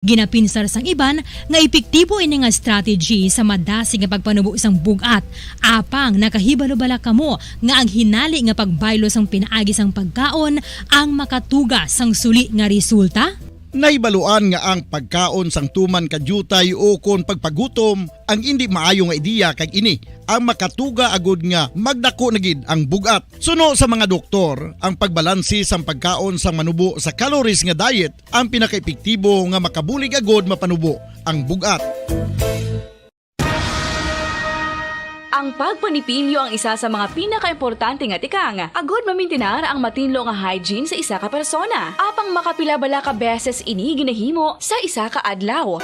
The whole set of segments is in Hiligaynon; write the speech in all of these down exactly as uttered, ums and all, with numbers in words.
Ginapinsar sang iban nga epektibo ini nga strategy sa madasig nga pagpanubo sang bug-at. Apang nakahibalo bala kamo nga ang hinali nga pagbaylo sang pinaagi sang pagkaon ang makatuga sang suli nga resulta? Nahibaluan nga ang pagkaon sang tuman ka diutay ukon pagpagutom ang indi maayo nga ideya, kag ini ang makatuga agud nga magdako na gid ang bug-at. Suno sa mga doktor, ang pagbalanse sang pagkaon sang manubo sa calories nga diet ang pinakaepektibo nga makabulig agud mapanubo ang bug-at. Ang pagpanipilyo ang isa sa mga pinakaimportante nga tikang agud mamintinar ang matinlo nga hygiene sa isa ka persona. Apang makapila bala ka beses ini ginahimo sa isa ka adlaw?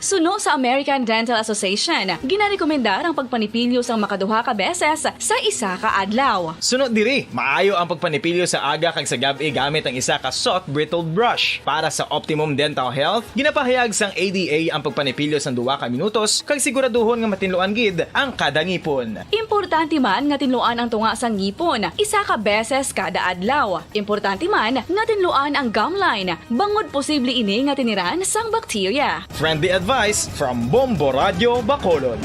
Suno sa American Dental Association, ginarekomendar ang pagpanipilyo sang makaduha ka beses sa isa ka adlaw. Suno diri, maayo ang pagpanipilyo sa aga kag sa gab-i gamit ang isa ka soft bristled brush. Para sa optimum dental health, ginapahayag sang A D A ang pagpanipilyo sang duha ka minutos kag siguraduhon nga matinluan gid ang kada ngipon. Importante man nga tinluan ang tunga sang ngipon isa ka beses kada adlaw. Importante man nga tinluan ang gum line, bangod posible ini nga tiniran sang bakterya. Friendly advice from Bombo Radio Bacolod.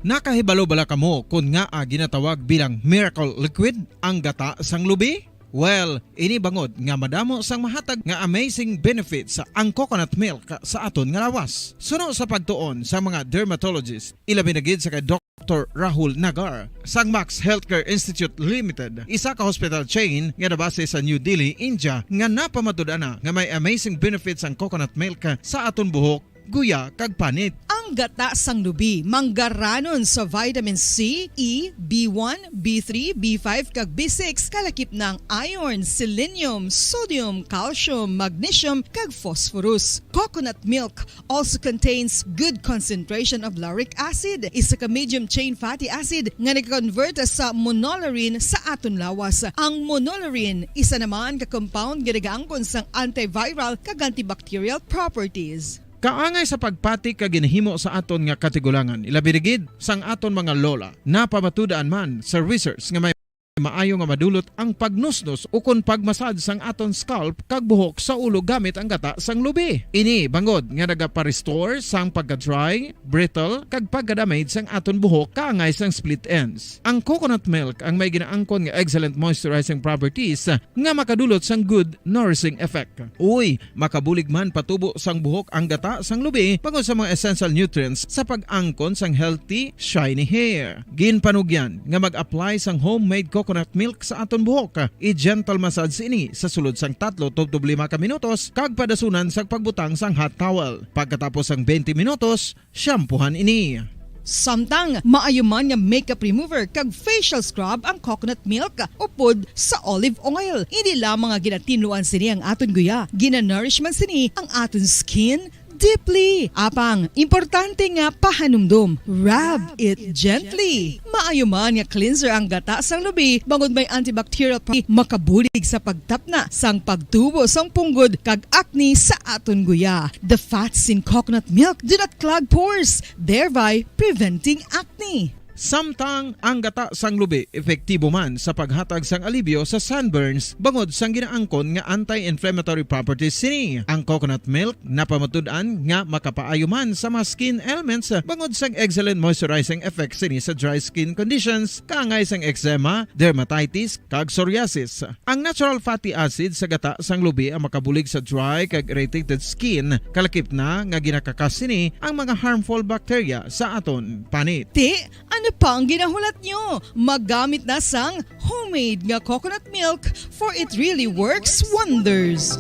Nakahibalo bala kamo kon ngaa ginatawag bilang miracle liquid ang gata sang lubi? Well, ini bangod nga madamo sang mahatag nga amazing benefits ang coconut milk sa aton nga lawas. Suno sa pagtuon sa mga dermatologist, ilabi na gid sa kay Doctor Rahul Nagar sang Max Healthcare Institute Limited, isa ka hospital chain nga nabase sa New Delhi, India, nga napamatud-an na nga may amazing benefits ang coconut milk sa aton buhok, guya, kag panit. Ang gata sang lubi manggaranon sa vitamin C, E, B one, B three, B five, kag B six, kalakip na ang iron, selenium, sodium, calcium, magnesium, kag phosphorus. Coconut milk also contains good concentration of lauric acid, isa ka medium chain fatty acid nga nag-convert sa monolaurin sa aton lawas. Ang monolaurin, isa naman ka compound nga nagaangkon sang antiviral kag antibacterial properties. Kaangay sa pagpati ka ginahimo sa aton nga katigulangan, ilabi na gid sang aton mga lola. Napamatud-an man sa research nga may maayo nga madulot ang pagnusnos ukon pagmasad sang aton scalp kag buhok sa ulo gamit ang gata sang lubi. Ini bangod nga nagapa-restore sang pagka-dry, brittle, kag pagka-damage sang aton buhok kaangay sang split ends. Ang coconut milk ang may ginaangkon nga excellent moisturizing properties nga makadulot sang good nourishing effect. Uy, makabulig man patubo sang buhok ang gata sang lubi bangod sa mga essential nutrients sa pag-angkon sang healthy, shiny hair. Ginpanugyan nga mag-apply sang homemade coconut milk sa aton buhok. I-gentle massage ini sa sulod sang tatlo tubtob lima ka minutos kag padasunan sang pagbutang sang hot towel. Pagkatapos sang twenty minutos, shampoohan ini. Samtang maayo man nga makeup remover kag facial scrub ang coconut milk upod sa olive oil. Hindi lamang nga ginatinluan sini ang aton guya, ginanourish man sini ang aton skin deeply. Apang importante nga pahanumdom, rub it gently. Maayo man nga cleanser ang gata sang lubi bangod may antibacterial pro-, makabulig sa pagtapna sang pagtubo sang punggod kag acne sa aton guya. The fats in coconut milk do not clog pores, thereby preventing acne. Samtang ang gata sang lubi epektibo man sa paghatag sang alibyo sa sunburns bangod sang ginaangkon nga anti-inflammatory properties sini. Ang coconut milk napamatud-an nga makapaayo man sa mga skin ailments bangod sang excellent moisturizing effect sini sa dry skin conditions kaangay sang eczema, dermatitis, kag psoriasis. Ang natural fatty acid sa gata sang lubi ang makabulig sa dry kag irritated skin, kalakip na nga ginakakas sini ang mga harmful bacteria sa aton panit. Ti, ano pa ang ginahulat nyo? Maggamit na sang homemade nga coconut milk, for it really works wonders.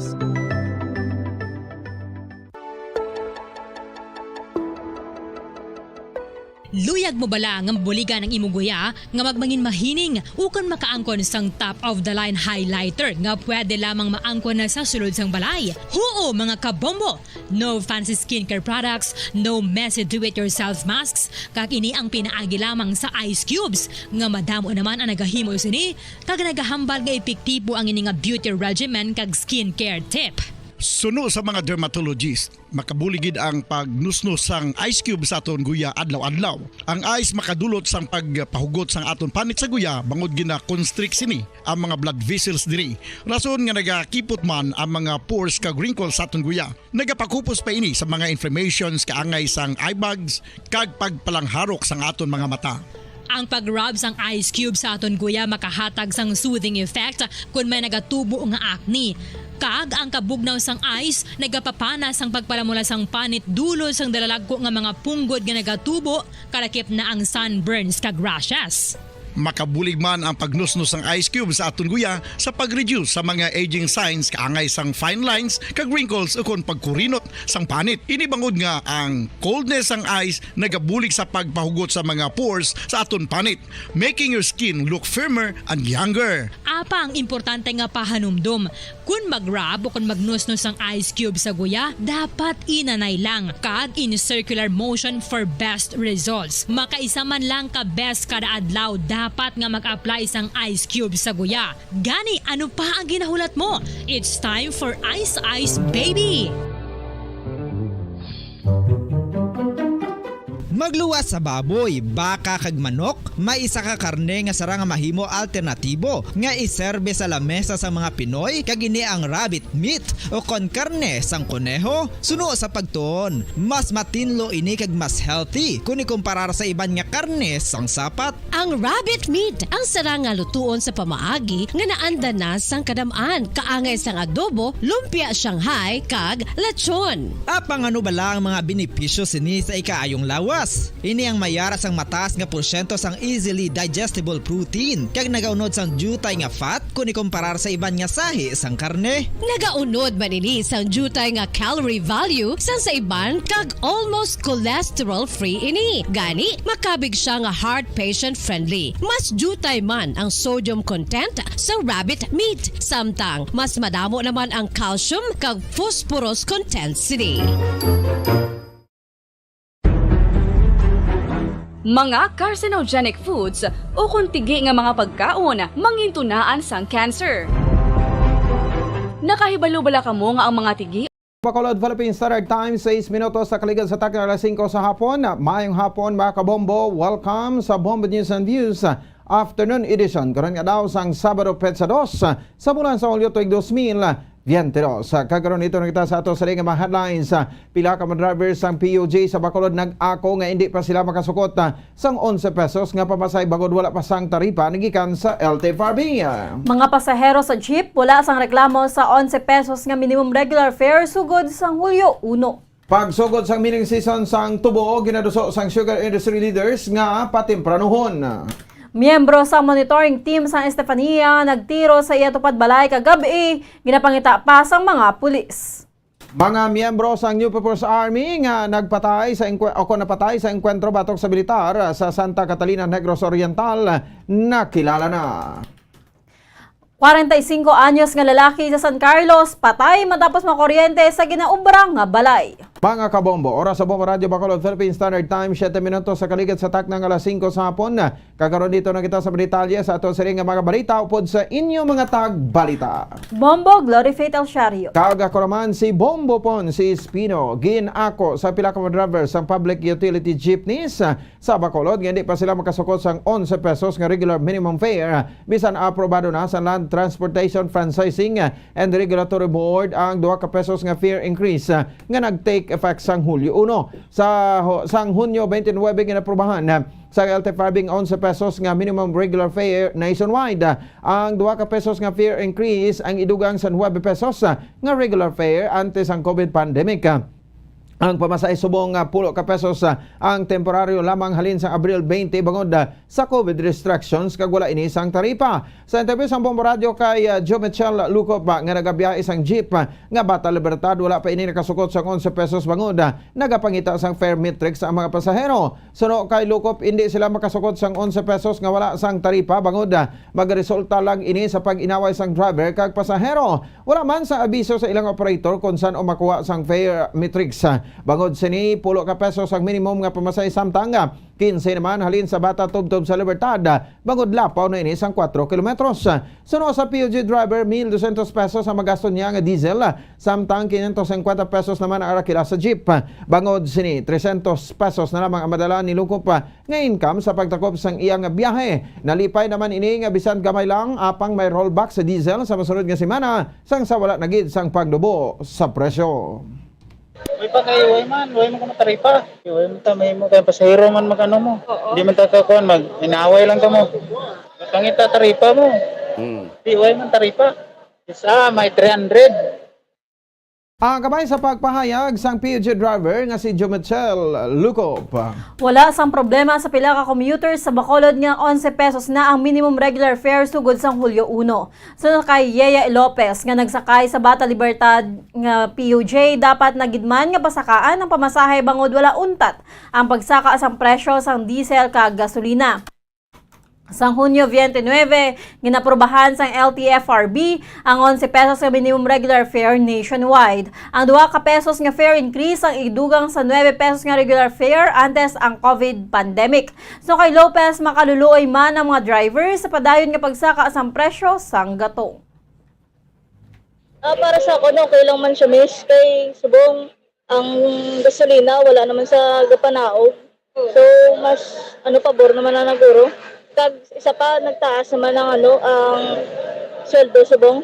Luyag mo bala nga mabuligan ang imo guya nga magmangin mahining ukon makaangkon sang top of the line highlighter nga pwede lamang maangkon na sa sulod sang balay? Huo, mga kabombo! No fancy skincare products, no messy do-it-yourself masks, kag ini ang pinaagi lamang sa ice cubes nga madamo naman ang nagahimo sini kag nagahambal nga epektibo ang ini nga beauty regimen kag skincare tip. Suno sa mga dermatologist, makabulig gid ang pagnusnos sang ice cube sa aton guya adlaw-adlaw. Ang ice makadulot sang pagpahugot sang aton panit sa guya bangod gina-constrict sini ang mga blood vessels diri. Rason nga nagakipot man ang mga pores kag wrinkles sa aton guya. Nagapakupos pa ini sa mga inflammations kaangay sang eye bags kag pagpalangharok sang aton mga mata. Ang pag-rub sang ice cube sa aton guya makahatag sang soothing effect kon may nagatubo nga acne. Kag ang kabugnaw sang ice nagapapana sang pagpalamula sang panit dulot sang dalalagko nga mga punggod nga nagatubo, kalakip na ang sunburns kag rashes. Makabulig man ang pagnusnos sang ice cube sa aton guya sa pag-reduce sa mga aging signs kaangay sang fine lines kag wrinkles ukon pagkurinot sang panit. Ini bangod nga ang coldness sang ice nagabulig sa pagpahugot sa mga pores sa aton panit, making your skin look firmer and younger. Apa ang importante nga pahanumdom, kon mag-rub o kon magnusnos ang ice cube sa guya, dapat inanay lang kag in circular motion for best results. Makaisa man lang ka beses kada adlaw dapat nga mag-apply sang ice cube sa guya. Gani, ano pa ang ginahulat mo? It's time for Ice Ice Baby! Magluwas sa baboy, baka kag manok, may isa ka karne nga sarang nga mahimo alternatibo nga iserbe sa lamesa sa mga Pinoy, kag ini ang rabbit meat o kon karne sang koneho. Suno sa pagtuon, mas matinlo ini kag mas healthy kon ikumparar sa iban nga karne sang sapat. Ang rabbit meat ang sarang nga lutuon sa pamaagi nga naanda na sang kadam-an, kaangay sang adobo, lumpia Shanghai, kag lechon. Apang ano bala ang mga benepisyo sini sa ikaayong lawas? Ini ang may ara sang mataas nga porsyento sang easily digestible protein, kag nagaunod sang diutay nga fat kon ikumparar sa iban nga sahi sang karne. Nagaunod man ini sang diutay nga calorie value sang sa iban, kag almost cholesterol-free ini. Gani, makabig sia nga heart patient-friendly. Mas diutay man ang sodium content sa rabbit meat, samtang mas madamo naman ang calcium kag phosphorus content sini. Mga carcinogenic foods ukon tigi nga mga pagkaon mangintunaan sang cancer. Nakahibalo bala kamo nga ang mga tigi Bacolod, Philippine Standard Time, sais minutos sa kaligad sa takna alas singko sa hapon. Maayong hapon, mga kabombo. Welcome sa Bombo News and Views Afternoon Edition. Karon nga daw sang Sabado, petsa dos sa bulan sa Hulyo, tuig dos mil biyente dos. Kag karon, ito na kita sa ato sa mga headlines. Pila ka mga drivers sang P U G sa Bacolod nag-ako nga indi pa sila makasukot sang onse pesos nga pamasahe bangod wala pa sang taripa nagikan sa L T F R B. Mga pasahero sa jeep, wala sang reklamo sa onse pesos nga minimum regular fare sugod sang Hulyo uno. Pagsugod sang milling season sang tubo, ginaduso sang sugar industry leaders nga patempranuhon. Miyembro sa monitoring team sang Estefania nagtiro sa iya tupad balay kagab-i, ginapangita pa sang mga pulis. Mga miyembro sang New People's Army nga nagpatay sa enkwe-, o kon napatay sa engkwentro batok sa militar sa Santa Catalina, Negros Oriental, nakilala na. Kwarenta y singko anyos nga lalaki sa San Carlos patay matapos makuryente sa ginaobra nga balay. Mga kabombo, oras sa Bombo Radyo Bacolod, Philippine Standard Time, siyete minutos sa kaligad sa takna nga alas singko sa hapon. Kag karon, dito na kita sa mga detalye sa ato siring nga mga balita upod sa inyo mga tagbalita. Bombo Glory Faith El Shario. Kag ako naman si Bombo Pon, si Espino. Gin-ako sa pila ka mga driver sang public utility jeepneys sa Bacolod nga hindi pa sila makasukot sang onse pesos nga regular minimum fare, bisan aprobado na sa Land Transportation Franchising and Regulatory Board ang duha ka pesos nga fare increase nga nag-take effect sang Hulyo uno. Sa ho-, sang Hunyo twenty-nine, ginaprobahan sa L T F R B ang onse pesos nga minimum regular fare nationwide. Ang duha ka pesos nga fare increase ang idugang sa nuebe pesos nga regular fare antes ang COVID pandemic. Ang pamasahe subong nga pulo ka pesos, ah, ang temporaryo lamang halin sa Abril twenty bangod, ah, sa COVID restrictions kag wala ini sang taripa. Sa interview sang Bombo Radyo kay, ah, Joe Michel Lucop, ah, nga nagabiyahe sang jeep, ah, nga Bata Libertad, wala pa ini nakasukot sang onse pesos bangod, ah, nagapangita sang fare matrix ang mga pasahero. Suno kay Lucop, indi sila makasukot sang onse pesos nga wala sang taripa bangod, ah, magaresulta lang ini sa pag-inaway sang driver kag pasahero. Wala man sang abiso sa ilang operator kon san-o makuha sang fare matrix, ah, Bangod sini, pulo ka pesos ang minimum nga pamasahe, samtang, ah, kinse naman halin sa Bata tubtob sa Libertad, ah, bangod lapaw na ini sang kuwatro kilometros. Suno sa P U G driver, mil dosyentos pesos ang magasto niya nga diesel, ah, samtang kinyentos singkwenta pesos naman ang arakila sa jeep. Bangod sini, tresyentos pesos na lamang ang madala ni Lukop, ah, nga income sa pagtakop sang iya nga biyahe. Nalipay naman ini nga bisan gamay lang, apang may rollback sa diesel sa masunod nga semana, sang sa wala na gid sang pagdubo sa presyo. Way pa kay way man, way man kuno taripa. Way man ta mahimo kay pasahero man mag-ano mo. Oo. Di man ta ka kuan, mag inaway lang ta mo. Pangita taripa mo. Hmm. Di way man taripa. Isa may three hundred. Ang kabay sa pagpahayag sang P U G driver nga si Jomechel Lukop. Wala sang problema sa pila ka commuters sa Bacolod nga onse pesos na ang minimum regular fare sugod sang Hulyo uno. Suno kay Yeye Lopez nga nagsakay sa Bata Libertad nga P U J, dapat na gid man nga pasakaan ang pamasahe bangod wala untat ang pagsaka sang presyo sang diesel kag gasolina. Sang Hunyo twenty-nine, ginaprubahan sang L T F R B ang onse pesos nga minimum regular fare nationwide. Ang duha ka pesos nga fare increase ang idugang sa nuebe pesos nga regular fare antes ang COVID pandemic. So kay Lopez, makaluluoy man ang mga driver sa padayon nga pagsaka sang presyo sang gatong. Ah, para sa ako, no, okay lang man siya, miss. Kay subong, ang gasolina, wala naman sa gapanaog. So, mas, ano, pabor naman na naguro. Kag isa pa, nagtaas naman ang, ano, ang sweldo subong.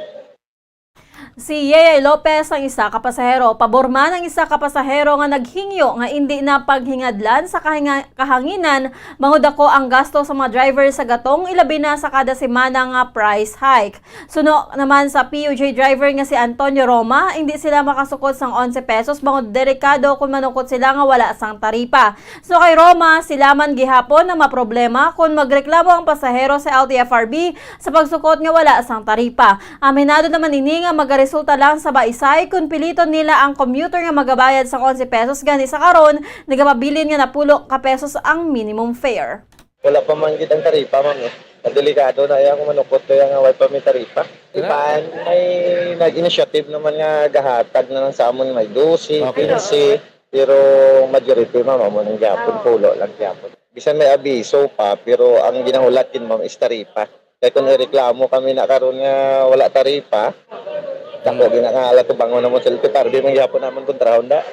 Si Yeye Lopez ang isa ka pasahero. Pabor man ang isa ka pasahero nga naghingyo nga indi na paghingadlan sa kahinga-, kahanginan, bangod dako ang gasto sa mga driver sa gatong, ilabi na sa kada semana nga price hike. Suno naman sa P U J driver nga si Antonio Roma, indi sila makasukot sang onse pesos bangod delikado kon manukot sila nga wala sang taripa. So kay Roma, sila man gihapon ang maproblema kon magreklamo ang pasahero sa L T F R B sa pagsukot nga wala sang taripa. Aminado naman ini nga magaresulta lang sa baisay kon piliton nila ang commuter nga magabayad sang onse pesos gani sa karon nagapabilin nga napulo ka pesos ang minimum fare. Wala pa man gid ang taripa, ma'am, eh. Ang delikado na iya kung manukot kaya nga way pa may taripa. Iban, may nag-initiative naman nga gahatag na lang sa amon, may dose, Okay. Quince, pero majority, ma'am, amo nang gyapon, Oo. pulo lang gyapon. Bisan may abiso pa, pero ang ginahulat gid, ma'am, is taripa. Kaya kung ireklamo kami na karon nga wala taripa, dako Mm. gid na nga ala tubangon namon sa L T F R B, man gyapon namon kontrahon da.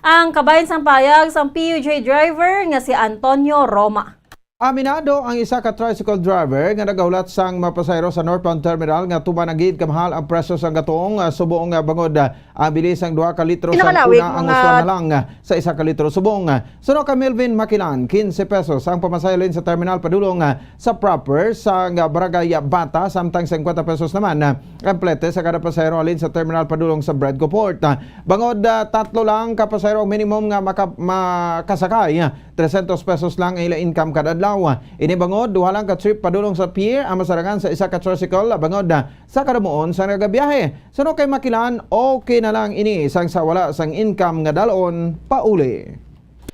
Ang kabahin sang payag sang P U J driver nga si Antonio Roma. Aminado ang isa ka tricycle driver nga nagahulat sang mga pasahero sa northbound terminal nga tuman na gid kamahal ang presyo sang gatong, ah, subong nga bangod, ah, ang bili sang duha ka litro sang Pinakalawig, una ang mga uswan na lang, ah, sa isa ka litro subong. Suno kay Melvin Makilan, quince pesos ang pamasahe halin sa terminal padulong, ah, sa proper sang, ah, Barangay Bata, samtang singkwenta pesos naman, ah, ang plete sa kada pasahero halin sa terminal padulong sa Bredco Port. Ah, bangod, ah, tatlo lang ka pasahero ang minimum nga maka-, makasakay, ah, tresyentos pesos lang ang ila income kada adlaw. Ini bangod, duha lang ka trip padulong sa pier ang masarangan sa isa ka tricycle, ah, bangod, ah, sa kadamuon sa nagabiyahe. Suno kay Makilan, okay na lang ini sang sa wala sang income nga dalon pauli.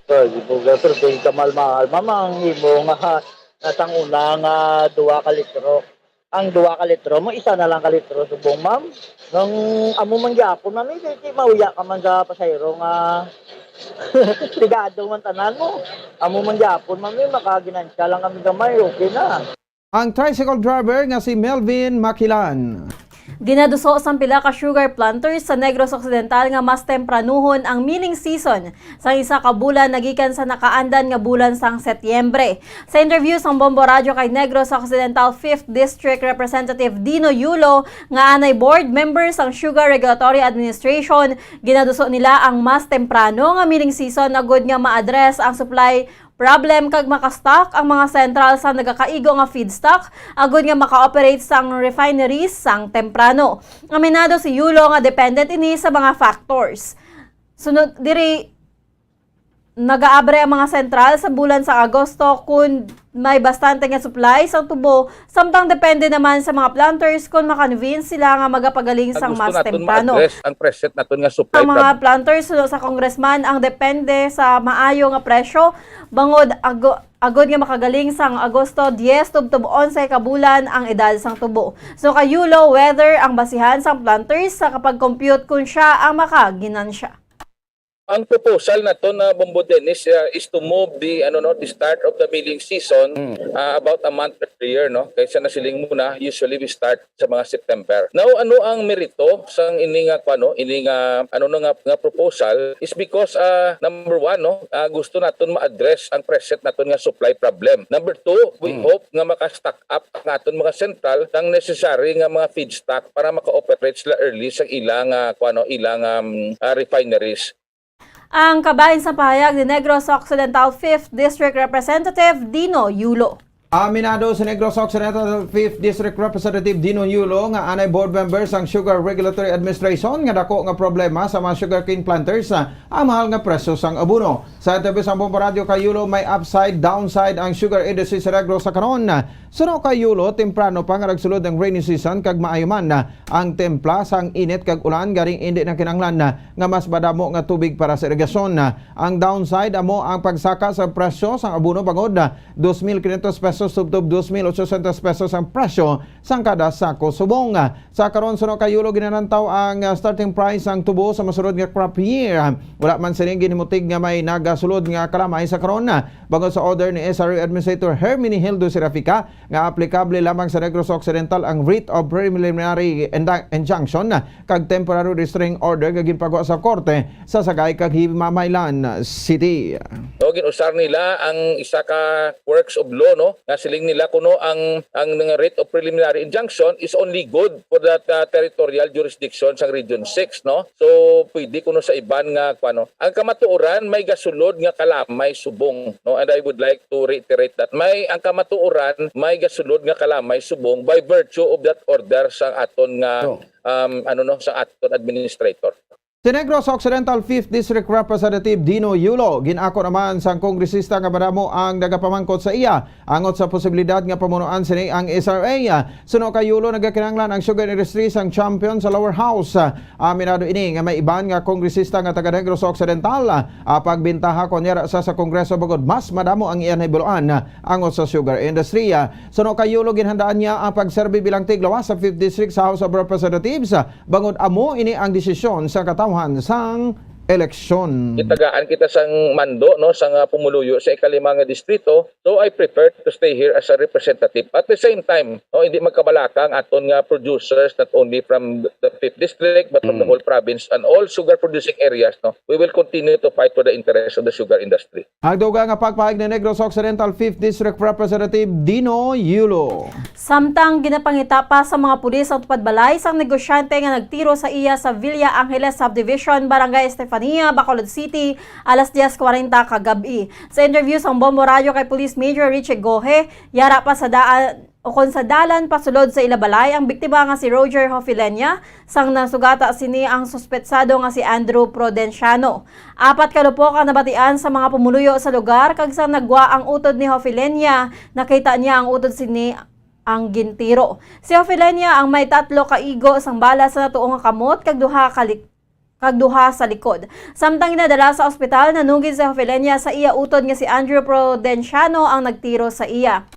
Sir, di po, sir, kay kamal-mahal, ma'am, ang imo nga, nga sang una nga duha ka litro. Ang duha ka litro mo, isa na lang ka litro subong, ma'am. Nang amo man gyapon, ma'am, eh, di, di mauya ka man sa pasahero nga ligado man tanan mo. Amo man gyapon, ma'am, eh, makaginansya lang kami gamay, okay na. Ang tricycle driver nga si Melvin Makilan. Ginaduso sang pila ka sugar planters sa Negros Occidental nga mas tempranuhon ang milling season sang isa ka bulan nagikan sa nakaandan nga bulan sang Setyembre. Sa interview sang Bombo Radyo kay Negros Occidental Fifth District Representative Dino Yulo nga anay board member sang Sugar Regulatory Administration, ginaduso nila ang mas temprano nga milling season agud nga ma-address ang supply problem kag maka-stock ang mga sentral sa nagakaigo nga feedstock agud nga maka-operate sang refineries sang temprano. Aminado si Yulo nga depende ini sa mga factors. Sunod diri, nagaabre ang mga sentral sa bulan sa Agosto kun may bastante nga supply sang tubo, samtang depende naman sa mga planters kun ma-convince sila nga magapagaling sang Ang gusto mas naton temprano. ma-address ang present naton nga supply Ang mga problem. planters, suno sa congressman, ang depende sa maayo nga presyo, bangod ago-, agod nga makagaling sang Agosto diyes tubtob onse ka bulan ang edad sang tubo. So, kay Yulo, whether ang basihan sang planters sa kapag-compute kun siya ang makaginansya. Ang proposal nato na, Bombo Dennis, uh, is to move the, ano, no, the start of the milling season, Mm. uh, about a month earlier, no? Kaysa nasiling mo na, usually we start sa mga September. Now, ano ang merito sang ini nga, kuwan, no, ini nga, ano, no, nga, nga proposal is because, uh, number one, no, uh, gusto naton ma-address ang present naton nga supply problem. Number two, we Mm. hope nga maka-stock up ang aton mga sentral sang necessary nga mga feedstock para maka-operate sila early sa ilang, ah, kuwan, no, ilang, um, ah, refineries. Ang kabahin sa pahayag ni Negros Occidental Fifth District Representative Dino Yulo. Aminado si Negros Occidental Fifth District Representative Dino Yulo nga anay board member sang Sugar Regulatory Administration nga dako nga problema sa mga sugarcane planters, ah, ang mahal nga presyo sang abono. Sa interview sa Bombo Radyo kay Yulo, may upside, downside ang sugar industry sa Negros sa karon. Suno kay Yulo, temprano pa nga nagsulod ang rainy season kag maayo man ang templa sang init kag ulan, garing indi na kinahanglan nga mas madamo nga tubig para sa irigasyon. Ang downside amo ang pagsaka sa presyo sang abono bangod dos mil quinientos pesos tubtob dos mil ochocientos pesos ang presyo sang kada sako subong. Sa karon, suno kay Yulo, ginalantaw ang, ah, starting price sang tubo sa masunod nga crop year. Wala man sini ginhimutig nga may nagasulod nga kalamay sa karon, ah, bangod sa order ni S R A Administrator Herminihildo Serafica nga aplikable lamang sa Negros Occidental ang writ of preliminary inda-, injunction kag temporary restraining order nga ginpagawa sa korte sa Sagay kag Himamaylan City. No, ginusar nila ang isa ka works of law, no, nga siling nila kuno ang, ang nga writ of preliminary injunction is only good for that, uh, territorial jurisdiction sang Region Six, no? So, pwede kuno sa iban nga, kuwan, no? Ang kamatuoran, may gasulod nga kalamay subong, no? And I would like to reiterate that. May, ang kamatuoran, may gasulod nga kalamay subong by virtue of that order sang aton nga, No. um, ano, no, sa aton administrator. Si Negros Occidental Fifth District Representative Dino Yulo, gin-ako naman sang kongresista nga madamo ang nagapamangkot sa iya angot sa posibilidad nga pamunuan sini ang S R A. Suno kay Yulo, nagakinahanglan ang sugar industry sang champion sa lower house. Aminado ini nga may iban nga kongresista nga taga Negros Occidental, ah, pagbentaha kon yara sa, sa Kongreso bangod mas madamo ang iya nahibaluan angot sa sugar industry. Suno kay Yulo, ginhandaan niya ang pagserbi bilang tiglawas sa Fifth District sa House of Representatives. Bangod amo ini ang desisyon sa katawhan sang eleksyon. Gitagaan kita sang mando, no, sang, ah, pumuluyo sa ikalima nga distrito, so I prefer to stay here as a representative. At the same time, no, hindi magkabalaka ang aton nga producers, not only from the fifth district but from the Mm. whole province and all sugar producing areas, no. We will continue to fight for the interests of the sugar industry. Ang dugang nga pagpahayag ni Negros Occidental Fifth District Representative Dino Yulo. Samtang ginapangita pa sa mga pulis ang tupad balay sang negosyante nga nagtiro sa iya sa Villa Angeles Subdivision, Barangay Estefania, Bacolod City, alas diyes kwarenta kagab-i. Sa interview sang Bombo Radyo kay Police Major Richie Gohe, yara pa sa daan o kon sa dalan pasulod sa ila balay ang biktima nga si Roger Hofilenia, sang nasugata sini ang suspetsado nga si Andrew Prudenciano. Apat ka lupok ang nabatian sa mga pumuluyo sa lugar, kag sang nagwa ang utod ni Hofilenia, nakita niya ang utod sini ang gintiro. Si Hofilenia ang may tatlo ka igo sang bala sa natuo nga kamot kag duha ka lik-, kag duha sa likod. Samtang ginadala sa ospital, nanugid si Hofilenia sa iya utod nga si Andrew Prudenciano ang nagtiro sa iya.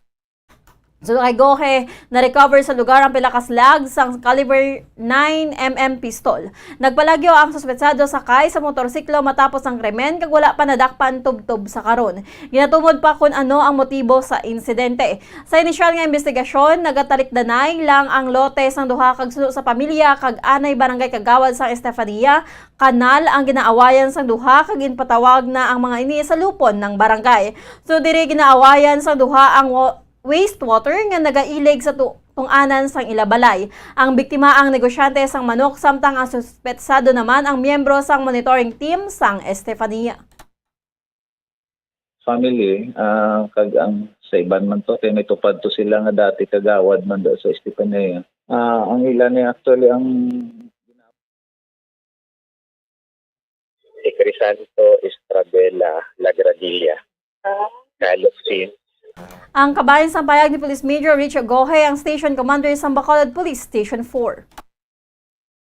Suno kay Gohe, na-recover sa lugar ang pila ka slag sang caliber nine M M pistol. Nagpalagyo ang suspetsado sakay sa motorsiklo matapos ang krimen kag wala pa nadakpan tubtob sa karon. Ginatumod pa kon ano ang motibo sa insidente. Sa inisyal nga imbestigasyon, nagatalikdanay lang ang lote sang duha kag suno sa pamilya kag anay barangay kagawad sang Estefania, kanal ang ginaawayan sang duha kag ginpatawag na ang mga ini sa lupon ng barangay. So, diri ginaawayan sang duha ang wa-, wastewater nga nagailig sa tu-, tungaanan sang ila balay. Ang biktima ang negosyante sang manok, samtang ang suspetsado naman ang miyembro sang monitoring team sang Estefania. Family, ah, kag ang sa iban man to, kay may tupad to sila nga dati kagawad man do sa Estefania. Ah, ang ila ni actually ang Si Crisanto Estrabela Lagradilla. Kalupsin. Ang kabahin sang payag ni Police Major Richard Gohe, ang Station Commander sang Bacolod Police Station four.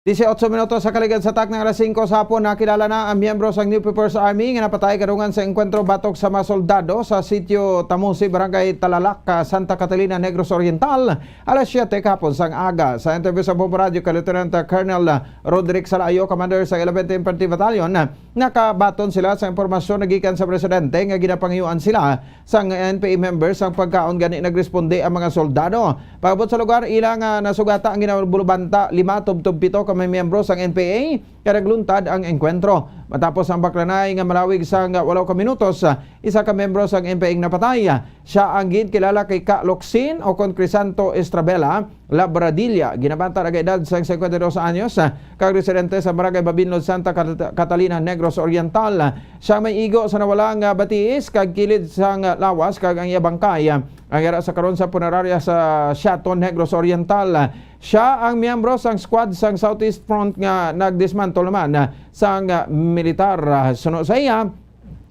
Dieciocho minutos sa kaligad sa takna nga alas singko sa hapon, nakilala na ang miyembro sang New People's Army nga napatay kadungan sa engkwentro batok sa mga soldado sa Sitio Tamusi, Barangay Talalak, ah, Santa Catalina, Negros Oriental, alas siyete kahapon sang aga. Sa interview sa Bombo Radio kay Lieutenant Colonel Roderick Salayo, commander sa eleventh Infantry Battalion, nakabaton sila sa impormasyon nga gikan sa presidente nga ginapangayuan sila sang N P A members ang pagkaon, gani nagresponde ang mga soldado. Pag-abot sa lugar, ila nga nasugata ang ginabulubanta lima tubtob pito ka mga miyembro sang N P A nga nagluntad ang engkwentro. Matapos ang baklanay nga malawig sang walo ka minutos, isa ka miyembro sang N P A ang napatay. Siya ang ginkilala kay Ka Locsin o kon Crisanto Estrabela Labradilla. Ginabanta nga edad sang cincuenta y dos anyos, ah, kag residente sa Barangay Babinlod, Santa Cat-, Catalina, Negros Oriental. Siya may igo sa nawala nga batiis kag kilid sang lawas, kag ang iya bangkay, ah, ang yara sa karon sa punerarya sa Siaton, Negros Oriental. Siya ang miyembro sang squad sang Southeast Front nga nagdismantle naman, ah, sang, ah, militar. Ah, suno sa iya,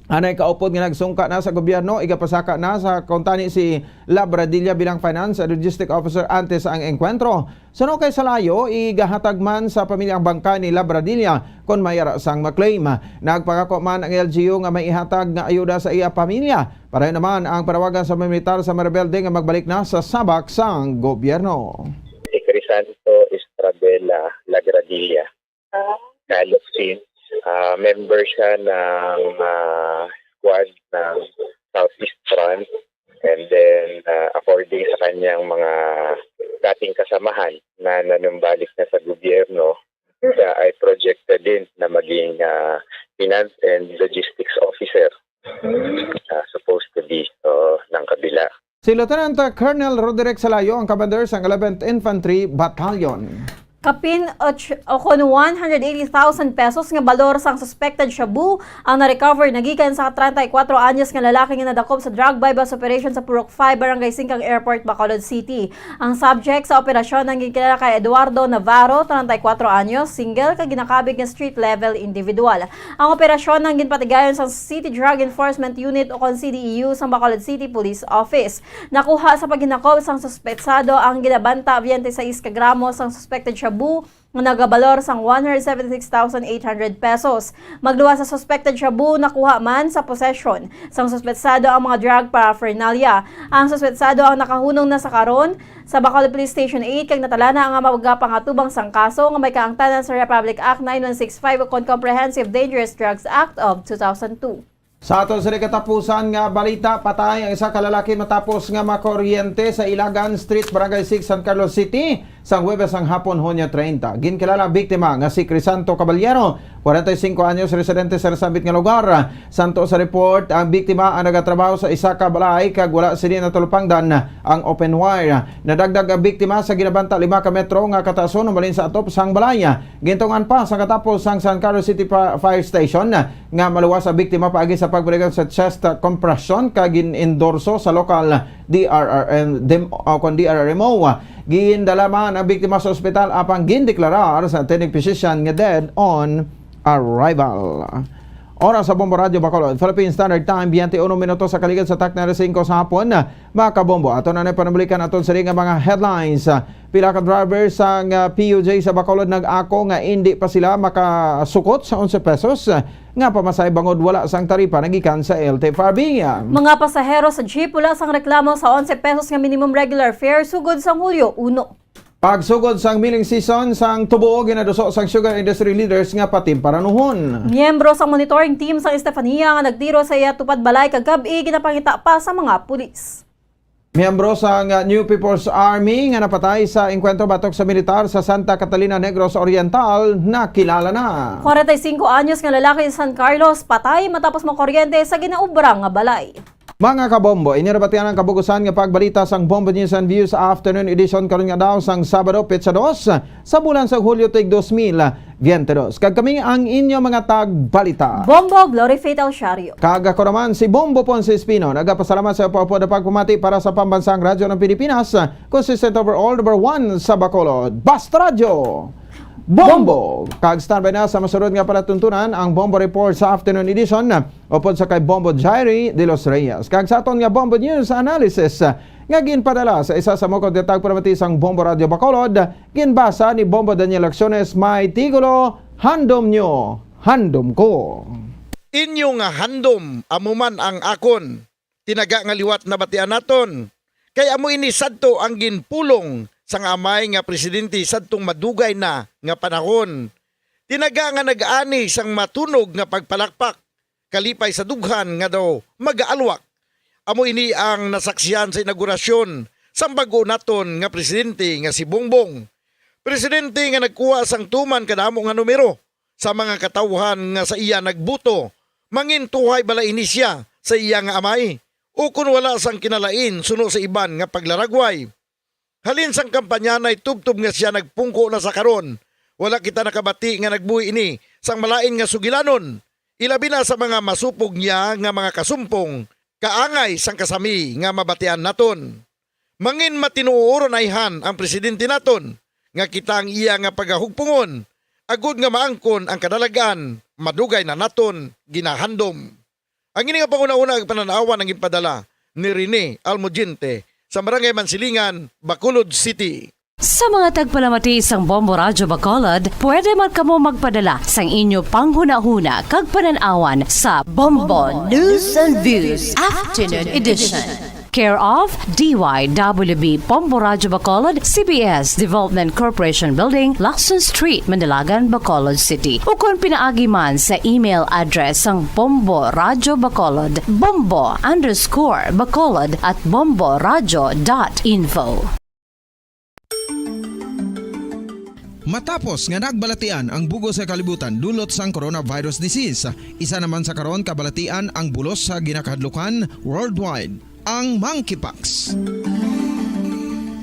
anay kaupod nga nagsungka na sa gobyerno, igapasaka na sa kuntani si Labradilla bilang Finance and Logistic Officer antes ang engkwentro. Suno kay Salayo, igahatag man sa pamilya ang bangkay ni Labradilla kon may ara sang maklaim. Nagpangako man ang L G U nga may ihatag nga ayuda sa iya pamilya. Pareho naman ang panawagan sa mga militar sa mga rebelde nga magbalik na sa sabak sang gobyerno. Si Crisanto Estrabela Lagradilla, Ka Locsin, ah, member siya ng, ah, squad ng Southeast Front. And then, ah, according sa kanyang mga dating kasamahan na nanumbalik na sa gobyerno, siya ay projected din na maging, ah, finance and logistics officer. Ah, supposed to be, oh, ng kabila. Si Lieutenant Colonel Roderick Salayo ang commander sang eleventh Infantry Battalion. Kapin och-, o kon one hundred eighty thousand pesos nga balor sang suspected shabu ang na-recover nagikan sa treinta y cuatro anyos nga lalaki nga nadakop sa drug buy-bust operation sa Purok five, Barangay Singkang, Airport, Bacolod City. Ang subject sa operasyon ang ginkilala kay Eduardo Navarro, treinta y cuatro anyos, single, kag ginakabig nga street-level individual. Ang operasyon ang ginpatigayon sang City Drug Enforcement Unit o kon C D E U sang Bacolod City Police Office. Nakuha sa paghinakop sang suspetsado ang ginabanta biyente sais ka gramo sang suspected shabu nga nagabalor sang one hundred seventy-six thousand eight hundred pesos. Magluwas sa suspected shabu, nakuha man sa possession sang suspetsado ang mga drug paraphernalia. Ang suspetsado ang nakahunong na sa karon sa Bacolod Police Station eight kag natalana ang magapangatubang sang kaso nga may kaangtanan sa Republic Act nine one six five ukon Comprehensive Dangerous Drugs Act of two thousand two. Sa aton sini katapusan nga balita, patay ang isa ka lalaki matapos nga makuryente sa Ilagan Street, Barangay six, San Carlos City, sang Huwebes sang hapon, Hunyo treinta. Ginkilala ang biktima nga si Crisanto Caballero, kwarenta y singko anyos, residente sa nasambit nga lugar. Santo sa report, ang biktima ang nagatrabaho sa isa ka balay kag wala sini natalupangdan ang open wire. Nadagdag ang biktima sa ginabanta lima ka metro nga kataason humalin sa atop sang balay. Gintungan pa sa katapos sang San Carlos City Pa-, Fire Station nga maluwas ang biktima paagi sa pagbuligan sa chest compression kag gin-endorso sa lokal D R R M, dem-, o kon D R R M O. Gindala man ang biktima sa ospital apang gindeklarar sa attending physician nga dead on arrival. Oras sa Bombo Radyo Bacolod, Philippine Standard Time, twenty-one minutos sa kaligad sa takna alas singko sa hapon. Mga kabombo, ato na na panumblikan aton sa nga mga headlines. Pila ka driver sang, ah, P U J sa Bacolod nag-ako nga indi pa sila makasukot sa onse pesos, ah, nga pamasahe bangod wala sang taripa nagikan sa L T F R B. Mga pasahero sa jeep wala sang reklamo sa onse pesos nga minimum regular fare sugod sang Hulyo uno. Pagsugod sang milling season sang tubo, ginaduso sang sugar industry leaders nga patimparanuhon. Miyembro sang monitoring team sang Estefania nga nagtiro sa iya tupad balay kagab-i ginapangita pa sa mga pulis. Miyembro sang New People's Army nga napatay sa engkwentro batok sa militar sa Santa Catalina, Negros Oriental, nakilala na. Kwarenta y singko anyos nga lalaki sa San Carlos patay matapos makuryente sa ginaubra nga balay. Mga kabombo, inyo nabatian ang kabugusan nga pagbalita sang Bombo News and Views Afternoon Edition karon nga daw sang Sabado, petsa dos sa bulan sa Hulyo, tig dos mil biyente dos. Kag kami ang inyo mga tagbalita, Bombo Glory Faith Alciario. Kag ako naman si Bombo Ponce Espino. Nagapasalamat sa upod-upod nga pagpamati para sa Pambansang Radyo ng Pilipinas, consistent overall, number one sa Bacolod. Basta Radyo! Bombo! Kag standby na sa masunod nga palatuntunan, ang Bombo Report sa Afternoon Edition. Upod sa kay Bombo Jairi de los Reyes. Kag sa aton nga Bombo News Analysis, nga ginpadala sa isa sa mukod nga tagpalamati sang Bombo Radyo Bacolod, ginbasa ni Bombo Daniel Acciones, may titulo, "Handom Nyo, Handom Ko." Inyo nga handom amo man ang akon. Tinaga nga liwat nabatian naton, kay amo ini sadto ang ginpulong sang amay nga presidente sadtong madugay na nga panahon. Tinaga nga nag-ani sang matunog nga pagpalakpak, kalipay sa dughan nga daw magaalwak. Amo ini ang nasaksihan sa inaugurasyon sang bag-o naton nga presidente nga si Bongbong. Presidente nga nagkuha sang tuman kadamo nga numero sa mga katawhan nga sa iya nagbuto, mangintuhay bala ini sia sa iya nga amay, ukon wala sang kinalain suno sa iban nga paglaragway. Halin sang kampanyanay tubtob nga sia nagpungko na sa karon, wala kita nakabati nga nagbuhi ini sang malain nga sugilanon, ilabi na sa mga masupog niya nga mga kasumpong, kaangay sang kasami nga mabatian naton. Mangin matinuoron ayhan ang presidente naton, nga kita ang iya nga pagahugpungon, agod nga maangkon ang kadalag-an, madugay na naton ginahandom. Ang ini nga panghunahuna ag panan-awan ang ginpadala ni Rene Almodiente sa Barangay Mansilingan, Bacolod City. Sa mga tagpalamati sang Bombo Radyo Bacolod, pwede man kamo magpadala sang inyo panghunahuna kag panan-awan sa Bombo News and Views Afternoon Edition. Care of D Y W B Bombo Radyo Bacolod, C B S Development Corporation Building, Lacson Street, Manalagan, Bacolod City. Ukon pinaagi man sa email address sang Bombo Radyo Bacolod, bombo underscore bacolod at bomboradyo dot info. Matapos nga nagbalatian ang bug-os nga kalibutan dulot sang coronavirus disease, isa naman sa karon kabalatian ang bulos sa ginakahadlukan worldwide, ang monkeypox.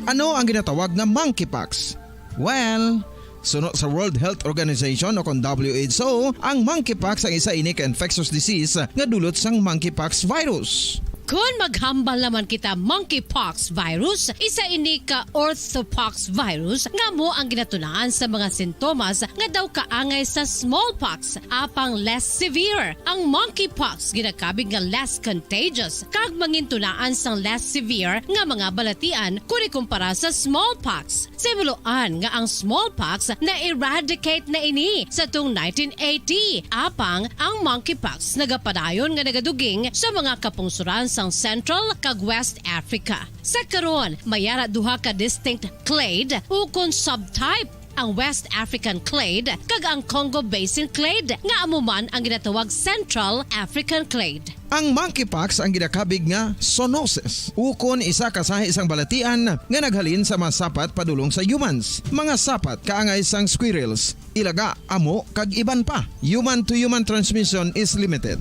Ano ang ginatawag nga monkeypox? Well, suno sa World Health Organization o kon W H O, ang monkeypox ang isa ini ka infectious disease nga dulot sang monkeypox virus. Kon maghambal naman kita, monkeypox virus, isa ini ka orthopox virus nga amo ang ginatunaan sa mga sintomas nga daw kaangay sa smallpox, apang less severe. Ang monkeypox ginakabig nga less contagious kag mangintunaan sang less severe nga mga balatian kon ikumpara sa smallpox. Sa himuloan nga ang smallpox na-eradicate na ini sa tung nineteen eighty, apang ang monkeypox nagapadayon nga nagaduging sa mga kapungsoran sang Central kag West Africa. Sa karon, may ara duha ka distinct clade ukon subtype, ang West African clade kag ang Congo Basin clade, nga amo man ang ginatawag Central African clade. Ang monkeypox ang ginakabig nga zoonosis, ukon isa ka sahi sang balatian nga naghalin sa mga sapat padulong sa humans, mga sapat kaangay sang squirrels, ilaga, amo, kag iban pa. Human-to-human transmission is limited.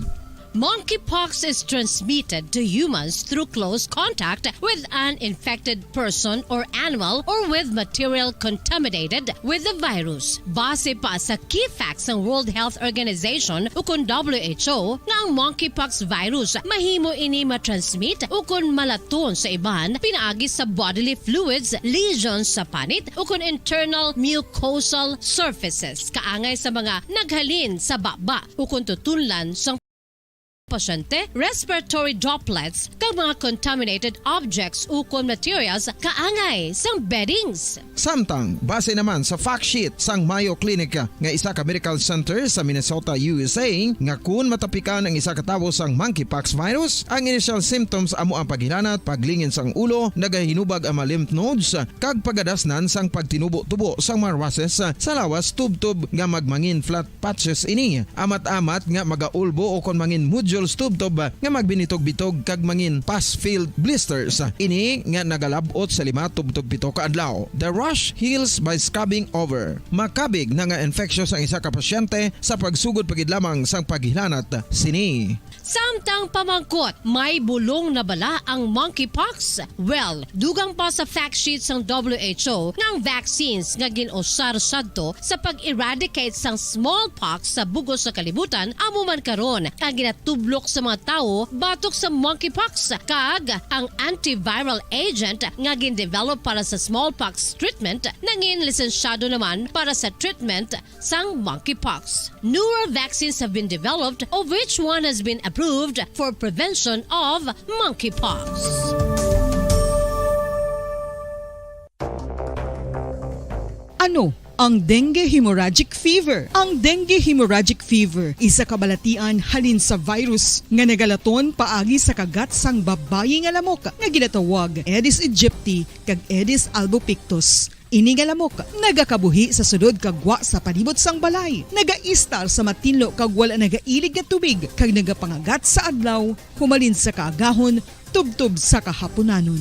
Monkeypox is transmitted to humans through close contact with an infected person or animal or with material contaminated with the virus. Base pa sa key facts sang World Health Organization ukon W H O, nga ang monkeypox virus mahimo ini matransmit ukon malaton sa iban pinaagi sa bodily fluids, lesions sa panit, ukon internal mucosal surfaces, kaangay sa mga naghalin sa baba ukon tutunlan sang pasyente, respiratory droplets, kag mga contaminated objects ukon materials kaangay sang beddings. Samtang, base naman sa fact sheet sang Mayo Clinic nga isa ka medical center sa Minnesota, U S A, nga kun matapikan ang isa ka tawo sang monkeypox virus, ang initial symptoms amo ang paghilanat, paglingin sang ulo, nagahinubag ang mga lymph nodes, kag pagadasnan sang pagtinubo-tubo sang mga rushes sa lawas tubtob nga magmangin flat patches ini, amat-amat nga magaulbo o kon mangin nodules tubtob nga magbinitog-bitog kag mangin pus-filled blisters. Ini nga nagalab-ot sa lima tubtob pito ka adlaw. The rash heals by scabbing over. Makabig na nga infectious ang isa ka pasyente sa pagsugod pa gid lamang sang paghilanat sini. Samtang pamangkot, may bulong na bala ang monkeypox? Well, dugang pa sa fact sheet sang W H O nga ang vaccines nga gin-usar sadto sa pag-eradicate sang smallpox sa bug-os nga kalibutan amo man karon ang ginatublok sa mga tawo batok sa monkeypox, kag ang antiviral agent nga gin-develop para sa smallpox treatment nangin lisensyado naman para sa treatment sang monkeypox. Newer vaccines have been developed, of which one has been approved for prevention of monkeypox. Ano ang dengue hemorrhagic fever? Ang dengue hemorrhagic fever isa ka balatian halin sa virus nga nagalaton paagi sa kagat sang babayi nga lamok nga ginatawag Aedes aegypti kag Aedes albopictus. Ini nga lamok nagakabuhi sa sulod kag gwa sa palibot sang balay, nagaistar sa matinlo kag wala nagailig nga tubig, kag nagapangagat sa adlaw humalin sa kaagahon tubtob sa kahapunanon.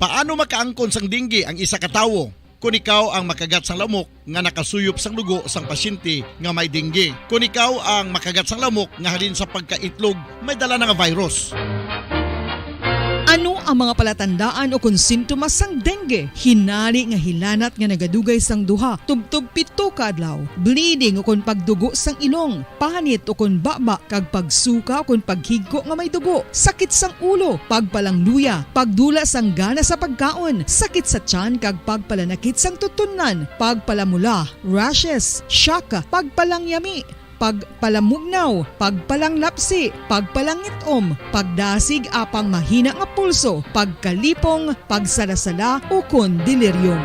Paano makaangkon sang dengue ang isa ka tawo? Kon ikaw ang makagat sang lamok nga nakasuyop sang dugo sang pasyente nga may dengue, kon ikaw ang makagat sang lamok nga halin sa pagkaitlog may dala na nga virus. Ano ang mga palatandaan ukon sintomas sang dengue? Hinari nga hilanat nga nagadugay sang duha tubtob pito ka adlaw, bleeding ukon pagdugo sang ilong, panit ukon baba kag pagsuka ukon paghigko nga may dugo, sakit sang ulo, pagpalangluya, pagdula sang gana sa pagkaon, sakit sa tiyan kag pagpalanakit sang tutunlan, pagpalamula, rashes, shock, pagpalangyami, pagpalamugnaw, pagpalanglapsi, pagpalangit-om, pagdasig apang mahina nga pulso, pagkalipong, pagsalasala, ukon delirium.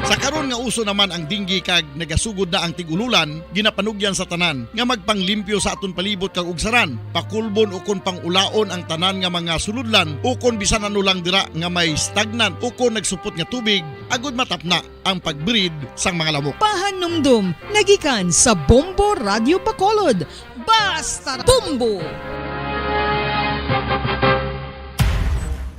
Sa karon nga uso naman ang dengue kag nagasugod na ang tig-ululan, ginapanugyan sa tanan nga magpanglimpyo sa aton palibot kag ugsaran, pakulbon ukon pangulaon ang tanan nga mga sulodlan ukon bisan ano lang dira nga may stagnant ukon nagsupot nga tubig agud matapna ang pag-breed sang mga lamok. Pahanumdom nga gikan sa Bombo Radyo Bacolod. Basta Bombo!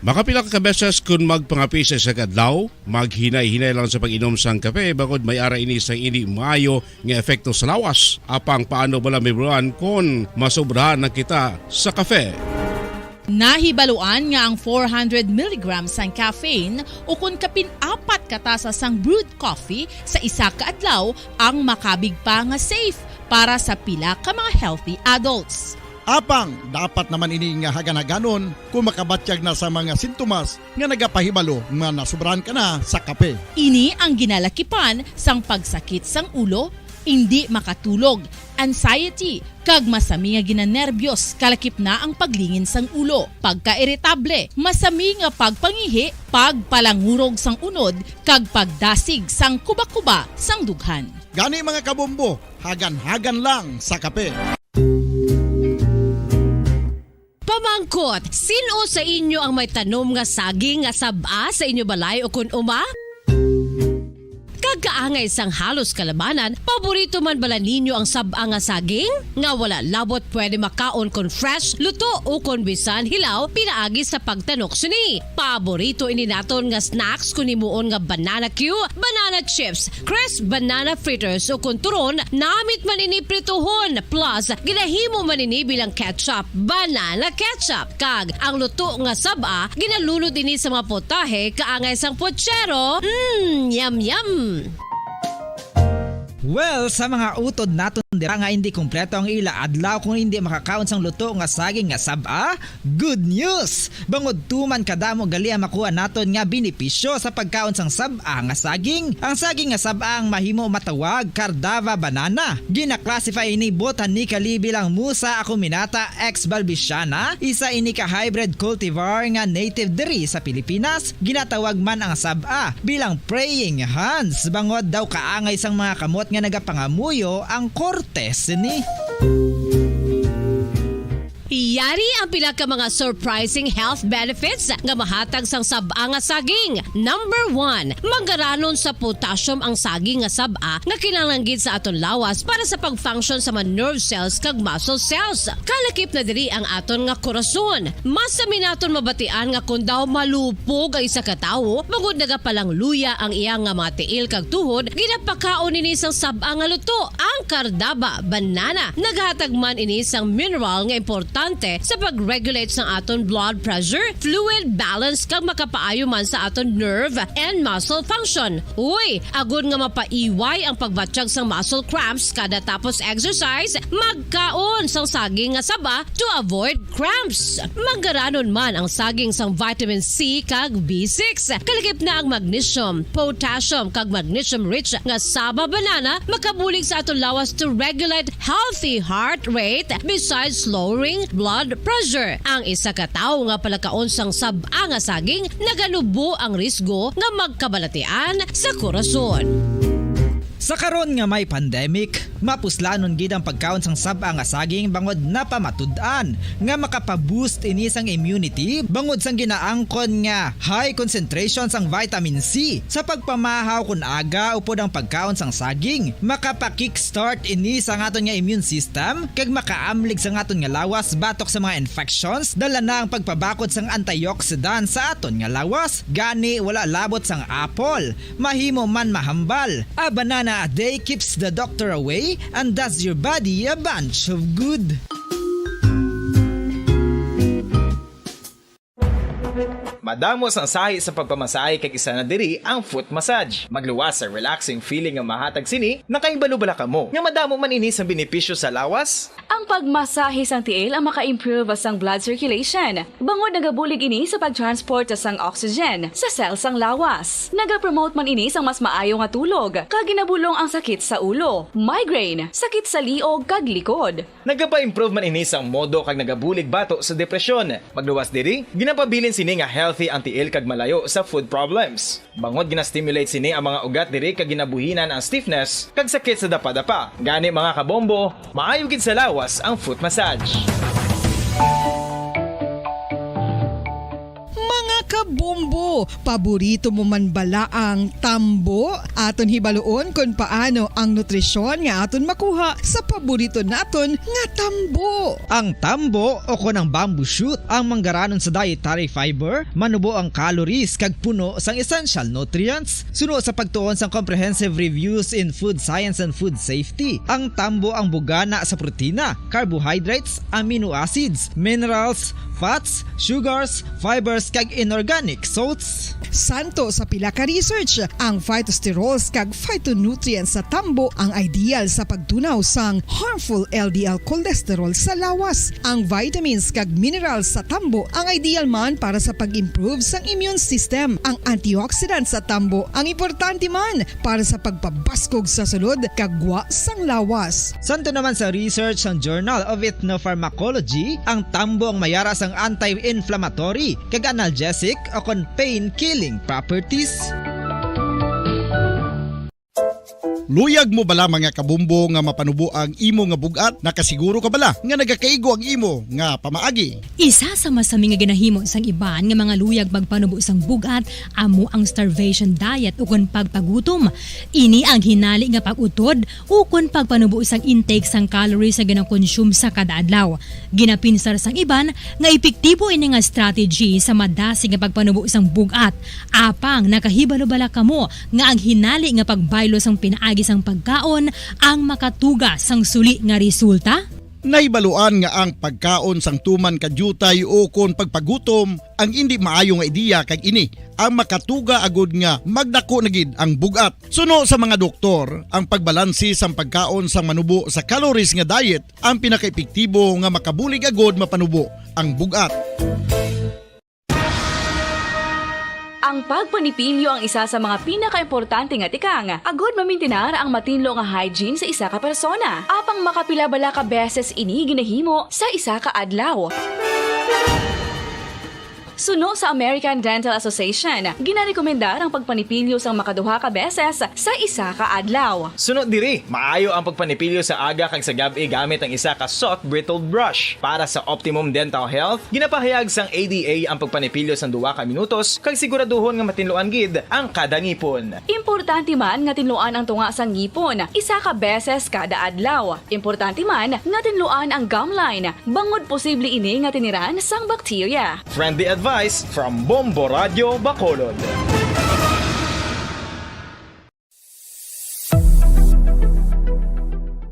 Makapila ka beses kon magpangape sa isa ka adlaw, maghinay-hinay lang sa pag-inom sang kape, bangod may ara ini sang indi maayo nga epekto sa lawas. Apang paano bala mahibaluan kon masobrahan na kita sa kape? Nahibaluan nga ang four hundred milligrams sang caffeine ukon kapin apat ka tasa sang brewed coffee sa isa ka adlaw ang makabig pa nga safe para sa pila ka mga healthy adults. Apang dapat naman ini nga hagan-haganon kung makabatyag na sa mga sintomas nga nagapahibalo nga nasobrahan ka na sa kape. Ini ang ginalakipan sang pagsakit sang ulo, indi makatulog, anxiety, kag masami nga ginanerbyos, kalakip na ang paglingin sang ulo, pagkairitable, masami nga pagpangihi, pagpalangurog sang unod, kag pagdasig sang kubakuba sang dughan. Gani, mga kabombo, hagan-hagan lang sa kape. Pamangkot, sin-o sa inyo ang may tanom nga saging nga sab-a sa inyo balay ukon uma? Kag kaangay sang halos kalabanan, paborito man bala ninyo ang sab-a nga saging? Nga wala labot pwede makaon kon fresh, luto, ukon bisan hilaw pinaagi sa pagtanok sini. Paborito ini naton nga snacks kon himuon nga banana cue, banana chips, crisp banana fritters, ukon turon, namit man ini prituhon, plus ginahimo man ini bilang ketchup, banana ketchup, kag ang luto nga sab-a ginalunod ini sa mga putahe kaangay sang putsero. Mm, yum, yum! Well, sa mga utod naton dira nga hindi kompleto ang ila adlaw kung hindi makakaon sang luto nga saging nga sab-a, good news! Bangod tuman kadamo gali ang makuha naton nga benepisyo sa pagkaon sang sab-a nga saging. Ang saging nga sab-a ang mahimo matawag Cardava banana. Gina-classify ini botanically bilang Musa acuminata ex balbisiana, isa ini ka hybrid cultivar nga native diri sa Pilipinas. Ginatawag man ang sab-a bilang praying hands, bangod daw kaangay sang mga kamot nga nagapangamuyo ang korte sini. Yari ang pila ka mga surprising health benefits nga mahatag sang sab-a nga saging. Number one, manggaranon sa potassium ang saging nga sab-a nga kinahanglan gid sa aton lawas para sa pag-function sa mga nerve cells kag muscle cells. Kalakip na diri ang aton nga korason. Masami naton mabatian nga kon daw malupog ang isa ka tawo, bangod nagapalangluya ang iya nga mga tiil kag tuhod, ginapakaon ini sang sab-a nga luto, ang Cardava banana. Naghatag man ini sang mineral nga importante sa pag-regulate sang aton blood pressure, fluid balance, kag makapaayo man sa aton nerve and muscle function. Uy, agod nga mapaiway ang pagbatyag sang muscle cramps kada tapos exercise, magkaon sang saging nga saba to avoid cramps. Manggaranon man ang saging sang vitamin C kag B six. Kalakip na ang magnesium, potassium, kag magnesium-rich nga saba banana makabulig sa aton lawas to regulate healthy heart rate, besides lowering blood blood pressure. Ang isa ka tawo nga palakaon sang sab-a nga saging nagalubo ang risgo nga magkabalatian sa korason. Sa karon nga may pandemic, mapuslanon gid ang pagkaon sang sab-a nga saging bangod napamatud-an nga makapa-boost ini sang immunity bangod sang ginaangkon nga high concentration sang vitamin C. Sa pagpamahaw kon aga upod ang pagkaon sang saging, makapa-kickstart ini sa aton nga immune system kag makaamlig sa aton nga lawas batok sa mga infections. Dala na ang pagpabakod sang antioxidant sa aton nga lawas. Gani, wala labot sang apple, mahimo man mahambal. A banana a day keeps the doctor away and does your body a bunch of good. Madamo sang sahi sa pagpamasahe kag isa na diri ang foot massage. Magluwas sa relaxing feeling nga mahatag sini, nakahibalo bala kamo nga madamo man ini sang benepisyo sa lawas? Ang pagmasahe sang tiil ang maka-improve sang blood circulation, bangod nagabulig ini sa pag-transport sang oxygen sa cell sang lawas. Nagapromote man ini sang mas maayo nga tulog, kag ginabulong ang sakit sa ulo, migraine, sakit sa liog, kag likod. Nagapa-improve man ini sang modo kag nagabulig bato sa depresyon. Magluwas diri, ginapabilin sini nga healthy ang tiil kag malayo sa foot problems. Bangod gina-stimulate sini ang mga ugat diri kag ginabuhinan ang stiffness kag sakit sa dapadapa. Gani, mga kabombo, maayo gid sa lawas ang foot massage. Mga kabombo, paborito mo man bala ang tambo? Aton hibaluon kon paano ang nutrisyon nga aton makuha sa paborito naton nga tambo. Ang tambo, o kon ang bamboo shoot, ang manggaranon sa dietary fiber, manubo ang calories kag puno sang essential nutrients. Suno sa pagtuon sang Comprehensive Reviews in Food Science and Food Safety, ang tambo ang bugana sa protina, carbohydrates, amino acids, minerals, fats, sugars, fibers, kag inorganic salts. Santo sa pila ka research, ang phytosterols kag phytonutrients sa tambo ang ideal sa pagtunaw sang harmful L D L cholesterol sa lawas. Ang vitamins kag minerals sa tambo ang ideal man para sa pag-improve sang immune system. Ang antioxidants sa tambo ang importante man para sa pagpabaskog sa sulod kag gwa sang lawas. Santo naman sa research sang Journal of Ethnopharmacology, ang tambo ang mayara sang anti-inflammatory kag analgesic o kon pain-killing properties. Luyag mo bala, mga kabombo, nga mapanubo ang imo nga bug-at? Nakasiguro ka bala nga nagakaigo ang imo nga pamaagi? Isa sa masami nga ginahimo sang iban nga mga luyag magpanubo sang bug-at amo ang starvation diet ukon pagpagutom. Ini ang hinali nga pag-utod ukon pagpanubo sang intake sang calories nga ginakonsume sa kada adlaw. Ginapinsar sang iban nga epektibo ini nga strategy sa madasig nga pagpanubo sang bug-at. Apang nakahibalo bala kamo nga ang hinali nga pagbaylo sang pinaagi sang pagkaon ang makatuga sang suli nga resulta? Nahibaluan nga ang pagkaon sang tuman ka diutay ukon pagpagutom ang indi maayo nga ideya, kag ini ang makatuga agud nga magdako na gid ang bug-at. Suno sa mga doktor, ang pagbalanse sang pagkaon sang manubo sa calories nga diet ang pinakaepektibo nga makabulig agud mapanubo ang bug-at. Ang pagpanipilyo ang isa sa mga pinakaimportante nga tikang agud mamintinar ang matinlo nga hygiene sa isa ka persona. Apang makapila bala ka beses ini ginahimo sa isa ka adlaw? Suno sa American Dental Association, ginarekomendar ang pagpanipilyo sang makaduha ka beses sa isa ka adlaw. Suno diri, maayo ang pagpanipilyo sa aga kag sa gab-i gamit ang isa ka soft bristled brush. Para sa optimum dental health, ginapahayag sang A D A ang pagpanipilyo sang duha ka minutos kag siguraduhon nga matinluan gid ang kada ngipon. Importante man nga tinluan ang tunga sang ngipon isa ka beses kada adlaw. Importante man nga tinluan ang gum line, bangod posible ini nga tiniran sang bakterya. Friendly advice from Bombo Radio Bacolod.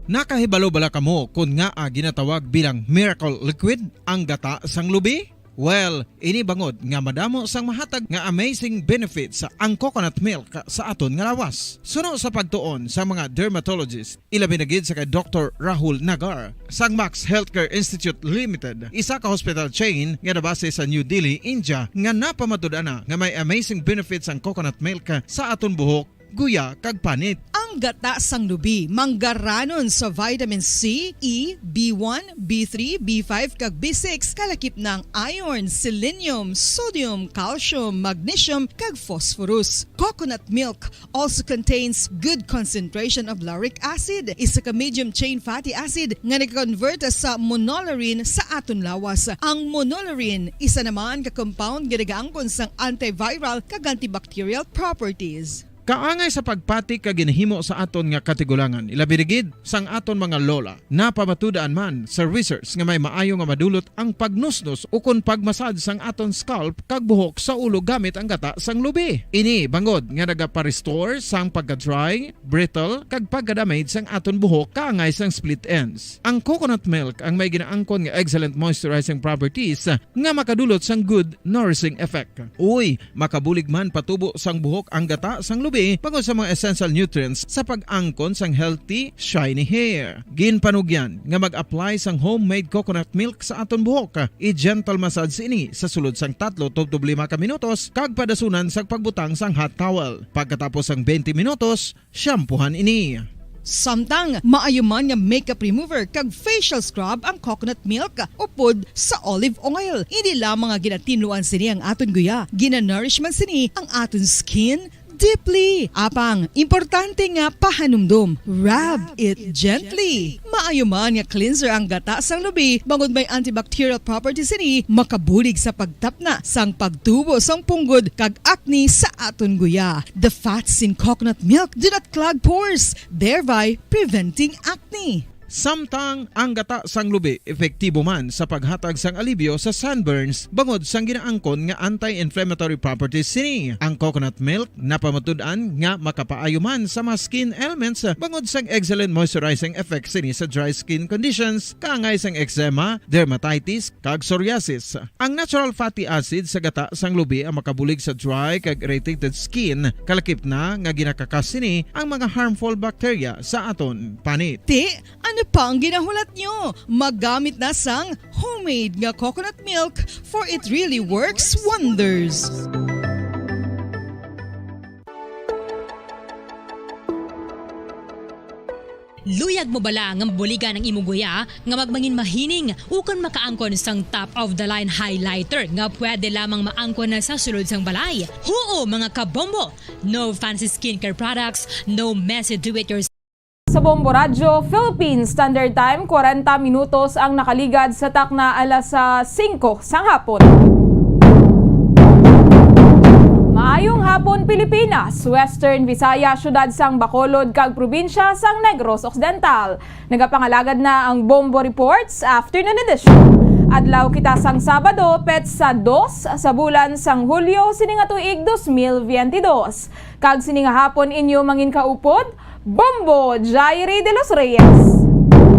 Nakahibalo bala kamo kon ngaa ginatawag bilang miracle liquid ang gata sang lubi? Well, ini bangod nga madamo sang mahatag nga amazing benefits ang coconut milk sa aton nga lawas. Suno sa pagtuon sa mga dermatologist, ilabi na gid sa kay Doktor Rahul Nagar sang Max Healthcare Institute Limited, isa ka hospital chain nga nabase sa New Delhi, India, nga napamatud-an na nga may amazing benefits ang coconut milk sa aton buhok guya, kag panit. Ang gata sang lubi manggaranon sa vitamin C, E, B one, B three, B five, kag B six, kalakip na ang iron, selenium, sodium, calcium, magnesium, kag phosphorus. Coconut milk also contains good concentration of lauric acid, isa ka medium chain fatty acid nga nagakonvert sa monolaurin sa aton lawas. Ang monolaurin isa naman ka compound nga nagaangkon sang antiviral kag antibacterial properties. Kaangay sa pagpati ka ginahimo sa aton nga katigulangan, ilabi na gid sang aton mga lola. Napamatud-an man sa research nga may maayo nga madulot ang pagnusnos ukon pagmasad sang aton scalp kag buhok sa ulo gamit ang gata sang lubi. Ini bangod nga nagapa-restore sang pagka-dry, brittle, kag pagka-damage sang aton buhok kaangay sang split ends. Ang coconut milk ang may ginaangkon nga excellent moisturizing properties nga makadulot sang good nourishing effect. Uy, makabulig man patubo sang buhok ang gata sang lubi bangod sa mga essential nutrients sa pag-angkon sang healthy, shiny hair. Ginpanugyan nga mag-apply sang homemade coconut milk sa aton buhok. I-gentle massage ini sa sulod sang tatlo tubtob lima ka minutos kag padasunan sang pagbutang sang hot towel. Pagkatapos sang twenty minutos, shampoohan ini. Samtang maayo man nga makeup remover kag facial scrub ang coconut milk upod sa olive oil. Hindi lamang nga ginatinluan sini ang aton guya, ginanourish man sini ang aton skin deeply. Apang, importante nga pahanumdom, rub it gently. Maayo man nga cleanser ang gata sang lubi, bangod may antibacterial properties sini, makabulig sa pagtapna sang pagtubo sang punggod kag acne sa aton guya. The fats in coconut milk do not clog pores, thereby preventing acne. Samtang ang gata sang lubi epektibo man sa paghatag sang alibyo sa sunburns bangod sang ginaangkon nga anti-inflammatory properties sini. Ang coconut milk napamatud-an nga makapaayo man sa mga skin ailments bangod sang excellent moisturizing effect sini sa dry skin conditions, kaangay sang eczema, dermatitis, kag psoriasis. Ang natural fatty acid sa gata sang lubi ang makabulig sa dry kag irritated skin, kalakip na nga ginakakas sini ang mga harmful bacteria sa aton panit. Ti, ano pa ang ginahulat nyo? Maggamit na sang homemade nga coconut milk, for it really works wonders. Luyag mo bala nga mabuligan ang imo guya nga magmangin mahining ukon makaangkon sang top of the line highlighter nga pwede lamang maangkon na sa sulod sang balay? Huo, mga kabombo! No fancy skincare products, no messy do-it-yourself. Sa Bombo Radyo, Philippine Standard Time, kwarenta minutos ang nakaligad sa takna alas, ah, singko sang hapon. Maayong hapon, Pilipinas, Western Visayas, siyudad sang Bacolod, kag probinsya sang Negros Occidental. Nagapangalagad na ang Bombo Reports Afternoon Edition. Adlaw kita sang Sabado, petsa dos sa bulan sang Hulyo, sini nga tuig dos mil biyente dos. Kag sini nga hapon inyo mangin kaupod, Bombo Jairi de los Reyes.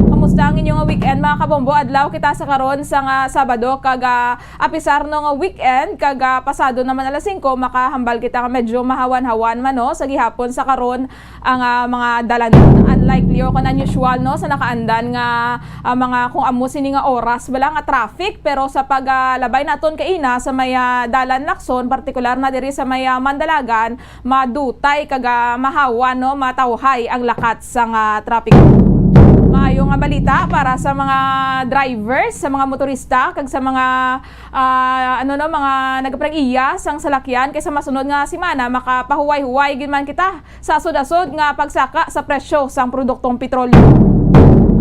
Kamusta ang inyo nga weekend, mga kabombo? Adlaw kita sa karon sa nga Sabado, kag, ah, apisar no nga weekend, kag, ah, pasado naman alas singko, makahambal kita nga medyo mahawan-hawan man, no, sa gihapon sa karon ang, ah, mga dalan. Unlikely o kon unusual, no, sa nakaandan nga, ah, mga kung amo sini nga oras bala nga traffic, pero sa pag, ah, labay naton kaina sa may, ah, dalan Lacson, partikular na diri sa may, ah, Mandalagan, madutay kag, ah, mahawa, no, matawhay ang lakat sang, ah, trapiko. Maayo nga balita para sa mga drivers, sa mga motorista, kag sa mga, ah, ano, no, mga nagaprangiya sang salakyan, kay sa masunod nga semana makapahuway-huway gid man kita sa asod-asod nga pagsaka sa presyo sang produktong petrolyo.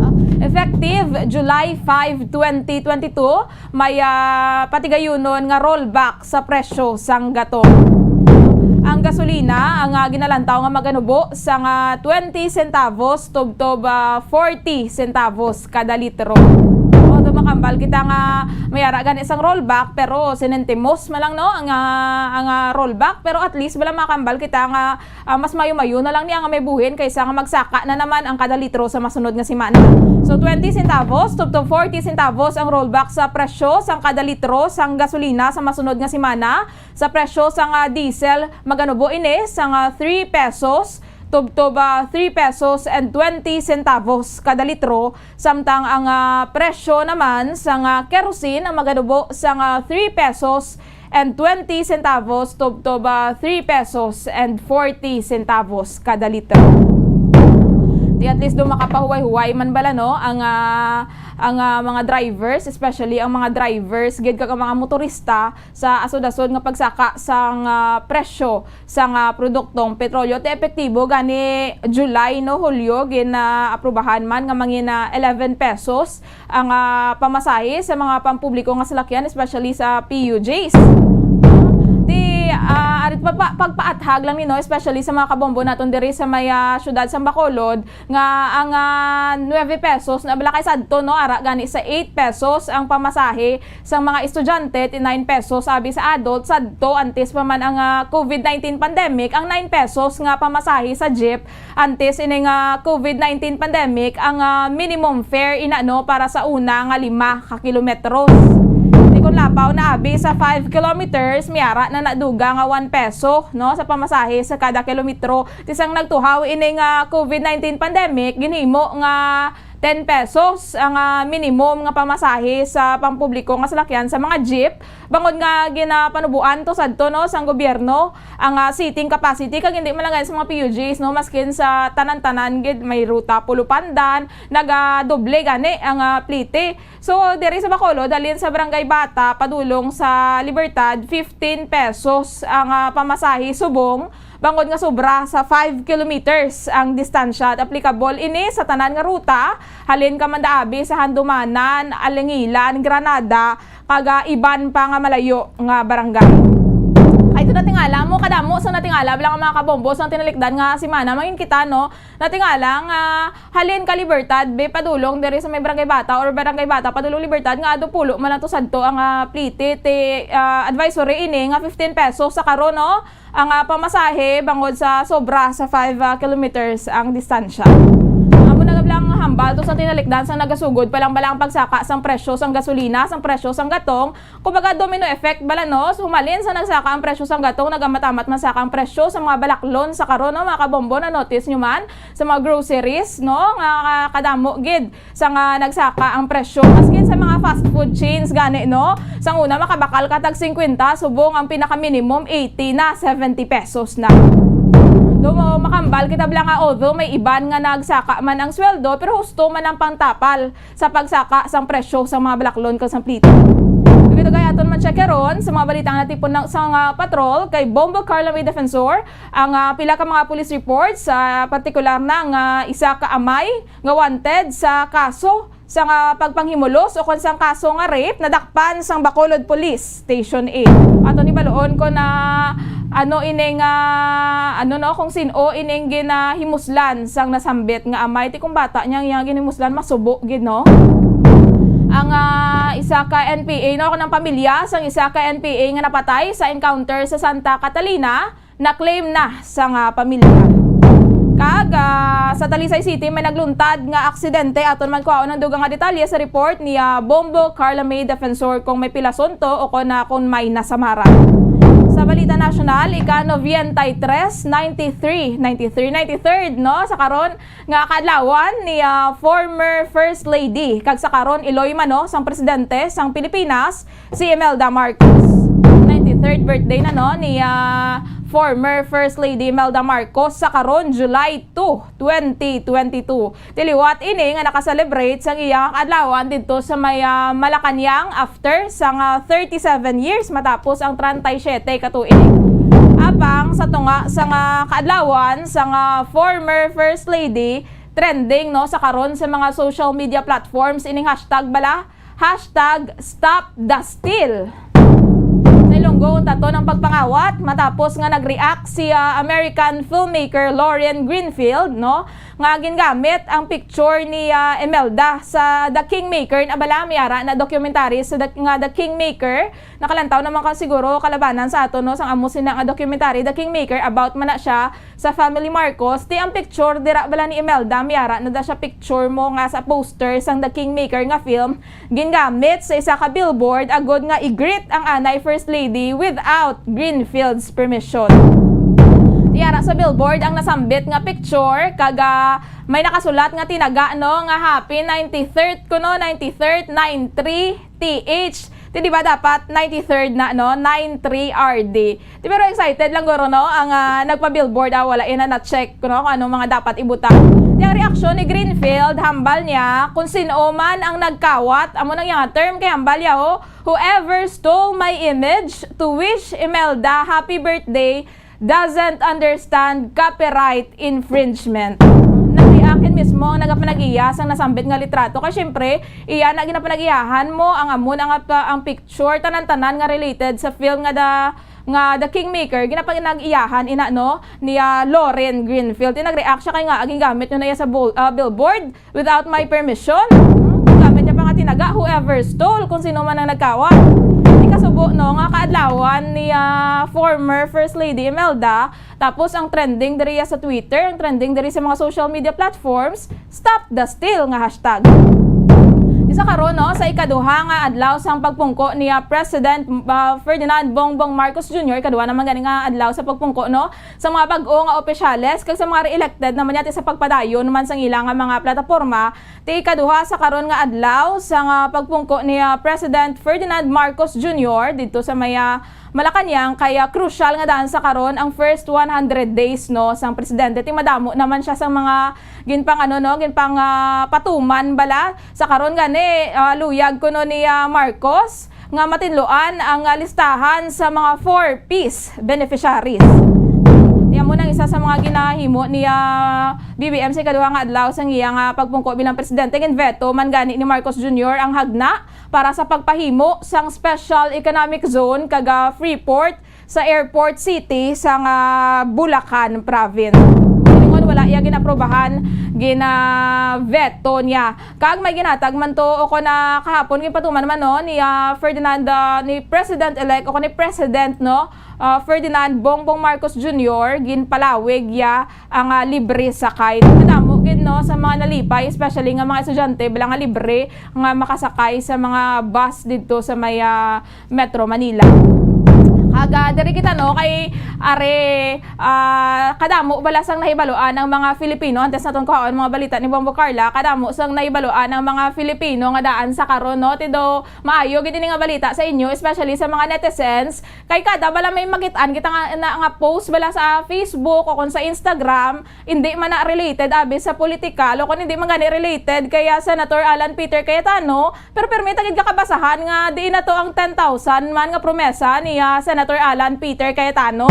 Ah, effective July five, twenty twenty-two, may, ah, patigayunon nga rollback sa presyo sang gatong. Ang gasolina, ang, ah, ginalantaw nga maganubo sang, ah, twenty centavos tubtob, ah, forty centavos kada litro. Although makambal kita nga may ara gani sang rollback, pero sentimos man lang, no, ang, ah, ang, ah, rollback, pero at least bala makambal kita nga ah, mas mayo-mayo na lang niya nga may buhin kaysa nga magsaka na naman ang kada litro sa masunod nga semana. So, twenty centavos tubtob forty centavos ang rollback sa presyo sang kada litro sang gasolina sa masunod nga semana. Sa presyo sang, ah, diesel, maganubo ini sang, ah, three pesos tubtob, ah, three pesos and twenty centavos kada litro, samtang ang, ah, presyo naman sang, ah, kerosene ang maganubo sang, ah, three pesos and twenty centavos tubtob, ah, three pesos and forty centavos kada litro. Di at least do makapahuway-huway man bala, no, ang, ah, ang, ah, mga drivers, especially ang mga drivers gid kag ang mga motorista sa asod-asod nga pagsaka sang, ah, presyo sang, ah, produktong petrolyo. Ti epektibo gani July, no, Hulyo, ginaaprubahan man nga mangin, ah, eleven pesos ang, ah, pamasahe sa mga pampubliko nga salakyan, especially sa P U Js. Ti, ah, arit pa, pa, pagpaathag lang ni, no, especially sa mga kabombo naton diri sa may, ah, siyudad sang Bacolod, nga ang, ah, nuebe pesos na bala kay sadto, no, ara gani sa eight pesos ang pamasahe sang mga estudyante, ti nine pesos abi sa adult. Sadto, antes pa man ang, ah, covid nineteen pandemic, ang nine pesos nga pamasahe sa jeep antes ini nga covid nineteen pandemic ang, ah, minimum fare ina, no, para sa una nga lima ka kilometros. Ti kon lapaw na abi sa five kilometers, miara na nadugang nga one peso, no, sa pamasahe sa kada kilometro. Ti sang nagtuhaw ini nga covid nineteen pandemic, ginhimo nga ten pesos ang, ah, minimum nga pamasahe sa pampubliko nga salakyan sa mga jeep, bangod nga ginapanuboan to sadto, no, sang gobyerno ang, ah, seating capacity, kag hindi man lang gani sa mga P U Js, no, maskin sa tanan-tanan gid may ruta Pulo Pandan, nagadoble gani ang, ah, plite. So, diri sa Bacolod, halin sa Barangay Bata padulong sa Libertad, fifteen pesos ang, ah, pamasahe subong, bangod nga sobra sa five kilometers ang distansya. At applicable ini sa tanan nga ruta, halin ka Mandaabi sa Handumanan, Alangilan, Granada, kag, ah, iban pa nga malayo nga barangay. Kay ito natingala mo, kadamo sa natingala, bala nga mga kabombo, sa tinalikdan nga semana, mangin kita, no? Natingala nga halin ka Libertad, be, padulong diri sa may Barangay Bata or Barangay Bata, padulong Libertad, nga ado pulo man ato sadto ang, ah, plite, ti, ah, advisory ini nga fifteen pesos sa karon, no? Ang, ah, pamasahe bangod sa sobra sa five, ah, kilometers ang distansya. Amo na gablang hambal to sa tinalikdan sang nagasugod pa lang bala ang pagsaka sang presyo sang gasolina, sang presyo sang gatong, kumbaga domino effect bala, no? So, humalin sa nagsaka ang presyo sang gatong, nagamat-amat man saka ang presyo sa mga balaklon sa karon, no? Mga kabombo, na notice nyo man sa mga groceries, no, nga kadamo gid sa nga nagsaka ang presyo. Maskin sa mga fast food chains gani, no? Sang una, makabakal ka tag singkwenta, subong ang pinaka-minimum eighty na, seventy pesos na. Do mo makambal kita bala nga, although may iban nga nagsaka man ang sweldo, pero husto man ang pangtapal sa pagsaka sang presyo sa mga balaklon kag sang plite. Dugay-dugay aton ma-check karon sa mga balita nga natipon na sa nga patrol kay Bombo Carlo May Defensor ang, ah, pila ka mga police reports, ah, partikular na nga isa ka amay nga wanted sa kaso sang, ah, pagpanghimulos o kon sang kaso nga rape nadakpan sang Bacolod Police Station eight. Aton ibaluon kon ano ining, ah, ano, no, kung sin-o ining ginahimuslan sang nasambit nga amay. Ti kung bata niya, iya ginhimuslan, masubo gid, no? Ang, ah, isa ka N P A, no, kon ang pamilya sang isa ka N P A nga napatay sa encounter sa Santa Catalina, na-claim na sang pamilya. Kag, ah, sa Talisay City, may nagluntad nga aksidente. Aton man kuhaon ang dugang nga detalye sa report ni, ah, Bombo Carla May Defensor kung may pilason to o kon, ah, kung may nasamaran. Sa balita nasyonal, ika-noventa y tres, ninety-three, ninety-three, ninety-third, no? Sa karon nga kaadlawan ni, ah, former First Lady, kag sa karon iloy man, no, sang presidente sang Pilipinas, si Imelda Marcos. Ninety-third birthday na, no, ni, ah, former First Lady Imelda Marcos sa karon, July two, twenty twenty-two. Ti liwat ini nga naka-celebrate sang iya nga kaadlawan didto sa may, ah, Malacañang after sang, ah, thirty-seven years matapos ang treinta y siete ka tuig. Apang sa tunga sang, ah, kaadlawan sang, ah, former First Lady, trending, no, sa karon sa mga social media platforms ining hashtag bala, hashtag stop the steal. Sa Ilonggo, untaton ang pagpangawat matapos nga nag-react si, ah, American filmmaker Lauren Greenfield, no, nga gingamit ang picture ni, ah, Imelda sa The Kingmaker. Na bala, may ara na documentary sa The, nga The Kingmaker. Nakalantaw naman ka siguro kalabanan sa ato, no, sang amo sina nga documentary, The Kingmaker, about man na siya sa family Marcos. Ti ang picture dira bala ni Imelda, may ara na da siya picture mo nga sa poster sang The Kingmaker nga film, gingamit sa isa ka billboard agod nga i-greet ang anay First Lady without Greenfield's permission. Ti ara sa billboard ang nasambit nga picture, kag, ah, may nakasulat nga tinaga, no, nga happy ninety-third kuno, ninety-third, nine three T H. Ti, di ba dapat ninety-third na, no? Nine three R D. Ti, pero excited lang guro, no? Ang, ah, nagpa-billboard, ah, wala ina na-check, no? Kung anong mga dapat ibutang. Ti, ang reaksyon ni Greenfield, hambal niya, kung sino man ang nagkawat, amo nang iyang term kay hambal niya, oh, "Whoever stole my image to wish Imelda happy birthday doesn't understand copyright infringement." Nagriakin mismo ang nagapanag-iya sang nasambit nga litrato. Kay syempre, iya na ginapanag-iyahan mo ang amo na nga pa, ang picture, tanan-tanan nga related sa film nga The, nga The Kingmaker, ginapanag-iyahan ina, no, ni, ah, Lauren Greenfield. Ti nag-react siya kay nga, "Aging gamit nyo na iya sa bul-, ah, billboard without my permission." Hmm, gamit niya pa nga tinaga, "Whoever stole," kung sino man ang nagkawat. Ti kasubo, no, nga kaadlawan ni, ah, former First Lady Imelda, tapos ang trending diri sa Twitter, ang trending diri sa mga social media platforms, "Stop the steal" nga hashtag. Ti sa karon, no, sa ikaduha nga adlaw sang pagpungko ni, ah, President, ah, Ferdinand Bongbong Marcos Junior, ikaduha naman gani nga adlaw sa pagpungko, no, sa mga bag-o nga opisyales kag sa mga re-elected naman niya ti sa pagpadayon man sang ila nga mga plataporma. Ti ikaduha sa karon nga adlaw sa nga pagpungko ni, ah, President Ferdinand Marcos Junior didto sa may, ah, Malacañang, kay, ah, crucial nga daan sa karon ang first one hundred days, no, sang presidente. Ti madamo naman siya sang mga ginpang, ano, no, ginpang, ah, patuman bala. Sa karon gani, ah, luyag kuno ni, ah, Marcos nga matinluan ang, ah, listahan sa mga four Ps beneficiaries. Ti amo nang isa sa mga ginahimo ni, ah, B B M sa ikaduha nga adlaw sang iya nga pagpungko bilang presidente. Ginveto man gani ni Marcos Junior ang hagna para sa pagpahimo sang special economic zone kag, ah, free port sa airport city sang, ah, Bulacan province. Ingon wala iya ginaprobahan, ginaveto niya. Kag may ginhatag man to, o kon, ah, kahapon ginpatuman man, no, ni, ah, Ferdinand, ah, ni President-elect o kon ni President, no, ah, Ferdinand Bongbong Marcos Junior, ginpalawig ya ang, ah, libre sakay. Madamo gid, no, sa mga nalipay, especially nga mga estudyante, bala nga libre nga makasakay sa mga bus didto sa may, ah, Metro Manila. Kag, ah, diri kita, no, kay are, ah, kadamo bala sang nahibaluan ang mga Filipino. Antes naton kuhaon mga balita ni Bombo Carla, kadamo sang nahibaluan ang mga Filipino nga daan sa karon, no. Ti daw maayo gid ini nga balita sa inyo, especially sa mga netizens. Kay kada bala may makit-an kita nga, na, nga post bala sa Facebook o kon sa Instagram, indi man na related abi sa political o kon indi man gani related kay, ah, Senator Alan Peter Cayetano, pero pirmi ta gid kakabasahan nga diin na to ang ten thousand man nga promesa ni, ah, Senator Alan Peter Cayetano.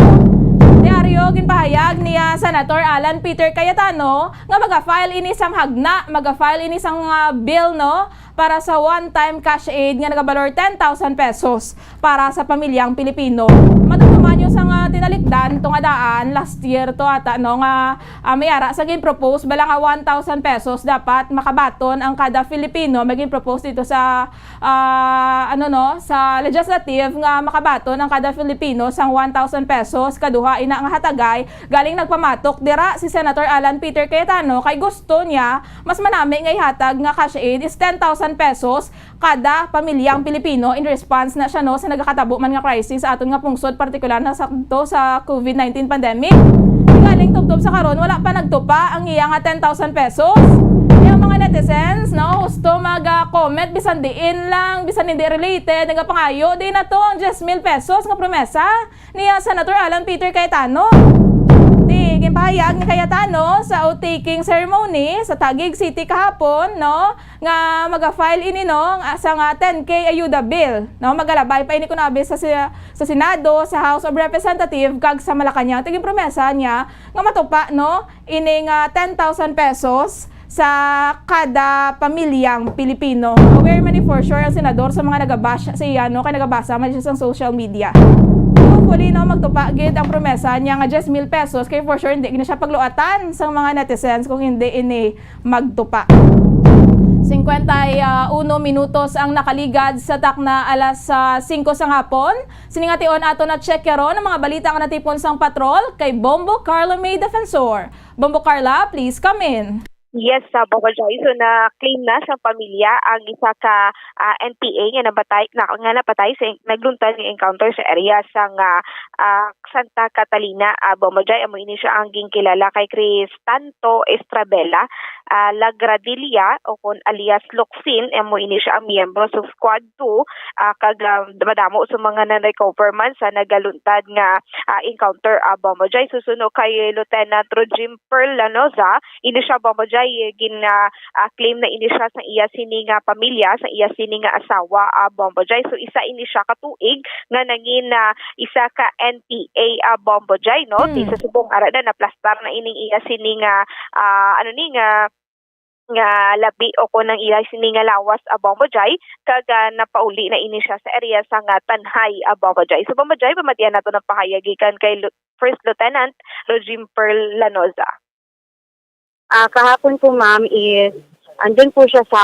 Diaryo ginpahayag ni, ah, Senator Alan Peter Cayetano nga maga-file ini sang hagna, maga-file ini sang, ah, bill, no, para sa one-time cash aid nga nagabalor ten thousand pesos para sa pamilyang Pilipino. Madumduman nyo sa nga tinalikdan to nga daan, last year to ata, no, nga, ah, may ara sa gin-propose bala nga one thousand pesos dapat makabaton ang kada Filipino. May gin-propose dito sa, ah, ano, no, sa legislative nga makabaton ang kada Filipino sang one thousand pesos, kaduha ina nga hatagay. Galing nagpamatok dira si Senator Alan Peter Cayetano kay gusto niya mas manami nga ihatag nga cash aid is ten thousand pesos kada pamilyang Pilipino in response na siya, no, sa nagakatabo man nga crisis sa aton nga pungsod, partikular na sa, to sa COVID nineteen pandemic. Galing tubtob sa karon, wala pa nagtupa ang iya nga ten thousand pesos. Kaya ang mga netizens, no, gusto mag-comment, bisan diin lang, bisan hindi related, nagapangayo, di na to ang diyes mil pesos nga promesa ni, ah, Senator Alan Peter Cayetano. Ti ginpahayag ni Cayetano sa oath-taking ceremony sa Taguig City kahapon, no, nga maga-file ini, no, nga sa nga ten K ayuda bill, no, magalabay pa ini kuno abi sa, sa, sa Senado, sa House of Representatives kag sa Malacañang. Ti ginpromesa niya nga matupa, no, ining, ah, ten thousand pesos sa kada pamilyang Pilipino. Aware man ni for sure ang senador sa mga nagabash sa iya, no, kay nagabasa man siya sa social media. Hopefully, no, magtupa gid ang promesa niya nga diyes mil pesos, kay for sure hindi gid na siya pagluatan sang mga netizens kung hindi ini magtupa. Cincuenta y uno minutos ang nakaligad sa takna alas, ah, singko sa hapon. Sini nga tion ato na check karon ang mga balita nga natipon sang patrol kay Bombo Carlo May Defensor. Bombo Carla, please come in. Yes, sa Bobajay. So, na-claim na sang pamilya ang isa ka, ah, N P A nga nabatay, na, nga napatay sa en-, nagluntad nga encounter sa area sang, ah, ah, Santa Catalina, ah, Bobajay. Amo ini siya ang ginkilala kay Cristanto Estrabela, ah, Lagradilla, o kon alias Loksin. Amo ini siya ang miyembro sa Squad two, ah, kag, ah, madamo sa mga na-recover man sa nagaluntad nga, ah, encounter, ah, Bobajay. Susuno kay Lieutenant Rojim Pearl Lanoza, ini siya, Bobajay, gin, ah, ah, claim na ini siya sa iya sini nga pamilya, sa iya sini nga asawa, ah, Bobajay. So, isa ini siya ka tuig nga nangin, ah, isa ka N P A, ah, Bobajay, no? Ti Hmm. sa subong ara na naplastar na ining iya sini nga, ah, ano ni, nga, nga labi o kon ang iya sini nga lawas, ah, Bobajay, kag, ah, napauli na ini siya sa area sa nga Tanjay, ah, Bobajay. So, Bobajay, pamatian nato ng pahayag gikan kay Lu-, First Lieutenant Rojim Pearl Lanoza. Ah, kahapon po, ma'am, is andun po siya sa,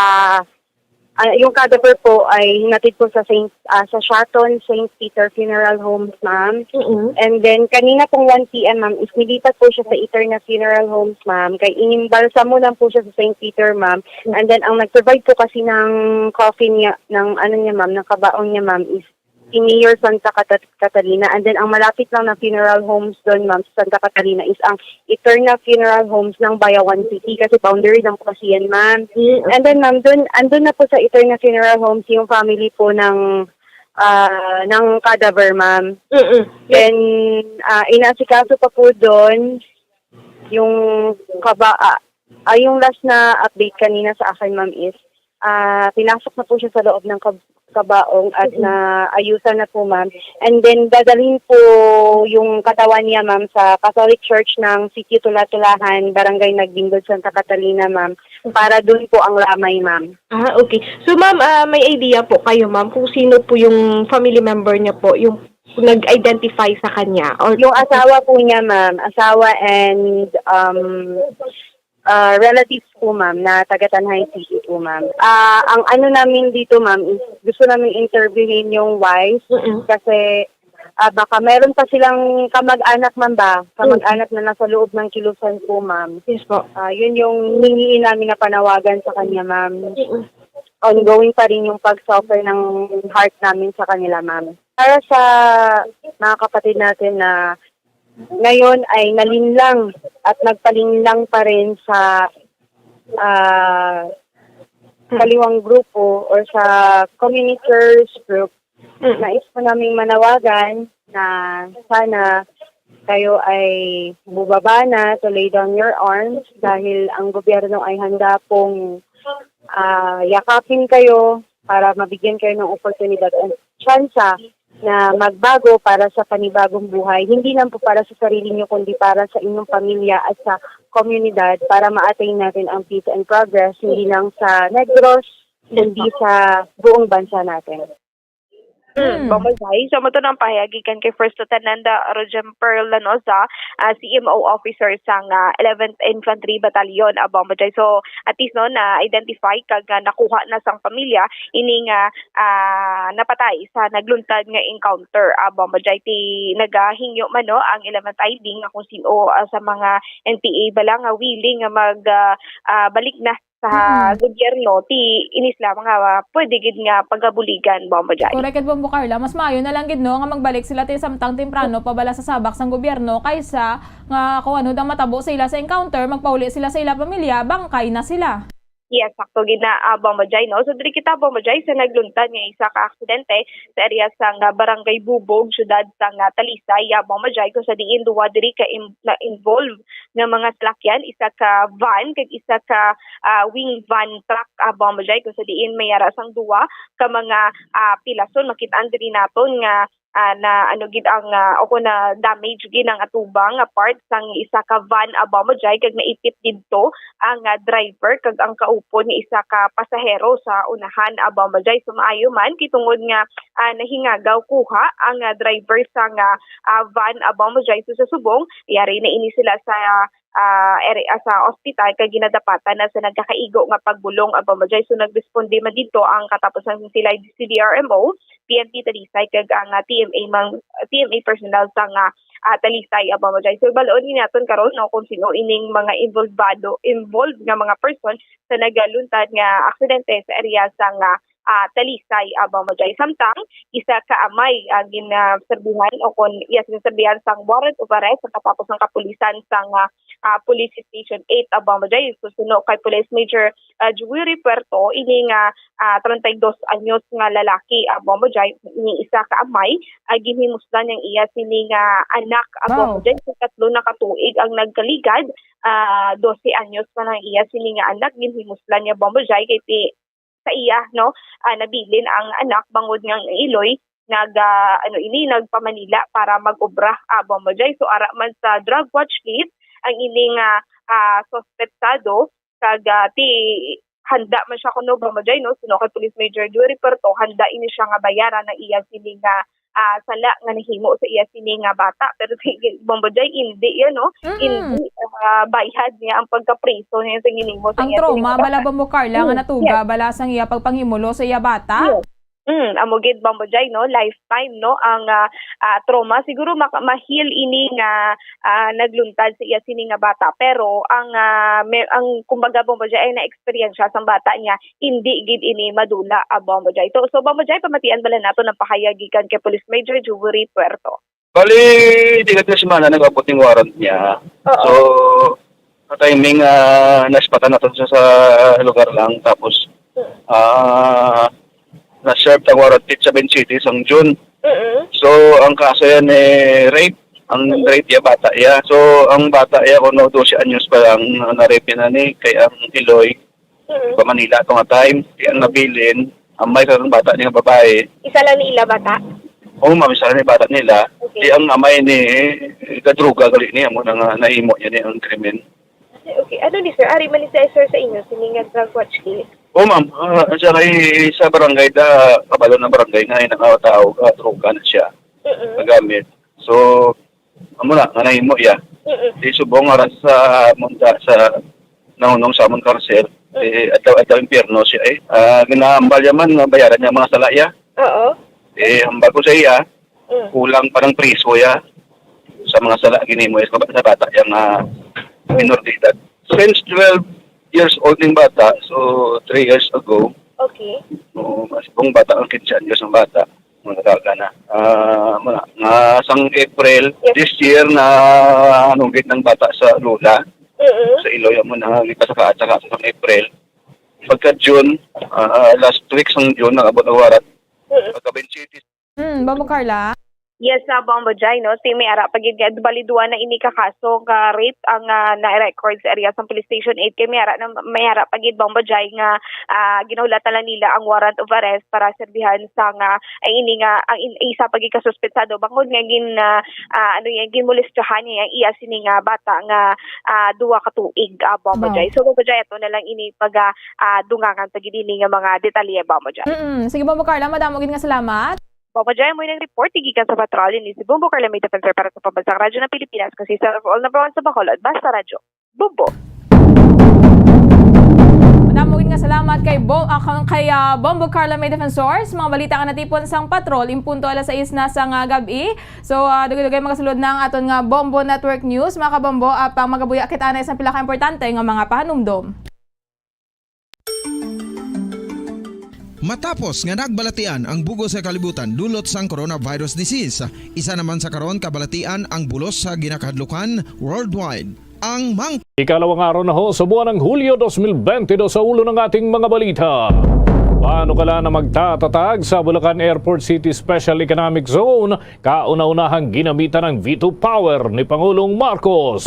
ah, yung cadaver po ay hinatid po sa Saint, ah, sa Shaton Saint Peter Funeral Homes, ma'am. Mm. And then, kanina pong one P M, ma'am, is nilipat po siya sa Eterna Funeral Homes, ma'am. Kay inimbalsamo lang po siya sa Saint Peter, ma'am. Mm. And then, ang nag-provide po kasi ng coffin niya, ng ano niya, ma'am, ng kabaong niya, ma'am, is si Mayor Santa Cata-, Catalina. And then, ang malapit lang na funeral homes doon, ma'am, sa Santa Catalina is ang Eterna Funeral Homes ng Bayawan City kasi boundary lang po kasi yan, ma'am. Mm. And then, ma'am, doon, andun na po sa Eterna Funeral Homes yung family po ng, ah, ng cadaver, ma'am. Mm-mm. Then, ah, inasikaso pa po doon yung kaba-, ah, ah, yung last na update kanina sa akin, ma'am, is, ah, pinasok na po siya sa loob ng kab-, kabaong at Mm. naayusan na po, ma'am. And then, dadalhin po yung katawan niya, ma'am, sa Catholic Church ng Sitio Tulatulahan, Barangay Nagbingod, Santa Catalina, ma'am, para dun po ang lamay, ma'am. Ah, okay. So, ma'am, ah, may idea po kayo, ma'am, kung sino po yung family member niya po, yung nag-identify sa kanya? Or Yung asawa po niya, ma'am. Asawa and, um, ah, relatives po, ma'am, na taga Tanjay City po, ma'am. Ah, ang ano namin dito, ma'am, is gusto namin interviewin yung wife Mm-mm. kasi, ah, baka meron pa silang kamag-anak, ma'am, ba? Mm. Kamag-anak na nasa loob ng kilusan po, ma'am. Yes po. Ah, yun yung hinihiin namin na panawagan sa kanya, ma'am. Mm-mm. Ongoing pa rin yung pag-suffer ng heart namin sa kanila, ma'am. Para sa mga kapatid natin na ngayon ay nalinlang at nagpalinlang pa rin sa, ah, kaliwang grupo or sa communitors group, Mm. nais po naming manawagan na sana kayo ay bubaba na to lay down your arms dahil ang gobyerno ay handa pong, ah, yakapin kayo para mabigyan kayo ng oportunidad at tsansa na magbago para sa panibagong buhay. Hindi lang po para sa sarili niyo, kundi para sa inyong pamilya at sa komunidad para ma-attain natin ang peace and progress, hindi lang sa Negros, kundi sa buong bansa natin. Hmm, Mm. Bambajay. So, amo to ang pahayag gikan kay First Lieutenant, ah, Roger Pearl Lanosa, ah, C M O officer sang, ah, eleventh Infantry Battalion, ah, Bambajay. So, at least, no, na-identify kag, ah, nakuha na sang pamilya ini nga, ah, napatay sa nagluntad nga encounter, ah, Bambajay. Ti nagahingyo man, no, ang eleventh I D nga kung sino, ah, sa mga N P A bala nga willing nga mag, ah, ah, balik na sa Mm. gobyerno, ti ini sila mga, ah, pwede gid nga pagabuligan, Bambajay. Correct, Bombo Carla. Mas maayo na lang gid, no, nga magbalik sila ti samtang temprano pa bala sa sabak sang gobyerno kaysa nga kung ano ang matabo sa ila sa encounter, magpauli sila sa ila pamilya, bangkay na sila. Yes, sakto gid na, ah, Bambajay, no? So, diri kita, Bambajay, sa nagluntad nga isa ka aksidente sa area sang, ah, Barangay Bubog, siyudad sang, ah, Talisay, ah, Bambajay, kung sa diin duwa diri ka im-, na-involve nga mga salakyan, isa ka van kag isa ka, ah, wing van truck, ah, Bambajay, kung sa diin may ara sang duwa ka mga, ah, pilason. Makit-an diri naton nga, ah, na ano gid ang, ah, o kung na damage gid ang atubang nga part sang isa ka van, ah, Bambajay, kag naipit didto ang, ah, driver kag ang kaupod nga isa ka pasahero sa unahan, ah, Bambajay. So, maayo man kay tungod nga, ah, nahingagaw kuha ang, ah, driver sang, ah, ah, van, ah, Bambajay. So, sa subong, yari na ini sila sa, ah, area sa ospital kay ginadapatan na sa nagkakaigo nga pagbulong, ah, Bambajay. So, nagresponde man didto ang katapusan sa Silay C D R M O, P N P Talisay kag ang, ah, T M A mang-, T M A personnel sang, ah, ah, Talisay, ah, Bombo Jai. So, bal-on ni naton karon, no, kung sino ining mga involvado, involved nga mga person sa nagaluntad nga aksidente sa area sang, ah, ah, Talisay, ah, Bombo Jai. Samtang isa ka amay ang ginaserbihan o kon iya sinaserbihan sang warrant of arrest ang katapos ng kapulisan sang, ah, ah, Police Station eight, ah, Bombo Jai. Susuno kay Police Major, ah, Jewelry Puerto, ini nga, ah, treinta y dos anyos nga lalaki, ah, Bombo Jai, ni isa ka amay, ah, ginhimuslan ang iya sini nga anak, ah, Bombo Jai, sa tatlo na ka tuig ang nagkaligad, ah, dose anyos pa ang iya sini nga anak, ginhimuslan niya, Bombo Jai, kay ti-, sa iya, no, ah, nabilin ang anak bangod nga ang iloy nag, ah, ano ini, nagpa-Manila para mag-obra, ah, Bombo Jai. So, ara man sa drug watch list, ang ini nga, ah, suspetsado, kag, ah, ti-, handa man siya kuno, Bombo Jai, no? Suno kay Police Major Joey Reperto, handa ini siya nga bayaran ang iya sini nga, ah, sala nga nahimo sa iya sini nga bata. Pero si Bombo Jai, hindi yan, no? Mm-mm. Hindi, ah, bayad niya ang pagkapriso niya sa ginimo sa Ang iya sini trauma, nga bala, bata. Bombo Carla, nga Mm, natuga, yes. bala sang iya pagpanghimulo sa iya bata? Yes. Mm, amo gid, Bombo Jai, no? Lifetime, no? Ang, ah, ah, trauma. Siguro maka-, ma-heal ini nga, ah, nagluntad sa iya sini nga bata. Pero ang, ah, me-, ang, kumbaga, Bombo Jai, ay na-experience sang bata niya, hindi gid ini madula, ah, Bombo Jai. To, so, Bombo Jai, pamatian bala nato ang pahayag gikan kay Police Major Jewelry Puerto. Bali, di ka semana nag-abot ning warrant niya. Oo. So, sa timing, ah, naspatan nato siya sa lugar lang. Tapos, Mm. ah, na-serve ang warrant it sa Bensitis ang June. Mm-mm. So, ang kaso yan eh, rape. Ang Mm. rape ya bata ya. So, ang bata ya, kuno dose anyos pa lang, na-rape na ni, kay ang iloy, Mm. pa Manila to nga time. Di ang nabilin, amay sa bata niya babae. Isa lang ni ila bata? Oo, ma'am, isa lang ni bata nila. Okay. Di ang amay ni, kadruga gali niya mo na nga nahimo niya ni ang krimen. Okay, okay. Ano ni sir? Ari man ni sa, sir, sa inyo, sini nga drug watch list? Oo, ma'am. Ah, siya kay sa barangay da, kabalo na barangay nga ay nakatao, ah, droga na siya. Mm-mm. Nagamit. So, amo na, nga nahimo iya. Mm-mm. Di subong nga ra sa munta sa nahunong sa amon karsel, Mm. eh, adlaw-adlaw impyerno siya eh. Ah, ginahambal niya man nga bayaran niya mga sala iya. Oo. Eh, hambal ko sa iya, Mm. kulang pa ng priso iya sa mga sala ginimo iya sa bata yang, ah, Mm. minor de edad. Since twelve years old ning bata, so three years ago, Okay. oo, mas bung bata ang quince anyos ang bata. Mga dalaga na. Ah, muna, nga sang April Yes. this year na nugit ng bata sa lula. Mm-mm. Sa iloy mo na lipas sa kaat sa kaat sang April. Pagka June, ah, last week sang June, nag-abot ang warat. Mm-mm. Pagka Bensitis. Hmm, Bombo Carla? Yes, sa Bombo Jai, no? Si may ara pa gid nga, bali, duwa na ini ka kaso nga rape ang, ah, na-record sa area sang Police Station eight. Kay may ara na, may ara pa gid, Bombo Jai, nga, ah, ginahulatan lang nila ang warrant of arrest para serbihan sa nga, ang ini nga, ang in-, isa pa gid ka suspetsado bangod nga gin, ah, ah, ano yan, ginmolestyahan niya ang iya sini nga bata nga, ah, duwa ka tuig, ah, Bombo Wow. Jai. So, Bombo Jai, ato na lang ini pag, ah, ah, dungangan pa gid ini nga mga detalye, Bombo Jai. Mm-mm. Sige, Bombo Carla, madamo gid nga salamat. Bombo Jai, amo ning report gikan sa patrol, ini si Bombo Carla, may defensor para sa Pambansang Radyo ng Pilipinas, consistent of all number one sa Bacolod, Basta Radyo. Bombo. Madamo gid nga salamat kay Bo-, ah, kang, kay, ah, Bombo Carla May Defensor sa mga balita nga natipon sang patrol. In punto alas sais na sang, ah, gab-i. So, ah, dugay-dugay magasulod na ang aton nga Bombo Network News. Mga kabombo, ah, pang magabuya kita na isang pila ka importante nga mga pahanumdom. Matapos nga nagbalatian ang bug-os nga kalibutan dulot sang coronavirus disease, isa naman sa karon kabalatian ang bulos sa ginakahadlukan worldwide, ang mang- Ikalawang araw na ho sa buwan ng Hulyo dos mil bente dos sa ulo ng ating mga balita. Paano ka lang na magtatatag sa Bulacan Airport City Special Economic Zone? Kauna-unahang ginamitan ang veto power ni Pangulong Marcos.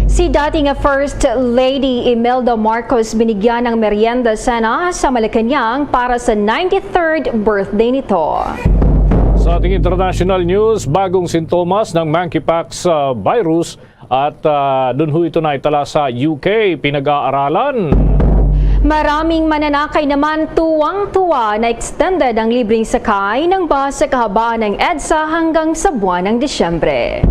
Si dati nga First Lady Imelda Marcos binigyan ng merienda cena sa Malacañang para sa ninety-third birthday nito. Sa ating international news, bagong sintomas ng monkeypox, ah, virus at, ah, dun ho ito naitala sa U K, pinag-aaralan. Maraming mananakay naman tuwang-tuwa na extended ang libreng sakay ng bus sa kahabaan ng EDSA hanggang sa buwan ng Disyembre.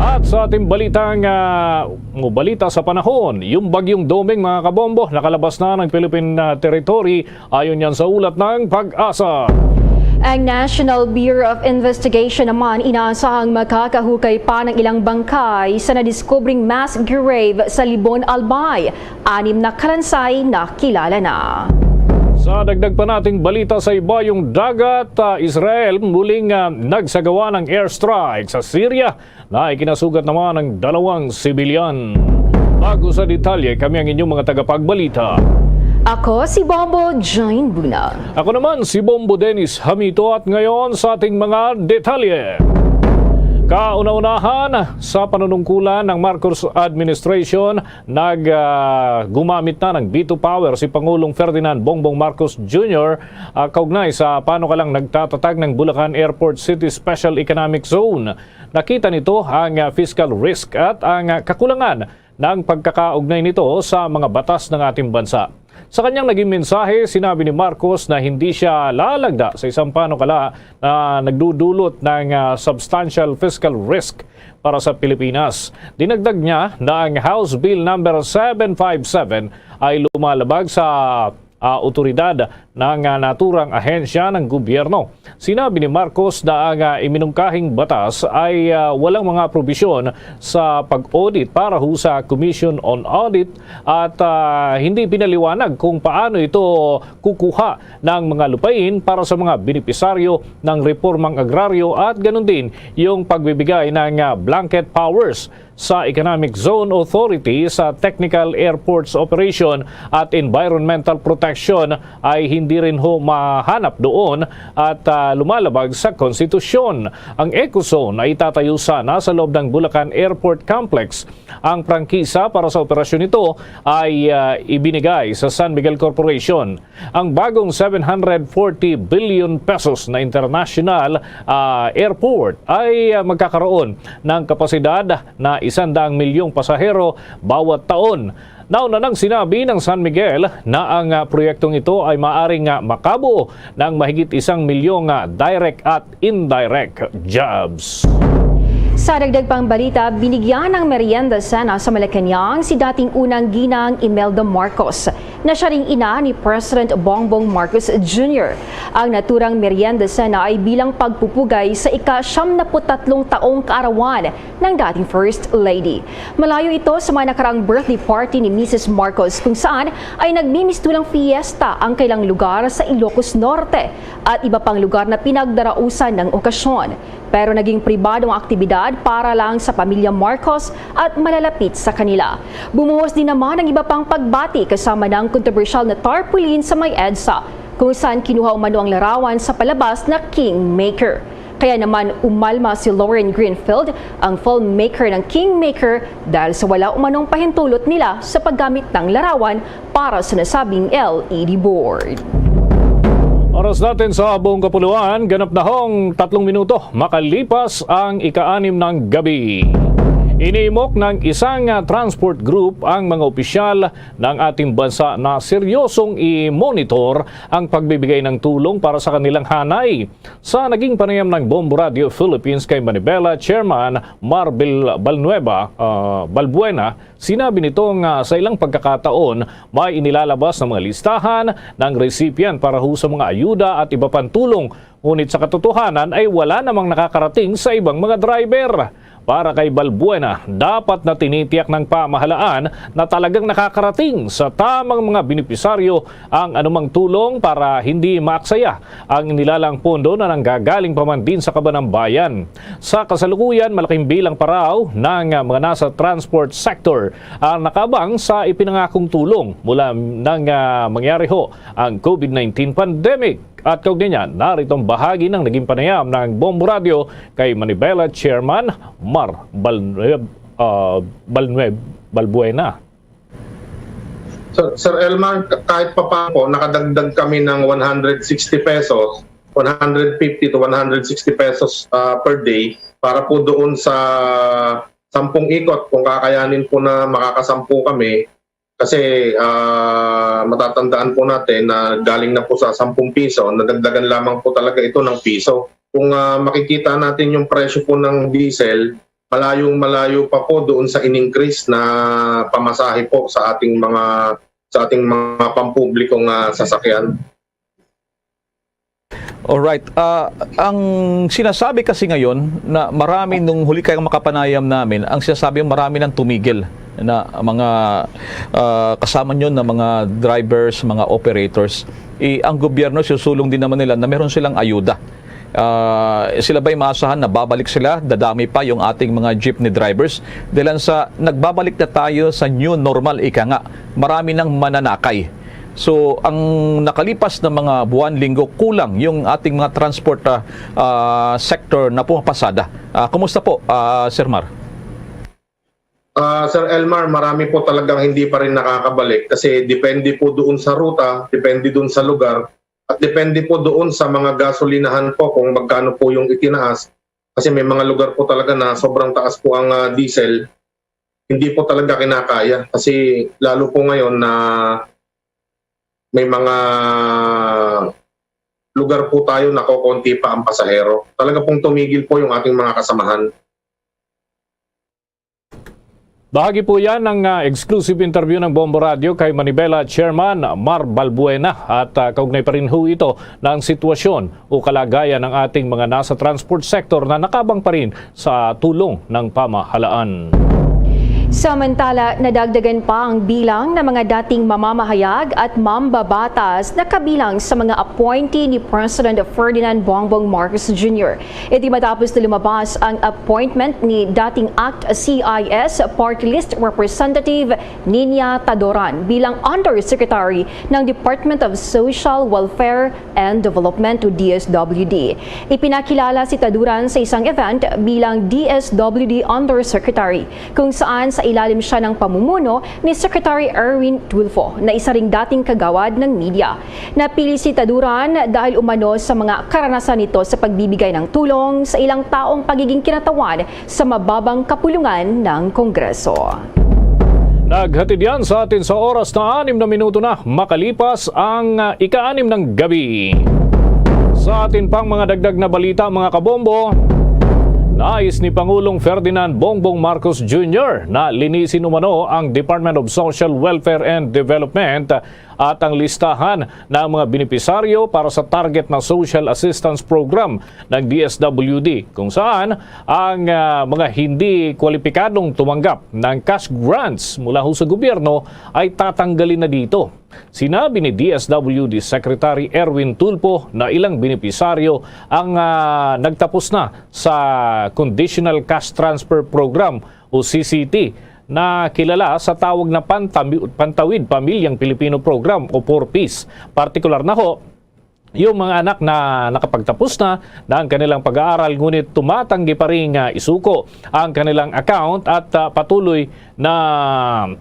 At sa ating balitang, ah, mo balita sa panahon, yung Bagyong Doming, mga kabombo, nakalabas na ng Philippine, ah, territory ayon yan sa ulat ng PAGASA. Ang National Bureau of Investigation naman inaasahang makakahukay pa ng ilang bangkay sa nadiskubring mass grave sa Libon, Albay. Anim na kalansay nakilala na. Sa dagdag pa nating balita sa ibayong dagat, ah, Israel muling, ah, nagsagawa ng airstrike sa Syria na ikinasugat naman ng dalawang sibilyan. Bago sa detalye, kami ang inyong mga tagapagbalita. Ako si Bombo Jane Buna. Ako naman si Bombo Dennis Hamito at ngayon sa ating mga detalye. Kauna-unahan, sa panunungkulan ng Marcos administration, nag, ah, gumamit na ng veto power si Pangulong Ferdinand Bongbong Marcos Junior, ah, kaugnay sa panukalang nagtatatag ng Bulacan Airport City Special Economic Zone. Nakita nito ang, ah, fiscal risk at ang, ah, kakulangan ng pagkakaugnay nito sa mga batas ng ating bansa. Sa kanyang naging mensahe, sinabi ni Marcos na hindi siya lalagda sa isang panukala na nagdudulot ng, ah, substantial fiscal risk para sa Pilipinas. Dinagdag niya na ang House Bill number seven five seven ay lumalabag sa, ah, awtoridad ng, ah, naturang ahensya ng gobyerno. Sinabi ni Marcos na ang, ah, iminungkahing batas ay, ah, walang mga probisyon sa pag-audit para ho sa Commission on Audit at, ah, hindi pinaliwanag kung paano ito kukuha ng mga lupain para sa mga benepisaryo ng reformang agraryo at ganun din yung pagbibigay ng, ah, blanket powers sa Economic Zone Authority sa Technical Airports Operation at Environmental Protection ay hindi rin ho mahanap doon at, ah, lumalabag sa konstitusyon. Ang Ecozone ay itatayo sana sa loob ng Bulacan Airport Complex. Ang prangkisa para sa operasyon nito ay, ah, ibinigay sa San Miguel Corporation. Ang bagong seven hundred forty billion pesos na international, ah, airport ay, ah, magkakaroon ng kapasidad na isang daang milyong pasahero bawat taon. Nauna nang sinabi ng San Miguel na ang, ah, proyektong ito ay maaring, ah, makabuo ng mahigit isang milyong, ah, direct at indirect jobs. Sa dagdag pang balita, binigyan ng merienda sana sa Malacañang si dating unang ginang Imelda Marcos, na siya ring ina ni President Bongbong Marcos Junior. Ang naturang merienda sana ay bilang pagpupugay sa ika-siyam na put tatlong taong kaarawan ng dating First Lady. Malayo ito sa mga nakaraang birthday party ni Misis Marcos, kung saan ay nagmimistulang fiesta ang kailang lugar sa Ilocos Norte at iba pang lugar na pinagdarausan ng okasyon. Pero naging pribado ang aktibidad para lang sa pamilya Marcos at malalapit sa kanila. Bumuhos din naman ang iba pang pagbati kasama ng kontrobersyal na tarpaulin sa may EDSA, kung saan kinuha umano ang larawan sa palabas na Kingmaker. Kaya naman umalma si Lauren Greenfield, ang filmmaker ng Kingmaker, dahil sa wala umanong pahintulot nila sa paggamit ng larawan para sa nasabing L E D board. Oras natin sa buong kapuluan, ganap na hong tatlong minuto makalipas ang ika-anim ng gabi. Iniimok ng isang, ah, transport group ang mga opisyal ng ating bansa na seryosong i-monitor ang pagbibigay ng tulong para sa kanilang hanay. Sa naging panayam ng Bombo Radio Philippines kay Manibela Chairman Marbil Balnueva, ah, Balbuena, sinabi nito nga sa ilang pagkakataon, may inilalabas ng mga listahan ng recipient para ho sa mga ayuda at iba pang tulong. Ngunit sa katotohanan ay wala namang nakakarating sa ibang mga driver. Para kay Balbuena, dapat na tinitiyak ng pamahalaan na talagang nakakarating sa tamang mga benepisaryo ang anumang tulong para hindi maaksaya ang inilalang pondo na nanggagaling pa man din sa kaban ng bayan. Sa kasalukuyan, malaking bilang pa raw ng mga nasa transport sector ang nakaabang sa ipinangakong tulong mula nang, ah, mangyari ho ang COVID nineteen pandemic. At kaugnay niyan, narito ang bahagi ng naging panayam ng Bombo Radio kay Manibela Chairman Mar Balnueb-, ah, Balnueb-, Balbuena. Sir, Sir Elmar, ka-, kahit pa paano po, nakadagdag kami ng one hundred sixty pesos, one hundred fifty to one hundred sixty pesos, ah, per day para po doon sa sampung ikot, kung kakayanin po na makakasampu kami. Kasi, ah, matatandaan po natin na galing na po sa sampung piso, nadagdagan lamang po talaga ito ng piso. Kung, ah, makikita natin yung presyo po ng diesel, malayong-malayo pa po doon sa in-increase na pamasahe po sa ating mga, sa ating mga pampublikong, ah, sasakyan. Alright. Ah, ang sinasabi kasi ngayon na marami, nung huli kayong makapanayam namin, ang sinasabi, marami nang tumigil na mga, ah, kasama nyo na mga drivers, mga operators. I, ang gobyerno, susulong din naman nila na meron silang ayuda. Ah, sila ba'y maasahan na babalik sila? Dadami pa yung ating mga jeepney drivers. Dahil sa nagbabalik na tayo sa new normal, ika nga, marami nang mananakay. So, ang nakalipas na mga buwan, linggo, kulang yung ating mga transport, ah, ah, sector na pumapasada. Ah, kumusta po, ah, Sir Mar? Ah, Sir Elmar, marami po talagang hindi pa rin nakakabalik kasi depende po doon sa ruta, depende doon sa lugar, at depende po doon sa mga gasolinahan po kung magkano po yung itinaas. Kasi may mga lugar po talaga na sobrang taas po ang, ah, diesel. Hindi po talaga kinakaya kasi lalo po ngayon na may mga lugar po tayo na kokonti pa ang pasahero. Talaga pong tumigil po yung ating mga kasamahan. Bahagi po yan ng, ah, exclusive interview ng Bombo Radio kay Manibela Chairman Mar Balbuena. At, ah, kaugnay pa rin ho ito ng sitwasyon o kalagayan ng ating mga nasa transport sector na nakabang pa rin sa tulong ng pamahalaan. Samantala, nadagdagan pa ang bilang ng mga dating mamamahayag at mambabatas na kabilang sa mga appointee ni President Ferdinand Bongbong Marcos Junior. Iti matapos na lumabas ang appointment ni dating ACT-CIS Party List Representative Niña Tadoran bilang Undersecretary ng Department of Social Welfare and Development o D S W D. Ipinakilala si Taduran sa isang event bilang D S W D Undersecretary, kung saan sa ilalim siya ng pamumuno ni Secretary Erwin Tulfo, na isa ring dating kagawad ng media. Napili si Taduran dahil umano sa mga karanasan nito sa pagbibigay ng tulong sa ilang taong pagiging kinatawan sa mababang kapulungan ng Kongreso. Naghatid yan sa atin sa oras na anim na minuto na makalipas ang, ah, ika-anim ng gabi. Sa atin pang mga dagdag na balita, mga kabombo, nais ni Pangulong Ferdinand Bongbong Marcos Junior na linisin umano ang Department of Social Welfare and Development at ang listahan ng mga benepisaryo para sa target na social assistance program ng D S W D, kung saan ang, ah, mga hindi kwalipikadong tumanggap ng cash grants mula ho sa gobyerno ay tatanggalin na dito. Sinabi ni D S W D Secretary Erwin Tulfo na ilang benepisaryo ang, ah, nagtapos na sa Conditional Cash Transfer Program o C C T na kilala sa tawag na Pantami-, Pantawid Pamilyang Pilipino Program o four Ps. Partikular na ho, yung mga anak na nakapagtapos na ng kanilang pag-aaral ngunit tumatanggi pa rin, ah, isuko ang kanilang account at, ah, patuloy na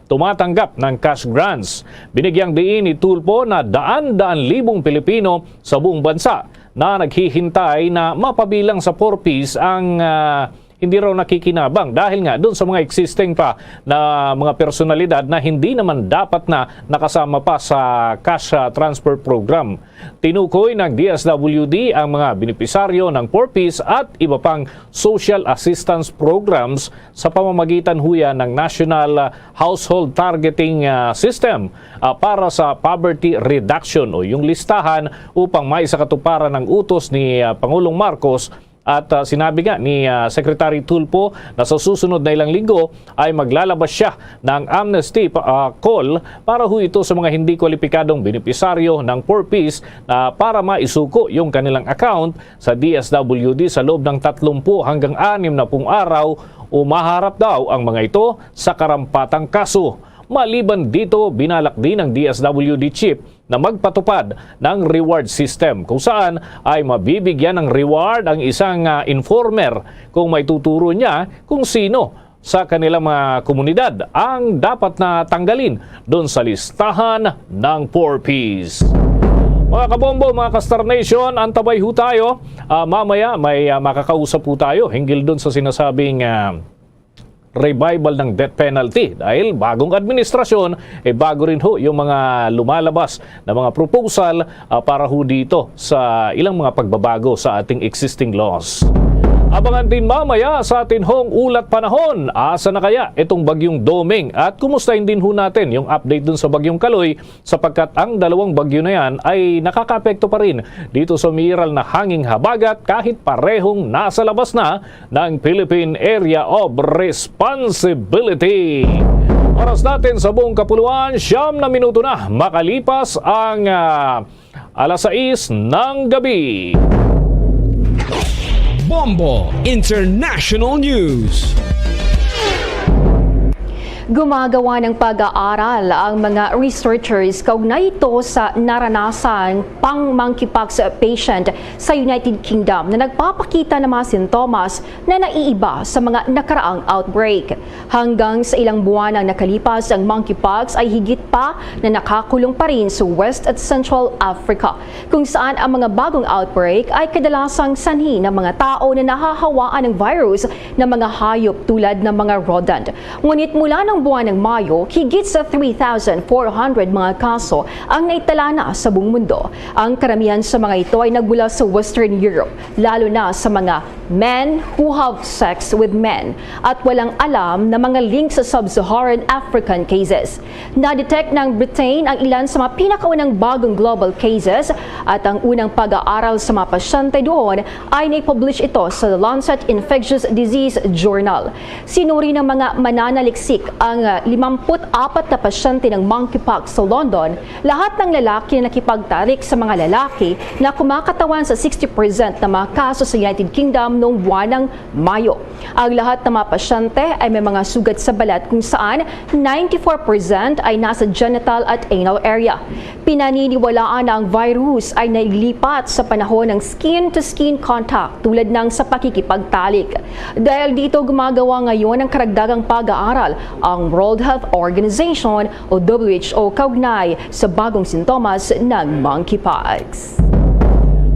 tumatanggap ng cash grants. Binigyang diin ni Tulfo na daan-daan libong Pilipino sa buong bansa na naghihintay na mapabilang sa four Ps ang, ah, hindi raw nakikinabang dahil nga doon sa mga existing pa na mga personalidad na hindi naman dapat na nakasama pa sa cash, ah, transfer program. Tinukoy ng D S W D ang mga benepisaryo ng four Ps at iba pang social assistance programs sa pamamagitan huya ng National, ah, Household Targeting, ah, System, ah, para sa poverty reduction o yung listahan upang maisakatuparan ang utos ni, ah, Pangulong Marcos. At, ah, sinabi nga ni, ah, Secretary Tulfo na sa susunod na ilang linggo ay maglalabas siya ng amnesty pa, ah, call para ho ito sa mga hindi kwalipikadong benepisaryo ng four Ps na para maisuko yung kanilang account sa D S W D sa loob ng tatlumpu hanggang anim na pung araw o maharap daw ang mga ito sa karampatang kaso. Maliban dito, binalak din ng D S W D chief na magpatupad ng reward system kung saan ay mabibigyan ng reward ang isang, ah, informer kung maituturo niya kung sino sa kanilang mga komunidad ang dapat na tanggalin doon sa listahan ng four Ps. Mga kabombo, mga ka-Star Nation, antabay ho tayo. Ah, mamaya may, ah, makakausap po tayo hinggil doon sa sinasabing, ah, revival ng death penalty dahil bagong administrasyon, eh, bago rin ho yung mga lumalabas na mga proposal, ah, para ho dito sa ilang mga pagbabago sa ating existing laws. Abangan din mamaya sa atin hong ulat panahon. Asa na kaya itong Bagyong Doming? At kumustahin din ho natin yung update dun sa Bagyong Kaloy, sapagkat ang dalawang bagyo na yan ay nakakaapekto pa rin dito sa umiiral na hanging habagat kahit parehong nasa labas na ng Philippine Area of Responsibility. Oras natin sa buong kapuluan, siyam na minuto na makalipas ang, ah, alas sais ng gabi. Bombo International News. Gumagawa ng pag-aaral ang mga researchers kaugnay ito sa naranasang pang monkeypox patient sa United Kingdom na nagpapakita ng mga sintomas na naiiba sa mga nakaraang outbreak. Hanggang sa ilang buwan ang nakalipas, ang monkeypox ay higit pa na nakakulong pa rin sa West at Central Africa, kung saan ang mga bagong outbreak ay kadalasang sanhi ng mga tao na nahahawaan ng virus ng mga hayop tulad ng mga rodent. Ngunit mula ng buwan ng Mayo, higit sa three thousand four hundred mga kaso ang naitala na sa buong mundo. Ang karamihan sa mga ito ay nagmula sa Western Europe, lalo na sa mga men who have sex with men, at walang alam na mga link sa sub-Saharan African cases. Na-detect ng Britain ang ilan sa mga pinakaunang bagong global cases, at ang unang pag-aaral sa mga pasyente doon ay naipublish ito sa The Lancet Infectious Disease Journal. Sinuri ng mga mananaliksik ang, ah, limampu't apat na pasyente ng monkeypox sa London, lahat ng lalaki na nakipagtalik sa mga lalaki na kumakatawan sa sixty percent ng mga kaso sa United Kingdom noong buwan ng Mayo. Ang lahat ng mga pasyente ay may mga sugat sa balat, kung saan ninety-four percent ay nasa genital at anal area. Pinaniniwalaan na ang virus ay nailipat sa panahon ng skin-to-skin contact, tulad ng sa pakikipagtalik. Dahil dito, gumagawa ngayon ng karagdagang pag-aaral ang World Health Organization o W H O kaugnay sa bagong sintomas ng monkeypox.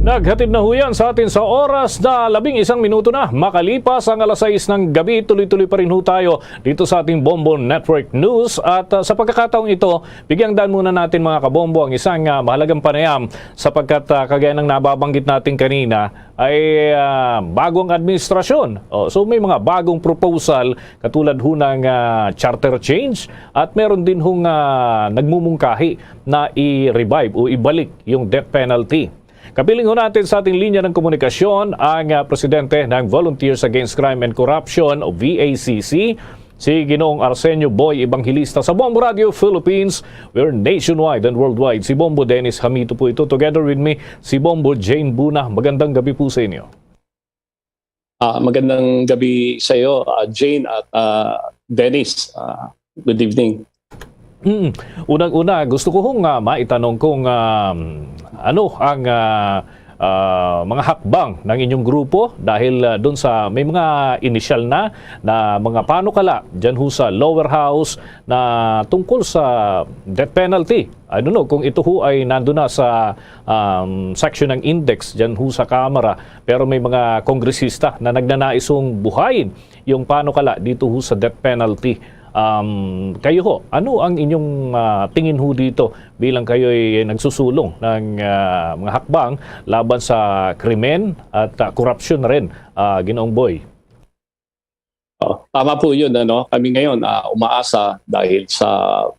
Naghatid na ho yan sa atin sa oras na labing isang minuto na makalipas ang alas sais ng gabi. Tuloy-tuloy pa rin ho tayo dito sa ating Bombo Network News. At, ah, sa pagkakataong ito, bigyang daan muna natin, mga kabombo, ang isang, ah, mahalagang panayam, sapagkat, ah, kagaya ng nababanggit natin kanina, ay, ah, bagong administrasyon. Oh, so may mga bagong proposal katulad ho ng, ah, charter change, at meron din hong, ah, nagmumungkahi na i-revive o ibalik yung death penalty. Kapiling ho natin sa ating linya ng komunikasyon ang, ah, presidente ng Volunteers Against Crime and Corruption o V A C C, si Ginoong Arsenio Boy Evangelista. Sa Bombo Radio Philippines, we're nationwide and worldwide. Si Bombo Dennis Hamito po ito. Together with me, si Bombo Jane Buna. Magandang gabi po sa inyo. Ah, magandang gabi sa iyo, ah, Jane at, ah, Dennis. Ah, good evening. Mm. Unang-una, gusto ko hong, ah, maitanong kung, ah, ano ang, ah, ah, mga hakbang ng inyong grupo dahil, ah, dun sa may mga inisyal na, na mga panukala dyan ho sa lower house na tungkol sa death penalty. I don't know kung ito ho ay nandun na sa, um, section ng index dyan ho sa Kamara, pero may mga kongresista na nagnanais hong buhayin yung panukala dito ho sa death penalty. Um, kayo ho, ano ang inyong, ah, tingin ho dito bilang kayo'y nagsusulong ng, ah, mga hakbang laban sa krimen at, ah, korupsyon na rin, ah, Ginoong Boy? Oh, tama po yun, ano? Kami ngayon, ah, umaasa dahil sa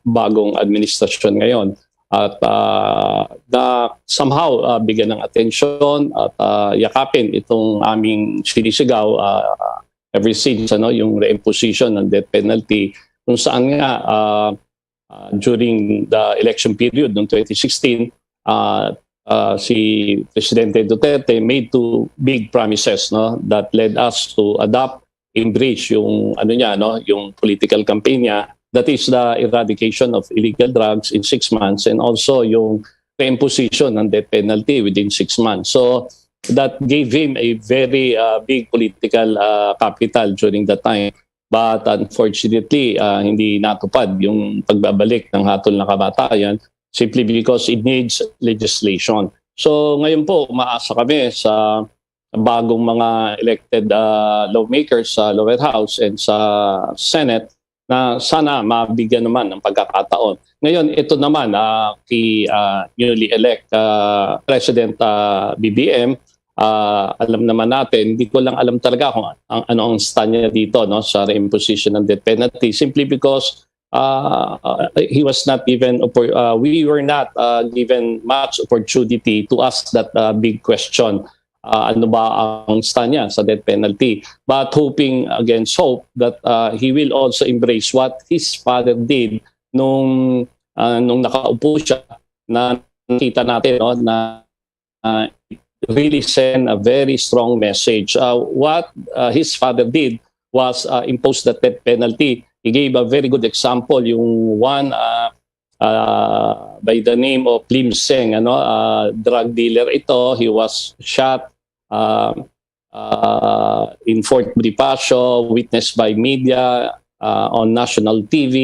bagong administrasyon ngayon at, ah, na somehow, ah, bigyan ng atensyon at, ah, yakapin itong aming sinisigaw, ah, ever since, ano, yung reimposition ng death penalty, kung saan nga, ah, ah, during the election period noong twenty sixteen, ah, ah, si Presidente Duterte made two big promises, no, that led us to adopt, embrace yung, ano niya, no, yung political campaign niya. That is the eradication of illegal drugs in six months and also yung reimposition ng death penalty within six months. So that gave him a very, ah, big political, ah, capital during that time. But unfortunately, ah, hindi natupad yung pagbabalik ng hatol na kamatayan simply because it needs legislation. So ngayon po, umaasa kami sa bagong mga elected, ah, lawmakers sa lower house and sa Senate na sana mabigyan naman ng pagkakataon. Ngayon, ito naman, ah, kay, ah, newly elect, ah, President, ah, B B M, Ah, alam naman natin, hindi ko lang alam talaga kung ang, ano ang stand niya dito, no, sa reimposition ng death penalty, simply because, ah, he was not given oppor-, ah, we were not, ah, given much opportunity to ask that, ah, big question. Ah, ano ba ang stand niya sa death penalty? But hoping against hope that, ah, he will also embrace what his father did nung, ah, nung nakaupo siya, na nakita natin, no, na, ah, it really send a very strong message. Ah, what, ah, his father did was, ah, impose the death penalty. He gave a very good example, yung one, ah, ah, by the name of Lim Seng, ano, ah, drug dealer ito. He was shot, ah, ah, in Fort Bonifacio, witnessed by media, ah, on national T V,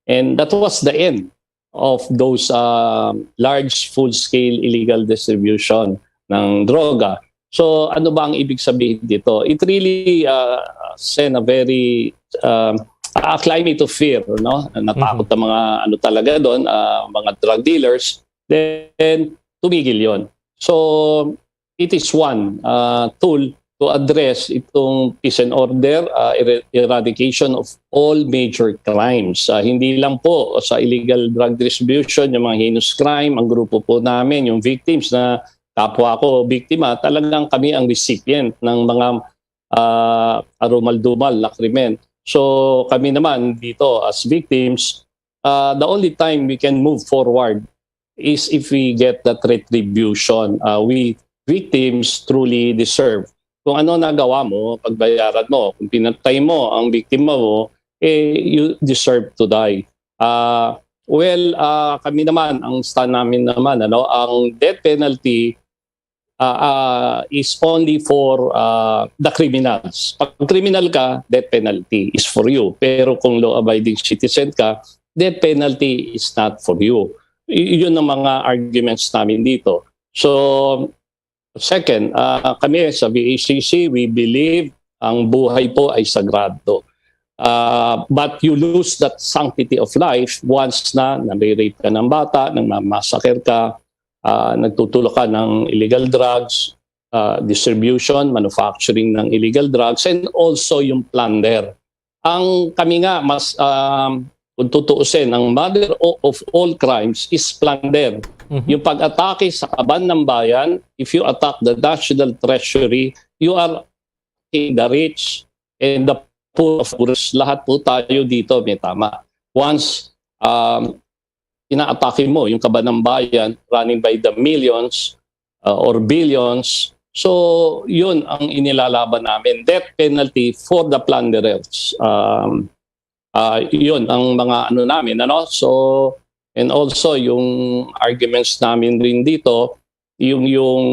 and that was the end of those, ah, large, full-scale illegal distribution ng droga. So, ano ba ang ibig sabihin dito? It really, ah, send a very, um, a climate of fear, no? Natakot ang mga, ano, talaga doon, ah, mga drug dealers. Then, tumigil yon. So, it is one, ah, tool to address itong peace and order, ah, er-, eradication of all major crimes. Ah, hindi lang po sa illegal drug distribution, yung mga heinous crime, ang grupo po namin, yung victims na kapwa ko biktima, talagang kami ang recipient ng mga, ah, arumal-dumal na krimen. So, kami naman dito as victims, ah, the only time we can move forward is if we get that retribution, ah, we victims truly deserve. Kung ano nagawa mo, pagbayaran mo. Kung pinatay mo ang biktima mo, eh, you deserve to die. Ah, well, ah, kami naman, ang stand namin naman, ano, ang death penalty, ah, ah, is only for, ah, the criminals. Pag criminal ka, death penalty is for you. Pero kung law-abiding citizen ka, death penalty is not for you. Y-, yun ang mga arguments namin dito. So, second, ah, kami sa V A C C, we believe ang buhay po ay sagrado. Ah, but you lose that sanctity of life once na nare-rape ka ng bata, nangmamassacre ka, ah, nagtutulak ka ng illegal drugs, ah, distribution, manufacturing ng illegal drugs, and also yung plunder. Ang kami nga, mas, um, kung tutuusin, ang mother o-, of all crimes is plunder. Mhm. Yung pag-atake sa kaban ng bayan, if you attack the national treasury, you are attacking the rich and the poor of course. Lahat po tayo dito may tama. Once, um, inaatake mo yung kaban ng bayan, running by the millions, uh, or billions, so yun ang inilalaban namin. Death penalty for the plunderers. Um, ah, yun ang mga ano namin, ano? So, and also yung arguments namin rin dito, yung, yung,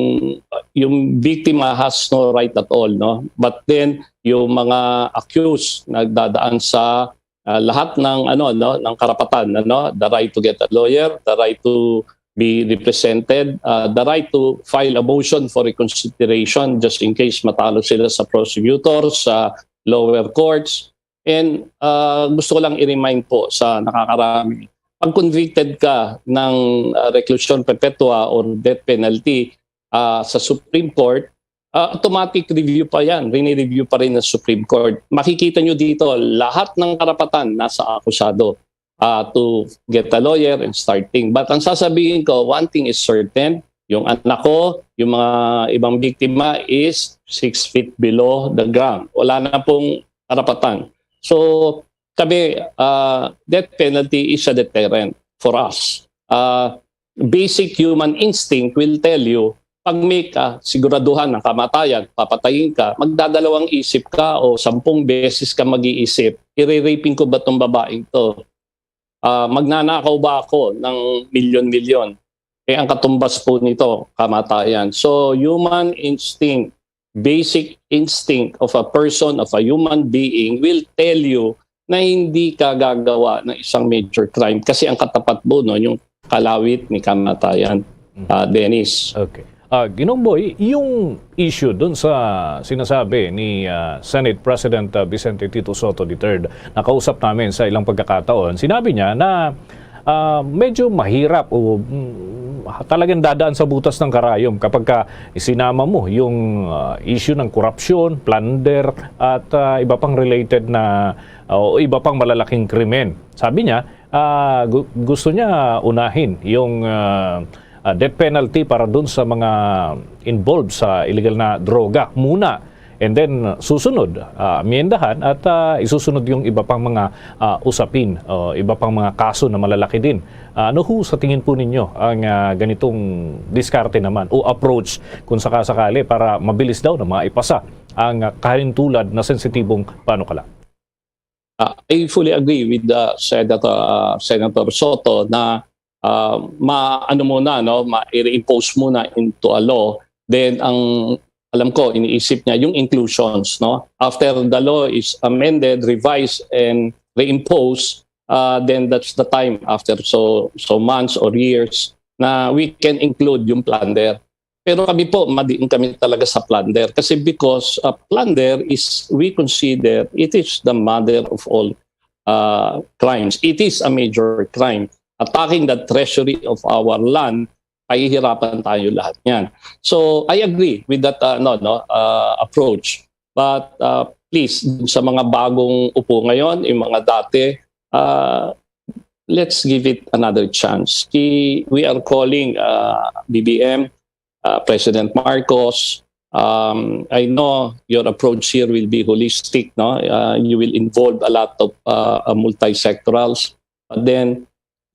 yung biktima has no right at all, no? But then, yung mga accused, nagdadaan sa, ah, lahat ng, ano, no, ng karapatan, ano? The right to get a lawyer, the right to be represented, ah, the right to file a motion for reconsideration just in case matalo sila sa prosecutor, sa lower courts. And, ah, gusto ko lang i-remind po sa nakakarami, pag convicted ka ng, ah, reclusion perpetua or death penalty, ah, sa Supreme Court, ah, automatic review pa yan. Rine-review pa rin ng Supreme Court. Makikita nyo dito, lahat ng karapatan nasa akusado, ah, to get a lawyer and starting. But ang sasabihin ko, one thing is certain, yung anak ko, yung mga ibang biktima is six feet below the ground. Wala na pong karapatan. So, kami, ah, death penalty is a deterrent for us. Ah, basic human instinct will tell you, pag may ka, siguraduhan ng kamatayan, papatayin ka, magdadalawang isip ka o sampung beses ka mag-iisip, "Ire-raping ko ba tong babaeng to? Ah, magnanakaw ba ako ng milyon-milyon?" Eh, ang katumbas po nito, kamatayan. So, human instinct, basic instinct of a person, of a human being, will tell you na hindi ka gagawa ng isang major crime kasi ang katapat mo, no, yung kalawit ni kamatayan, ah, Dennis. Okay. Ah, Ginoong Boy, yung issue dun sa sinasabi ni, ah, Senate President, ah, Vicente Tito Sotto the third, nakausap namin sa ilang pagkakataon, sinabi niya na, ah, medyo mahirap o, mm, talagang dadaan sa butas ng karayom kapag ka isinama mo yung, ah, issue ng korupsyon, plunder, at, ah, iba pang related na, ah, o iba pang malalaking krimen. Sabi niya, ah, gu-, gusto niya unahin yung, ah, ah, death penalty para dun sa mga involved sa illegal na droga muna. And then, susunod, ah, amyendahan at, ah, isusunod yung iba pang mga, ah, usapin o iba pang mga kaso na malalaki din. Ah, ano ho sa tingin po ninyo ang, ah, ganitong diskarte naman o approach kung sakasakali para mabilis daw na maipasa ang, ah, kahalintulad na sensitibong panukala? Ah, I fully agree with the Senator, ah, Senator Soto na, ah, ma-, ano muna, no, ma-, i-reimpose muna into a law. Then, ang alam ko, iniisip niya yung inclusions, no? After the law is amended, revised, and reimposed, ah, then that's the time after so, so months or years na we can include yung plunder. Pero kami po, madiin kami talaga sa plunder. Kasi because, ah, plunder is, we consider, it is the mother of all, ah, crimes. It is a major crime. Attacking the treasury of our land, pahihirapan tayo lahat niyan. So, I agree with that, ah, no, no, ah, approach. But, ah, please, dun sa mga bagong upo ngayon, yung mga dati, ah, let's give it another chance. Ki-, we are calling, ah, B B M, ah, President Marcos. Um, I know your approach here will be holistic, no? Ah, you will involve a lot of, ah, ah, multi-sectorals. But then,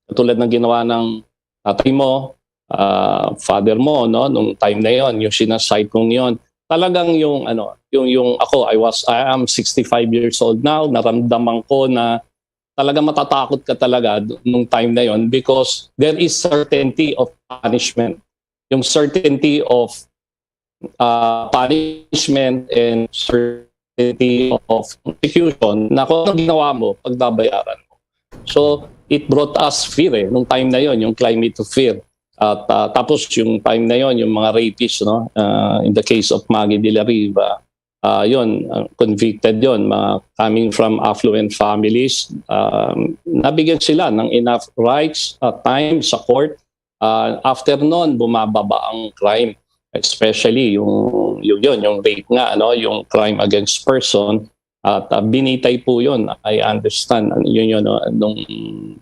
katulad ng ginawa ng tatay mo, ah, father mo, no, nung time na yon, yung sinaside kong yon, talagang yung, ano, yung, yung ako, I was, I am sixty-five years old now, naramdaman ko na talaga matatakot ka talaga nung time na yon because there is certainty of punishment. Yung certainty of, ah, punishment and certainty of execution na kung anong ginawa mo, pagbabayaran mo. So, it brought us fear eh, nung time na yon, yung climate of fear. At, ah, tapos yung time na yon, yung mga rapists, no? Ah, in the case of Maggie de la Riva, ah, yun, ah, convicted yon, mga coming from affluent families, ah, nabigyan sila ng enough rights at time sa court. Ah, after nun, bumababa ang crime, especially yung, yung, yun, yung rape nga, ano, yung crime against person. At, ah, binitay po yun, I understand. Ano, yun, yun, no? Nung,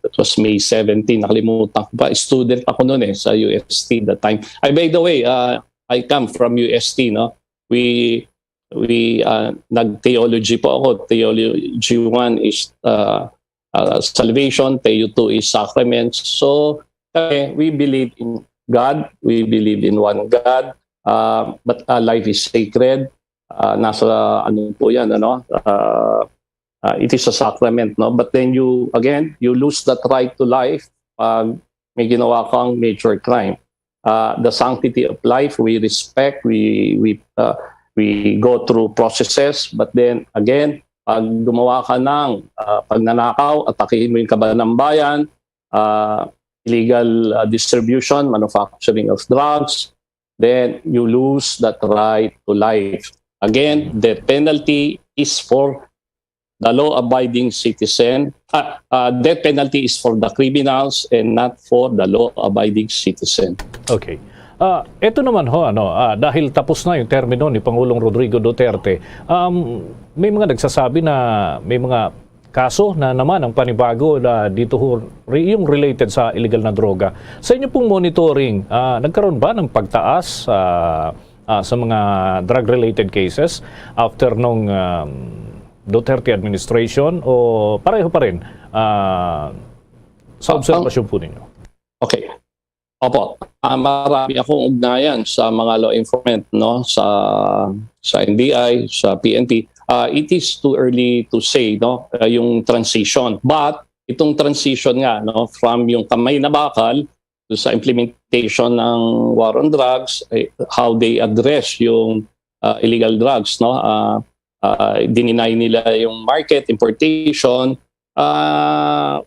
that was May seventeen, nakalimutan ko pa. Student ako noon eh, sa U S T that time. Ay, by the way, ah, I come from U S T, no? We, we, ah, nag-theology po ako. Theology one is, ah, ah, salvation, Theo two is sacraments. So, kami, we believe in God, we believe in one God, ah, but, ah, life is sacred. Ah, nasa, ano po yan, ano? Ah, ah, it is a sacrament, no? But then you, again, you lose that right to life pag may ginawa kang major crime. Ah, the sanctity of life, we respect, we, we, ah, we go through processes, but then again, pag gumawa ka ng, ah, pagnanakaw, atakihin mo yung kaban ng bayan, ah, illegal, ah, distribution, manufacturing of drugs, then you lose that right to life. Again, the penalty is for the law-abiding citizen. Ah, ah, death penalty is for the criminals and not for the law-abiding citizen. Okay. Ah, eto naman ho, ano, ah, dahil tapos na yung termino ni Pangulong Rodrigo Duterte, um, may mga nagsasabi na may mga kaso na naman ang panibago na dito ho, re-, yung related sa illegal na droga. Sa inyo pong monitoring, ah, nagkaroon ba ng pagtaas, ah, ah, sa mga drug-related cases after nung, um, Duterte administration o pareho pa rin, ah, sa Ang obserbasyon po ninyo? Okay. Opo. Ah, marami akong ugnayan sa mga law enforcement, no, sa, sa N B I, sa P N P. Ah, it is too early to say, no, ah, yung transition. But itong transition nga, no, from yung kamay na bakal to sa implementation ng war on drugs, eh, how they address yung, ah, illegal drugs, no? Ah, ah, dininay nila yung market, importation. Ah,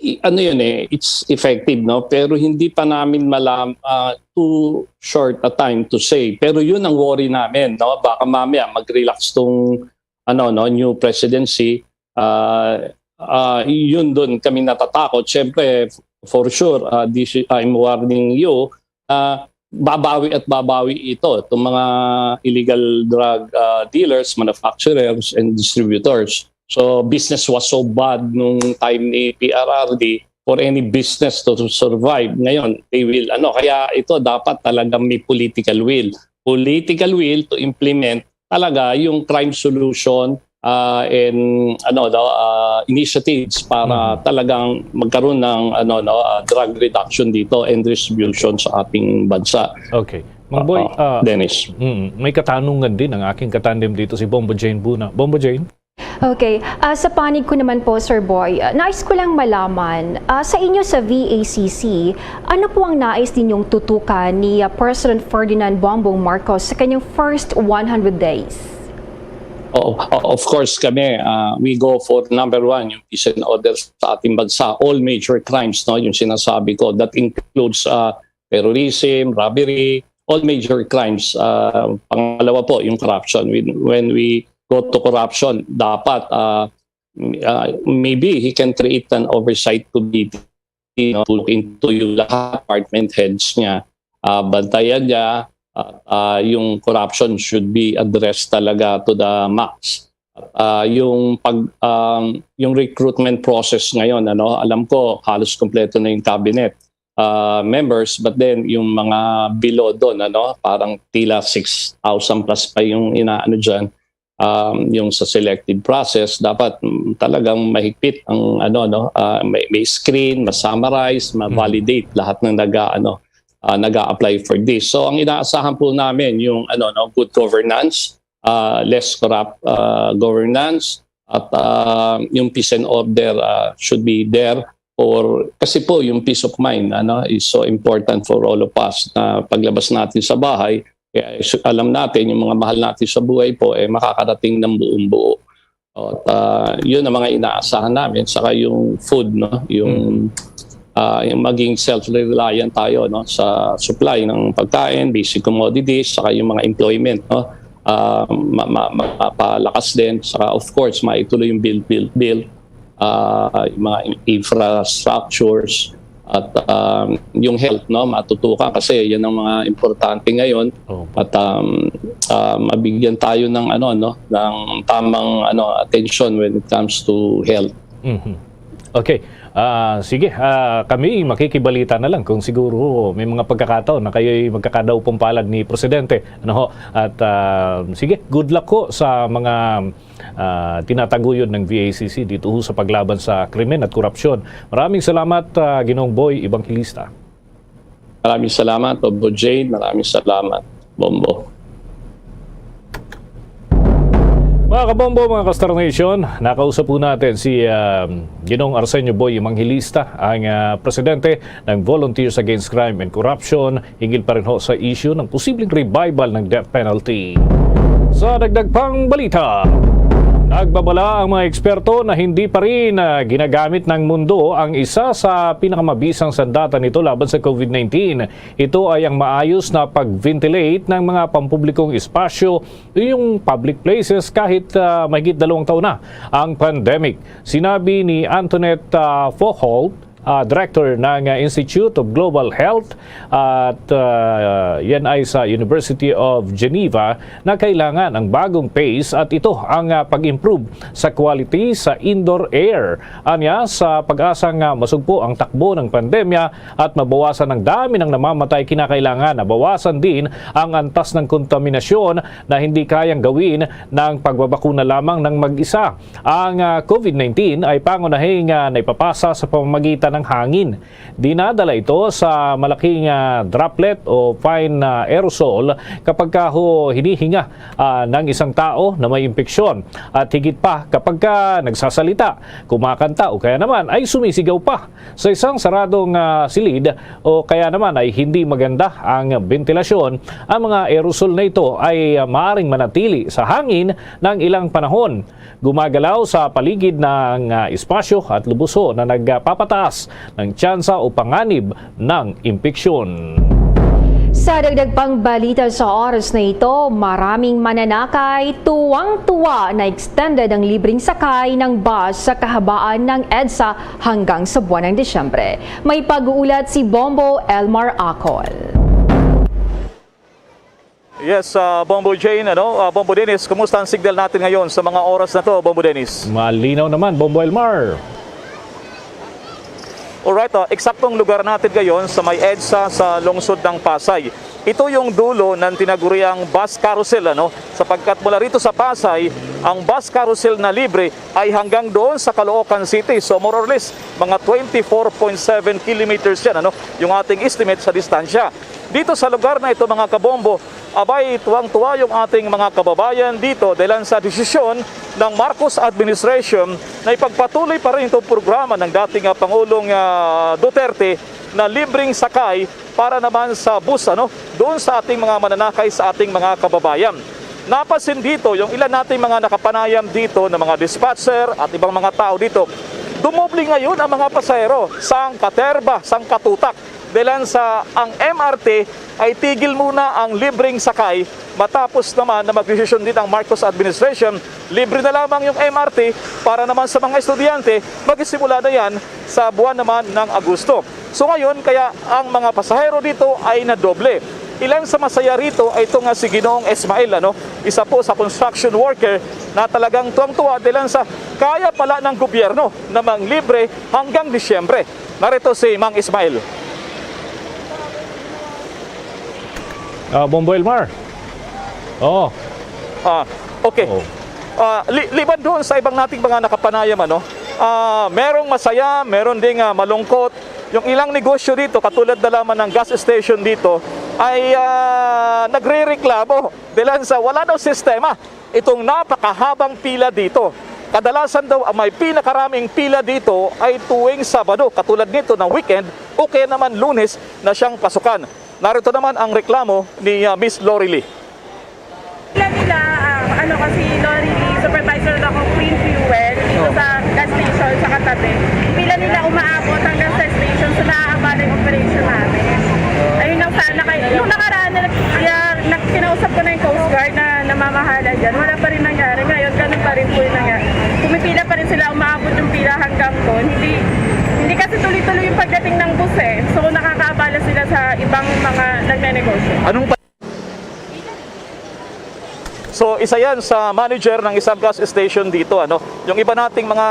i-, ano yun eh, it's effective, no? Pero hindi pa namin malam-, ah, too short a time to say. Pero yun ang worry namin, no? Baka mamaya mag-relax tong, ano, no, new presidency. Ah, ah, yun dun kami natatakot. Siyempre, for sure, uh, this, I'm warning you, uh, babawi at babawi ito, itong mga illegal drug uh, dealers, manufacturers, and distributors. So business was so bad nung time ni P R R D for any business to survive. Ngayon, they will, ano, kaya ito dapat talagang may political will. Political will to implement talaga yung crime solution uh, and ano daw uh, initiatives para mm-hmm. talagang magkaroon ng ano no uh, drug reduction dito and distribution sa ating bansa. Okay. Mang Boy, uh, uh, Dennis. Mm, may katanungan din ang aking katandem dito si Bombo Jane Buna. Bombo Jane? Okay. Uh, sa panig ko naman po, Sir Boy, uh, nais ko lang malaman, uh, sa inyo sa V A C C, ano po ang nais ninyong tutukan ni uh, President Ferdinand Bongbong Marcos sa kanyang first one hundred days? Oh, of course kami, uh, we go for number one, yung peace and order sa ating bansa, all major crimes, no, yung sinasabi ko, that includes uh, terrorism, robbery, all major crimes. Uh, pangalawa po, yung corruption. When, when we go to corruption, dapat uh, uh, maybe he can create an oversight committee, no, to look into yung lahat department heads niya. Uh, bantayan niya uh, uh, yung corruption should be addressed talaga to the max. Uh, yung pag um, yung recruitment process ngayon, ano, alam ko halos kompleto na yung cabinet uh, members, but then yung mga below doon, ano, parang tila six thousand plus pa yung inaano diyan, um, yung sa selective process, dapat mm, talagang mahigpit ang ano, no, uh, may, may screen, ma-summarize, ma-validate lahat ng naga ano uh, nag-a-apply for this. So ang inaasahan po namin yung ano, no, good governance, uh, less corrupt uh, governance, at uh, yung peace and order uh, should be there for kasi po yung peace of mind, ano, is so important for all of us na paglabas natin sa bahay, eh, alam natin yung mga mahal natin sa buhay po eh makakarating ng buong buo. At uh, yun ang mga inaasahan namin, saka yung food, no, yung mm. uh, yung maging self-reliant tayo, no, sa supply ng pagkain, basic commodities, saka yung mga employment, no, uh, ma- ma- mapalakas din, saka of course maituloy yung build build build uh, yung mga infrastructures at um, yung health, no, matutukan kasi yan ang mga importante ngayon. Oh. At um, uh, mabigyan tayo ng ano, no, ng tamang ano attention when it comes to health. Mm-hmm. Okay. Uh, sige, uh, kami makikibalita na lang kung siguro may mga pagkakataon na kayo'y magkakadaupang palad ni Presidente. Ano ho? At uh, sige, good luck ko sa mga uh, tinataguyod ng V A C C dito sa paglaban sa krimen at korupsyon. Maraming salamat, uh, Ginong Boy Evangelista. Maraming salamat, Bobo Jade. Maraming salamat, Bombo. Mga kabombo, mga ka-Star Nation, nakausap po natin si uh, Ginong Arsenio Boy Evangelista, ang uh, presidente ng Volunteers Against Crime and Corruption, hinggil pa rin ho sa issue ng posibleng revival ng death penalty. Sa dagdag pang balita, nagbabala ang mga eksperto na hindi pa rin uh, ginagamit ng mundo ang isa sa pinakamabisang sandata nito laban sa COVID nineteen. Ito ay ang maayos na pag-ventilate ng mga pampublikong espasyo, yung public places, kahit uh, mahigit dalawang taon na ang pandemic. Sinabi ni Antoinette uh, Foholt, uh, director ng uh, Institute of Global Health at uh, yan ay sa University of Geneva, na kailangan ang bagong pace at ito ang uh, pag-improve sa quality sa indoor air. Anya, sa pag-asang uh, masugpo ang takbo ng pandemya at mabawasan ang dami ng namamatay, kinakailangan na bawasan din ang antas ng kontaminasyon na hindi kayang gawin ng pagbabakuna lamang ng mag-isa. Ang uh, COVID nineteen ay pangunahing uh, naipapasa sa pamamagitan ng hangin. Dinadala ito sa malaking uh, droplet o fine uh, aerosol kapag ka ho hinihinga uh, ng isang tao na may impeksyon. At higit pa kapag ka nagsasalita, kumakanta o kaya naman ay sumisigaw pa. Sa isang saradong uh, silid o kaya naman ay hindi maganda ang bentilasyon, ang mga aerosol na ito ay uh, maaring manatili sa hangin ng ilang panahon. Gumagalaw sa paligid ng uh, espasyo at lubuso na nagpapataas ng tsansa o panganib ng impeksyon. Sa dagdag pang balita sa oras na ito, maraming mananakay tuwang-tuwa na extended ang libreng sakay ng bus sa kahabaan ng EDSA hanggang sa buwan ng Disyembre. May pag-uulat si Bombo Elmar Acol. Yes, ah, Bombo Jane, ano? Ah, Bombo Dennis, kumusta ang signal natin ngayon sa mga oras na to, Bombo Dennis? Malinaw naman, Bombo Elmar. Alright, ah, eksaktong lugar natin ngayon sa may EDSA sa lungsod ng Pasay. Ito yung dulo ng tinaguriang bus carousel, ano? Sapagkat mula rito sa Pasay, ang bus carousel na libre ay hanggang doon sa Caloocan City. So more or less, mga twenty-four point seven kilometers yan, ano? Yung ating estimate sa distansya. Dito sa lugar na ito, mga kabombo, abay, tuwang-tuwa yung ating mga kababayan dito dahil sa desisyon ng Marcos administration na ipagpatuloy pa rin itong programa ng dating, ah, Pangulong, ah, Duterte na libreng sakay para naman sa bus, ano, doon sa ating mga mananakay, sa ating mga kababayan. Napansin dito yung ilan nating mga nakapanayam dito na mga dispatcher at ibang mga tao dito. Dumoble ngayon ang mga pasahero, sang katerba, sang katutak. Dahilan sa ang M R T ay tigil muna ang libreng sakay matapos naman na magdesisyon din ang Marcos administration, libre na lamang yung M R T para naman sa mga estudyante, magsisimula na yan sa buwan naman ng Agosto. So ngayon, kaya ang mga pasahero dito ay nadoble. Ilan sa masaya rito ay ito nga si Ginoong Ismail, ano, isa po sa construction worker na talagang tuwang-tuwa dahil sa kaya pala ng gobyerno na manglibre hanggang Disyembre. Narito si Mang Ismail. Ah, Bombo Elmar. Oo. Ah, okay. Oo. Ah, li- liban doon sa ibang nating mga nakapanayam, ano, ah, merong masaya, meron ding, ah, malungkot. Yung ilang negosyo dito, katulad na lamang ng gas station dito, ay, ah, nagrereklamo dahil sa wala daw sistema itong napakahabang pila dito. Kadalasan daw ang may pinakaraming pila dito ay tuwing Sabado, katulad nito ng weekend o kaya naman Lunes na siyang pasukan. Narito naman ang reklamo ni, ah, Miss Lorely. Pila nila, ah, ano kasi, Lorely, supervisor ako, Queen Fuel, dito sa gas station sa katabi. Pila nila umaabot hanggang sa station, so naaabala yung operation namin. Ayun lang sana, kay nung nakaraan na nag-, ya- nag- kinausap ko na yung Coast Guard na namamahala dyan, wala pa rin nangyari. Ngayon, ganun pa rin po yung nangyari. Pumipila pa rin sila, umaabot yung pila hanggang doon. Hindi, hindi kasi tuloy-tuloy yung pagdating ng bus eh. So, nakakaabala sila sa ibang mga nagnenegosyo. Anong pa- So, isa yan sa manager ng isang gas station dito, ano. Yung iba nating mga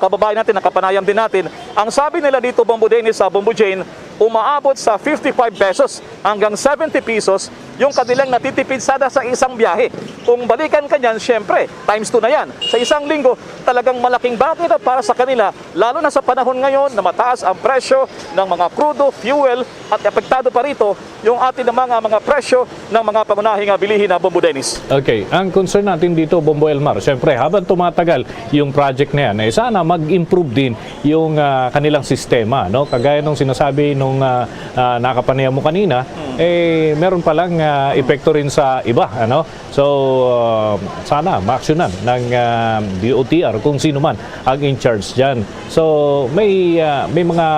kababayan natin, nakapanayam din natin, ang sabi nila dito, Bombo Dennis, sa Bombo Jane, umaabot sa fifty-five pesos hanggang seventy pesos yung kanilang natitipid sana sa isang biyahe. Kung balikan ka niyan, syempre, times two na yan. Sa isang linggo, talagang malaking bagay na para sa kanila, lalo na sa panahon ngayon na mataas ang presyo ng mga krudo, fuel, at apektado pa rito yung ating mga, mga presyo ng mga pangunahing, ah, bilihin na, Bombo Dennis. Okay, ang concern natin dito, Bombo Elmar, syempre, habang tumatagal yung project na yan, eh, sana mag-improve din yung, ah, kanilang sistema, no? Kagaya nung sinasabi nung, ah, ah, nakapanayam mo kanina, eh, meron palang, ah, epekto rin sa iba, ano? So, ah, sana maaksyonan ng, ah, D O T R kung sino man ang in charge dyan. So, may, ah, may mga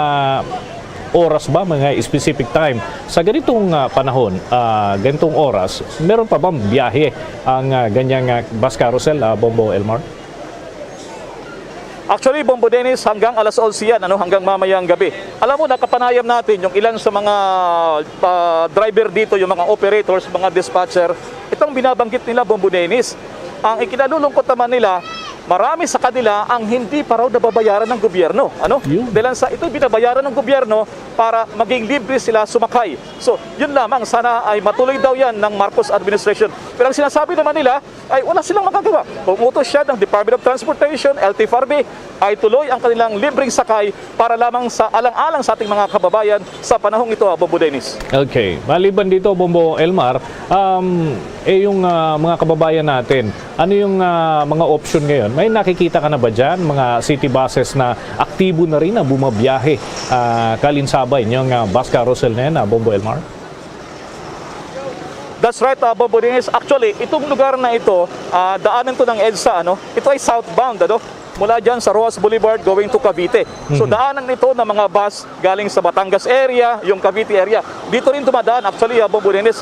oras ba, mga specific time sa ganitong, ah, panahon, ah, ganitong oras, meron pa bang biyahe ang, ah, ganyang, ah, bus carousel, ah, Bombo Elmar? Actually, Bombo Dennis, hanggang alas onse yan, ano, hanggang mamayang gabi. Alam mo, nakapanayam natin yung ilan sa mga, ah, driver dito, yung mga operators, mga dispatcher. Itong binabanggit nila, Bombo Dennis, ang ikinalulungkot naman nila, marami sa kanila ang hindi pa raw nababayaran ng gobyerno. Ano? Yun. Dahil sa ito, binabayaran ng gobyerno para maging libre sila sumakay. So, yun lamang. Sana ay matuloy daw yan ng Marcos administration. Pero ang sinasabi naman nila ay wala silang magagawa. Kung utos siya ng Department of Transportation, L T F R B, ay tuloy ang kanilang libreng sakay para lamang sa alang-alang sa ating mga kababayan sa panahong ito, ah, Bombo Dennis. Okay. Maliban dito, Bombo Elmar, um, eh, yung, ah, mga kababayan natin, ano yung, ah, mga option ngayon? May nakikita ka na ba dyan? Mga city buses na aktibo na rin na bumabiyahe, ah, kalinsabay yung, ah, bus carousel na yan, ah, Bombo Elmar? That's right, uh, Bombo Dennis. Actually, itong lugar na ito, ah, daanan to ng EDSA, ano? Ito ay southbound, ano? mula dyan sa Roxas Boulevard going to Cavite. So, Mhm. daanan ito ng mga bus galing sa Batangas area, yung Cavite area. Dito rin dumadaan, actually, ah, Bombo Dennis.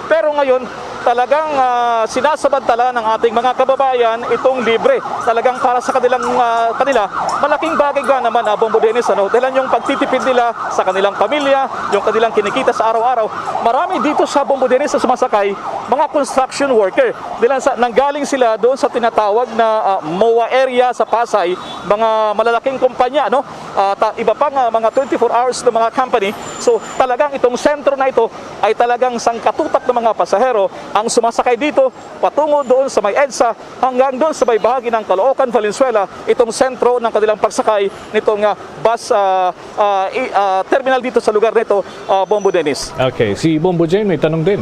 Pero ngayon, talagang, ah, sinasamantala ng ating mga kababayan itong libre. Talagang para sa kanilang, ah, kanila, malaking bagay nga naman, ah, Bombo Dennis, ano? Dahil yung pagtitipid nila sa kanilang pamilya, yung kanilang kinikita sa araw-araw. Marami dito sa Bombo Dennis na sumasakay, mga construction worker. Dahil sa, nanggaling sila doon sa tinatawag na, ah, MOA area sa Pasay, mga malalaking kumpanya, no? At, ah, iba pang, ah, mga twenty-four hours na mga company. So, talagang itong sentro na ito ay talagang sangkatutak ng mga pasahero ang sumasakay dito patungo doon sa may EDSA hanggang doon sa may bahagi ng Caloocan, Valenzuela, itong sentro ng kanilang pagsakay nitong, ah, bus, ah, ah, i-, ah, terminal dito sa lugar nito, ah, Bombo Dennis. Okay, si Bombo Jane may tanong din.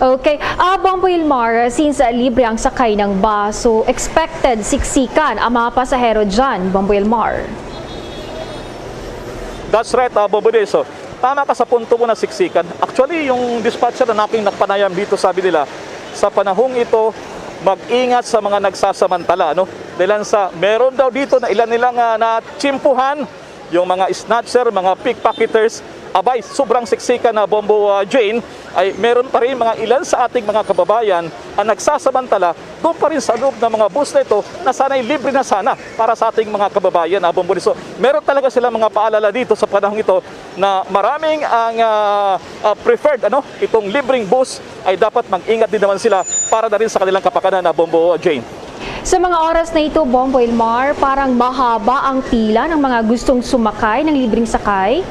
Okay. Ah, Bombo Ilmar, since, ah, libre ang sakay ng bus, so expected siksikan ang mga pasahero dyan, Bombo Ilmar. That's right, ah, Bombo Dennis. So, tama ka sa punto mo na siksikan. Actually, yung dispatcher na aking nagpanayam dito, sabi nila, sa panahong ito, mag-ingat sa mga nagsasamantala, no? Dahil sa, meron daw dito na ilan nilang, ah, natsimpuhan, yung mga snatcher, mga pickpocketers. Abay, sobrang siksikan na, Bombo, ah, Jane, ay meron pa rin mga ilan sa ating mga kababayan ang nagsasamantala doon pa rin sa loob ng mga bus na ito na sana'y libre na sana para sa ating mga kababayan, ah, Bombo. So, meron talaga silang mga paalala dito sa panahong ito na maraming ang, ah, ah, preferred, ano, itong libreng bus, ay dapat mag-ingat din naman sila para na rin sa kanilang kapakanan, ah, Bombo, Jane. Sa mga oras na ito, Bombo Ilmar, parang mahaba ang pila ng mga gustong sumakay ng libreng sakay.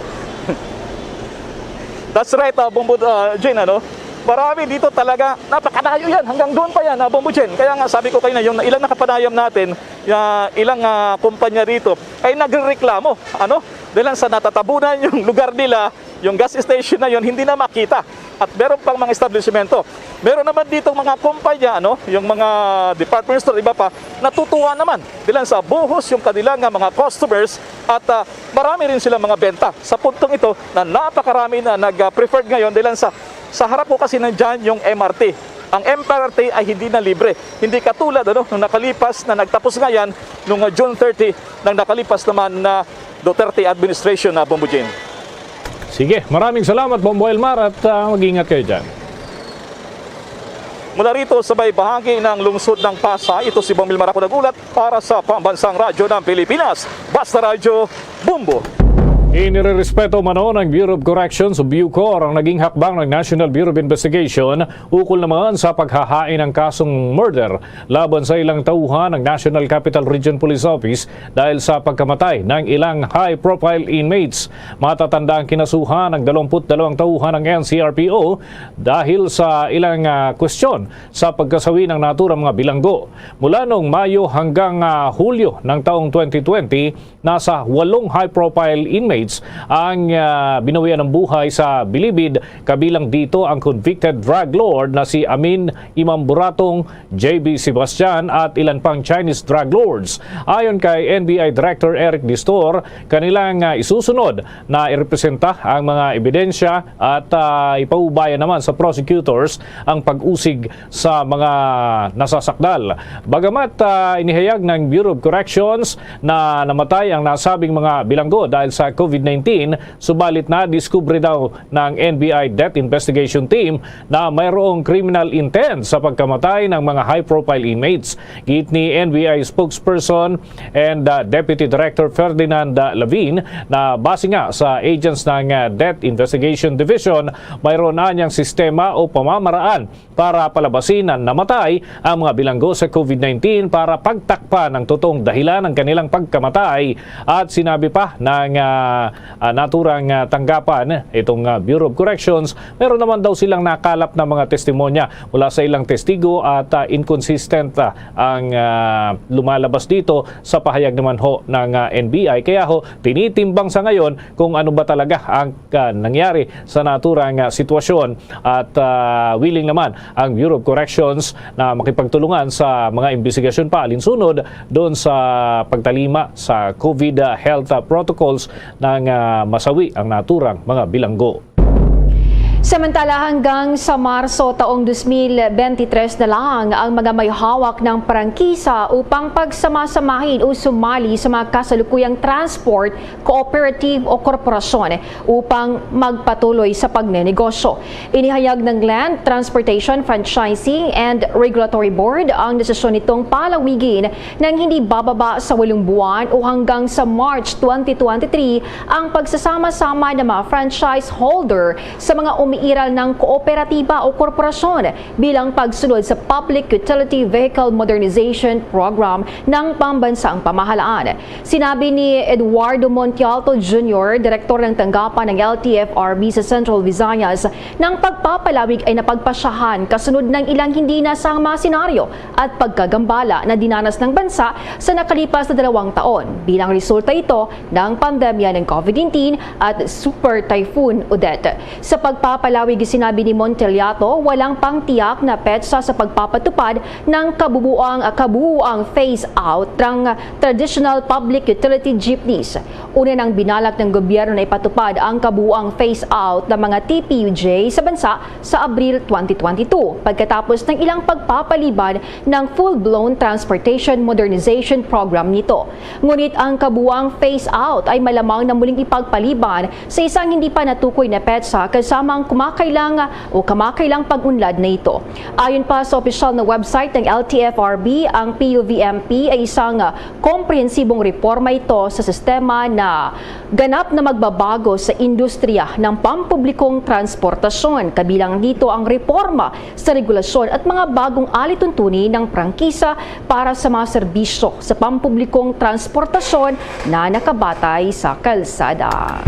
That's right, ah, Bombo, ah, Jane, ano? Marami dito talaga, napakalayo yan, hanggang doon pa yan, ah, Bombo Jane. Kaya nga sabi ko kanina, yung ilang nakapanayam natin, ah, ilang, ah, kumpanya rito, ay nagrereklamo, ano? Dahil lang sa natatabunan yung lugar nila, yung gas station na yun, hindi na makita. At meron pang mga establishmento. Meron naman ditong mga kumpanya, ano, yung mga department store, iba pa, natutuwa naman. Dahil lang sa buhos yung kanilang, ah, mga customers at, ah, marami rin silang mga benta. Sa puntong ito na napakarami na nag-preferred ngayon dahil lang sa, sa harap ko kasi nandyan yung M R T. Ang M R T ay hindi na libre. Hindi katulad, ano, nung nakalipas na nagtapos nga yan nung, ah, June thirty ng nakalipas naman na Duterte administration, ah, Bombo Jane. Sige, maraming salamat, Bombo Elmar, at, ah, mag-ingat kayo dyan. Mula rito sa may bahagi ng lungsod ng Pasay, ito si Bombo Elmar ako nag-ulat para sa Pambansang Radyo ng Pilipinas, Basta Radyo, Bombo. Inirerespeto umano ng Bureau of Corrections o BuCor ang naging hakbang ng National Bureau of Investigation ukol naman sa paghahain ng kasong murder laban sa ilang tauhan ng National Capital Region Police Office dahil sa pagkamatay ng ilang high-profile inmates. Matatanda ang kinasuhan ng dalawampu't dalawang tauhan ng N C R P O dahil sa ilang, ah, kwestiyon sa pagkasawi ng naturang mga bilanggo. Mula noong Mayo hanggang, ah, Hulyo ng taong twenty twenty, nasa walong high-profile inmates ang, ah, binawian ng buhay sa Bilibid, kabilang dito ang convicted drug lord na si Amin Imam Buratong, J B Sebastian at ilan pang Chinese drug lords. Ayon kay N B I Director Eric Distor, kanilang, ah, isusunod na irepresenta ang mga ebidensya at, ah, ipaubaya naman sa prosecutors ang pag-usig sa mga nasasakdal. Bagamat, ah, inihayag ng Bureau of Corrections na namatay ang nasabing mga bilanggo dahil sa COVID nineteen, subalit nadiskubre daw ng N B I Death Investigation Team na mayroong criminal intent sa pagkamatay ng mga high-profile inmates. Giit ni N B I spokesperson and, uh, Deputy Director Ferdinand, uh, Lavin na base nga sa agents ng, uh, Death Investigation Division, mayroon na niyang sistema o pamamaraan para palabasin na namatay ang mga bilanggo sa COVID nineteen para pagtakpan ang totoong dahilan ng kanilang pagkamatay. At sinabi pa ng, ah, ah, naturang, ah, tanggapan itong, ah, Bureau of Corrections, meron naman daw silang nakalap na mga testimonya mula sa ilang testigo at, ah, inconsistent, ah, ang, ah, lumalabas dito sa pahayag naman ho ng, ah, N B I. Kaya ho, tinitimbang sa ngayon kung ano ba talaga ang, ah, nangyari sa naturang, ah, sitwasyon at, ah, willing naman ang Bureau of Corrections na makipagtulungan sa mga imbestigasyon pa alinsunod doon sa pagtalima sa COVID, ah, health, ah, protocols nang, ah, masawi ang naturang mga bilanggo. Samantala, hanggang sa Marso taong dos mil bente tres na lang ang mga may hawak ng prangkisa upang pagsama-samahin o sumali sa mga kasalukuyang transport, cooperative o korporasyon upang magpatuloy sa pagnenegosyo. Inihayag ng Land Transportation Franchising and Regulatory Board ang desisyon nitong palawigin ng hindi bababa sa walong buwan o hanggang sa March twenty twenty-three ang pagsasama-sama ng mga franchise holder sa mga umiiral ng kooperatiba o korporasyon bilang pagsunod sa Public Utility Vehicle Modernization Program ng pambansang pamahalaan. Sinabi ni Eduardo Montialto Junior, direktor ng tanggapan ng L T F R B sa Central Visayas, na ang pagpapalawig ay napagpasyahan kasunod ng ilang hindi nasama senaryo at pagkagambala na dinanas ng bansa sa nakalipas na dalawang taon bilang resulta ito ng pandemya ng COVID nineteen at Super Typhoon Odette. Sa pagpapalawig, sinabi ni Montialto, walang pangtiyak na petsa sa pagpapatupad ng kabubuang, kabuuang phase out ng traditional public utility jeepneys. Una nang binalak ng gobyerno na ipatupad ang kabuuang phase out ng mga T P U J sa bansa sa Abril twenty twenty-two, pagkatapos ng ilang pagpapaliban ng full-blown transportation modernization program nito. Ngunit ang kabuuang phase out ay malamang na muling ipagpaliban sa isang hindi pa natukoy na petsa, kasama ang kumakailang o kamakailang pag-unlad na ito. Ayon pa sa opisyal na website ng L T F R B, ang P U V M P ay isang komprehensibong reporma ito sa sistema na ganap na magbabago sa industriya ng pampublikong transportasyon, kabilang dito ang reporma sa regulasyon at mga bagong alituntunin ng prangkisa para sa mga serbisyo sa pampublikong transportasyon na nakabatay sa kalsada.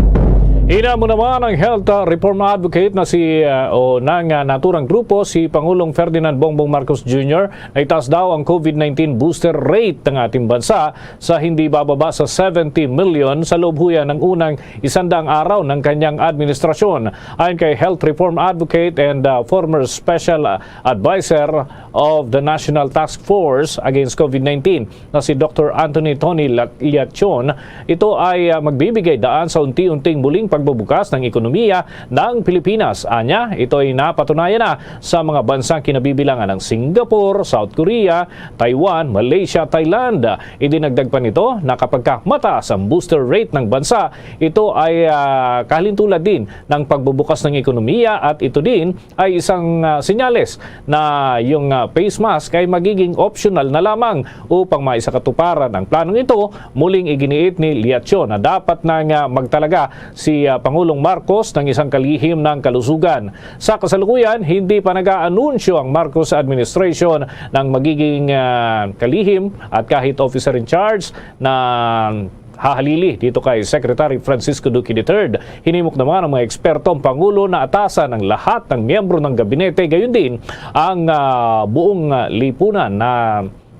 Hinamo naman ang health, uh, reform advocate na si, uh, o ng, uh, naturang grupo, si Pangulong Ferdinand Bongbong Marcos Junior, na itaas daw ang COVID nineteen booster rate ng ating bansa sa hindi bababa sa seventy million sa loob huya ng unang isandang araw ng kanyang administrasyon. Ayon kay health reform advocate and, uh, former special, uh, advisor of the National Task Force Against COVID nineteen na si Doctor Anthony Tony Lat-, Liachon, ito ay, uh, magbibigay daan sa unti-unting muling pagbubukas ng ekonomiya ng Pilipinas. Anya, ito ay napatunayan na sa mga bansang kinabibilangan ng Singapore, South Korea, Taiwan, Malaysia, Thailand. Idinagdag pa nito na kapag ka mataas ang booster rate ng bansa, ito ay, ah, kahalintulad din ng pagbubukas ng ekonomiya at ito din ay isang, ah, senyales na yung, ah, face mask ay magiging optional na lamang upang maisakatuparan ang planong ito. Muling iginiit ni Liachon na dapat na nga magtalaga si, ah, Pangulong Marcos ng isang kalihim ng kalusugan. Sa kasalukuyan, hindi pa nag-aanunsyo ang Marcos administration ng magiging, ah, kalihim at kahit officer in charge na hahalili dito kay Secretary Francisco Duque the third. Hinimok naman ng mga eksperto ang Pangulo na atasan ang lahat ng miyembro ng gabinete, gayon din ang, ah, buong, ah, lipunan na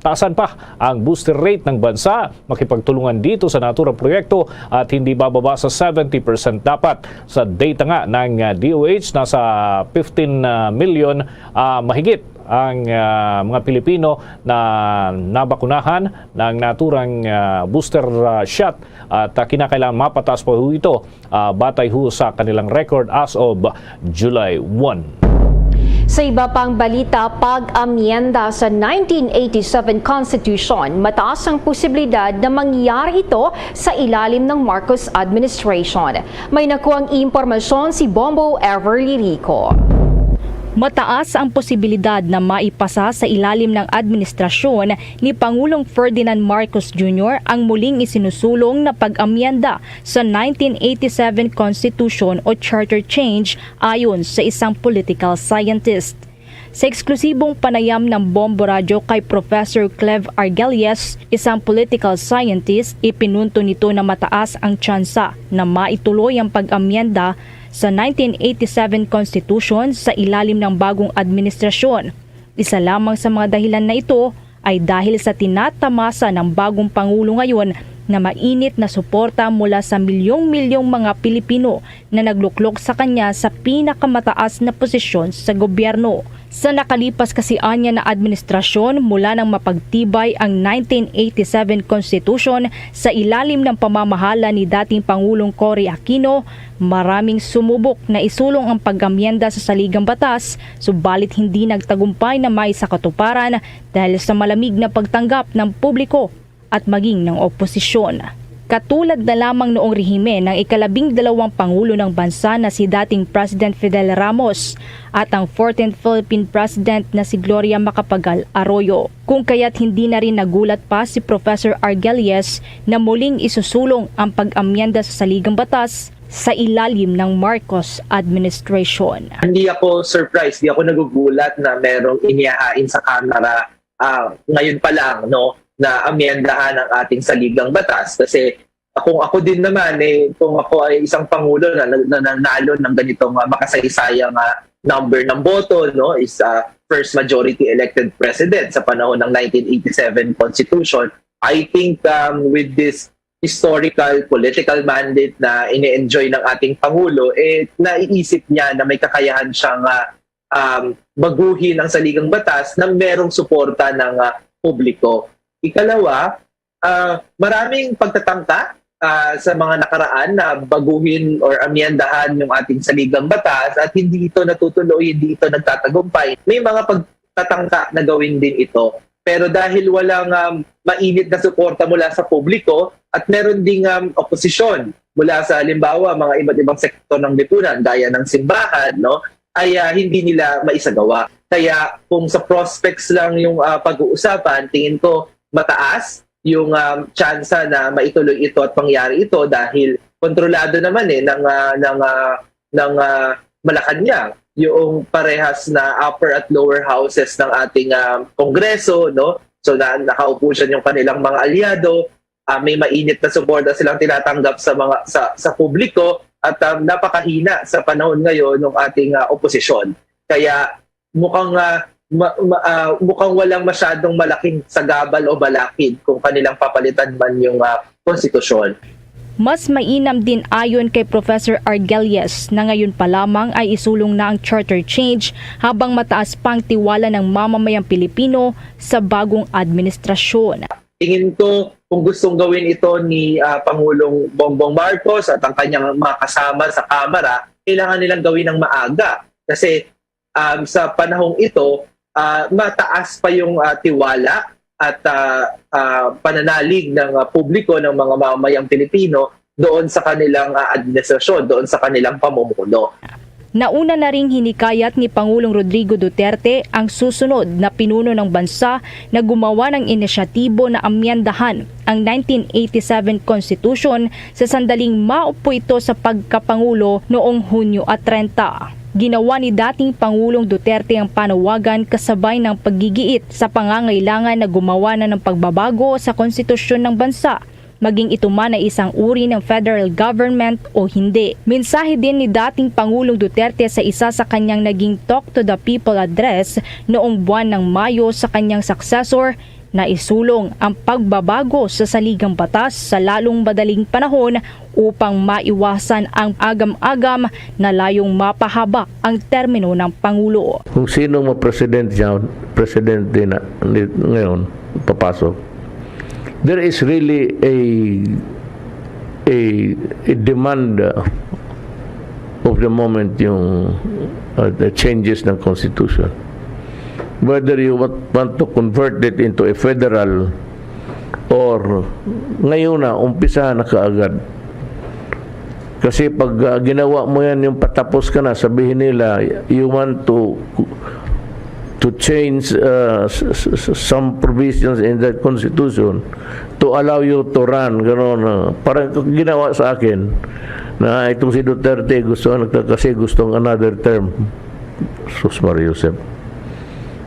taasan pa ang booster rate ng bansa, makipagtulungan dito sa naturang proyekto at hindi bababa sa seventy percent dapat. Sa data nga ng, ah, D O H, nasa fifteen, ah, million, ah, mahigit ang, ah, mga Pilipino na nabakunahan ng naturang, ah, booster, ah, shot at, ah, kinakailangan mapataas pa ho ito, ah, batay ho sa kanilang record as of July one. Sa iba pang balita, pag-amyenda sa nineteen eighty-seven Constitution, mataas ang posibilidad na mangyari ito sa ilalim ng Marcos administration. May nakuhang impormasyon si Bombo Everly Rico. Mataas ang posibilidad na maipasa sa ilalim ng administrasyon ni Pangulong Ferdinand Marcos Junior ang muling isinusulong na pag-amyenda sa nineteen eighty-seven Constitution o Charter Change, ayon sa isang political scientist. Sa eksklusibong panayam ng Bombo Radyo kay Professor Clev Argelius, isang political scientist, ipinunto nito na mataas ang tsansa na maituloy ang pag-amyenda sa nineteen eighty-seven Constitution sa ilalim ng bagong administrasyon. Isa lamang sa mga dahilan na ito ay dahil sa tinatamasa ng bagong Pangulo ngayon na mainit na suporta mula sa milyong-milyong mga Pilipino na nagluklok sa kanya sa pinakamataas na posisyon sa gobyerno. Sa nakalipas kasi anya na administrasyon, mula nang mapagtibay ang nineteen eighty-seven Constitution sa ilalim ng pamamahala ni dating Pangulong Cory Aquino, maraming sumubok na isulong ang pag-amyenda sa saligang batas, subalit hindi nagtagumpay na maisakatuparan dahil sa malamig na pagtanggap ng publiko at maging ng oposisyon. Katulad na lamang noong rehimen ng ikalabing dalawang pangulo ng bansa na si dating President Fidel Ramos at ang fourteenth Philippine President na si Gloria Macapagal Arroyo. Kung kaya't hindi na rin nagulat pa si Professor Argelies na muling isusulong ang pag-amyenda sa saligang batas sa ilalim ng Marcos administration. Hindi ako surprised, hindi ako nagugulat na merong inihahain sa Kamara ah, ngayon pa lang, no, na amyendahan ang ating saligang batas. Kasi kung ako din naman, eh, kung ako ay isang pangulo na, na, na nanalo ng ganitong ah, makasaysayang ah, number ng boto, no, is ah, first majority elected president sa panahon ng nineteen eighty-seven Constitution, I think um, with this historical political mandate na ini-enjoy ng ating Pangulo, eh, naiisip niya na may kakayahan siyang ah, um, baguhin ang saligang batas na merong suporta ng ah, publiko. Ikalawa, ah, maraming pagtatangka ah, sa mga nakaraan na baguhin or amyendahan yung ating saligang batas at hindi ito natutuloy, hindi ito nagtatagumpay. May mga pagtatangka na gawin din ito. Pero dahil walang um, mainit na suporta mula sa publiko at meron ding um, oposisyon mula sa, halimbawa, mga iba't ibang sektor ng lipunan, gaya ng simbahan, no, ay ah, hindi nila maisagawa. Kaya kung sa prospects lang yung ah, pag-uusapan, tingin ko mataas yung um, tsansa na maituloy ito at mangyari ito dahil kontrolado naman eh ng ah, ng ah, ng ah, Malacañang yung parehas na upper at lower houses ng ating ah, Kongreso, no? So na, nakaupo dyan yung kanilang mga alyado, ah, may mainit na suporta silang tinatanggap sa mga sa, sa publiko at um, napakahina sa panahon ngayon ng ating ah, oposisyon. Kaya mukhang ah, ma- ma- ah, mukhang walang masyadong malaking sagabal o balakid kung kanilang papalitan man yung ah, konstitusyon. Mas mainam din, ayon kay Professor Argelies, na ngayon pa lamang ay isulong na ang charter change habang mataas pa ang tiwala ng mamamayang Pilipino sa bagong administrasyon. Tingin ko, kung gustong gawin ito ni ah, Pangulong Bongbong Marcos at ang kanyang mga kasama sa Kamara, kailangan nilang gawin ng maaga. Kasi um, sa panahong ito, ah, mataas pa yung ah, tiwala at ah, ah, pananalig ng ah, publiko, ng mga mamamayang Pilipino doon sa kanilang ah, administrasyon, doon sa kanilang pamumuno. Nauna na ring hinikayat ni Pangulong Rodrigo Duterte ang susunod na pinuno ng bansa na gumawa ng inisyatibo na amyendahan ang nineteen eighty-seven Constitution sa sandaling maupo ito sa pagkapangulo noong Hunyo at treinta. Ginawa ni dating Pangulong Duterte ang panawagan kasabay ng paggigiit sa pangangailangan na gumawa na ng pagbabago sa konstitusyon ng bansa, maging ito man ay isang uri ng federal government o hindi. Mensahe din ni dating Pangulong Duterte sa isa sa kanyang naging Talk to the People address noong buwan ng Mayo sa kanyang successor na isulong ang pagbabago sa saligang batas sa lalong madaling panahon upang maiwasan ang agam-agam na layong mapahaba ang termino ng Pangulo. Kung sino mo presidente, presidente na ni- ngayon, papasok, there is really a a, a demand uh, of the moment yung uh, the changes ng constitution. Whether you want, want to convert it into a federal or ngayon na, umpisa na kaagad. Kasi pag uh, ginawa mo yan, yung patapos ka na, sabihin nila, you want to to change uh, s- s- s- some provisions in the constitution to allow you to run, gano'n. Uh, parang ginawa sa akin na itong si Duterte gusto nagka- kasi gustong another term. Sus Maria Josep.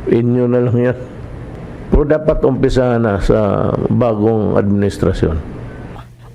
Inyo na lang yan. Pero dapat umpisahan na sa bagong administrasyon.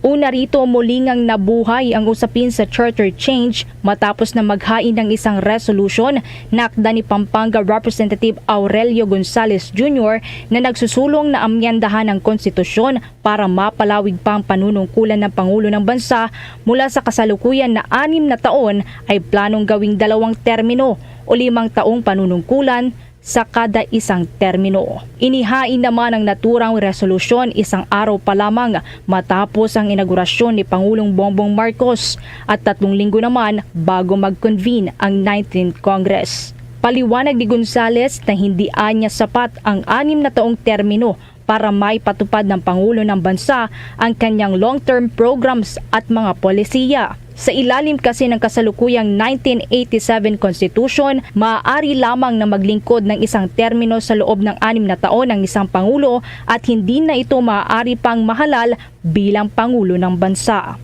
Una rito, muli ngang nabuhay ang usapin sa charter change matapos na maghain ng isang resolusyon na akda ni Pampanga Representative Aurelio Gonzales Junior na nagsusulong na amyendahan ang konstitusyon para mapalawig pa ang panunungkulan ng Pangulo ng Bansa mula sa kasalukuyan na anim na taon ay planong gawing dalawang termino o limang taong panunungkulan sa kada isang termino. Inihain naman ang naturang resolusyon isang araw pa lamang matapos ang inaugurasyon ni Pangulong Bongbong Marcos at tatlong linggo naman bago mag-convene ang nineteenth Congress. Paliwanag ni Gonzales na hindi anya sapat ang anim na taong termino para maipatupad ng Pangulo ng Bansa ang kanyang long-term programs at mga polisiya. Sa ilalim kasi ng kasalukuyang nineteen eighty-seven Constitution, maaari lamang na maglingkod ng isang termino sa loob ng anim na taon ang isang pangulo at hindi na ito maaari pang mahalal bilang pangulo ng bansa.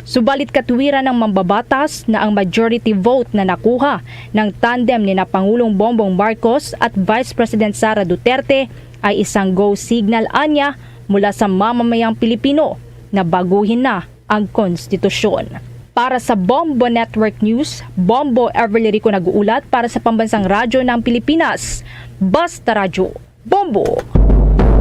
Subalit, katwiran ng mambabatas na ang majority vote na nakuha ng tandem ni na Pangulong Bongbong Marcos at Vice President Sara Duterte ay isang go signal anya mula sa mamamayang Pilipino na baguhin na ang konstitusyon. Para sa Bombo Network News, Bombo Everly Rico nag-uulat para sa Pambansang Radyo ng Pilipinas. Basta Radyo, Bombo!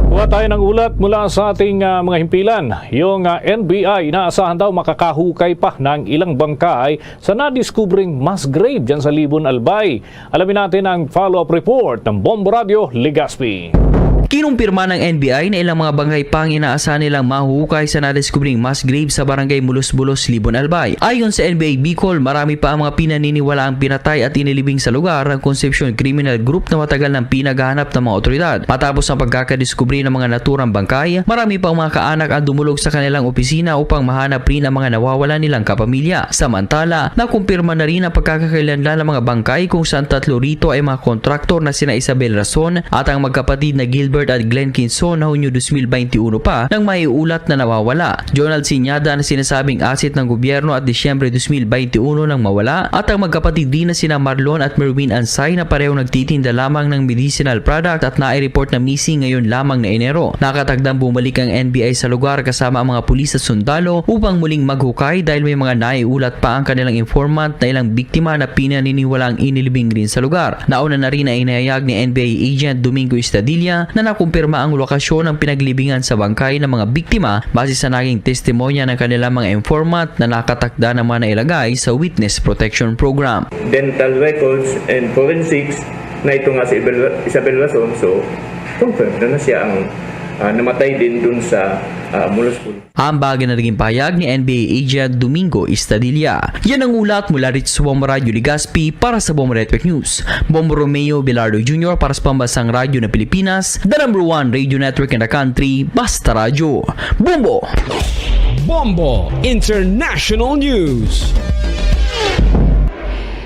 Kuha tayo ng ulat mula sa ating, ah, mga himpilan. Yung, ah, N B I inaasahan daw makakahukay pa ng ilang bangkay sa nadiskubring mass grave dyan sa Libon, Albay. Alamin natin ang follow-up report ng Bombo Radyo Legazpi. Kinumpirma ng N B I na ilang mga bangkay pa ang inaasahan nilang mahuhukay sa nadiskubring mass grave sa barangay Mulos-Bulos, Libon, Albay. Ayon sa N B I Bicol, marami pa ang mga pinaniniwalaang pinatay at inilibing sa lugar ang Concepcion Criminal Group na matagal nang pinaghahanap ng mga otoridad. Matapos ang pagkakadiskubre ng mga naturang bangkay, marami pang mga kaanak ang dumulog sa kanilang opisina upang mahanap rin ang mga nawawala nilang kapamilya. Samantala, nakumpirma na rin ang pagkakakilanlan ng mga bangkay kung saan tatlo rito ay mga kontraktor na sina Isabel Rason at ang magkapatid na Gilbert at Glenn Quinzon na Hunyo dos mil baynte uno pa nang maiulat na nawawala. Jonald Siñada na sinasabing asset ng gobyerno at Disyembre dos mil baynte uno nang mawala at ang magkapatid din na sina Marlon at Merwin Ansay na parehong nagtitinda lamang ng medicinal product at naireport na missing ngayon lamang na Enero. Nakatagdang bumalik ang N B I sa lugar kasama ang mga pulis at sundalo upang muling maghukay dahil may mga naiulat pa ang kanilang informant na ilang biktima na pinaniniwalaang inilibing rin sa lugar. Nauna na rin na inihayag ni N B I Agent Domingo Estadilla na nakumpirma ang lokasyon ng pinaglibingan sa bangkay ng mga biktima base sa naging testimonya ng kanilang mga informant na nakatakda ng mga nailagay sa Witness Protection Program. Dental records and forensics na ito nga si Isabel, Isabel Rason, so confirmed na, na siya ang, ah, namatay din dun sa, ah, Mulos Bulos. Ang bagay na naging pahayag ni N B I Agent Domingo Estadilla. Yan ang ulat mula rito sa Bombo Radyo Legazpi para sa Bombo Network News. Bombo Romeo Velardo Junior para sa Pambansang Radyo ng Pilipinas, the number one radio network in the country, Basta Radyo. Bombo! Bombo International News.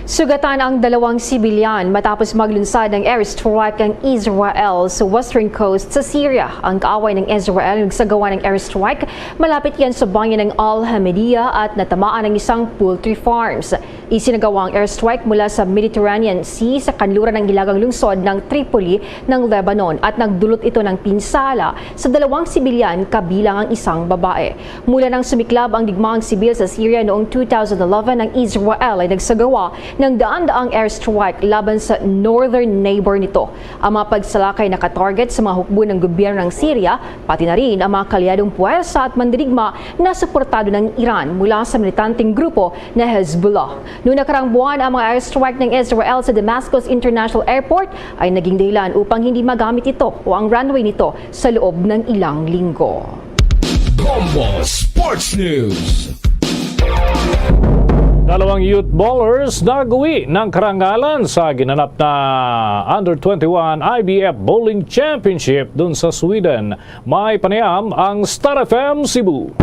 Sugatan ang dalawang sibilyan matapos maglunsad ng airstrike ang Israel sa western coast sa Syria. Ang kaaway ng Israel nagsagawa ng airstrike malapit yan sa bayan ng Al Hamadiya at natamaan ang isang poultry farms. Isinagawa ang airstrike mula sa Mediterranean Sea sa kanluran ng hilagang lungsod ng Tripoli ng Lebanon at nagdulot ito ng pinsala sa dalawang sibilyan kabilang ang isang babae. Mula nang sumiklab ang digmaang sibil sa Syria noong two thousand eleven, ang Israel ay nagsagawa ng daan-daang airstrike laban sa northern neighbor nito. Ang mga pagsalakay nakatarget sa mga hukbo ng gobyerno ng Syria, pati na rin ang mga kaalyadong puwersa at mandirigma na suportado ng Iran mula sa militanteng grupo na Hezbollah. Noong nakaraang buwan, ang mga airstrike ng Israel sa Damascus International Airport ay naging dahilan upang hindi magamit ito o ang runway nito sa loob ng ilang linggo. Bombo Sports News. Dalawang youth bowlers nag-uwi ng karangalan sa ginanap na Under twenty-one I B F Bowling Championship dun sa Sweden. May panayam ang Star F M Cebu.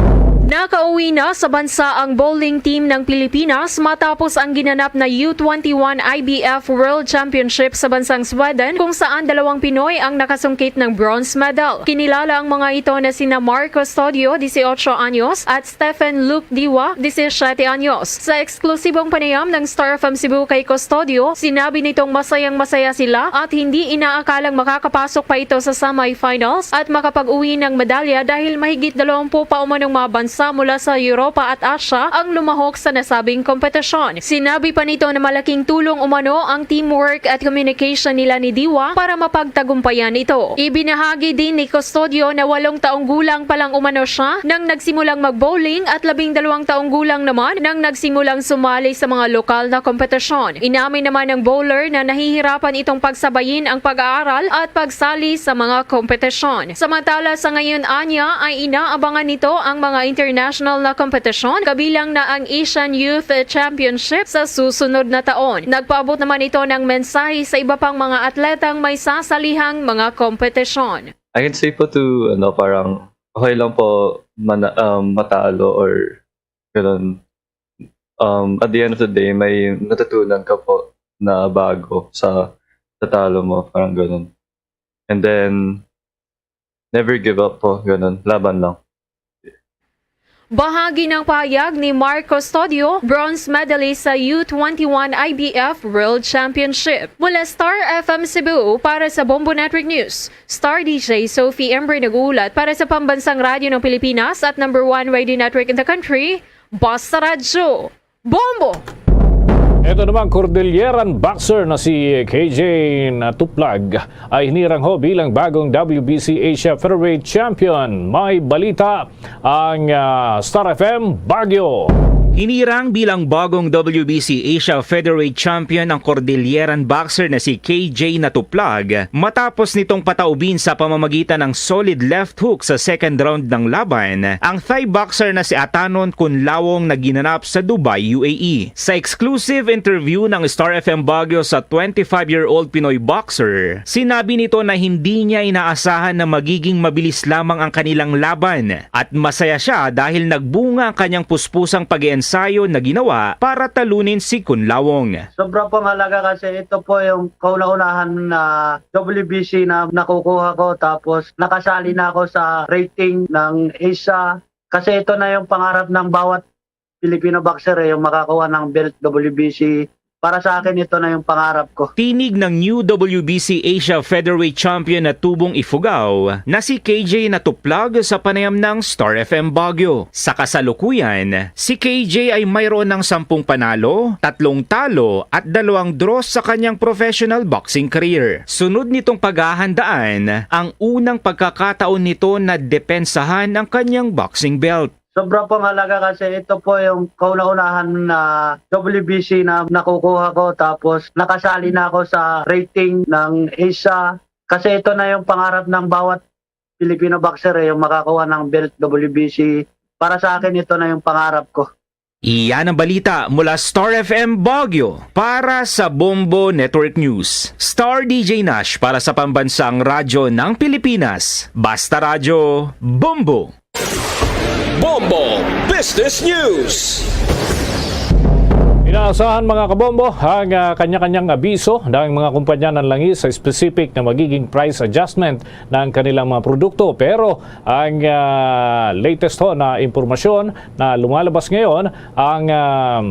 Nakauwi na sa bansa ang bowling team ng Pilipinas matapos ang ginanap na U twenty-one I B F World Championship sa bansang Sweden, kung saan dalawang Pinoy ang nakasungkit ng bronze medal. Kinilala ang mga ito na sina Mark Custodio, dieciocho anyos, at Stephen Luke Diwa, diecisiete anyos. Sa eksklusibong panayam ng Star F M Cebu kay Custodio, sinabi nitong masayang-masaya sila at hindi inaakalang makakapasok pa ito sa semifinals at makapag-uwi ng medalya dahil mahigit dalawampu pa umanong mga bansa sa mula sa Europa at Asia ang lumahok sa nasabing kompetisyon. Sinabi pa nito na malaking tulong umano ang teamwork at communication nila ni Diwa para mapagtagumpayan ito. Ibinahagi din ni Custodio na walong taong gulang pa lang umano siya nang nagsimulang mag-bowling at labing dalawang taong gulang naman nang nagsimulang sumali sa mga lokal na kompetisyon. Inamin naman ng bowler na nahihirapan itong pagsabayin ang pag-aaral at pagsali sa mga kompetisyon. Samantala, sa ngayon, anya ay inaabangan nito ang mga international na kompetisyon, kabilang na ang Asian Youth Championship sa susunod na taon. Nagpaabot naman ito ng mensahe sa iba pang mga atletang may sasalihang mga kompetisyon. I can say po to, ano, parang okay lang po mana- um, matalo or ganun. Um, at the end of the day, may natutunan ka po na bago sa tatalo mo, parang ganun. And then, never give up po, ganun. Laban lang. Bahagi ng pahayag ni Mark Custodio, bronze medalist sa U twenty-one I B F World Championship. Mula Star F M Cebu, para sa Bombo Network News, Star D J Sophie Ember nag-uulat. Para sa Pambansang Radyo ng Pilipinas at number one radio network in the country, Basta Radyo, Bombo! Ito namang Cordilleran boxer na si K J Natuplag ay hinirang ho bilang bagong W B C Asia Featherweight Champion. May balita ang ah, Star F M Baguio. Hinirang bilang bagong W B C Asia Featherweight Champion ang Cordilleran boxer na si K J Natuplag matapos nitong pataubin sa pamamagitan ng solid left hook sa second round ng laban ang Thai boxer na si Atanon Kunlawong na ginanap sa Dubai, U A E. Sa exclusive interview ng Star F M Baguio sa twenty-five-year-old Pinoy boxer, sinabi nito na hindi niya inaasahan na magiging mabilis lamang ang kanilang laban at masaya siya dahil nagbunga ang kanyang puspusang pag-iensayo na ginawa para talunin si Kunlawong. Sobra pong halaga kasi ito po yung kauna-unahan na W B C na nakukuha ko, tapos nakasali na ako sa rating ng Asia. Kasi ito na yung pangarap ng bawat Filipino boxer, eh, yung makakuha ng belt W B C. Para sa akin, ito na yung pangarap ko. Tinig ng new W B C Asia Featherweight Champion na tubong Ifugao na si K J Natuplag sa panayam ng Star F M Baguio. Sa kasalukuyan, si K J ay mayroon ng sampung panalo, tatlong talo at dalawang draws sa kanyang professional boxing career. Sunod nitong paghahandaan ang unang pagkakataon nito na depensahan ang kanyang boxing belt. Sobra pong halaga kasi ito po yung kauna-unahan na W B C na nakukuha ko, tapos nakasali na ako sa rating ng Asia. Kasi ito na yung pangarap ng bawat Filipino boxer, eh, yung makakuha ng belt W B C. Para sa akin, ito na yung pangarap ko. Iyan ang balita mula Star F M Baguio. Para sa Bombo Network News, Star D J Nash para sa Pambansang Radyo ng Pilipinas. Basta Radyo, Bombo! Bombo Business News. Inaasahan, mga kabombo, ang ah, kanya-kanyang abiso ng mga kumpanya ng langis sa specific na magiging price adjustment ng kanilang mga produkto. Pero ang ah, latest ho na impormasyon na lumalabas ngayon, ang ah,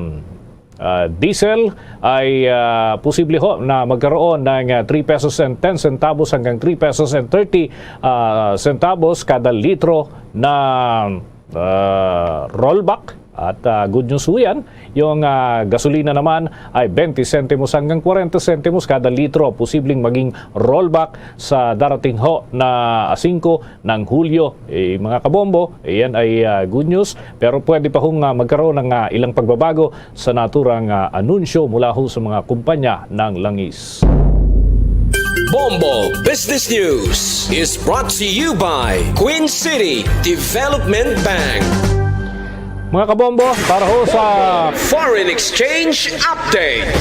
ah, diesel ay ah, posible ho na magkaroon ng ah, three pesos and ten centavos hanggang three pesos and thirty ah, centavos kada litro na ah, rollback. At ah, good news ho yan, yung ah, gasolina naman ay twenty sentimos hanggang forty sentimos kada litro, posibleng maging rollback sa darating ho na singko ng Hulyo. Eh, mga kabombo, iyan ay ah, good news, pero pwede pa hong ah, magkaroon ng ah, ilang pagbabago sa naturang ah, anunsyo mula ho sa mga kumpanya ng langis. Bombo Business News is brought to you by Queen City Development Bank. Mga kabombo, para ho sa Foreign Exchange Update.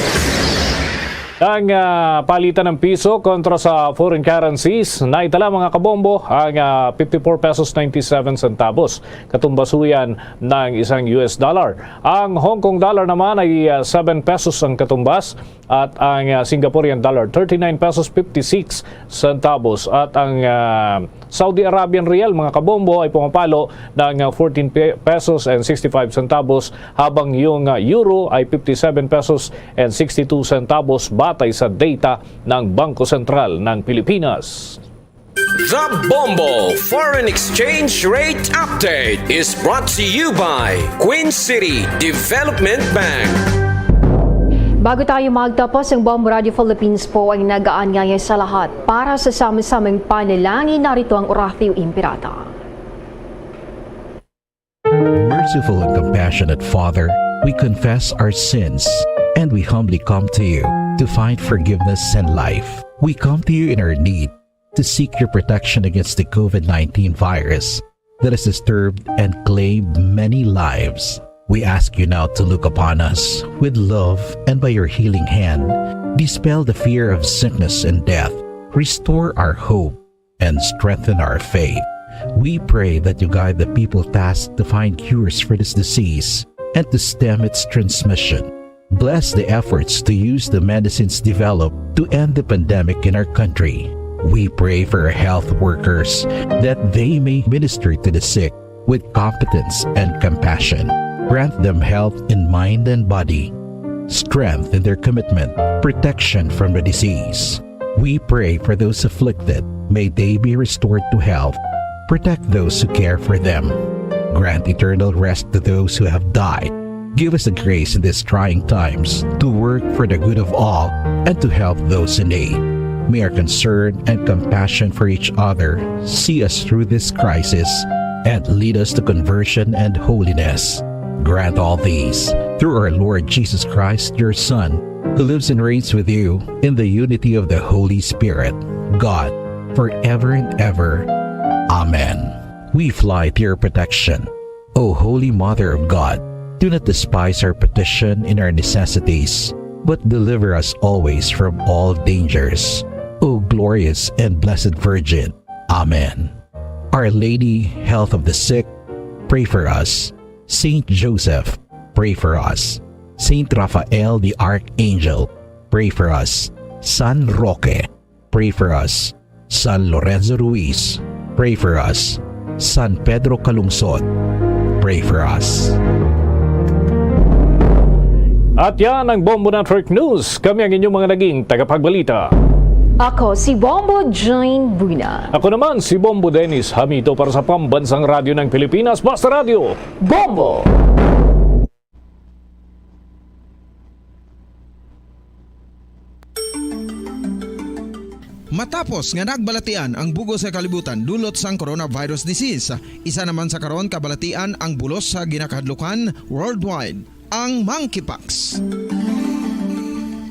Ang ah, palitan ng piso kontra sa foreign currencies, naitala, mga kabombo, ang ah, fifty-four pesos ninety-seven centavos. Katumbas ho yan ng isang U S dollar. Ang Hong Kong dollar naman ay ah, seven pesos ang katumbas, at ang ah, Singaporean dollar, thirty-nine pesos fifty-six centavos. At ang ah, Saudi Arabian rial, mga kabombo, ay pumapalo ng ah, fourteen pe- pesos and sixty-five centavos, habang yung ah, euro ay fifty-seven pesos and sixty-two centavos, batay sa data ng Bangko Sentral ng Pilipinas. The Bombo Foreign Exchange Rate Update is brought to you by Queen City Development Bank. Bago tayo magtapos, ang Bombo Radio Philippines po ay nag-aanyaya sa lahat para sa sama-samang panalangin. Narito ang Oratio Imperata. Merciful and compassionate Father, we confess our sins and we humbly come to you to find forgiveness and life. We come to you in our need to seek your protection against the COVID nineteen virus that has disturbed and claimed many lives. We ask you now to look upon us with love and by your healing hand, dispel the fear of sickness and death, restore our hope, and strengthen our faith. We pray that you guide the people tasked to find cures for this disease and to stem its transmission. Bless the efforts to use the medicines developed to end the pandemic in our country. We pray for our health workers that they may minister to the sick with competence and compassion. Grant them health in mind and body, strength in their commitment, protection from the disease. We pray for those afflicted. May they be restored to health. Protect those who care for them. Grant eternal rest to those who have died. Give us the grace in these trying times to work for the good of all and to help those in need. May our concern and compassion for each other see us through this crisis and lead us to conversion and holiness. Grant all these through our Lord Jesus Christ, your Son, who lives and reigns with you in the unity of the Holy Spirit, God, forever and ever. Amen. We fly to your protection, O Holy Mother of God. Do not despise our petition in our necessities, but deliver us always from all dangers. O glorious and blessed Virgin. Amen. Our Lady, Health of the Sick, pray for us. Saint Joseph, pray for us. Saint Raphael the Archangel, pray for us. San Roque, pray for us. San Lorenzo Ruiz, pray for us. San Pedro Calungsod, pray for us. At yan ang Bombo Network News. Kami ang inyong mga naging tagapagbalita. Ako si Bombo Jane Buna. Ako naman si Bombo Dennis Hamito para sa Pambansang Radyo ng Pilipinas, Basta Radyo. Bombo! Matapos nga nagbalatian ang bugos nga kalibutan dulot sang coronavirus disease, isa naman sa karon kabalatian ang bulos sa ginakahadlukan worldwide, ang monkeypox.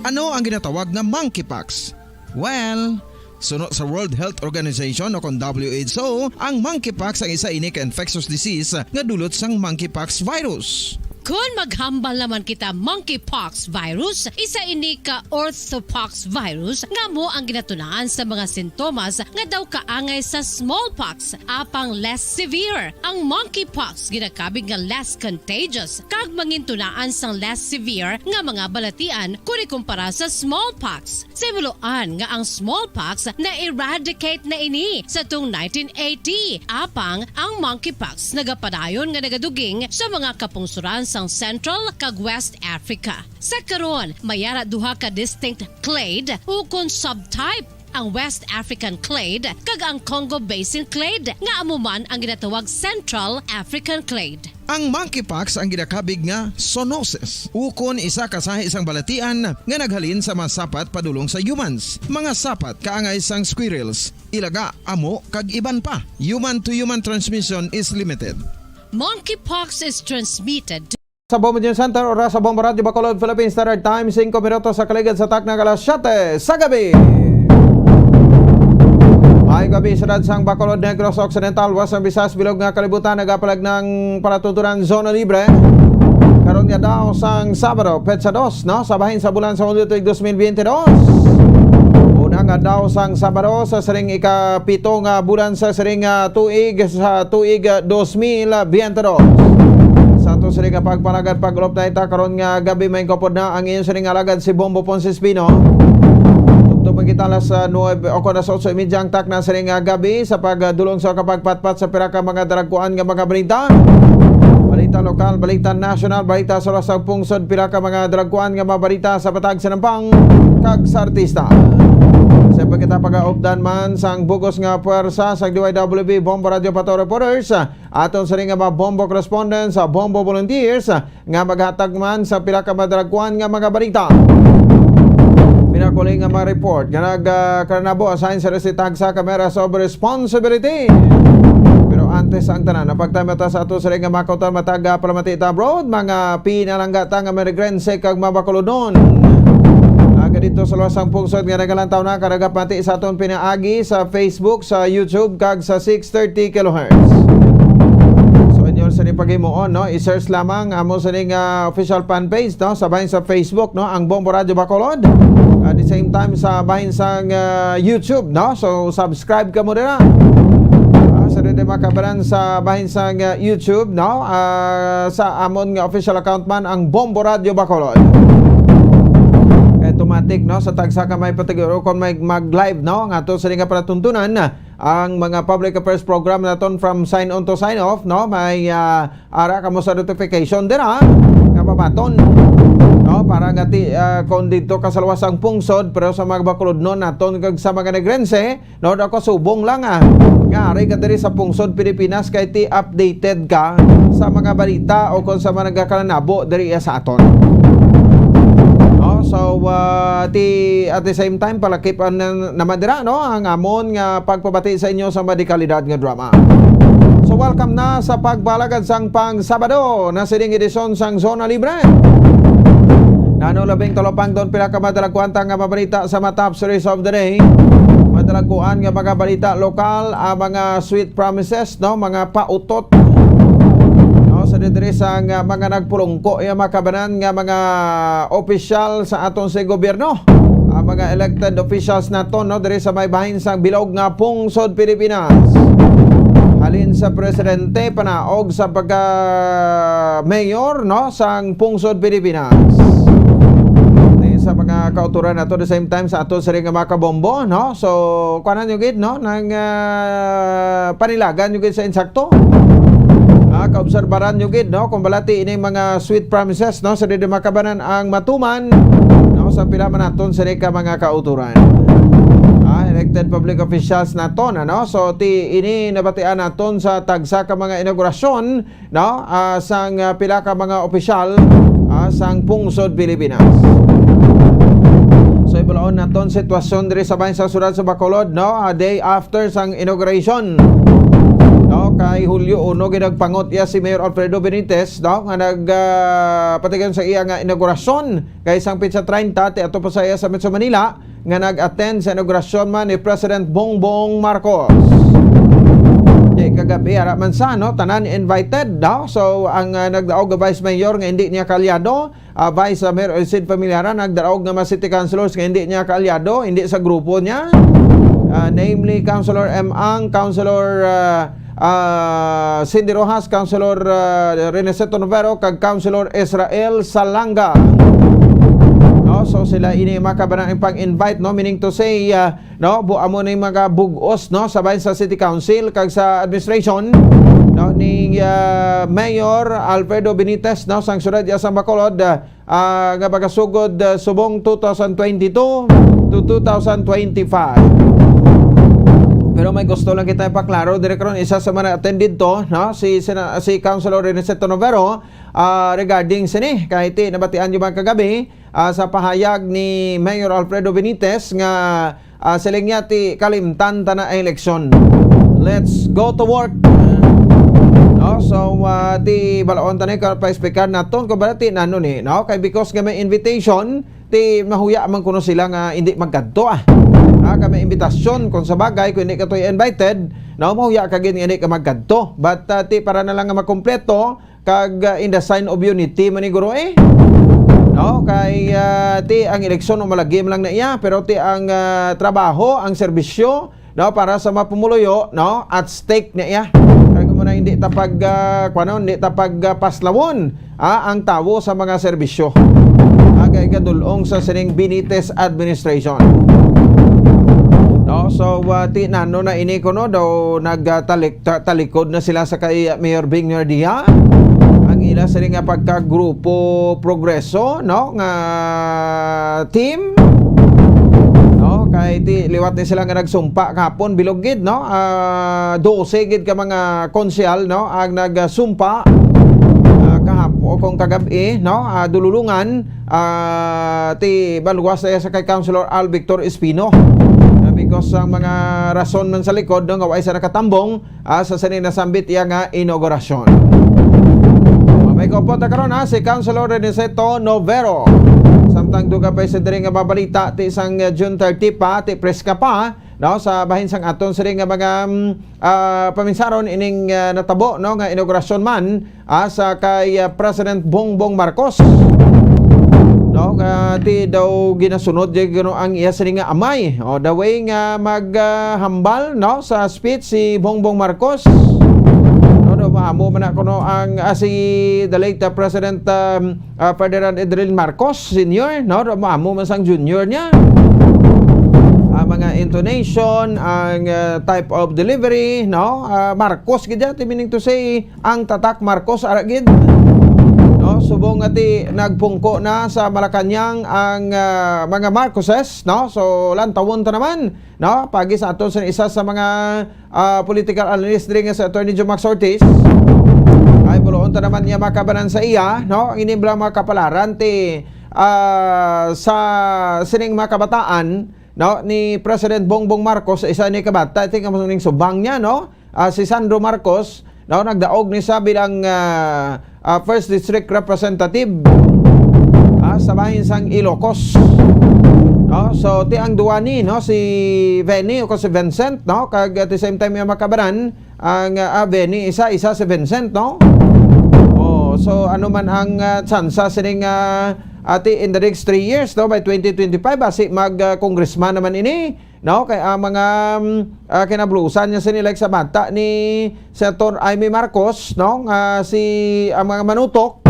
Ano ang ginatawag nga monkeypox? Well, suno sa World Health Organization o kon W H O, ang monkeypox ang isa ini ka infectious disease nga dulot sang monkeypox virus. Kon maghambal naman kita monkeypox virus, isa ini ka orthopox virus nga amo ang ginatunaan sa mga sintomas nga daw kaangay sa smallpox, apang less severe. Ang monkeypox ginakabig nga less contagious kag mangintunaan sang less severe nga mga balatian kon ikumpara sa smallpox. Sa himuloan nga ang smallpox na-eradicate na ini sa tung nineteen eighty, apang ang monkeypox nagapadayon nga nagaduging sa mga kapungsoran sang Central kag West Africa. Sa karon, may ara duha ka distinct clade ukon subtype, ang West African clade kag ang Congo Basin clade, nga amo man ang ginatawag Central African clade. Ang monkeypox ang ginakabig nga zoonosis, ukon isa ka sahi sang balatian nga naghalin sa mga sapat padulong sa humans, mga sapat kaangay sang squirrels, ilaga, amo, kag iban pa. Human to human transmission is limited. Monkeypox is transmitted Sa Bombo News Center, oras sa Bombo Radyo Bacolod, Philippine Standard Time, singko minutos sa kaligid sa takna nga alas siyete sa gabi. Maayong gabi, syudad sang Bacolod, Negros Occidental, Western Visayas, bilog nga kalibutan, nagapalag ng palatuntunan zona libre. Karon nga daw sang Sabado, petsa dos, no, sa bahin sa bulan sa Hunyo tuig dos mil biyente dos. Una nga daw sang Sabado sa siring ikapito nga bulan sa siring nga tuig sa tuig dos mil biyente dos. Sa ato siring nga pagpalagad pag-ulop na ita karon nga gabi, may gopod na ang inyo siring nga alagad si Bombo Ponce Espino. Tubtob ang kita alas, ah, nuebe o kon alas otso y media ang takna siring nga gabi sa pagdulong sa kapagpatpat sa pira ka mga daragkuan nga mga balita. Balita lokal, balita nasyonal, balita sa luwas sang pungsod, pira ka mga daragkuan nga mga balita sa patag sa nampang kag sa artista. Sa pagkita pagaupdan man sang bugos nga puwersa sa D Y W B Bombo Radio Pato Reporters, aton sini nga mga Bombo correspondents, sa Bombo volunteers, nga maghatag man sa pila ka madalagkuan nga mga balita. Pinakuling nga mga report nga nag, ah, karanabo assign sa resitag sa Cameras of Responsibility. Pero antes ang tanan, napagtay mata sa ato sa nga mga kautan, matag, ah, palamati ta abroad, mga pinalangga ta nga Managrense kag mga Bacolodon. Aga dito sa luwas sang pungsod nga nagalantaw na, karagapati sa aton pinaagi sa Facebook, sa YouTube, kag sa six thirty kilohertz. So, inyo sa ni paghimuon, no? I-search lamang amo sa ning, ah, official fan page, no? Sa bahin sa Facebook, no? Ang Bombo Radio Bacolod. At the same time, sa bahin sang, ah, YouTube, no? So, subscribe ka mo dira. Ah, sa dito makabaran sa bahin sang, ah, YouTube, no? Ah, sa amon nga official account man, ang Bombo Radio Bacolod. Kay automatic, no? Sa tagsa ka may patiguro kung may mag-live, no? Nga to sa nga palatuntunan, ang mga public affairs program naton from sign on to sign off, no? May, ah, ara kamo sa notification dira nga mabaton, no? Para nga ti, ah, kung dito ka sa luwas ang pungsod, pero sa mga Bacolodnon naton kag sa mga Negrense, no, daw kasubong lang, ah, nga ari ka diri sa pungsod Pilipinas kay ti updated ka sa mga balita o kung sa mga nagakalanabo diri sa aton. No? So, ah, ti, at the same time, palakipan na naman dira, no, ang amon nga pagpabati sa inyo sa madikalidad nga drama. So, welcome na sa pagbalagad sang pang Sabado na sining edisyon sang Zona Libre. Nano labing talupang doon pila ka madalagkuan ta nga mabalita sa mga top stories of the day. Madalagkuan nga mga balita lokal, ang mga sweet promises, no, mga pautot, no, sa diri sa nga mga nagpulungko, yung mga kabanan nga mga opisyal sa aton sa gobyerno, ang mga elected officials naton, no, diri sa may bahin sang bilog nga pungsod Pilipinas. Halin sa presidente, panaog sa pagka mayor, no, sang pungsod Pilipinas. Di sa mga kauturan nato, the same time sa ato sa ring mga kabombo, no? So, kuanan nyo gid, no? Nang, ah, panilagan nyo gid sa insakto. Ah, kaobserbaran nyo gid, no? Kung balati ining mga sweet promises, no? Sa didi makabanan ang matuman, no? Sa pila man naton sa ka mga kauturan. Ah, elected public officials naton, ano? So, ti ini nabatian naton sa tagsa ka mga inaugurasyon, no? Ah, sang, ah, pila ka mga opisyal, ah, sang pungsod Pilipinas. So, ibalaon naton sitwasyon diri sa bahin sa siyudad sa Bacolod, no? Ah, day after sang inauguration, no? Kay Hulyo uno, ginagpangot iya si Mayor Alfredo Benitez, no? Nga nag, ah, patigayon sa iya nga inaugurasyon kay sang petsa treinta, ti ato pa sa iya sa Metro Manila, nga nag-attend sa inaugurasyon man ni President Bongbong Marcos. Di kagabi, ara man sa, no, tanan invited daw. So, ang, ah, nagdaog nga Vice Mayor nga hindi niya kaalyado, ah, Vice, ah, Mayor Sid Familiaran, nagdaog nga mga city councilors nga hindi niya kaalyado, hindi sa grupo niya. Ah, namely, Councilor M. Ang, Councilor, ah, ah, Cindy Rojas, Councilor, ah, Reneseto Novero, kag Councilor Israel Salanga. No, so sila ini makabanan ang pang-invite, no? Meaning to say, ah, no, bu-, amo ni mga bug-os, no, sa bahin sa City Council kag sa administration, no, ni, ah, Mayor Alfredo Benitez, no, sang siyudad ya sang Bacolod, ah, ah, nga magasugod, ah, subong two thousand twenty-two to two thousand twenty-five. Pero may gusto lang kita ipaklaro diri karon, isa sa mga attend didto, no, si Sena-, si Councilor Reneseto Novero, ah, regarding sini. Kay ti nabatian nyo man kagabi, ah, sa pahayag ni Mayor Alfredo Benitez nga, ah, siling niya ti kalimtan ta na ang eleksyon. Let's go to work. No? So, ah, ti balaon ta ni ka pa-explicar naton kung ba ti nano ni, no? Kay because nga may invitation, ti mahuya man kuno sila nga hindi magkadto, ah. Ah, kay may imbitasyon, kung sa bagay, kung hindi ka to invited, no, mahuya ka gid nga hindi ka magkadto. But, ah, ti para na lang nga makompleto, kag, ah, in the sign of unity man ni guro, eh. No? Kay, ah, ti ang eleksyon, o malagi man lang na iya, pero ti ang, ah, trabaho, ang serbisyo, no, para sa mga pumuluyo, no, at stake na iya. Kay kung muna hindi ta pag, ah, kuwanon, hindi ta pag, ah, paslawon, ah, ang tawo sa mga serbisyo. Ah, kay gadulong sa sining Benitez administration. No, so, ah, ti nano na ini kuno daw nagtalik-, ta-, talikod na sila sa kay Mayor Bing Nardia. Ang ila sini nga pagkagrupo Progreso, no, nga team, no, Kay ti liwat ni sila nga nagsumpa kahapon, bilog gid, no? Ah, dose gid ka mga konsehal, no, ang nagsumpa, ah, kahapon, kung kagab-i, no, ah, dululungan, ah, ti baluwas na sa kay Councilor Al Victor Espino. Ah, because ang mga rason man sa likod, no, nga wa sa nakatambong, ah, sa sini nasambit iya nga inaugurasyon. May kaupod na karon, ah, si Councilor Reniceto Novero. Samtang dugang pa sa diri nga mabalita, ti sang, ah, June thirty pa, ti preska pa, no, sa bahin sang aton sini nga mga, mm, ah, paminsaron ining, ah, natabo, no, nga inaugurasyon man, ah, sa kay, ah, President Bongbong Marcos. No, nga ti daw ginasunod di gano ang iya sini nga amay. O, the way nga mag, ah, hambal, no, sa speech si Bongbong Marcos. No, no, maamo man na kuno ang, ah, si the late, ah, President, um, ah, Ferdinand Idril Marcos Senior, no, no, maamo man sang junior niya. Ang mga intonation, ang, ah, type of delivery, no, ah, Marcos gid, meaning to say, ang tatak Marcos ara gid. No, subong nga ti nagpungko na sa Malacañang ang, ah, mga Marcoses, no? So, lantawon ta naman, no? Pagi sa aton sa isa sa mga, ah, political analyst diri nga si Attorney Joe Max Ortiz. Ay, buloon ta naman niya makabanan sa iya, no? Ang ini lang mga kapalaran ti, ah, sa sining mga kabataan, no, ni President Bongbong Marcos, isa ni kabata, ti nga ning subang niya, no? Ah, si Sandro Marcos, no, nagdaog ni sa bilang, ah, ah, first district representative, ah, sa bahin sang Ilocos. No? So, ti ang duwa ni, no, si Benny o si Vincent, no, kag at the same time yung makabaran, ang, ah, ah, Benny isa, isa si Vincent, no? Oh, so ano man ang, ah, tsansa sining, ah, ati in the next three years, no, by twenty twenty-five, basi mag, ah, congressman naman ini, no? Kay ang mga, mm, ah, kinablusan niya sini, like sa bata ni Senator Imee Marcos, no, nga si, ang mga manutok,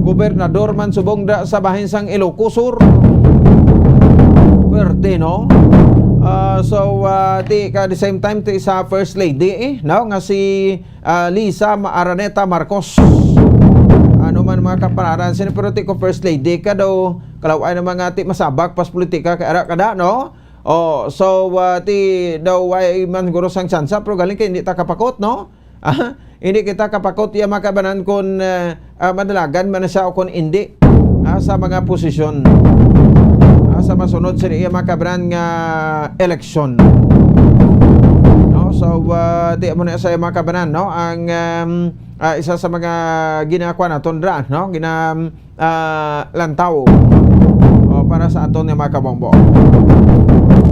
gobernador man subong da sa bahin sang Ilocos Sur. Pwerte, no? Ah, so, ah, ti ka the same time ti sa First Lady, eh, no, nga si, ah, Liza Ma-, Araneta Marcos. Ano man mga kapalaran sini, pero ti ko First Lady ka daw, kalaw-ay na mga ti masabak pas politika kay ara kada, no? Oh, so, ah, ti daw way man guro sang tsansa, pero galing kay hindi ta kapakot, no? Ah, hindi kita kapakot iya makabanan kung, ah, ah, madalagan man na siya o kung hindi, ah, sa mga posisyon, ah, sa masunod sa iya makabanan nga eleksyon. No? So, ah, ti mo na sa iya makabanan, no? Ang, um, ah, isa sa mga ginakuha naton ra, no? Gina, ah, lantaw. O, para sa aton nga mga kabombo.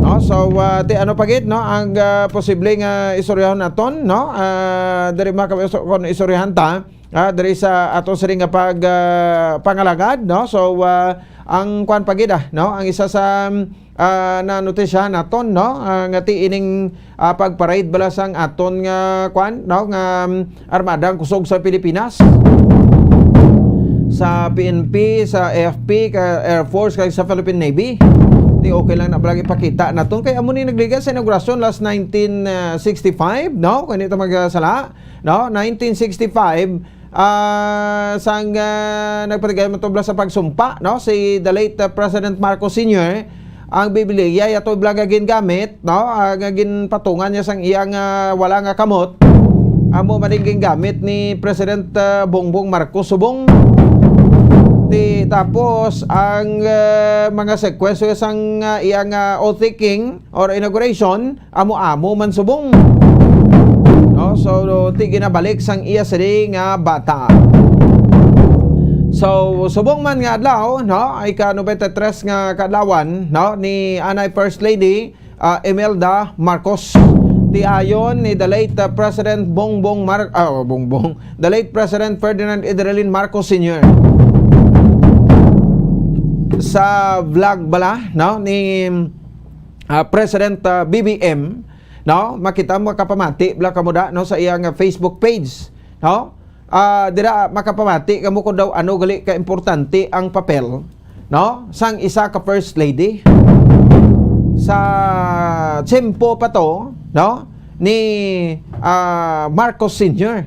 No? So, ah, ti ano pa gid, no, ang, ah, posible nga istoryahon naton, no? Ah, diri mga kabombo, kung istoryahon ta, ah, diri sa aton siring nga pag, ah, pangalagad, no? So, ah, ang kwan pa gid, ah, no? Ang isa sa, ah, na notisya naton, no? Ah, nga ti ining, ah, pag-parade bala sang aton nga kwan, no? Nga, um, Armada ang Kusog sa Pilipinas. Sa P N P, sa A F P, ka Air Force, kag sa Philippine Navy. Ti okay lang na bala ipakita naton. Kay amo ni nagliga sa inaugurasyon last nineteen sixty-five, no? Kung hindi ta magsala, no? Nineteen sixty-five, ah, sang, ah, nagpatigay mo to bala sa pagsumpa, no? Si the late, ah, President Marcos Senior, ang Biblia, yato bala nga gingamit, no? Ah, nga ginpatungan niya sang iyang, ah, wala nga kamot. Amo man ang gingamit ni President, ah, Bongbong Marcos subong. Ti, tapos, ang, ah, mga sequence sang, ah, iyang, ah, oath-taking or inauguration, amo-amo man subong. No? So, ti ginabalik sang iya sini nga bata. So, subong man nga adlaw, no? Ika-nobenta y tres nga kaadlawan, no? Ni anay First Lady, ah, Imelda Marcos. Ti ayon ni the late, ah, President Bongbong Mar-, ah, Bongbong, the late President Ferdinand Idrelin Marcos Senior. Sa vlog bala, no? Ni, ah, President, ah, B B M, no? Makita mo, makapamati bala kamo da, no, sa iyang, ah, Facebook page, no? Ah, dira makapamati kamo kung daw ano gali ka importante ang papel, no, sang isa ka First Lady sa tiyempo pa to, no, ni, ah, Marcos Senior.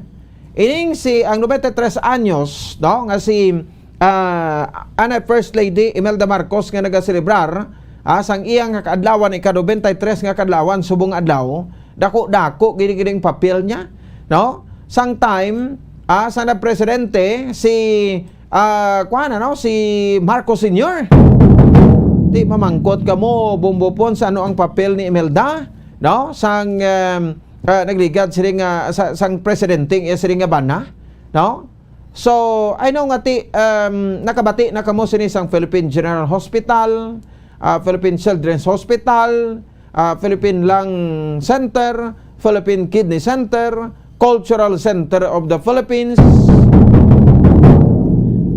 Ining si, ang nobenta y tres anyos, no, nga si, ah, anay First Lady Imelda Marcos nga nagaselebrar ah, sang iya nga kaadlawan, ika-nobenta y tres nga kaadlawan subong adlaw, dako-dako gid gid ang papel niya, no? Sang time, ah, sa na presidente si, ah, kuan, ano, si Marcos Senior. Di mamangkot kamo, Bumbopon, sa ano ang papel ni Imelda, no? Sang, em, ah, nagligad sini nga sa, sang presidente ang iya sini nga bana, no? So, I know nga ti, um, nakabati na kamo sini sang Philippine General Hospital, ah, Philippine Children's Hospital, ah, Philippine Lung Center, Philippine Kidney Center, Cultural Center of the Philippines.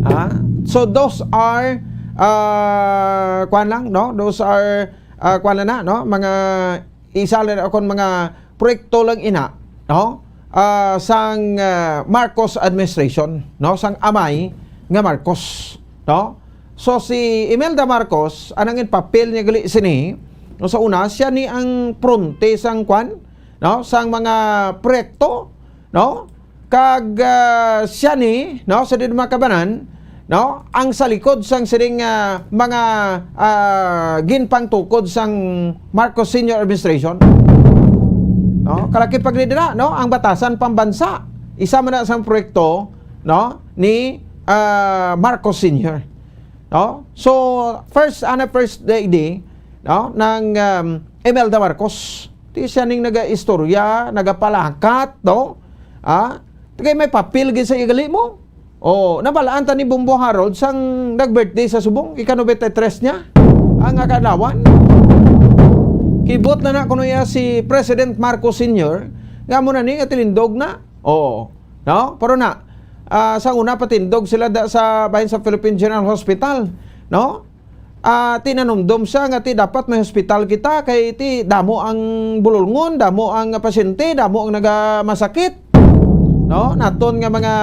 Ah, so those are, ah, kuan lang, no? Those are, ah, kuan lang na, no? Mga isa lang akon mga proyekto lang ina, no? Ah, sang, ah, Marcos administration, no? Sang amay nga Marcos, no? So, si Imelda Marcos, anang in papel niya gali sini, no? Sa una, siya ni ang pronte sang kwan, no? Sang mga proyekto, no? Kag, ah, siya ni, no, sa di mga kabanan, no, ang sa likod sang sining, ah, mga, ah, ginpangtukod sang Marcos Senior Administration, no, kalaki pag dira, no, ang Batasan Pambansa, isa man na sang proyekto, no, ni, ah, Marcos Senior, no. So, first, ana, first lady, no, ng, um, Imelda Marcos. Ti siya ning nagaistorya, nagapalakat, no? Ah, ti kay may papel gid sa iya gali mo. Oh, nabalaan ta ni Bombo Harold sang nag-birthday sa subong, ika-nobenta y tres niya. Ang akalawan. Kibot na na kuno iya si President Marcos Senior, nga mo na ni nga tilindog na. Oh, no? Pero na, ah, sa una patindog sila da sa bahin sa Philippine General Hospital, no? Ah, tinanumdom siya nga ti dapat may hospital kita kay ti damo ang bululngon, damo ang pasyente, damo ang nagamasakit, no? Naton nga mga,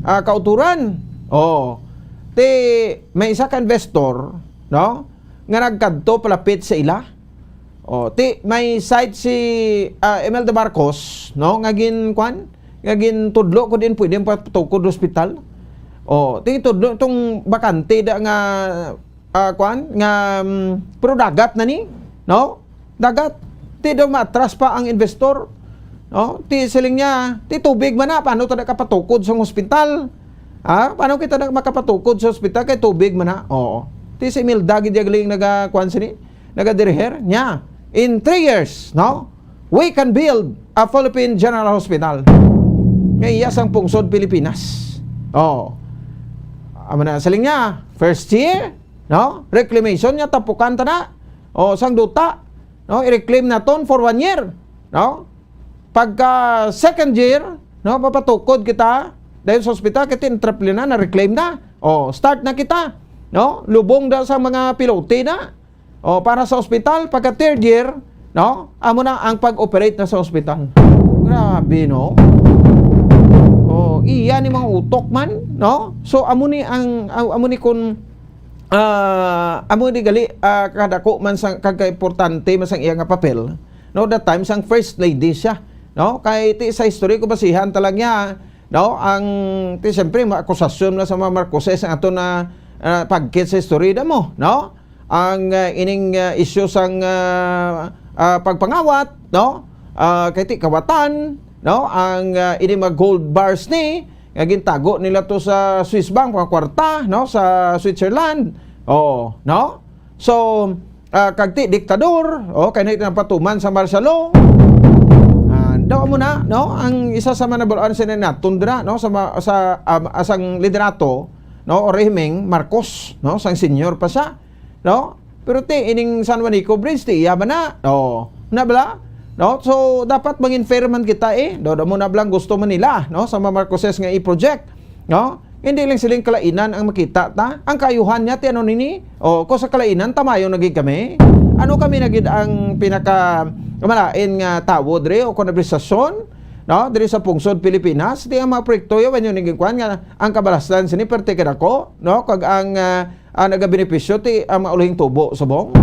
ah, kauturan. Oh. Ti may isa ka investor, no? Nga nagkadto palapit sa ila. Oh, ti may site si, ah, Imelda Marcos, no? Nga gin, kwan? Nga gintudlo ko din pwede patukod hospital. Oh, ti tudlo itong bakante da nga ah, kwan, nga, mm, pero dagat na ni, no? Dagat. Ti daw maatras pa ang investor, no? Ti siling niya, ti tubig man na, paano ta na kapatukod sa hospital? Ha? Paano kita na makapatukod sa hospital kay tubig man na? Oo. Ti si Imelda gid ya galing naga, kwan sini, nagadiriher niya. In three years, no? We can build a Philippine General Hospital. Nga iya sang pungsod Pilipinas. Oh. Amo na siling niya, first year, no? Reclamation niya, tapukan ta na. O, sang duta, no? I-reclaim naton for one year, no? Pagka second year, no, mapatukod kita dayon sa ospital, kay ti-, triple na, na-reclaim na. O, start na kita, no? Lubong da sa mga pilote na. O, para sa ospital, pagka third year, no? Amo na ang pag-operate na sa ospital. Grabe, no? O, iya ni mga utok man, no? So, amo ni ang, am-, amo ni kun, ah, amo ni gali, ah, kadako man sa, kag kaimportante man sang iya nga papel, no? That time, sang first lady siya, no? Kay ti sa history ko basihan ta lang niya, no? Ang, ti, siyempre, mga akusasyon na sa mga Marcoses ang ato na, ah, pagkit sa history da mo, no? Ang, ah, ining, ah, isyu sang, ah, ah, pagpangawat, no? Ah, kay ti kawatan, no? Ang, ah, ining mga gold bars ni, nga gintago nila to sa Swiss bank, mga kwarta, no? Sa Switzerland. Oo, no? So, ah, kag ti diktador, o, kay na napatuman sa martial law. Ah, daw mo na, no? Ang isa sa mga nabalaan sa naton dira, no? Sa ma-, sa, um, asang liderato, no? O rehimeng Marcos, no? Sang senior pa siya, no? Pero ti, ining San Juanico Bridge, ti iya ba na? O, na bala? No? So, dapat mangin-fair man kita, eh. Daw, daw mo na bala ang gusto man nila, no? Sa mga Marcoses nga i-project, no? Hindi lang siling kalainan ang makita ta. Ang kaayuhan niya, ti ano nini? O, ko sa kalainan, tamayo na gid kami. Ano kami na gid ang pinaka malain nga tawo diri o kon administrasyon, no? Diri sa pungsod Pilipinas, ti ang mga proyekto, yawan yun, naging kwan nga ang kabalastan sini, perte kadako, no? Kag ang, ah, ah, nagabenepisyo ti ang mga ulahing tubo subong.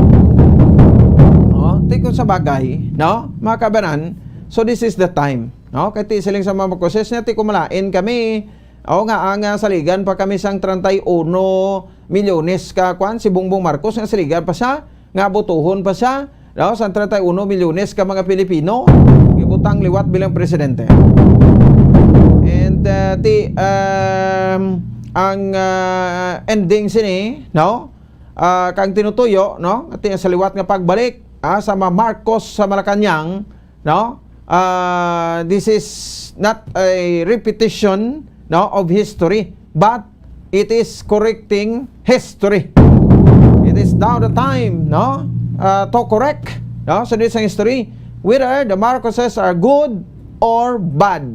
Oh, ti kung sa bagay, no? Mga kabanan, so this is the time, no? Kay ti siling sa mga Marcoses niya, ti kumalain kami, o nga, ang, ah, saligan pa kami sang treinta y uno milyones ka, kwan, si Bongbong Marcos nga saligan pa siya, nga botohon pa siya, no, sang treinta y uno milyones ka mga Pilipino, gibutang liwat bilang presidente. And, uh, ti, um, ang, uh, ending sini, no, uh, kang tinutuyo, no, ti sa liwat nga pagbalik, ah, sa mga Marcos sa Malacañang, no, uh, this is not a repetition, no, of history, but it is correcting history. It is now the time, no, uh, to correct, no, sa sa history, whether the Marcoses are good or bad.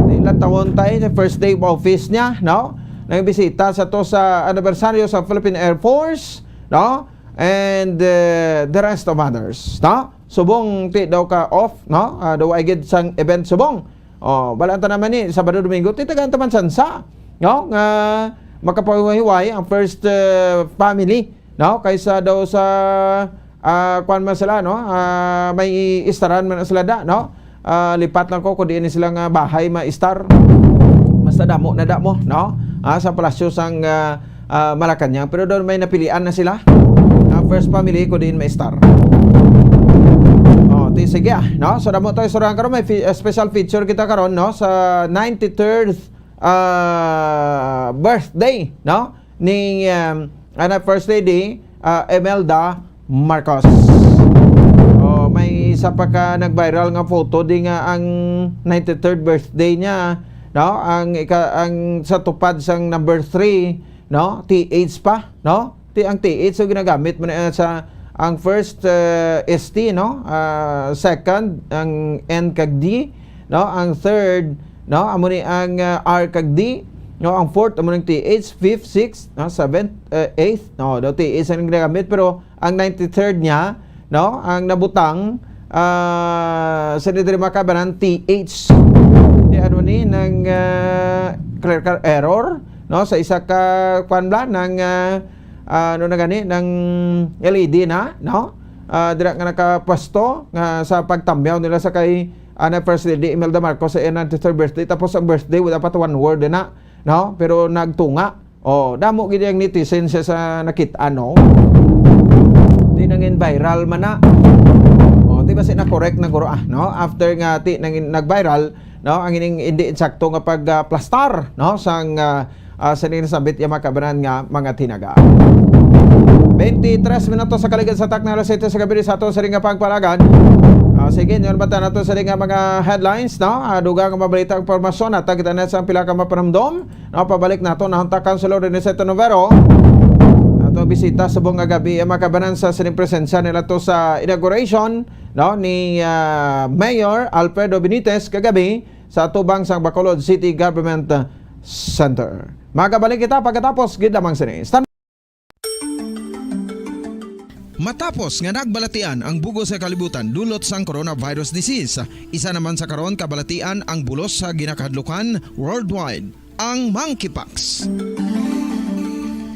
Di lang tawon tayo sa first day of office niya, no? Nagbisita sa to sa anibersaryo sa Philippine Air Force, no? And, uh, the rest of others, no? Subong ti daw ka off, no? Ah, daw ay gid sang event subong. Oh, balaan ta naman ni Sabado, Domingo, ti tagaan ta man sansa, no? Nga makapahiwahiway ang first, uh, family, no? Kaysa daw sa, ah, kwan man sila, no? Ah, may istaran man sila da, no? Ah, lipat lang ko kung diin sila nga bahay ma-istar. Basta damo na damo, no? Ah, sa palasyo sang, ah, ah, Malacañang. Pero daw may napilian na sila. Ah, first family ko diin ma-istar. Oh, ti sige, ah, no? So, damo tayo sa karon. May fi-, ah, special feature kita karon, no? Sa ninety-third, ah, birthday, no? Ni, um, ana, First Lady, ah, Imelda Marcos. Oh, may isa pa ka nag-viral nga photo di nga ang ninety-third birthday niya, no? Ang ika-, ang sa tupad sang number three, no? T H pa, no? Ti ang T H so ginagamit mo na sa ang first, uh, S T, no? Ah, second ang N kag D, no? Ang third, no? Amo ni ang, uh, R kag D, no? Ang fourth amo ni T H, fifth, sixth, no? Seventh, uh, eighth, no? Daw T H ang ginagamit, pero ang ninety-third niya, no? Ang nabutang, ah, sa diri makabanan, T H. Di ano ni, nang, ah, clerical error, no? Sa isa ka, kwan bla, nang, ah, ah, ano na gani, nang L E D na, no? Ah, dira nga nakapwesto nga sa pagtamyaw nila sa kay, ah, na First Lady Imelda Marcos sa iyang ninety-third birthday. Tapos ang birthday, wala pa to one word na, no? Pero nagtunga. Oh, damo gid ang netizen siya sa nakit-an, no? Di nangin viral man na. Oh, di ba si na correct na guro, ah, no? After nga ti nangin nag-viral, no? Ang ining hindi insakto nga pag, ah, plastar, no? Sang, ah, ah, sa ning nasambit nga makabanan nga mga tinaga. Twenty-tres minutos sa kaligid sa takna alas siyete sa gabi sa ato sa ring nga pagpalagan. Ah, sige, yun ba ta nato sa ring nga mga headlines, no? Ah, dugang nga mabalita ang impormasyon at kita na sa pila ka mapanumdom. No, pabalik nato na ang Councilor Aniceto Novero. Ato bisita subong nga gabi ang makabanan sa sining presensya nila to sa inauguration, no, ni, ah, Mayor Alfredo Benitez kagabi sa tubang sang Bacolod City Government Center. Magabalik kita pagkatapos gid lamang sini. Stand- Matapos nga nagbalatian ang bug-os nga kalibutan dulot sang coronavirus disease, isa naman sa karon kabalatian ang bulos sa ginakahadlukan worldwide, ang monkeypox.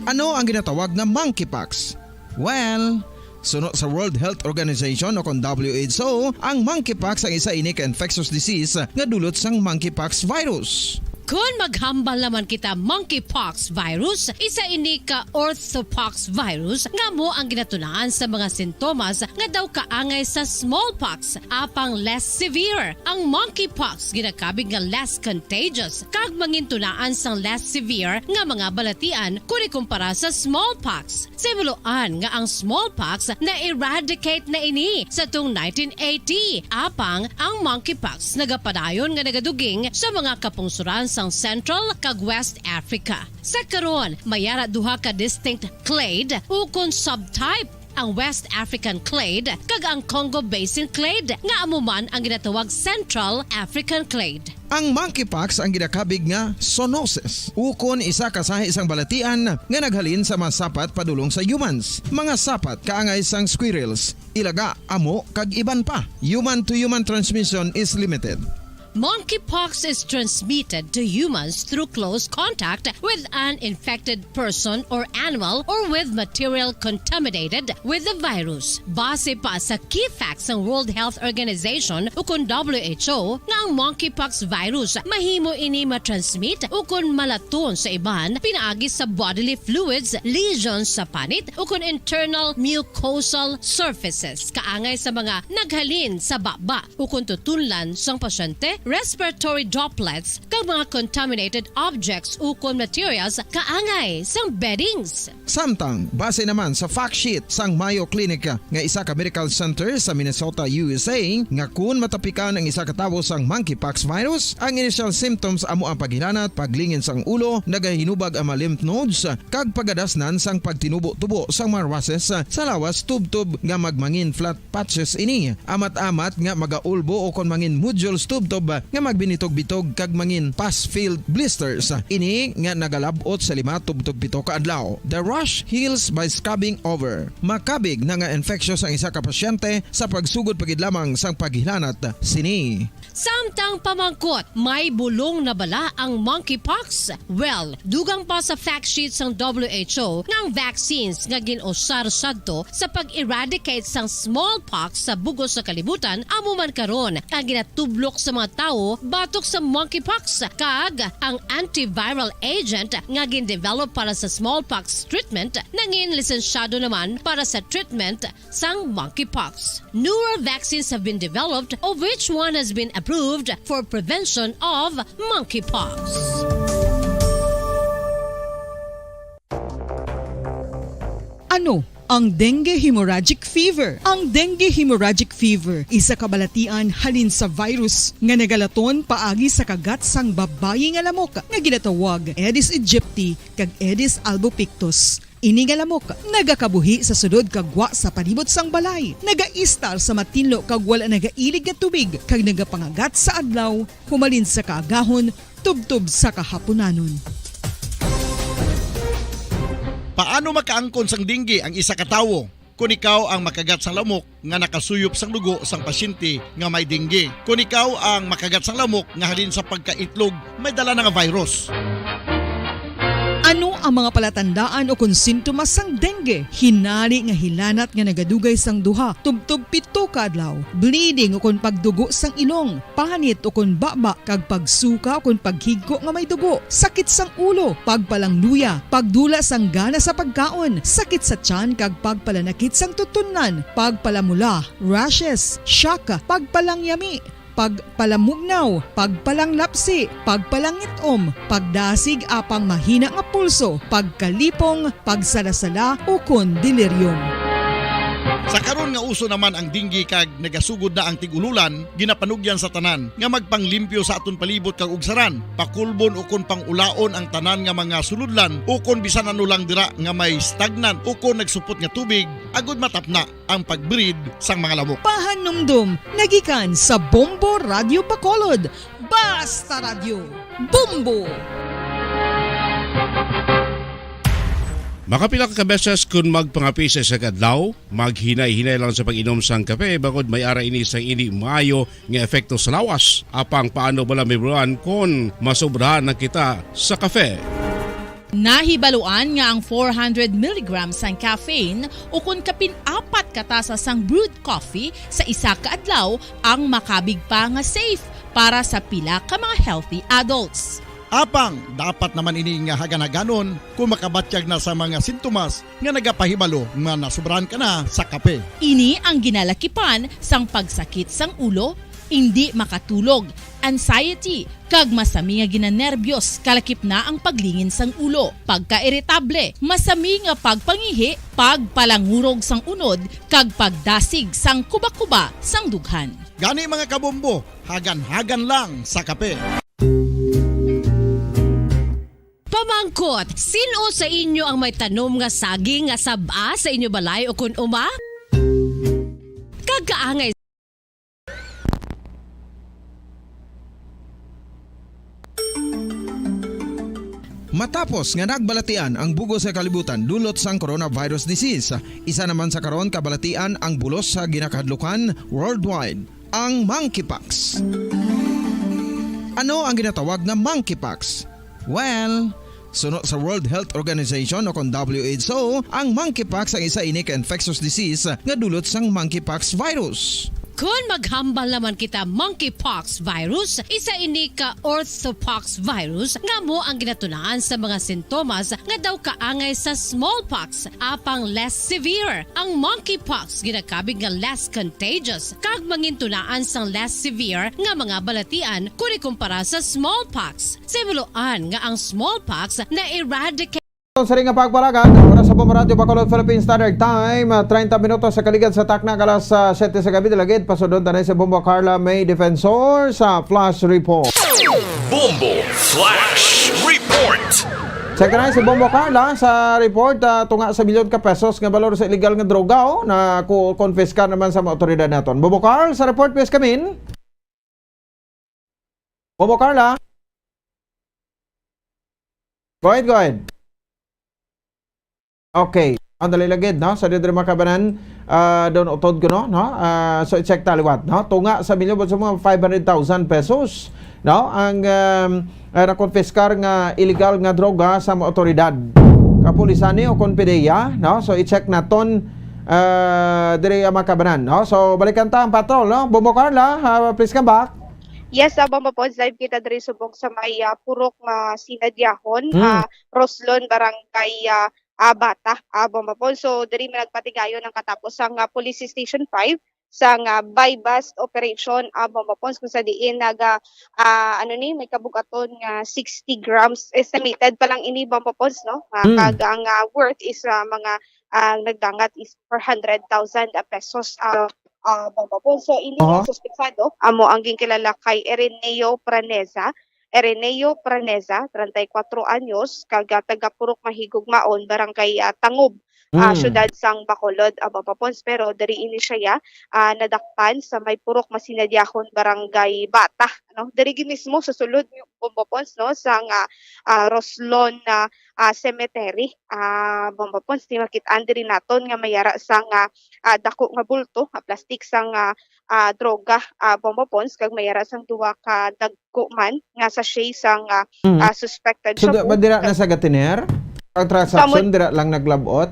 Ano ang ginatawag nga monkeypox? Well, suno sa World Health Organization o kon W H O, ang monkeypox ang isa ini ka infectious disease nga dulot sang monkeypox virus. Kon maghambal naman kita monkeypox virus, isa ini ka orthopox virus nga amo ang ginatunaan sa mga sintomas nga daw kaangay sa smallpox, apang less severe. Ang monkeypox ginakabig nga less contagious kag mangintunaan sang less severe nga mga balatian kon ikumpara sa smallpox. Sa himuloan nga ang smallpox na-eradicate na ini sa tung nineteen eighty, apang ang monkeypox nagapadayon nga nagaduging sa mga kapungsoran sang Central kag West Africa. Sa karon, may ara duha ka distinct clade ukon subtype, ang West African clade kag ang Congo Basin clade, nga amo man ang ginatawag Central African clade. Ang monkeypox ang ginakabig nga zoonosis, ukon isa ka sahi sang balatian nga naghalin sa mga sapat padulong sa humans, mga sapat kaangay sang squirrels, ilaga, amo, kag iban pa. Human to human transmission is limited. Monkeypox is transmitted to humans through close contact with an infected person or animal or with material contaminated with the virus. Base pa sa key facts sang World Health Organization ukon W H O nga ang monkeypox virus mahimo ini matransmit ukon malaton sa iban pinaagi sa bodily fluids, lesions sa panit ukon internal mucosal surfaces kaangay sa mga naghalin sa baba ukon tutunlan sang pasyente, respiratory droplets, kag mga contaminated objects ukon materials kaangay sang beddings. Samtang, base naman sa fact sheet sang Mayo Clinic nga isa ka medical center sa Minnesota, U S A, nga kun matapikan ang isa ka tawo sang monkeypox virus, ang initial symptoms amo ang paghilanat, paglingin sang ulo, nagahinubag ang mga lymph nodes, kag pagadasnan sang pagtinubo-tubo sang mga rushes sa lawas tubtob nga magmangin flat patches ini, amat-amat nga magaulbo ukon mangin nodules tubtob nga magbinitog-bitog kag mangin pus-filled blisters. Ini nga nagalab-ot sa lima tubtob pito ka adlaw. The rash heals by scabbing over. Makabig na nga infectious ang isa ka pasyente sa pagsugod pa gid lamang sang paghilanat sini. Samtang pamangkot, may bulong na bala ang monkeypox? Well, dugang pa sa fact sheet sang W H O nga ang vaccines nga gin-usar sadto sa pag-eradicate sang smallpox sa bug-os nga kalibutan amo man karon ang ginatublok sa mga tawo batok sa monkeypox, kag ang antiviral agent nga gin-develop para sa smallpox treatment nangin lisensyado naman para sa treatment sang monkeypox. Newer vaccines have been developed, of which one has been approved for prevention of monkeypox. Ano ang dengue hemorrhagic fever? Ang dengue hemorrhagic fever isa ka balatian halin sa virus nga nagalaton paagi sa kagat sang babayi nga lamok nga ginatawag Aedes aegypti kag Aedes albopictus. Ini nga lamok nagakabuhi sa sulod kag gwa sa palibot sang balay, nagaistar sa matinlo kag wala nagailig nga tubig, kag nagapangagat sa adlaw humalin sa kaagahon tubtob sa kahapunanon. Paano makaangkon sang dengue ang isa ka tawo? Kon ikaw ang makagat sang lamok nga nakasuyop sang dugo sang pasyente nga may dengue. Kon ikaw ang makagat sang lamok nga halin sa pagkaitlog may dala na nga virus. Ano ang mga palatandaan o kon sintomas sang dengue? Hinari nga hilanat nga nagadugay sang duha tubtob pito ka adlaw, bleeding o kon pagdugo sang ilong, panit o kon baba, kag pagsuka o kon paghigko nga may dugo, sakit sang ulo, pagpalangluya, pagdula sang gana sa pagkaon, sakit sa tiyan kag pagpalanakit sang tutunlan, pagpalamula, rashes, shock, pagpalangyami, pagpalamugnaw, pagpalanglapsi, pagpalangit-om, pagdasig apang mahina nga pulso, pagkalipong, pagsalasala, ukon delirium. Sa karon nga uso naman ang dengue kag nagasugod na ang tig-ululan, ginapanugyan sa tanan nga magpanglimpyo sa aton palibot kag ugsaran, pakulbon ukon pang-ulaon ang tanan nga mga sulodlan ukon bisan ano lang dira nga may stagnant ukon nagsupot nga tubig, agud matapna ang pag-breed sang mga lamok. Pahanumdom nga gikan sa Bombo Radyo Bacolod, Basta Radyo, Bombo! Makapila ka beses kon magpangape sa isa ka adlaw, maghinay-hinay lang sa pag-inom sang kape, bangod may ara ini sang indi maayo nga epekto sa lawas. Apang paano bala mahibaluan kon masobrahan na kita sa kape? Nahibaluan nga ang four hundred milligrams sang caffeine ukon kapin apat ka tasa sang brewed coffee sa isa ka adlaw ang makabig pa nga safe para sa pila ka mga healthy adults. Apang dapat naman ini nga hagan-haganon kon makabatyag na sa mga sintomas nga nagapahibalo nga nasobrahan ka na sa kape. Ini ang ginalakipan sang pagsakit sang ulo, indi makatulog, anxiety, kag masami nga ginanerbyos, kalakip na ang paglingin sang ulo, pagkairitable, masami nga pagpangihi, pagpalangurog sang unod, kag pagdasig sang kubakuba sang dughan. Gani, mga kabombo, hagan-hagan lang sa kape. Pamangkot, sin-o sa inyo ang may tanom nga saging nga sab-a sa inyo balay ukon uma? Kag kaangay. Matapos nga nagbalatian ang bug-os nga kalibutan dulot sang coronavirus disease, isa naman sa karon kabalatian ang bulos sa ginakahadlukan worldwide, ang monkeypox. Ano ang ginatawag nga monkeypox? Well, suno sa World Health Organization o kon W H O, ang monkeypox ang isa ini ka infectious disease nga dulot sang monkeypox virus. Kon maghambal naman kita monkeypox virus, isa ini ka orthopox virus nga amo ang ginatunaan sa mga sintomas nga daw kaangay sa smallpox, apang less severe. Ang monkeypox ginakabig nga less contagious kag mangintunaan sang less severe nga mga balatian kon ikumpara sa smallpox. Simuloan nga ang smallpox na-eradicate Sa ring nga pagpalagad, oras sa Bombo Radyo Bacolod, Philippine Standard Time, ah, treinta minutos sa kaligad sa takna, alas, ah, siyete sa gabi. Dalagid, pasudlon ta na si Bombo Carla May Defensor sa Flash Report. Bombo Flash Report. Sa kanay si Bombo Carla sa report, ah, tunga sa milyon ka pesos nga balor sa illegal nga droga, oh, na ku-, konfiskar naman sa mga otoridad naton. Bombo Carl, sa report, please come in. Bombo Carla? Go ahead, go ahead. Okay. Ang dali lagid, no? Sa diri makabanan, ah, doon utod ko, no? No? Ah, so, i-check ta liwat, no? Tunga sa milyon sa mga five hundred thousand pesos, no? Ang, um, ah, nakonfiskar nga illegal nga droga sa mga otoridad. Kapulisan ni o kon PDEA, no? So, i-check naton, ah, diri ang makabanan, no? So, balikan ta ang patrol, no? Bombo Carla, ah, please come back. Yes, uh, Bombo Pons, live kita diri subong sa may, ah, purok nga sinadyahon, Mm. ah, Roslon, Barangay, ah, ah, Bata, ah, Bombo Pons. So, diri man nagpatigayon ang katapos ang, ah, Police Station five sa nga buy bust operation, ah, Bombo Pons, kung sa diin naga, ah, ano ni, may kabugaton nga sixty grams, estimated pa lang ini, Bombo Pons, no? Ah, Mm. kag ang, ah, worth is, ah, mga, ah, nagdangat is four hundred thousand pesos, ah, ah, Bombo Pons. So, ini nga Aha. suspetsado, amo ang ginkilala kay Ireneo Praneza. Ireneo Praneza, treinta y cuatro anyos, kag, ah, taga Purok Mahigugmaon, Barangay, ah, Tangob, ah, Mm. siyudad sang Bacolod, ah, Bombo Pons. Pero diri ini siya, ah, nadakpan sa may Purok Masinadyahon, Barangay Bata, no? Diri gid mismo sa sulod ni Bombo Pons, no, sang, ah, ah, Roslon, ah, ah, Cemetery, ah, Bombo Pons. Di makit-an diri naton nga may ara sang, ah, ah, dako nga bulto nga plastik sang, ah, ah, droga, ah, Bombo Pons, kag may ara sang duwa ka dagko man nga sachet sang, ah, Mm. ah, suspected So, di shabu. ba dira na sa gatiner? Ang transaction, Tamo- dira lang naglabot?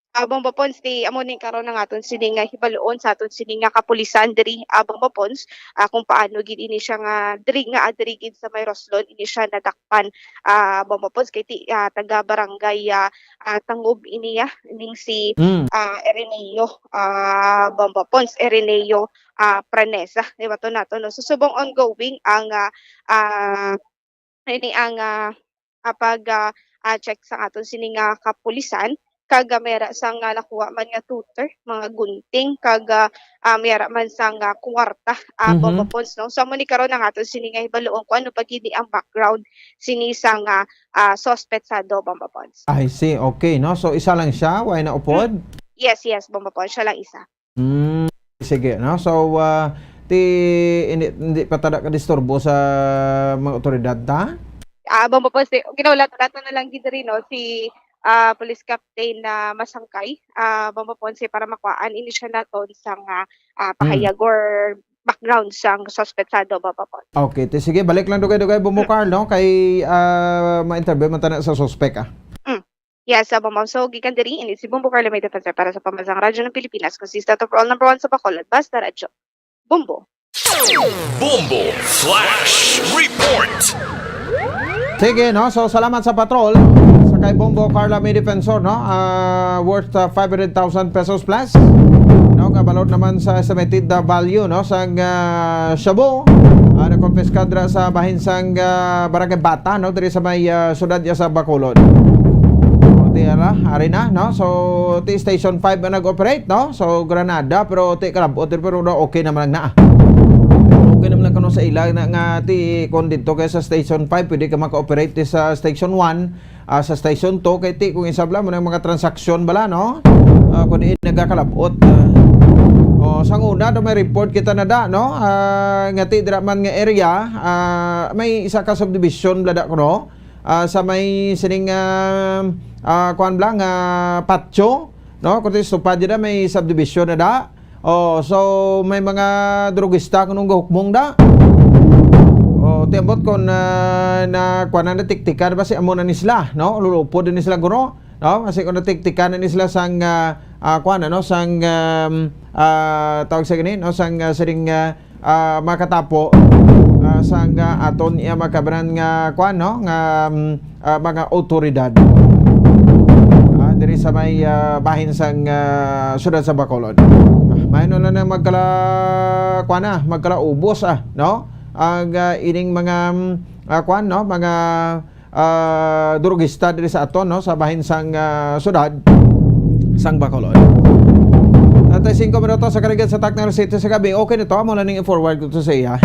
Ah, Bombo Pons, di amo ning karon ang aton sini nga hibaluon sa aton sini nga kapulisan diri, ah, Bombo Pons, ah, kung paano gid ini siya nga diri nga, ah, diri gid sa may Roslon ini siya nadakpan, ah, Bombo Pons, kay ti-, ah, taga barangay, ah, ah, Tangob ini, ah, ning si, Mm. ah, Ireneo, ah, Bombo Pons, Ireneo, ah, Pranesa, di ba to nato, no? So, subong ongoing ang, ah, ah, ini ang, ah, ah, pag, ah, ah, check sa aton sini nga kapulisan, kag, ah, may ara sang, ah, nakuha man nga tutor, mga gunting, kag, ah, ah, may ara man sang, ah, kuwarta, ah, Mhm. Bombo Pons, no? So, amo ni karon ang aton sini nga hibaluon kung ano pa gid ni ang background sini sang, ah, ah, suspetsado, Bombo Pons. I see, okay, no? So, isa lang siya, way na upod? Mm. Yes, yes, Bombo Pons, siya lang isa. Mm, sige, no? So, ah, ti, hindi, hindi pa tada ka disturbo sa mga otoridad, ta? Ah, Bombo Pons, eh, ginaulat-ulat na lang gid diri, no, si, ah, Police Captain na Masangkay, ah, Bombo Pons, eh, para makuhaan ini siya naton sang, ah, ah, Mm. pahayag or background sang suspetsado, Bombo Pons. Okay, ti sige, balik lang dugay-dugay, Bombo Mm. Carl, no? Kay, ah, ma-interview man ta na sa suspek, ah. Mm. Yes, sa Bombo. So, gikan diri, ini si Bombo Carla May Defensor para sa Pambansang Radyo ng Pilipinas, consistent of all number one sa Bacolod, Basta Radyo. Bombo. Bombo Flash Report. Sige, no? So, salamat sa patrol. Sa kay Bombo Carla May Defensor, no? Ah, worth, ah, five hundred thousand pesos plus. No? Nga balor naman sa estimated, ah, value, no? Sang, ah, shabu. Ah, nakonpiskar dira sa bahin sang, ah, Barangay Bata, no? Diri sa may, ah, siyudad niya sa Bacolod. O, ti, ara, ari na, no? So, ti Station five ang nag-operate, no? So, Granada, pero ti kalabot, pero na okay naman lang na. Okay naman lang kuno sa ila na nga ti kon dito kay sa Station five, pwede ka maka-operate ti sa Station one, ah, sa Station two, kay ti kung isab lang mo ng mga transaksyon bala, no? Ah, kung diin nagakalabot, ah. O, sang una, do may report kita na da, no? Ah, nga ti dira man nga area, ah, may isa ka subdivision bala da kuno. Ah, sa may sining, ah, ah, kuan bala nga patio, no? Kung ti Supa dira may subdivision na da. Oh, so may mga drugista kunong gahukmong da. O, ti ambot kon, ah, na, kuwan na, natiktikan ba si amo na ni sila, no? Lulupod din ni sila, guro, no? Kasi kung natiktikan na ni sila sang, ah, ah, kuwan, ano, sang, um, ah, tawag sa gani, no? Sang, ah, siring, ah, ah, makatapo, ah, sang, ah, aton iya makabanan nga, kuwan, no? Nga, um, ah, mga awtoridad. Ah, diri sa may, ah, bahin sang, ah, siyudad sa Bacolod. Ah, may ano lang na magkala, kuwan na, magkalaubos, ah, no? Ang, ah, ining mga, mm, ah, kwan, no? Mga, ah, drugista diri sa aton, no? Sa bahin sang, ah, syudad sang Bacolod. At singko minuto sa kaligan sa Tacna City sa gabi. Okay na to, amo na ning i-forward ko to sa iya.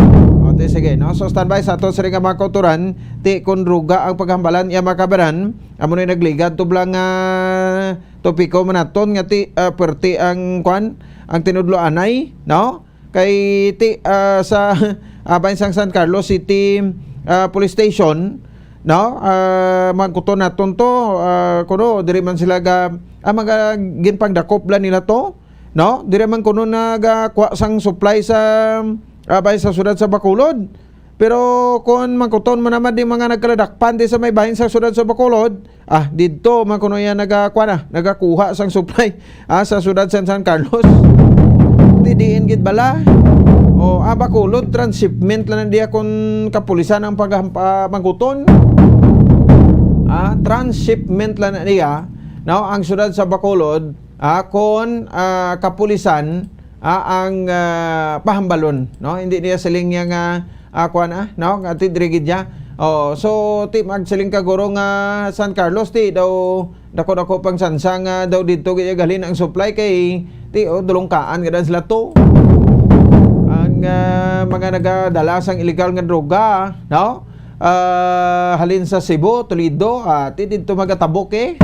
O, ti, sige, no? So, standby sa aton sa ring mga kauturan. Ti, kung druga ang paghambalan, iya makabaran, amo na nagligad to blang, ah, topiko man naton nga ti, ah, perti ang, kwan, ang tinudloanay, no? Kay ti, ah, sa, ah, bahin sang San Carlos City, ah, Police Station, no? Ah, mangkuton naton to, ah, kuno diri man sila ga, ah, mga ginpangdakop lang nila to, no? Diri man kuno nagakuha sang supply sa, ah, bahin sa siyudad sa Bacolod. Pero kung mangkuton mo naman di mga nagkaladakpan di sa may bahin sa siyudad sa Bacolod, ah, didto man kuno yan nagakuha na, nagakuha sang supply, ah, sa siyudad sa San Carlos. Di diin gid bala. O, ah, Bacolod, transshipment lang na diya kung kapulisan ang pag-, ah, mangkuton. Ah, transshipment lang na diya, no, ang siyudad sa Bacolod, ah, kung, ah, kapulisan, ah, ang, ah, pahambalon, no? Hindi niya siling niya nga, ah, kuwan, ah, no? Nga ti diri gid niya. Oh, so, ti magsiling ka, guro, nga San Carlos, ti daw dako-dako pang sansa nga daw didto gid galin ang supply kay ti, oh, dulongkaan gid sila to. Ang, ah, mga nagadala sang illegal nga droga, no? Ah, halin sa Cebu, Toledo, ah, ti didto magatabok, eh.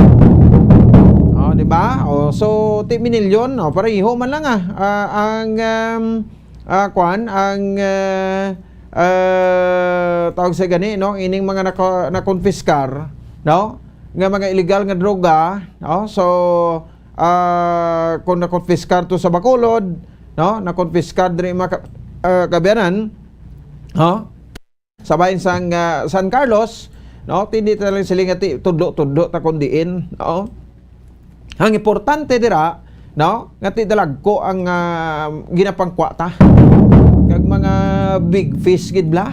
Oh, di ba? Oh, so, ti minilyon, oh, pareho man lang, ah. Ah, ang, um, ah, kwan, ang, ah, ah, tawag sa gani, no? Ining mga nako-, nakonfiskar, no? Nga mga illegal nga droga, no? So, ah, kung nakonfiskar to sa Bacolod, no? Nakonfiskar diri mga ka-, ah, kaabyanan, no? Sa bahin sang, ah, San Carlos, no? Ti hindi ta lang siling nga ti tudlo-tudlo ta kon diin, no? Ang importante dira, no? Nga ti dalagko ang, ah, ginapangkwa ta. Kag mga big fish gid bla.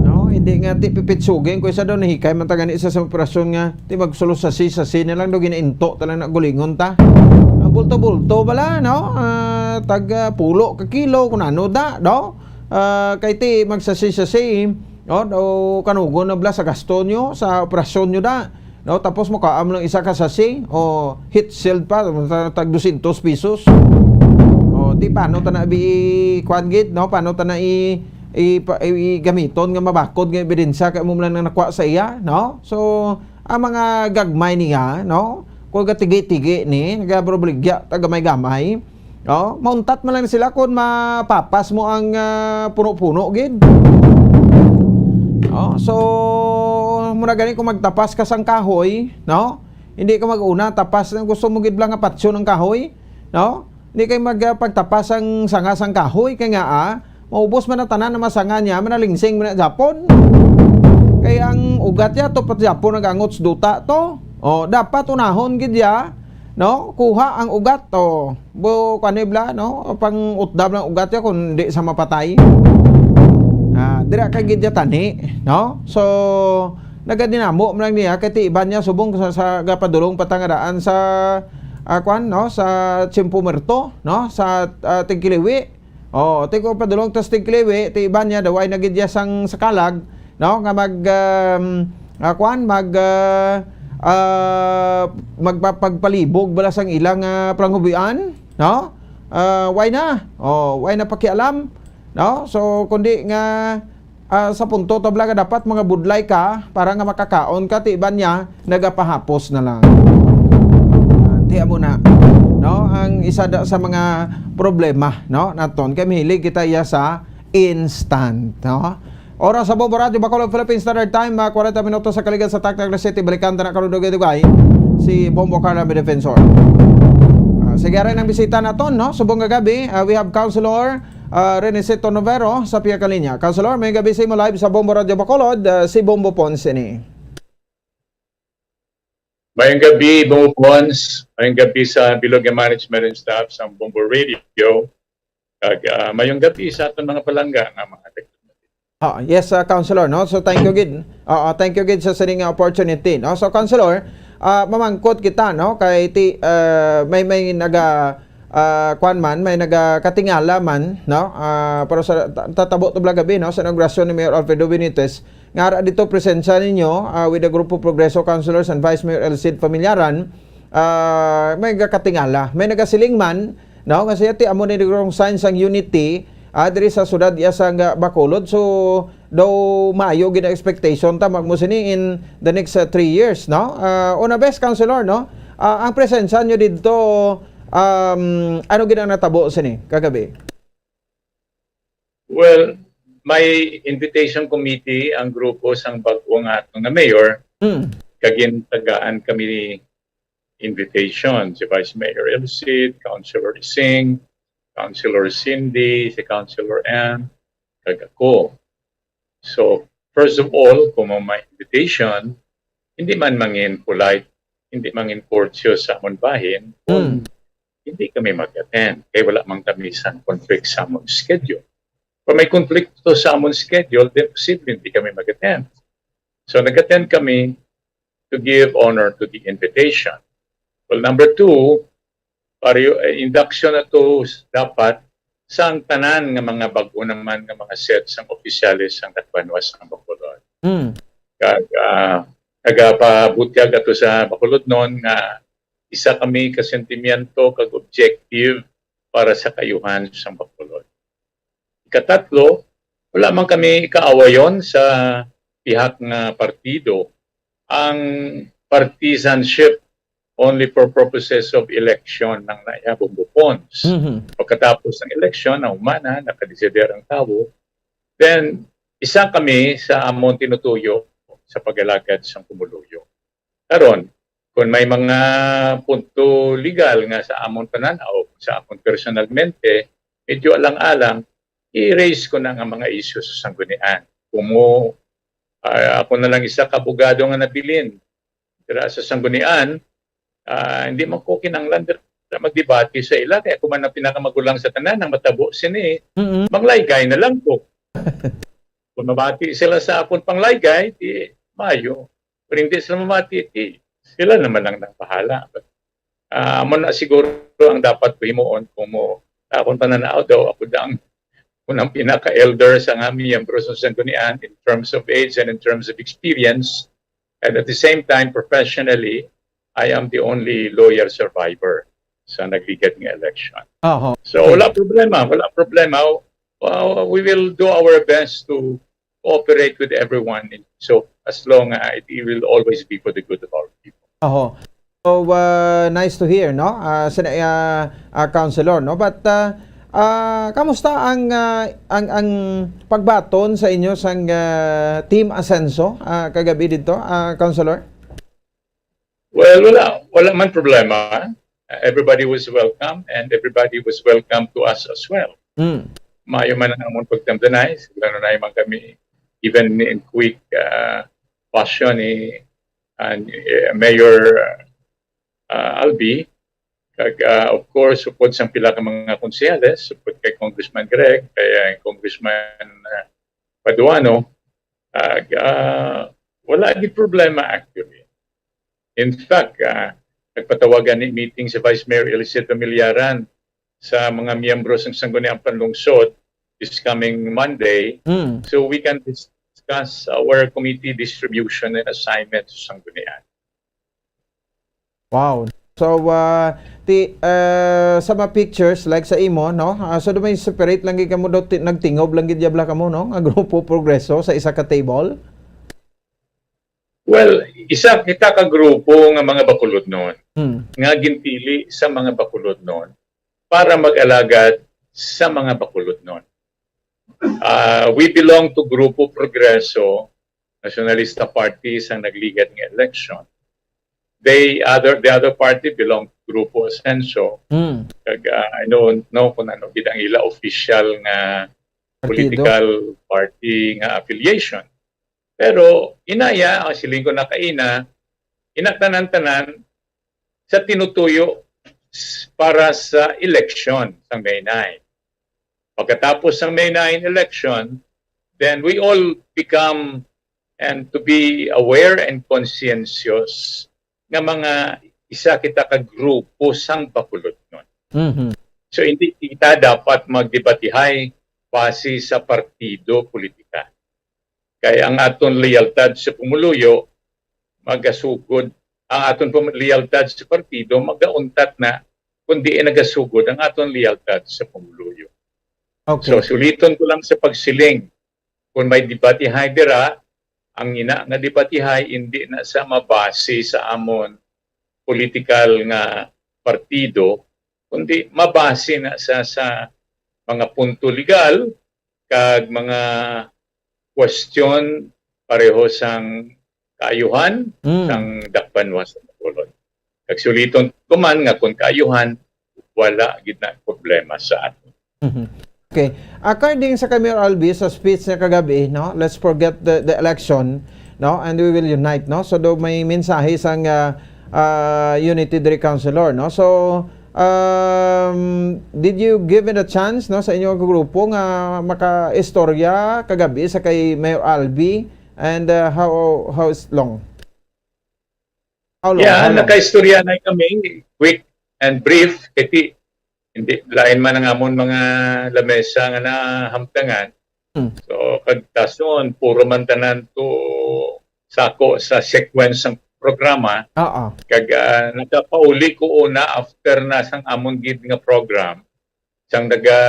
No? Hindi nga ti pipitsugin ko isa daw nahikay man ta gani sa, sa operasyon nga ti magsulo sa si, sa si na lang daw ginainto ta lang na gulingon ta. Ang bulto-bulto bala, no? Ah, tag, ah, pulo ka kilo, kung ano da, no? Ah, kay ti magsasi-sasi, no? O kanugon na bala sa gasto nyo, sa operasyon nyo da. No? Tapos makaam lang isa ka sasi, o heat shield pa, tag dosyentos pesos. O, ti paano ta na bi-, kuwan gid, no? Paano ta na i-, i-, pa-, i-, i-, gamiton nga mabakod nga ebidensya kay mo lang nang nakuha sa iya, no? So, ang mga gagmay niya, no? Kung gatigi-tigi ni, nagabrobligya, tagamay-gamay. Oh, mauntat man lang sila kung mapapas mo ang, ah, puno-puno gid. Oh, so, mura gani kung magtapas ka sang kahoy, no? Hindi ka mag-una, tapas na gusto mo gid lang nga patsyon ang kahoy, no? Hindi kay mag, ah, pagtapas ang sanga sang kahoy, kay nga, ah, maubos man ang tanan na masanga niya, manalingsing man na Japon. Kay ang ugat niya, to pa Japon nagangot sa duta to. Oh, dapat unahon gid ya, no? Kuha ang ugat, oh. Bu-, kuwan ni bla, no? Pang-utdab lang ugat ya kung di sa mapatay. Ah, dira ka gid ya tani, no? So, nagadinamo man lang niya kay ti iban niya subong sa, sa gapadulong patangadaan sa, ah, kuwan, no? Sa Tiempo Muerto, no? Sa, ah, Tigkiliwi. Oh, ti ko padulong tas Tigkiliwi, ti iban niya, daw ay na gid ya sang sakalag, no? Nga mag, um, ah, kuwan, mag, ah, ah, magpapagpalibog bala sang ilang, ah, palanghubian, no? Ah, why na? Oh, why na pakialam, no? So, kundi nga, ah, sa punto to bala nga dapat mga budlay ka para nga makakaon ka, ti iban niya, nagapahapos na lang. Ah, ti amo na, no? Ang isa da sa mga problema, no, naton kay mahilig kita iya sa instant, no? Oras sa Bombo Radyo Bacolod, Philippine Standard Time, mga kwarenta minutos sa kaligan sa Tacna, City. Balikan ta na karon, dugay-dugay, si Bombo Carla, may defensor. Ah, sige, aray ang bisita naton, no? Subong nga gabi, ah, we have Councilor ah, Renicito Novero sa pihak nga linya. Councilor, may gabi sa imo, live sa Bombo Radio Bacolod, ah, si Bombo Pons ini. Mayong gabi, Bombo Pons. Mayong gabi sa bilog nga management and staff sa Bombo Radio. Kag, ah, mayong gabi sa aton mga palangga nga mga tag- Ah, yes, ah, Councilor, no? So, thank you gid. Oo, thank you gid sa sining opportunity, no? So, Councilor, ah, mamangkot kita, no? Kay ti, ah, may, may naga, ah, kwan man, may nagakatingala man, no? Ah, pero sa ta-, tatabo to bala gabi, no? Sa inaugurasyon ni Mayor Alfredo Benitez, nga ara dito presensya ninyo, ah, with the Grupo Progreso Councilors and Vice Mayor El Cid Familiaran, ah, may nagakatingala, may nagasiling man, no, nga siya ti amo ni wrong sign sang unity, ah, diri sa siyudad iya sang, ah, Bacolod. So, daw maayo gid ang expectation ta magmo sini in the next, ah, three years, no? Ah, una best, Councilor, no? Ah, ang presensya nyo didto, um, ano gid ang natabo sini kagabi? Well, may invitation committee ang grupo sang bag-o nga ato nga mayor. Mm. Kag gintagaan kami invitation, si Vice Mayor El Cid, Councilor Ising, Councilor Cindy, si Councilor Ann, kag ako. So, first of all, kung may invitation, hindi man mangin polite, hindi mangin courteous sa amon bahin kung Mm. hindi kami mag-attend. Kay wala man kami sang conflict sa amon schedule. Kung may conflict to sa amon schedule, then posible hindi kami mag-attend. So, nag-attend kami to give honor to the invitation. Well, number two, pari-, eh, induction na to s-, dapat sang tanan nga mga bag-o naman nga mga set sang opisyales sang Katbanwa sang Bacolod. Mm. Kag, ah, nagapabutyag ato sa Bacolodnon nga isa kami ka sentimiento kag objective para sa kaayuhan sang Bacolod. Ikatatlo, wala man kami kaawayon sa pihak nga partido. Ang partisanship only for purposes of election nang naihabong bupons. Mhm. Pagkatapos ng eleksyon, na humana, nakadesider ang tawo, then isa kami sa amon tinutuyo sa pag-alagad sang pumuluyo. Karon, kung may mga punto legal nga sa amon pananaw, sa amon personalmente, medyo alang-alang, i-raise ko na nga mga issues sa sanggunian. Kung mo, ah, ako na lang isa ka abogado nga nabilin dira sa sanggunian, ah, hindi man ko kinahanglan dira magdebate sa ila, kay ako man ang pinakamagulang sa tanan, ang matabo sini, Mm-mm. manglaygay na lang ko. Kung mabati sila sa akon panglaygay, di maayo. Kung hindi sila mamati, di sila naman ang nagbahala. But, ah, amo na siguro ang dapat ko himuon kung mo, akon pananaw daw, ako da ang unang pinaka-elder sa nga miyembro sa sanggunian in terms of age and in terms of experience. And at the same time, professionally, I am the only lawyer survivor sa nagligad nga election. Oho. So, wala problema, wala problema. Uh, we will do our best to cooperate with everyone. So, as long, uh, it, it will always be for the good of our people. Oho. So, uh, nice to hear, no? Uh, sina-, uh, uh, Councilor, no? But, uh, uh, kamusta ang, uh, ang, ang pagbaton sa inyo sang, uh, Team Asenso, uh, kagabi dito, uh, Councilor? Well, wala, wala man problema. Uh, everybody was welcome and everybody was welcome to us as well. Mm. Maayo man ang amon pagtamdanay, lalo na man kami, even in quick, uh, fashion ni, uh, Mayor, uh, Albi. Kag, uh, of course, supod sang pila ka mga konsehales, supod kay Congressman Greg, kay, uh, Congressman, uh, Paduano, uh, uh, wala gid problema actually. In fact, uh, nagpatawagan ni meeting si Vice Mayor Eliseo Familiaran sa mga miyembro sang Sangguniang Panlungsod this coming Monday, Mm. so we can discuss our committee distribution and assignment sa Sanggunian. Wow. So, uh, ti, uh, sa mga pictures, like sa imo, no? Uh, so, may separate lang gid kamo daw, ti-, nagtingob lang gid diabla kamo, no? Nga grupo Progreso sa isa ka table? Well, isa kita ka grupo nga mga Bacolodnon Hmm. nga ginpili sa mga Bacolodnon para mag-alagad sa mga Bacolodnon. Ah, we belong to Grupo Progreso, Nacionalista Party, sa nagligad nga election. they other the other party belong to Grupo Asenso. Mm. Kag ah, I don't know kung ano gid ang ila official nga Partido. political party nga affiliation. Pero inaya, ang siling ko na kaina, inaktanan-tanan sa tinutuyo s- para sa election sa May nine. Pagkatapos ng May nine election, then we all become and to be aware and conscientious nga mga isa kita ka grupo sang Bacolodnon. Mhm. So hindi kita dapat magdebatihay base sa partido politika. Kay ang aton lealtad sa pumuluyo magasugod, ang aton pum- lealtad sa partido magauntat na kundi nagasugod ang aton lealtad sa pumuluyo. Okay. So suliton ko lang sa pagsiling, kung may debatihay dira, ang ina nga debatihay hindi na sa mabase sa amon political nga partido, kundi mabase na sa sa mga punto legal kag mga question pareho sang kaayuhan Mm. sang dakbanwa sa Bacolod. Kag suliton ko man nga kung kaayuhan, wala gid na problema sa aton. Mhm. Okay. According sa kay Mayor Albi sa speech niya kagabi, no, let's forget the, the election, no, and we will unite, no. So do may mensahe sang ah, ah, unity diri, Councilor, no. So um, did you give it a chance, no, sa inyong grupo nga makaistorya kagabi sa kay Mayor Albi, and uh, how how is long? How long? Yeah, How long? Nakaistorya na kami, quick and brief, kasi hindi, lain man ang amon mga lamesa nga nahamtangan. Hmm. So, kag tason, puro man tanan to sako sa sequence ng programa. Oo. Kag ah, nakapauli ko una after na sang amon gid nga program. Sang naga,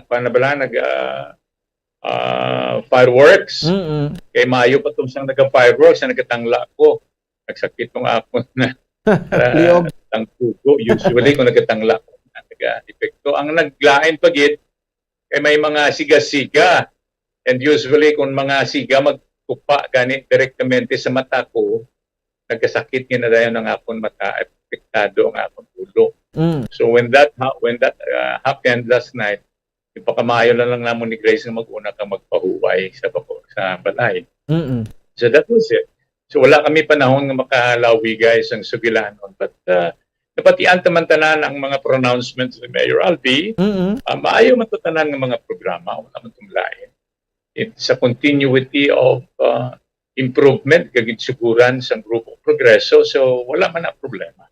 kuwan na bala, naga ah, fireworks. Mm-mm. Kay maayo pa tong sang naga-fireworks, ang nagatangla ko. Nagsakit tong akon na Liog. Tangkugo. Usually, kung nagatangla ko, nag-epekto. Ang naglain pa gid, kay may mga siga-siga. And usually, kung mga siga magtupa gani direktamente sa mata ko, nagkasakit nga na dayon ang akon mata, apektado ang akon ulo. Mm. So when that ha- when that uh, happened last night, ipakamaayo lang lang namon ni Grace nga mag-una ka magpahuway sa bako sa balay. Mm-mm. So that was it. So wala kami panahon nga makalawigay sang sugilanon. But uh, nabatian taman tanan ang mga pronouncements ni Mayor Albi. Mm-mm. Uh, maayo man to tanan nga mga programa, wala man tong lain. It's a continuity of uh, improvement kag ginsuguran sang Grupo Progreso. So wala man na problema.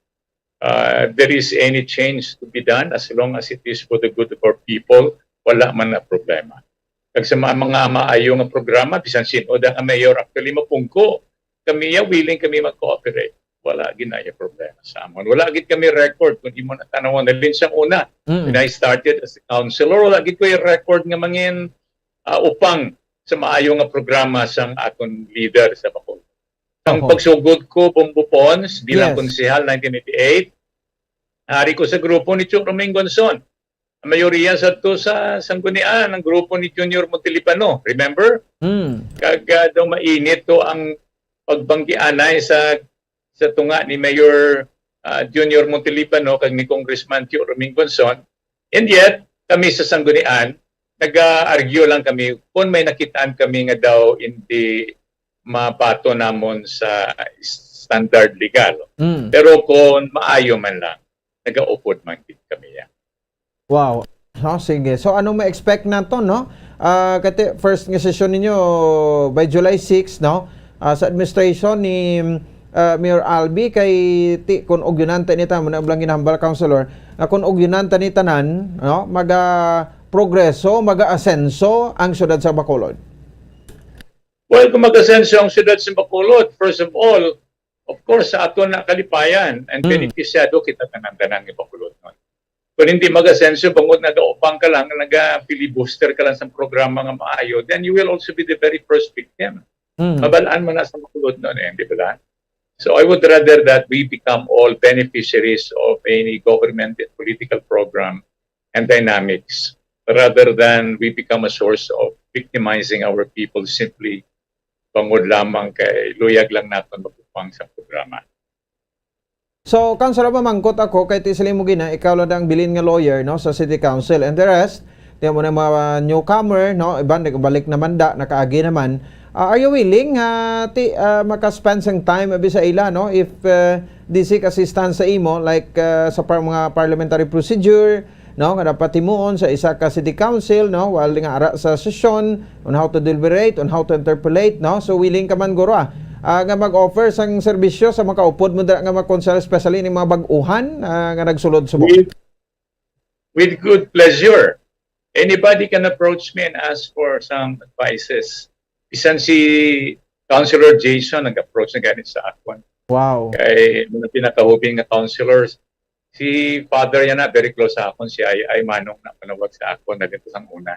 Uh, if there is any change to be done, as long as it is for the good of our people, wala man na problema. Kag sa mga, mga maayo nga programa, bisan sin-o da nga mayor actually mapungko, kami ya willing kami mag-cooperate. Wala gid na yung problema sa amon. Wala gid kami record kung imo na tanawon. Nalin sa una, Mm. when I started as a councilor, wala gid ko yung record nga mangin ah, upang sa maayo nga programa sang aton leader sa Bacolod. Ang Oho. Pagsugod ko, Bombo Pons, bilang Yes. konsehal nineteen eighty-eight, ari ko sa grupo ni Chong Roming Gonzon. Ang mayoriya sa to sa Sanggunian, ang grupo ni Junior Montelipano. Remember? Mm. Kag ah, daw mainit to ang pagbanggianay sa sa tunga ni Mayor ah, Junior Montelipano kag ni Congressman Tio Roming Gonzon. And yet, kami sa Sanggunian, nag-argue lang kami kung may nakitaan kami nga daw hindi mabato namon sa standard legal. Mm. Pero kung maayo man lang, nagaupod man gid kami yan. Wow. No, sige. So anong ma-expect nato, no? Ah, kati first nga session ninyo by July six, no? Ah, sa administration ni ah, Mayor Albi kay ti kun ugyonan ta ni tanan, muna lang ginahambal, Councilor, nga kun ugyonan ta ni tanan, no, maga progreso, maga asenso ang siyudad sa Bacolod. Well, kung mag-asenso ang siyudad sa Bacolod, first of all, of course, sa aton na kalipayan and Mm. benepisyado kita tanan-tanan nga Bacolodnon. Kung hindi mag-asenso, bangod nagaupang ka lang, naga-filibuster ka lang sa programa nga maayo, then you will also be the very first victim. Mm. Mabalaan man na sa Bacolodnon eh, di ba? So I would rather that we become all beneficiaries of any government and political program and dynamics rather than we become a source of victimizing our people simply bangod lamang kay luyag lang naton mag-upang sa programa. So, Councilor, mamangkot ako kay ti sila mo gina, ikaw lang ang bilin nga lawyer, no, sa City Council, and the rest, di mo na mga newcomer, no, iban nagbalik naman da, nakaagi naman. Ah, are you willing nga ti ah, maka-spend sang time abi sa ila, no, if ah, di seek assistance sa imo, like ah, sa par- mga parliamentary procedure, no, nga dapat himuon sa isa ka city council, no, while nga ara sa sesyon, on how to deliberate, on how to interpolate, no? So, willing ka man, guro, ah, ah, nga mag-offer sang serbisyo sa makaupod mo dira nga mga konsehal, especially ni mga bag-uhan ah, nga nagsulod subong? With, with good pleasure. Anybody can approach me and ask for some advices. Bisan si Councilor Jason nag-approach na ganit sa akon. Wow. Kay mga pinakahubing nga councilors, si Father yan na, very close sa akon, si Ay Ay Manong na panawag sa akon na dito sang una.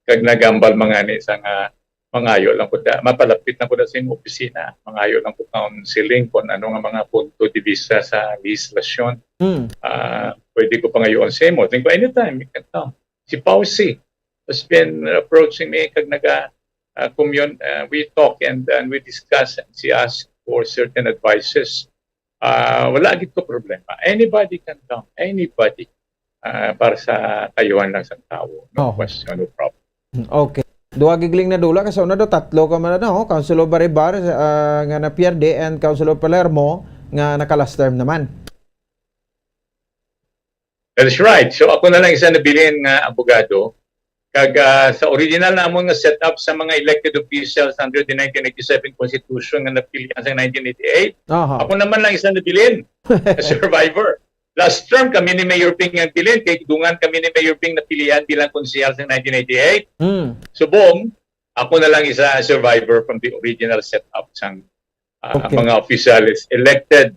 Kag nagambal mga ni sa nga mangayo lang ko da, mapalapit na ko da sa imong opisina, mangayo lang ko counseling kung ano nga mga punto de vista sa legislasyon. Mm. Ah, pwede ko pangayoon sa imo. Think ko, anytime, you can come. Si Pausi has been approaching me kag naga uh, commun uh, we talk and and we discuss and she ask for certain advices. Uh, wala gid ko problema. Anybody can come. Anybody. Uh, para sa kayuhan lang sa tao. No Oh. Question, no problem. Okay. Duha gigling na dula kasi una do tatlo ka man, no? Councilor Baribar ah, nga napierde and Councilor Palermo nga naka-last term naman. That's right. So ako na lang isa nabilin nga abogado. Kag ah, sa original namon nga setup sa mga elected officials under the nineteen eighty-seven Constitution nga napilian sa nineteen eighty-eight, Aha. ako naman lang isa nabilin, a survivor. Last term kami ni Mayor Ping ang bilin, kay dungan kami ni Mayor Ping napilian bilang konsehal sa nineteen eighty-eight. Mm. Subong, ako na lang isa a survivor from the original setup sang ah, Okay. mga opisyales elected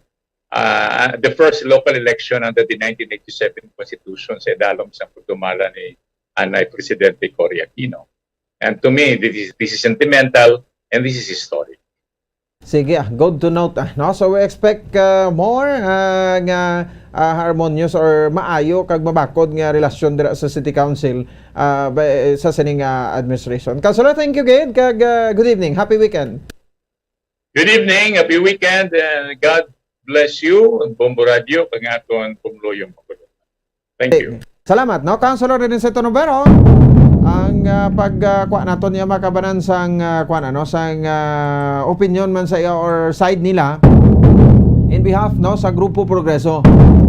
ah, the first local election under the nineteen eighty-seven Constitution sa idalom sang pagdumala ni anay Presidente Cory Aquino. And to me, this is, this is sentimental and this is historic. Sige, ah, good to note, ah, no? So we expect ah, more ah, nga ah, harmonious or maayo kag mabakod nga relasyon dira sa City Council ah, ba- sa sining ah, administration. Councilor, thank you gid kag ah, good evening. Happy weekend. Good evening, happy weekend, and God bless you, Bombo Radio, kag aton pumuluyong pagulong. Thank you. Salamat, no? Councilor Redenceto Novero, ang ah, pag ah, kuha naton niya makabanan sang ah, kuha na, no, sang ah, opinion man sa iya or side nila in behalf, no, sa Grupo Progreso.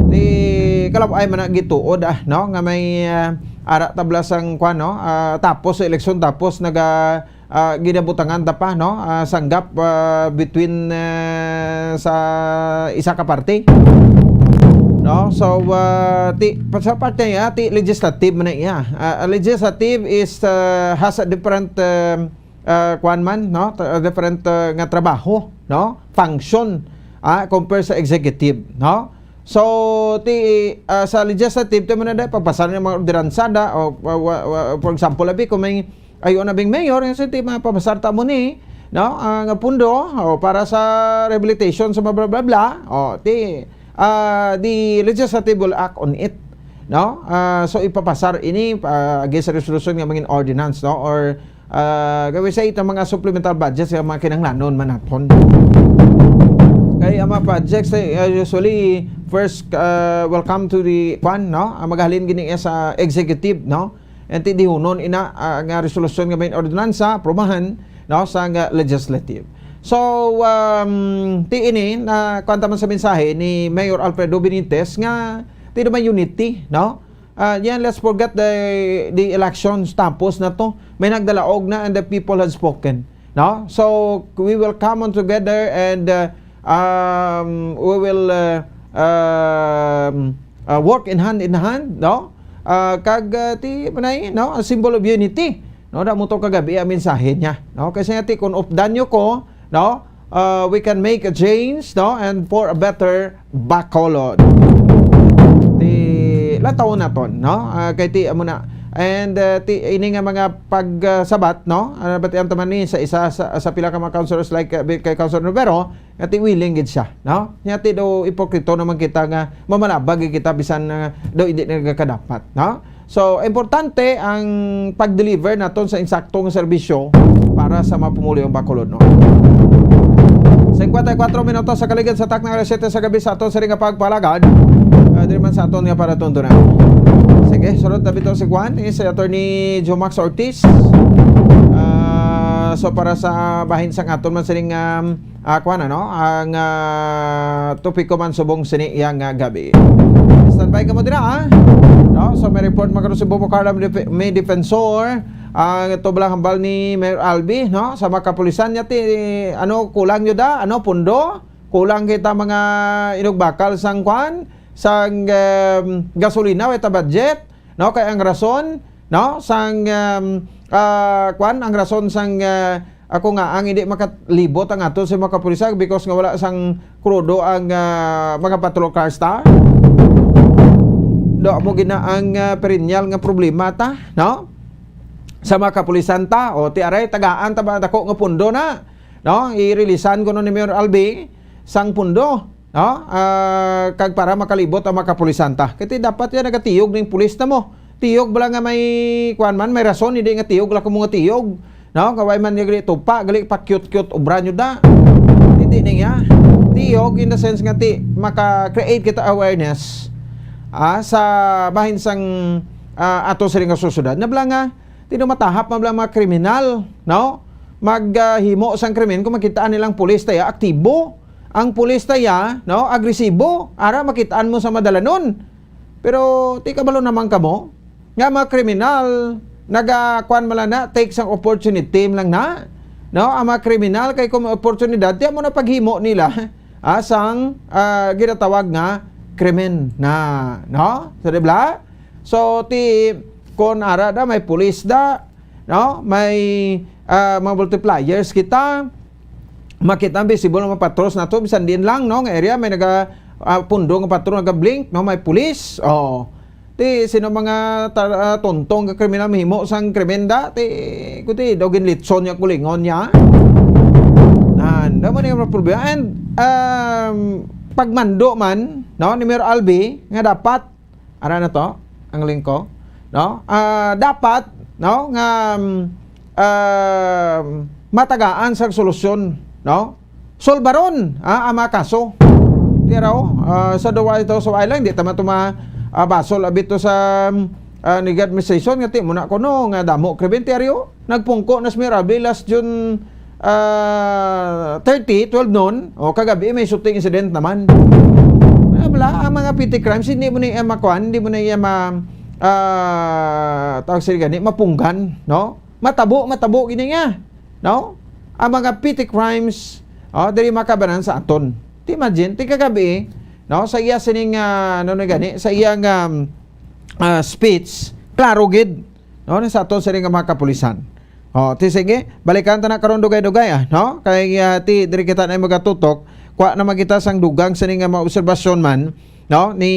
Di kalab-ay man na gituod ah, no, nga may ah, ara tabla sang kuha, no, ah, tapos sa eleksyon tapos naga ah, ginabutangan ta pa, no, ah, sang gap ah, between ah, sa isa ka party, no? So ah, ti, pa- sa parte niya, ti legislative man na iya. Ah, legislative is ah, has a different ah, ah, kuan man, no? Tra- different ah, nga trabaho, no? Function ah, compare sa executive, no? So ti ah, sa legislative ti man na pagpasar ng mga ordinansa da, o wa- wa- wa- for example, abi, kung may ayo na bing mayor, yung ti mapapasar ta mo ni, no? Ah, nga pundo o para sa rehabilitation sa bla bla bla, o ti ah, the legislative will act on it, no? Ah, so ipapasar ini ah, against sa resolution nga mangin ordinance, no? Or ah, gawin sa itong mga supplemental budgets sa mga kinahanglanon man naton. Kay ang mga projects eh, ah, usually first ah, will come to the kwan, no? Ang maghalin gini sa executive, no? And ti dihunon ina ah, nga resolusyon nga may ordinansa, aprobahan, no, sa nga legislative. So, um, ti ini na kuwan ta man sa mensahe ni Mayor Alfredo Benitez nga ti naman unity, no? Ah, yan, let's forget the the elections, tapos na to. May nagdalaog na and the people have spoken, no? So we will come on together and uh, um, we will uh, um, uh, work in hand in hand, no? Ah, kag ah, ti manay, no, a symbol of unity, no? Da mo to kagabi ang mensahe niya, no? Kasi nga ti kung updan nyo ko, no, uh, we can make a change, no, and for a better Bacolod. Ti lataw naton, no? Ah, kay ti amo na. And uh, ti ini nga mga pagsabat, no? Uh, batian ta man ni sa isa sa, sa pila ka mga councilors like uh, kay Councilor Rivero, nga ti willing gid siya, no? Nya ti daw ipokrito naman kita nga mamalabag gid kita bisan uh, daw hindi nagakadapat, no? So, importante ang pag-deliver naton sa insakto nga serbisyo para sa mga pumuluyong Bacolod, no? Singkwenta y kuwatro minutos sa kaligid sa takna alas siyete sa gabi sa aton sini nga pagpalagad. Ah, diri man sa aton nga para tuntunan. Sige, sunod na bitaw si Juan, eh, si Attorney Jomax Ortiz. Ah, so para sa bahin sang aton man sining, um, ah, kuwan, ano, ang, ah, topiko man subong sini iya nga gabi. Standby ka mo dira, ah. No? So may report magkano si Bobo Carla, may def-, may defensor. Ang ito bala hambal ni Mayor Albi, no? Sa mga kapulisan niya, ti, ano, kulang nyo da? Ano, pundo? Kulang kita mga inugbakal sang kwan? Sang, em, gasolina, wala ta budget, no? Kay ang rason, no? Sang, em, ah, kwan, ang rason sang, ah, ako nga, ang hindi makalibot ang ato sa mga kapulisan because nga wala sang krudo ang, ah, mga patrol cars ta. Do mo gina ang, ah, perennial nga problema ta, no? Sa mga kapulisan ta, o ti aray, tagaan ta ba dako nga pundo na, no? Irilisan ko no ni Mayor Albi sang pundo, no? Ah, kag para makalibot ang mga kapulisan ta. Kay ti dapat yan nagatiyog ning pulis na mo. Tiyog bala nga may, kuwan man, may rason, hindi nga tiyog, lako mo nga tiyog. No? Kaway man niya gali tupa, gali pa cute-cute, obra nyo da. Hindi niya. Tiyog in the sense nga ti, maka-create kita awareness, ah, sa bahin sang, ah, ato sa nga susunod. Nabla nga, tino matahap man lang mga kriminal, no? Mag, ah, himo sang krimen kung makitaan nilang pulis taya aktibo. Ang pulis taya, no? Agresibo. Ara, makitaan mo sa madalanon. Pero, ti kabalo naman kamo, nga mga kriminal, naga, kuwan man lang na, take sang opportunity man lang na. No? Ang mga kriminal, kay kung may oportunidad, ti amo na paghimo nila, ah, sang, ah, ginatawag nga krimen na, no? So, di ba? So, ti, kung ara da, may pulis da, no? May, ah, mga multipliers kita. Makita ang visible nga mga patrols nato, bisan din lang, no? Nga area, may naga, ah, pundo nga patrol, naga-blink, no? May pulis, oh. Ti, sino mga tar-, ah, tontong nga kriminal mahimo sang krimen da? Ti, kuti, daw ginlitson niya, kulingon niya. Nan, daw man yung problema. And, um, pagmando man, no, ni Mayor Albi, nga dapat, ara na to, ang lingko, no? Ah, dapat, no, nga, um, um, matagaan sa solusyon, no? Solbaron, ah, ang mga kaso. Ti raw, ah, sa Duwa ito, sa Island, di tama tuma, ah, basol, abito sa, um, ah, ni administration, nga ti mo na kuno, nga damo, krimen, ti raw, nagpungko na si Mayor Albi last June, ah, thirty, twelve noon, o kagabi may shooting incident naman. Wala, wala, ang mga petty crimes, hindi mo na iya makuan, hindi mo na iya ma-, ah, tawag sila gani, mapunggan, no? Matabo, matabo gini nga, no? Ang mga petty crimes, oh, diri makabanan sa aton. Ti imagine, ti kagabi, no, sa iya sining, ah, ano na gani, sa iyang, um, ah, speech, klaro gid, no, sa aton sining nga mga kapulisan. Oh, ti sige, balikan ta na karon dugay-dugay, ah, no? Kay, ah, ti diri kita na magatutok, kwa na magita sang dugang sining nga mga obserbasyon man, no, ni,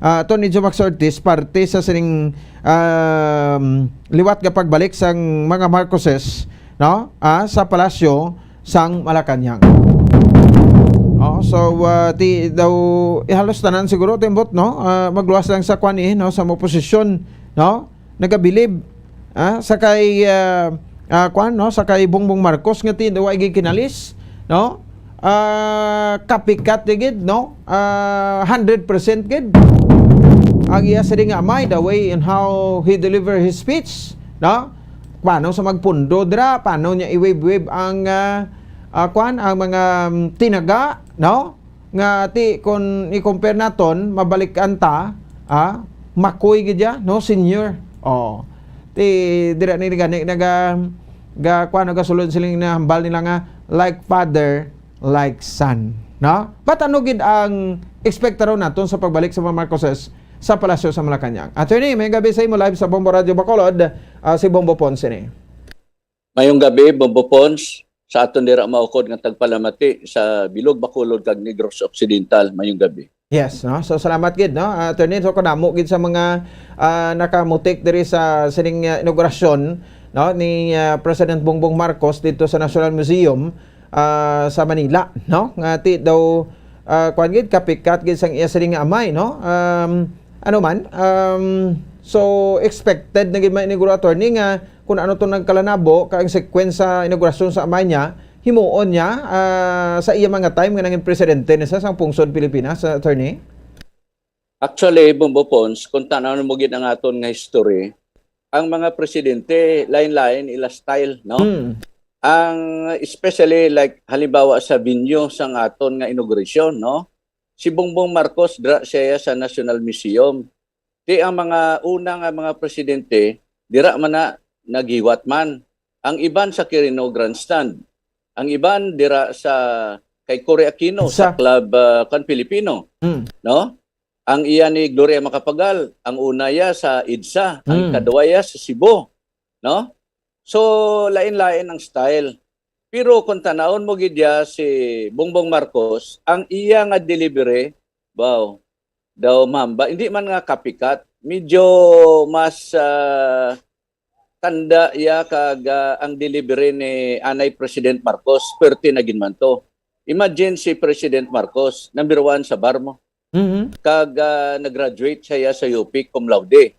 ah, Attorney Jomax Ortiz, parte sa sining, um, liwat nga pagbalik sang mga Marcoses, no, ah, sa palasyo sang Malacañang. Oh, so, ah, ti daw, eh, halos tanan siguro, timbot, no? Ah, magluwas lang sa kwan, eh, no, sa mga oposisyon, no? Nagabilib, ah, sa kay, ah, ah, kwan, no? Sa kay Bongbong Marcos nga ti daw ay gikinalis, no? Ah, copycat di gid, no? Ah, hundred percent gid ang iya sini nga amay, the way in how he deliver his speech, no? Paano sa magpundo dira? Paano niya i-wave-wave ang, ah, ah, kwan, ang mga, um, tinaga, no? Nga ti, kung i-compare naton, mabalikan ta, ah, Makoy gid ya, no? Senior. Oh. Ti, dira ni gani, naga, ga, kwan, nagasulod siling na hambal nila nga, like father, like son. No? But ano gid ang ekspektaron naton sa pagbalik sa mga Marcoses sa Palasyo sa Malacañang? Attorney, may gabi sa imo, live sa Bombo Radio Bacolod, ah, si Bombo Ponce ni. Mayong gabi, Bombo Pons, sa aton dira maukod nga tagpalamati sa Bilog, Bacolod, kag Negros Occidental. Mayong gabi. Yes, no? So, salamat gid, no? Ah, Attorney, so, kadamo gid sa mga, ah, nakamutik diri sa sining, ah, inaugurasyon, no, ni, ah, President Bongbong Marcos dito sa National Museum, ah, sa Manila, no? Nga ti daw, ah, kwan gid, kapikat gid sang iya sining nga amay, no? Um, ano man, um, so, expected na gid man iniguro, Attorney, nga kung ano to nagkalanabo, kay ang sequence sa inaugurasyon sa amay niya, himuon niya, ah, sa iya mga time nga nangin presidente na siya sang pungsod Pilipinas, ah, attorney? Actually, Bombo Pons, kung tanawon mo gid ang aton nga history, ang mga presidente lain-lain ila style, no? Mm. Ang especially like halimbawa sa venue sang aton nga inauguration, no? Si Bongbong Marcos dira siya sa National Museum. Di ang mga una nga mga presidente dira man na naghiwat man. Ang iban sa Quirino Grandstand, ang iban dira sa kay Cory Aquino sa, sa Club uh, Kan Filipino, mm, no? Ang iya ni Gloria Macapagal, ang una iya sa EDSA, ang, mm, kadua iya sa Cebu, no? So lain-lain ang style. Pero kung tanawon mo gid ya si Bongbong Marcos, ang iya nga delivery, wow, daw mamba, hindi man nga copycat, medyo mas uh, tanda iya kag uh, ang delivery ni anay President Marcos, perte na gid man to. Imagine si President Marcos, number one sa bar mo. Mm-hmm. Kag uh, nag-graduate siya sa U P cum laude.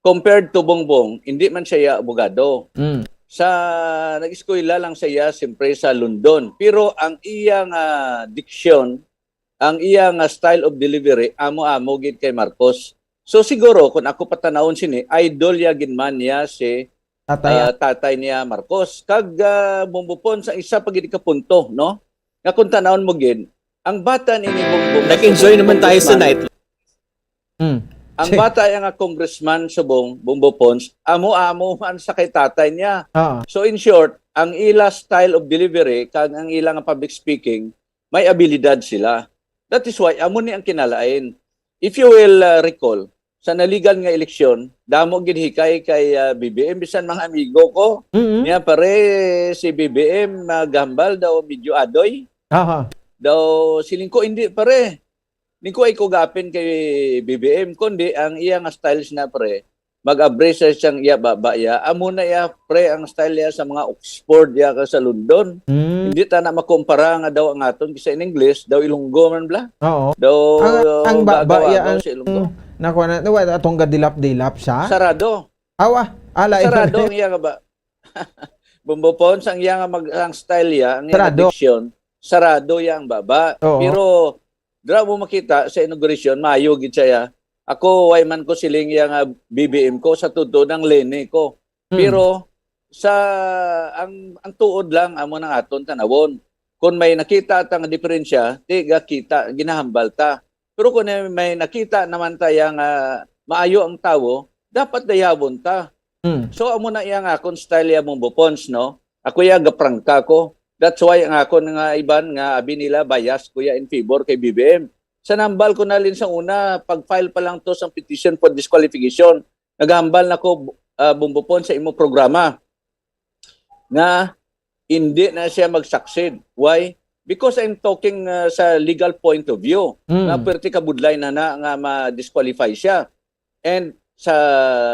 Compared to Bongbong, hindi man siya abogado. Mm. Sa nag-eskwela lang siya siyempre sa London. Pero ang iya nga diksyon, ang iya nga style of delivery, amo-amo gid kay Marcos. So siguro kung ako patanawon sini, idol ya gid man niya si tatay, uh, tatay niya Marcos. Kag uh, Bombo Pons, ang isa pa gid ka punto, no? Nga kung tanawon mo gid, ang bata ni Bongbong, nag-enjoy naman tayo sa night. Mm. Ang bata yang nga congressman subong Bombo Pons, amo-amo man sa kay tatay niya. Uh-huh. So in short, ang ila style of delivery kag ang ila nga public speaking, may abilidad sila. That is why amo ni ang kinalain. If you will uh, recall, sa naligal nga eleksyon, damo gid hikay kay uh, B B M, bisan mga amigo ko. Mm-hmm. Niya pare si B B M uh, gambal daw medyo adoy. Aha. Daw siling ko hindi pare. Di ko ay kugapin kay B B M, kundi ang iya nga styles na pre, mag-abri sa siyang iya baba iya. Amo na iya pre ang style iya sa mga Oxford iya ka sa London. Mm. Hindi ta na makumpara nga daw ang aton kisa in English, daw Ilonggo man bla. Oo. Daw ang, ang baba iya ang sa Ilonggo. Mm, nakuha na, nawa, atong gadilap-dilap siya. Sarado. Awa, ala. Sarado ang iya nga ba? Bombo Pons, ang iya nga mag, ang style iya, ang iya diction, sarado iya ang baba. Oo. Pero dira mo makita sa inauguration, maayo gid siya. Ako, way man ko siling iya nga B B M ko, sa tuod ang Leni ko. Hmm. Pero sa ang ang tuod lang amo nang aton tanawon. Kung may nakita ta nga diferensya, di gakita, ginahambal ta. Pero kung may nakita naman ta iya nga maayo ang tawo, dapat dayawon ta. Hmm. So amo na iya nga akon style iya mong bupons, no? Ako iya gaprangka ko. That's why ang akon nga iban nga abi nila bias ko iya in favor kay B B M. Sa nambal ko na lin sa una, pag-file pa lang to sa petition for disqualification, nagahambal na ko, ah, Bumbupon, sa imo programa nga hindi na siya mag-succeed. Why? Because I'm talking, ah, sa legal point of view. Mm. Na perti ka budlay na na nga ma-disqualify siya. And sa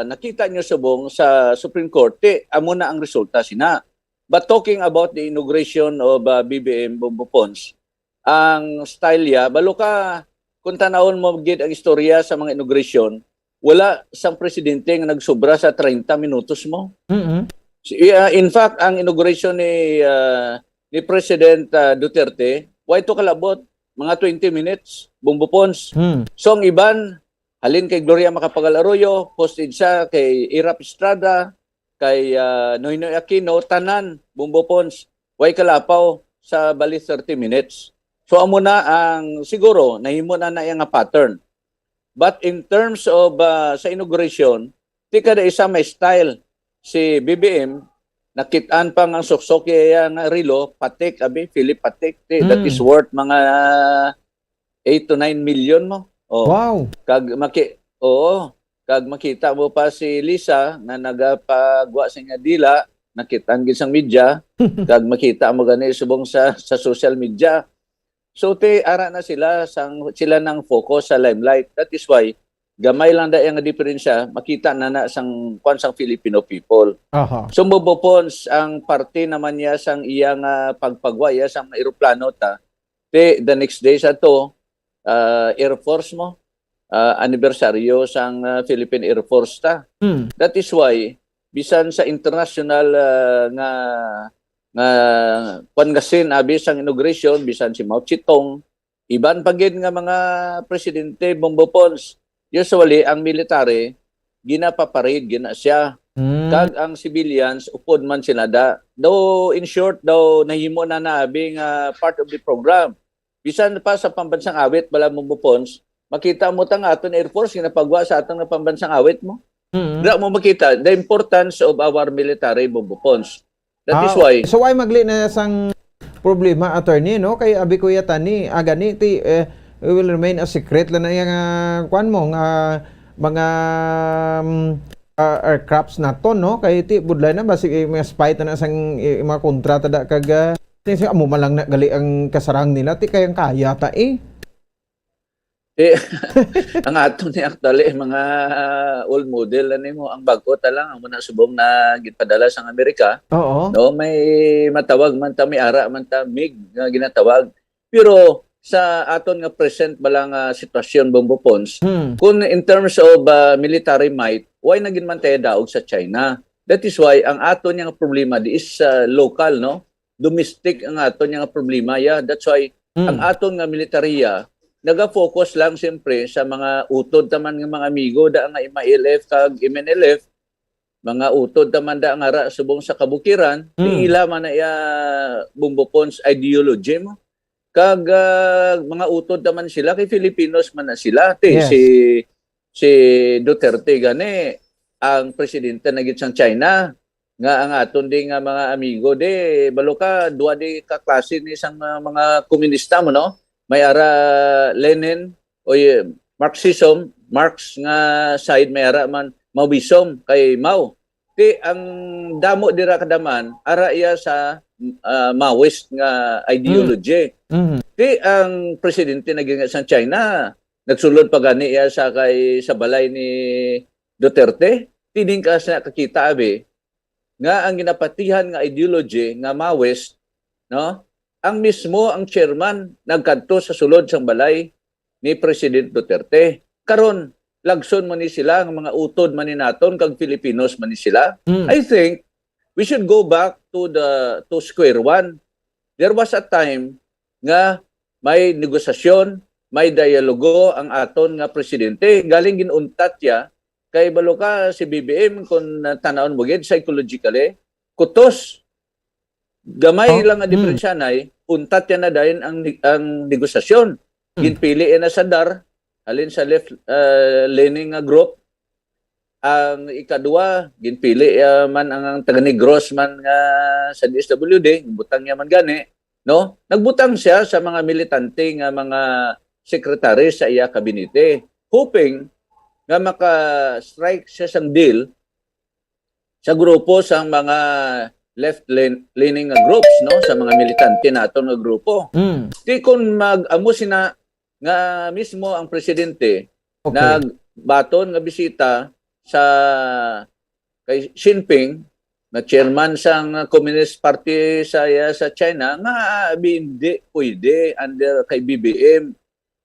nakita nyo subong sa Supreme Court, ti, amo na ang resulta sina. But talking about the inauguration of, ah, B B M Bumbupons, ang style ya, balo ka, kung tanawon mo gid ang istorya sa mga inauguration, wala sang presidente nga nagsobra sa treinta minutos mo. Mm-mm. Si, ah, in fact, ang inauguration ni, ah, ni President, ah, Duterte, way to kalabot, mga twenty minutes, Bumbupons. Hmm. So, ang iban, halin kay Gloria Macapagal Arroyo, posted siya kay Erap Estrada, kay, ah, Noynoy Aquino, tanan, Bumbupons, way kalapaw sa bali thirty minutes. So, amo na ang, siguro, nahimo na na iya nga pattern. But in terms of, ah, sa inauguration, ti kada isa may style. Si B B M, nakit-an pa nga suksok iya nga relo, Patek, abi, Philip Patek, ti, that Mm. is worth mga eight to nine million mo. Oh. Wow. Kag maki-, oo. Kag makita mo pa si Lisa nga nagapagwa sa nga dila, nakit-an gid sang media, kag makita mo gani subong sa, sa social media. So, ti, ara na sila, sang, sila nang focus sa limelight. That is why, gamay lang da nga diferensya, makita na na sang, kwan sang Filipino people. Aha. So, Bumbupons, ang parte naman niya sang iya nga pagpagwa iya sang mga eroplano ta, ti, the next day sa to, ah, Air Force mo, ah, anibersaryo sang, ah, Philippine Air Force ta. Hmm. That is why, bisan sa international, ah, nga nga kuan nga scene abi sang inauguration, bisan si Mao Zedong, iban pa gid nga mga presidente, Bombo Pons, usually ang military ginapaparade gina siya. Mm. Kag ang civilians upod man sila da. Though, in short, daw nahimo na na abi nga part of the program. Bisan pa sa pambansang awit bala, Bombo Pons, makita mo ta nga aton Air Force ginapagwa sa aton nga pambansang awit mo. Mm. Dira mo makita the importance of our military, Bombo Pons. That is Ah, why. So why magli na sang problema, attorney, no? Kay abi ko yata ni, ah, gani ti, eh, it will remain a secret lang na yang, ah, kuan mo nga mga, mm, ah, aircrafts naton, no? Kay ti budlay na ba si, eh, mga spy ta na sang, eh, mga kontrata da kag, ah, ti, si amo man lang na gali ang kasarang nila, ti kayang kaya ta, eh. Eh, ang ato ni actually, mga old model na nimo. Ang bag-o ta lang, ang muna subong na ginpadala sang Amerika, Oo. no, may matawag man ta, may ara man ta, MiG nga ginatawag. Pero sa aton nga present bala nga sitwasyon, Bombo Pons, Hmm. kung in terms of, ah, military might, why na gid man tayo daog sa China? That is why ang aton nga problema di is, ah, local, no? Domestic ang aton nga problema, yeah. That's why Hmm. ang aton nga militarya naga-focus lang siyempre sa mga utod taman nga mga amigo da nga M I L F kag M N L F, mga utod taman da nga ra subong sa kabukiran, Mm. ila man na iya, Bombo Pons, ideology mo. Kag, ah, mga utod taman sila kay Filipinos man na sila. Ti, Yes. si, si Duterte gani, ang presidente na gid sang China, nga ang aton di nga mga amigo di, balo ka, duha di ka klase ni sang, ah, mga komunista mo, no? May ara Lenin, o y-, Marxism, Marx nga side, may ara man Maoism kay Mao. Ti ang damo dira kadaman, ara iya sa, ah, Maoist nga ideology. Mm. Ti ang presidente na gid nga sang China, nagsulod pa gani iya sa kay, sa balay ni Duterte. Tining ka sa kakita, abi, nga ang ginapatihan nga ideology nga Maoist, no? Ang mismo ang chairman nagkadto sa sulod sang balay ni President Duterte. Karon, lagson man ni sila nga mga utod man ni naton kag Filipinos man ni sila. Mm. I think we should go back to the, to square one. There was a time nga may negosasyon, may dialogo ang aton nga presidente. Galing gin-untat ya, kay balo ka si B B M, kung, uh, tanawon mo gid psychologically, kutos. Gamay Oh, lang nga mm. diferensya nay, untat ya na dayon ang ni-, ang negosasyon. Mm. Ginpili ya na sa DAR, halin sa left, uh, leaning nga group. Ang ikadua, ginpili, uh, man ang, ang taga Negros man nga sa D S W D, butang niya man gani, no? Nagbutang siya sa mga militante nga mga secretary sa iya kabinete, hoping nga maka-strike siya sang deal sa grupo sang mga left lean-, leaning nga groups, no, sa mga militante naton nga grupo. Mm. Di kun mag-amo sina nga mismo ang presidente Okay. nagbaton nga bisita sa kay Xi Jinping, nga chairman sang Communist Party sa, sa China, nga, ah, hindi pwede under kay B B M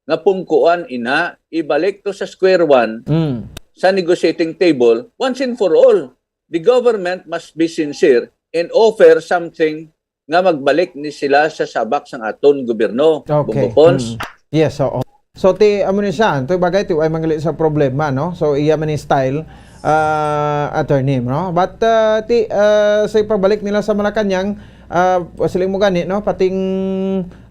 nga pungkuan ina, ibalik to sa square one Mm. sa negotiating table once and for all. The government must be sincere and offer something nga magbalik ni sila sa sabak sang aton gobyerno. Okay. Bombo Pons. Mm. Yes, oo. So, ti, amo ni siya, to bagay, ti, ay mangli sa problema, no? So, iya man ni style, ah, attorney, no? But, ah, ti, ah, sa pagbalik nila sa Malacañang, ah, siling mo gani, no? Pating,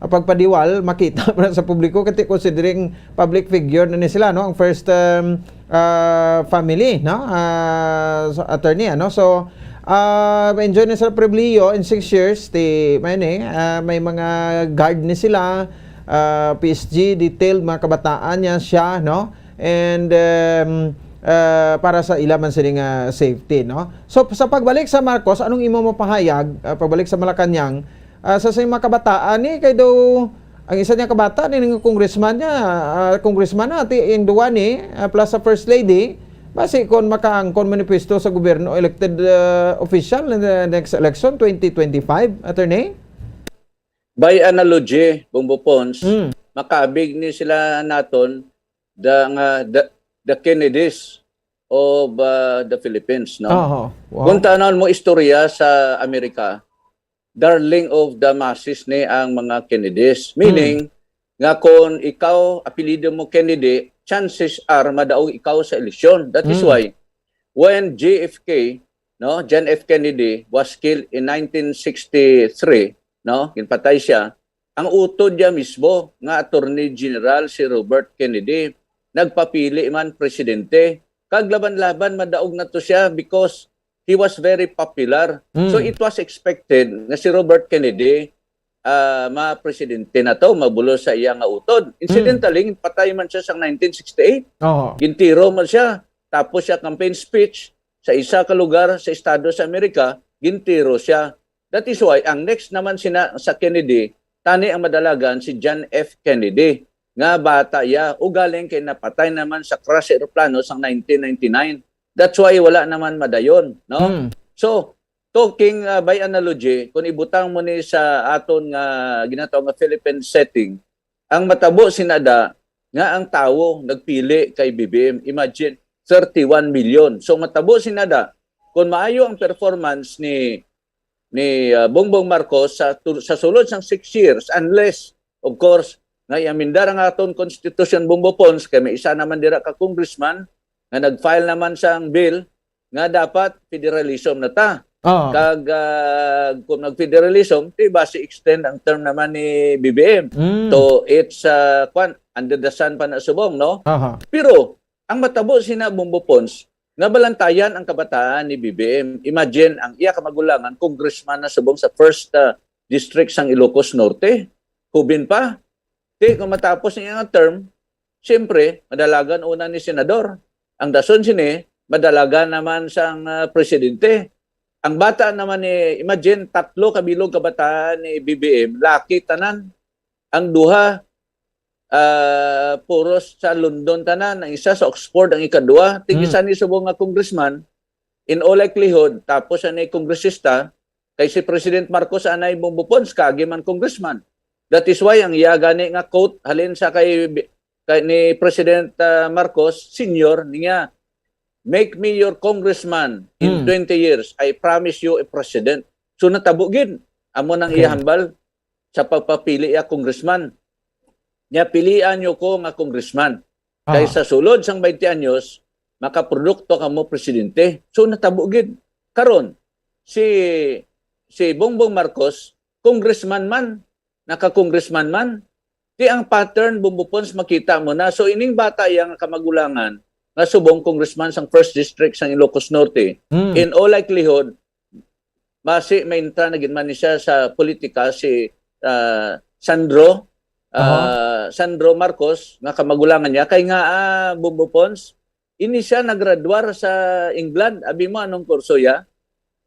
ah, pagpadiwal, makita man sa publiko, kasi considering public figure na ni sila, no? Ang first, um, ah, family, no? Ah, so, attorney, ano? So, ah, enjoy na sila pribilehiyo in six years, ti, may ni, ah, may mga guard ni sila, ah, P S G, detailed mga kabataan niya siya, no? And, um, ah, para sa ila man sini nga safety, no? So, sa pagbalik sa Marcos, anong imo mapahayag, ah, pagbalik sa Malacañang, ah, sa, sa mga kabataan ni, kay daw, ang isa niya kabata ni nga congressman niya, ah, congressman na, ti, yung duwa ni, ah, plus sa first lady, basi kon makaangkon manifesto sa gobyerno, elected, ah, official in the next election, twenty twenty-five, attorney? By analogy, Bombo Pons, Mm. makabig ni sila naton the, nga, the, the Kennedys of, uh, the Philippines, no? Aha. Wow. Kung tanan mo istorya sa Amerika, darling of the masses ni ang mga Kennedys. Meaning, nga kung ikaw, apelyido mo Kennedy, chances are madaog ikaw sa eleksyon. That is Mm. why, when J F K, no, John F. Kennedy was killed in nineteen sixty-three, no, ginpatay siya, ang utod niya mismo nga Attorney General si Robert Kennedy, nagpapili man presidente. Kag laban-laban, madaog na to siya because he was very popular. Mm. So it was expected nga si Robert Kennedy ah, ma-presidente na to, mabulos sa iya nga utod. Incidentally, patay man siya sa nineteen sixty-eight. Oo. Gintiro man siya. Tapos siya campaign speech sa isa ka lugar sa Estados America, gintiro siya. That is why ang next naman sina sa Kennedy, tani ang madalagan si John F. Kennedy, nga bata iya, ugaling kay napatay naman sa crash eroplano sang nineteen ninety-nine. That's why wala naman madayon, no? Mm. So, talking uh, by analogy, kung ibutang mo ni sa aton nga ginatawag nga Philippine setting, ang matabo sinada nga ang tawo nagpili kay B B M. Imagine, thirty-one million. So matabo sinada, kung maayo ang performance ni ni uh, Bongbong Marcos sa tu- sa sulod sang six years, unless, of course, nga i-amendar ang aton constitution, Bombo Pons, kay may isa naman dira ka congressman nga nag-file naman sang bill nga dapat federalism na ta. Oo. Kag ah, kung nag-federalism, di ba si extend ang term naman ni B B M Mm. to its uh, kwan, under the sun pa na subong, no? Aha. Pero ang matabo sina Bombo Pons, nga balantayan ang kabataan ni B B M. Imagine, ang iya kamagulangan, congressman na subong sa first uh, district sang Ilocos Norte. Hubin pa. Di, kung matapos niya ang term, siyempre, madalagan una ni senador. Ang dason sini, madalagan naman sang uh, presidente. Ang bata naman ni, imagine, tatlo kabilog kabataan ni B B M, laki tanan. Ang duha, ah, puros sa London tanan. Ang isa sa Oxford, ang ikadua. Ting Hmm. isa ni subong nga congressman, in all likelihood, tapos siya ni kongresista, kay si President Marcos anay Bombo Pons, kagi man congressman. That is why ang iya gani nga quote, halin sa kay, kay ni President ah, Marcos Senior, niya, "Make me your congressman in Hmm. twenty years. I promise you a president." So natabo gid. Amo nang Okay. iya hambal sa pagpapili iya congressman. Niya, "Pilian niyo ko nga congressman. Ah. Kay sa sulod sang twenty anyos, makaprodukto kamo presidente." So natabo gid. Karon, si si Bongbong Marcos, congressman man, naka-congressman man. Di ang pattern, Bombo Pons, makita mo na. So ining bata iya nga kamagulangan nga subong congressman sang first district sang Ilocos Norte, Mm. in all likelihood, basi may intra na gid man ni siya sa politika si ah, Sandro, ah, Sandro Marcos, nga kamagulangan niya. Kay nga, ah, Bombo Pons, ini siya naggraduar sa England. Abi mo anong kurso ya?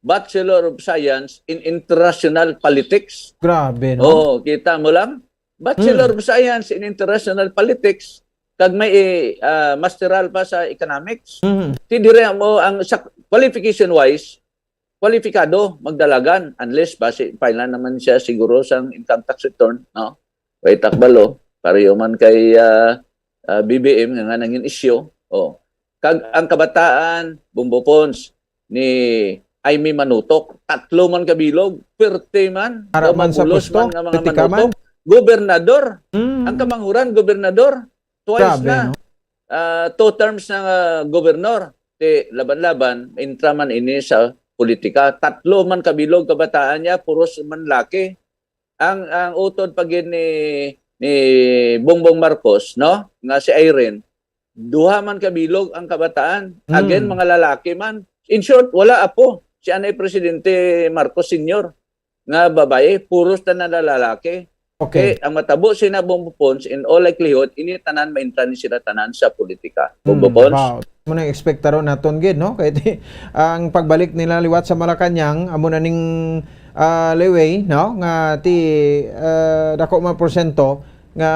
Bachelor of Science in International Politics. Grabe, no? Oh, kita mo lang. Bachelor Hmm. of Science in International Politics, kag may ah, masteral pa sa economics. Mhm. Ti dire mo ang sa qualification wise, kwalipikado magdalagan, unless basi file naman siya siguro sang income tax return, no? Way takbalo, pareho man kay ah, ah, B B M nga, nga nangin issue. Oh. Kag ang kabataan, Bombo Pons, ni Aimee Manutok, tatlo man kabilog, perte man, Ara man sa mabulos pwesto, man nga mga pwerte ka man. Manutok, gobernador. Mm. Ang kamanghuran, gobernador, twice Grabe, na. No? Ah, two terms na nga gobernador. Ti laban-laban, intra man ini sa politika. Tatlo man kabilog kabataan niya, puros man laki. Ang ang utod pa gid ni ni Bongbong Marcos, no, nga si Irene, duha man kabilog ang kabataan. Mm. Again, mga lalaki man. In short, wala apo si anay Presidente Marcos Senior nga babae, puros tanan na lalaki. Okay. Eh, ang matabo sina Bombo Pons, in all likelihood, ini tanan maintra ni sila tanan sa politika. Bombo Hmm, Pons? Wow. Mo nang ekspektaron naton gid, no? Kay ti- ang pagbalik nila liwat sa Malacañang, amo na ning ah, liway, no? Nga ti ah, dako man porsyento nga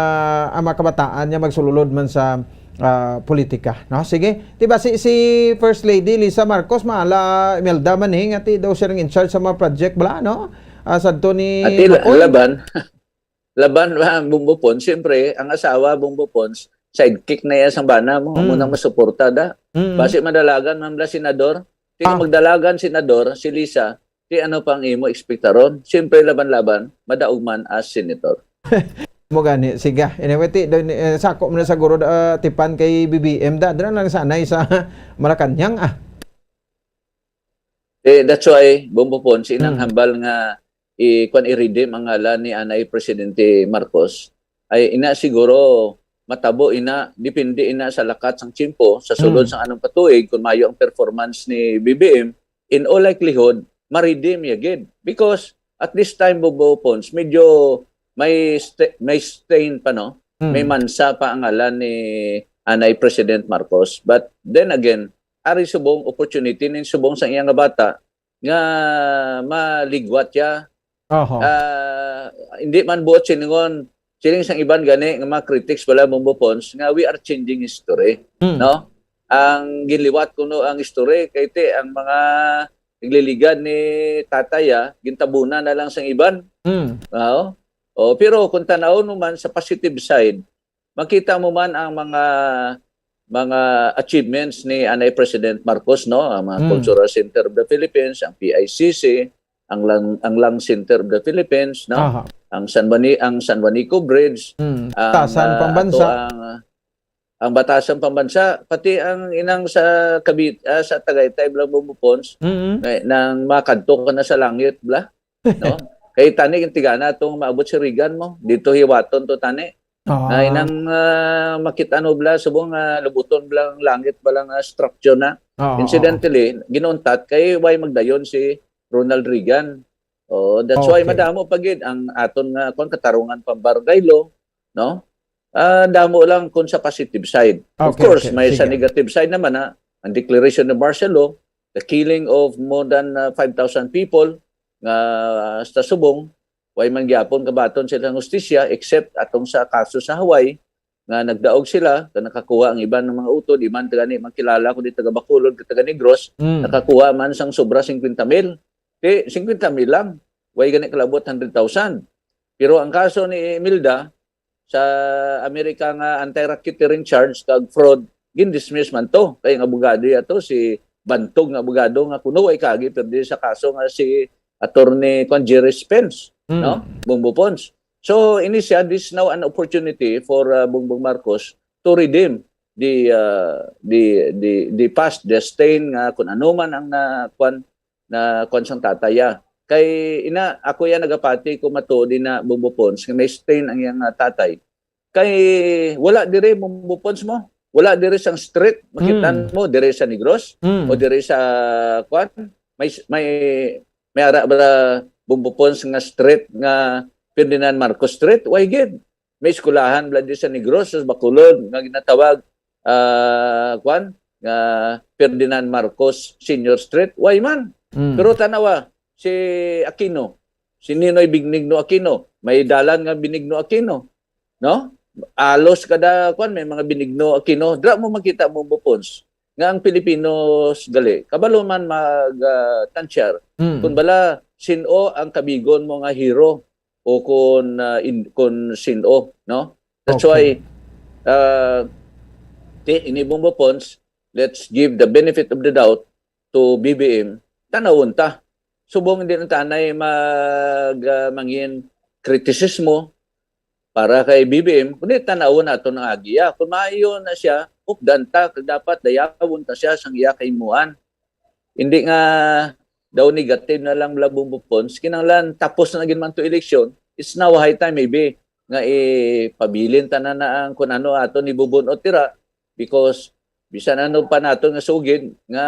ang mga kabataan niya magsululod man sa ah, politika, no? Sige. Diba si si First Lady Lisa Marcos, maala Imelda man eh, nga ti daw siya ring in charge sa mga project, bala, no? Ah, sadto ni Ati la- Makoy. Laban. Laban ba, Bombo Pons? Siyempre, ang asawa, Bombo Pons, sidekick na iya sang bana mo. Amo Mm. nang masuporta da. Mm. Basi madalagan man bala senador. Ti Ah. magdalagan senador, si Lisa, Ti ano pang imo ekspektaron? Siyempre, laban-laban, madaog man as senator. Mo gani, sige. Anyway, ti, dun, eh, sako mo na siguro, ah, tipan kay B B M. Da, dira lang sanay sa Malacañang, ah. Eh, that's why, Bombo Pons, inang Mm. hambal nga i-, kwan, i-redeem ang ngalan ni anay Presidente Marcos, ay ina siguro matabo ina, depende ina sa lakat sang tiyempo, sa sulod Mm. sang anong patuig, kung mayo ang performance ni B B M, in all likelihood, ma-redeem ya gid. Because at this time, Bombo Pons, medyo may sta-, may stain pa, no? May Mm. mansa pa ang ngalan ni anay President Marcos. But then again, ari subong opportunity nin subong sa iya nga bata nga maligwat ya. Oho. Ah, hindi man buot silingon, siling sang iban gani nga mga critics wala, Bombo Pons, nga we are changing history, Mm. no? Ang ginliwat kuno ang history kay ti ang mga nagliligad ni tatay, ah, gintabunan na lang sang iban. Mm. Oo. O, pero kung tanawon mo man sa positive side, makita mo man ang mga, mga achievements ni anay President Marcos, no? Ang mga Mm. Cultural Center of the Philippines, ang P I C C, ang Lang-, ang Lung Center of the Philippines, no? Aha. Ang San Juani-, ang San Juanico Bridge, Mm. ang, Tasan ah, pambansa. ato ang, ah, ang Batasan Pambansa, pati ang inang sa Cavite, ah, sa Tagaytay, Blang Bombo Pons, Mm. eh, nang makadto ka na sa langit, bla, no? Kay tani, intigana tong maabot si Reagan mo, dito hiwaton to tani. Ah. Nga inang, ah, makita no, bla, subong nga lubuton bla ang langit, bala nga structure na. Oo, oo. Incidentally, ginuuntat kay way magdayon si Ronald Reagan. Oh, that's why Okay. madamo pa gid ang aton nga, kung katarungan pang barangay law, no? Ah, damo lang kung sa positive side. Of Okay, course, okay. May sa Sige. Negative side naman, ha, ang declaration of martial law, the killing of more than, ah, five thousand people nga sa subong, way man gyapon kabaton sila ng hustisya, except atong sa kaso sa Hawaii, nga nagdaog sila, nga nakakuha ang iban ng mga utod, iban taga ni, makilala ko di taga Bacolod, taga Negros, Mm. nakakuha man sang sobra singkwenta mil. Ti, singkwenta mil lang. Way gani kalabot hundred thousand. Pero ang kaso ni Imelda, sa Amerika nga anti-racketeering charge kag fraud, gindismiss man to. Kay ang abogado yato, si Bantog nga abogado nga kuno way kagi, pero di sa kaso nga si Attorney, kwan, Jerry Spence, Mm. no? Bombo Pons. So, ini siya, this is now an opportunity for, uh, Bongbong Marcos to redeem the, uh, the, the, the past, the stain nga kung ano man ang na, kwan, na kwan sang tatay, ah. Kay ina, ako yan nagapati ko matuod din na Bombo Pons, nga may stain ang iyang, ah, tatay. Kay wala diri Bombo Pons mo. Wala diri sang street, makitan Mm. mo, diri sa Negros, Mm. o diri sa, kwan, may, may, may ara bala Bombo Pons nga street nga Ferdinand Marcos Street, way gid. May eskwelahan bala di sa Negros, sa Bacolod, nga ginatawag, ah, kwan, nga Ferdinand Marcos Senior Street, way man. Mm. Pero tanawa, si Aquino, si Ninoy Benigno Aquino, may dalan nga Benigno Aquino, no? Alos kada, kwan, may mga Benigno Aquino. Dra mo makita mo, Bombo Pons, nga ang Pilipinos gali, kabalo man mag, ah, tansyar. Mm. Kung bala, sin-o ang kabigon mo nga hero o kung, ah, in-, kung sin-o, no? That's Okay. why, ah, ti-, ini, Bombo Pons, let's give the benefit of the doubt to B B M. Tanawon ta. Subong hindi na tanay mag, ah, mangin kritisismo para kay B B M, kundi tanawon nato ang agiya. Kung maayo na siya, updan ta, kag dapat dayawon ta siya sang iya kahimuan. Hindi nga daw negative na lang, bala, Bombo Pons, kinahanglan tapos na gid man to eleksyon. It's now high time maybe nga ipabilin tanan na ang kung ano ato ni bubun-ot dira, because bisan ano pa naton nga sugid nga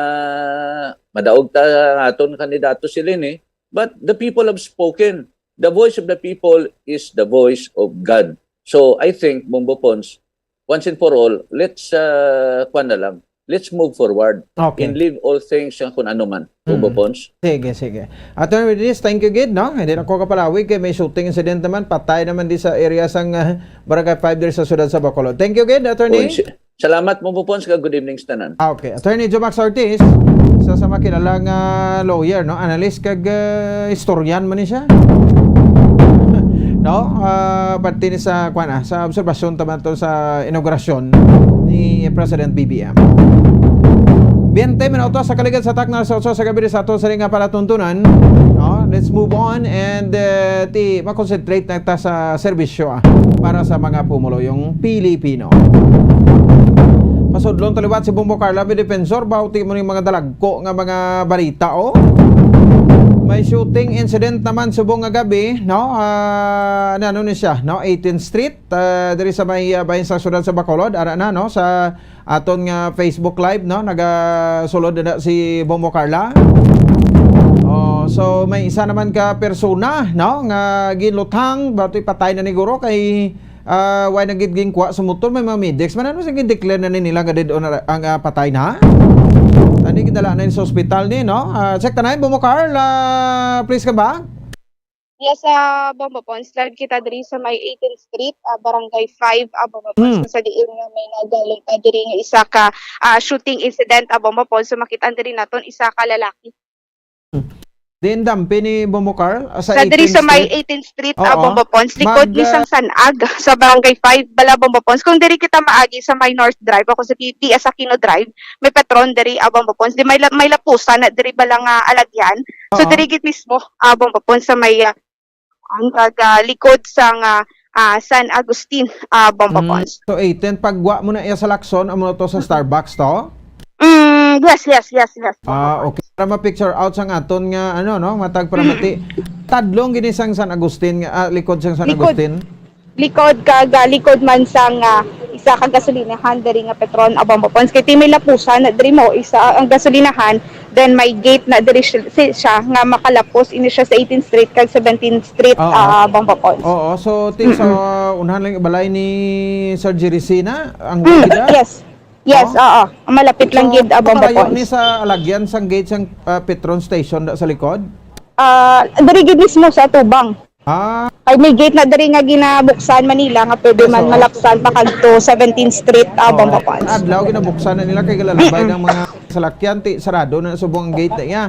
madaog ta ang aton kandidato si Leni, but the people have spoken. The voice of the people is the voice of God. So I think, Bombo Pons, once and for all, let's, uh, kwan na lang. Let's move forward Okay. and leave all things nga kung ano man. Bombo Mm. Pons. Sige, sige. Attorney Reyes, thank you gid, no? Hindi na ko kapalawig kay may shooting incident naman, patay naman di sa area sang, ah, Barangay five diri sa siyudad sa Bacolod. Thank you gid, Attorney. Oy, si-, salamat, Bombo Pons, kag good evening sa tanan. Ah, okay. Attorney Jomax Ortiz, isa sa makilala nga lawyer, no? Analyst kag, ah, historian man ni siya. No? Ah, parte ni sa, kwan, ah, sa obserbasyon taman to sa inaugurasyon ni President B B M. Biyente minutos sa kaligad sa takna sa otso sa gabi sa ato sa nga palatuntunan. No? Let's move on and, eh, ti makonsentrate na ta sa serbisyo, ah, para sa mga pumuluyong Pilipino. Pasudlon taliwat si Bombo Carla, may defensor, bauti mo ning mga dalagko nga mga balita, oh. May shooting incident naman subong nga gabi, no? Ah, ano, ano ni siya, no? eighteenth Street, ah, diri sa may, ah, bahin sa siyudad sa Bacolod, ara na, no? Sa aton nga Facebook Live, no? Nagasulod na si Bombo Carla. Oh, so may isa naman ka persona, no, nga ginluthang, batoy patay na ni guro kay, ah, wala na gid ginkuha sa motor, may mga medics man, ano sa gin-declare na ni nila nga dead on ang, ah, patay na? Tani gidala na sa ospital ni, no? Ah, check ta na, Bombo Carl, ah, please ka ba? Yes, ah, Bombo Pons, live kita diri sa may eighteenth Street, ah, Barangay five, ah, Bombo Pons, Hmm. kung sa diin nga may nagalungkad diri nga isa ka, ah, shooting incident, ah, Bombo Pons. So, makita diri naton isa ka lalaki. Din dampi ni Bombo Carl, ah, sa Sa diri sa eighteenth may Street. eighteenth Street, ah, Oo. Bombo Pons, likod Mag, ni ah, sang Sanag, sa Barangay five, bala, Bombo Pons. Kung diri kita maagi sa may North Drive, ako sa di, di sa Aquino Drive, may patron diri, ah, Bombo Pons. Di may, la- may lapusan na diri bala nga alagyan. So, Oo. diri gid mismo, ah, Bombo Pons, sa may, ah, ang kag, ah, likod sang, ah, ah, San Agustin, ah, Bombo Mm. Pons. So, eighteenth, pagwa mo na iya sa Lacson, amo na to sa Starbucks to? Mm, yes, yes, yes, yes. Ah, okay. Para ma-picture out sang aton nga, ano, no? Matag para mati. Tadlong gini sang San Agustin, nga, ah, likod sang San Likod. Agustin. Likod kag, ah, likod man sang, ah, isa ka gasolinahan diri nga Petron, ah, Bombo Pons. Kay ti may lapusan na diri mo, isa ang gasolinahan, then may gate na diri siya, si-, siya nga makalapos ini siya sa eighteenth Street kag seventeenth Street, Oo. ah, Bombo Pons. Oo, so, ti sa unahan lang ibalay ni Sir Jerry Sina, ang Mm, gida? yes. Yes, Oh. oo. Malapit lang So, gid, ah, Bombo Palayo Pons. ni sa alagyan sang gate sang, ah, Petron Station da sa likod? Ah, diri gid mismo sa tubang. Ah, Kay may gate na diri nga ginabuksan man nila nga pwede Yes, man oo. malapsan pa kadto seventeenth Street, ah, oo. Bombo Pons. Adlaw ginabuksan na nila kay galalabay ng mga salakyan, ti sarado na subong ang gate na iya.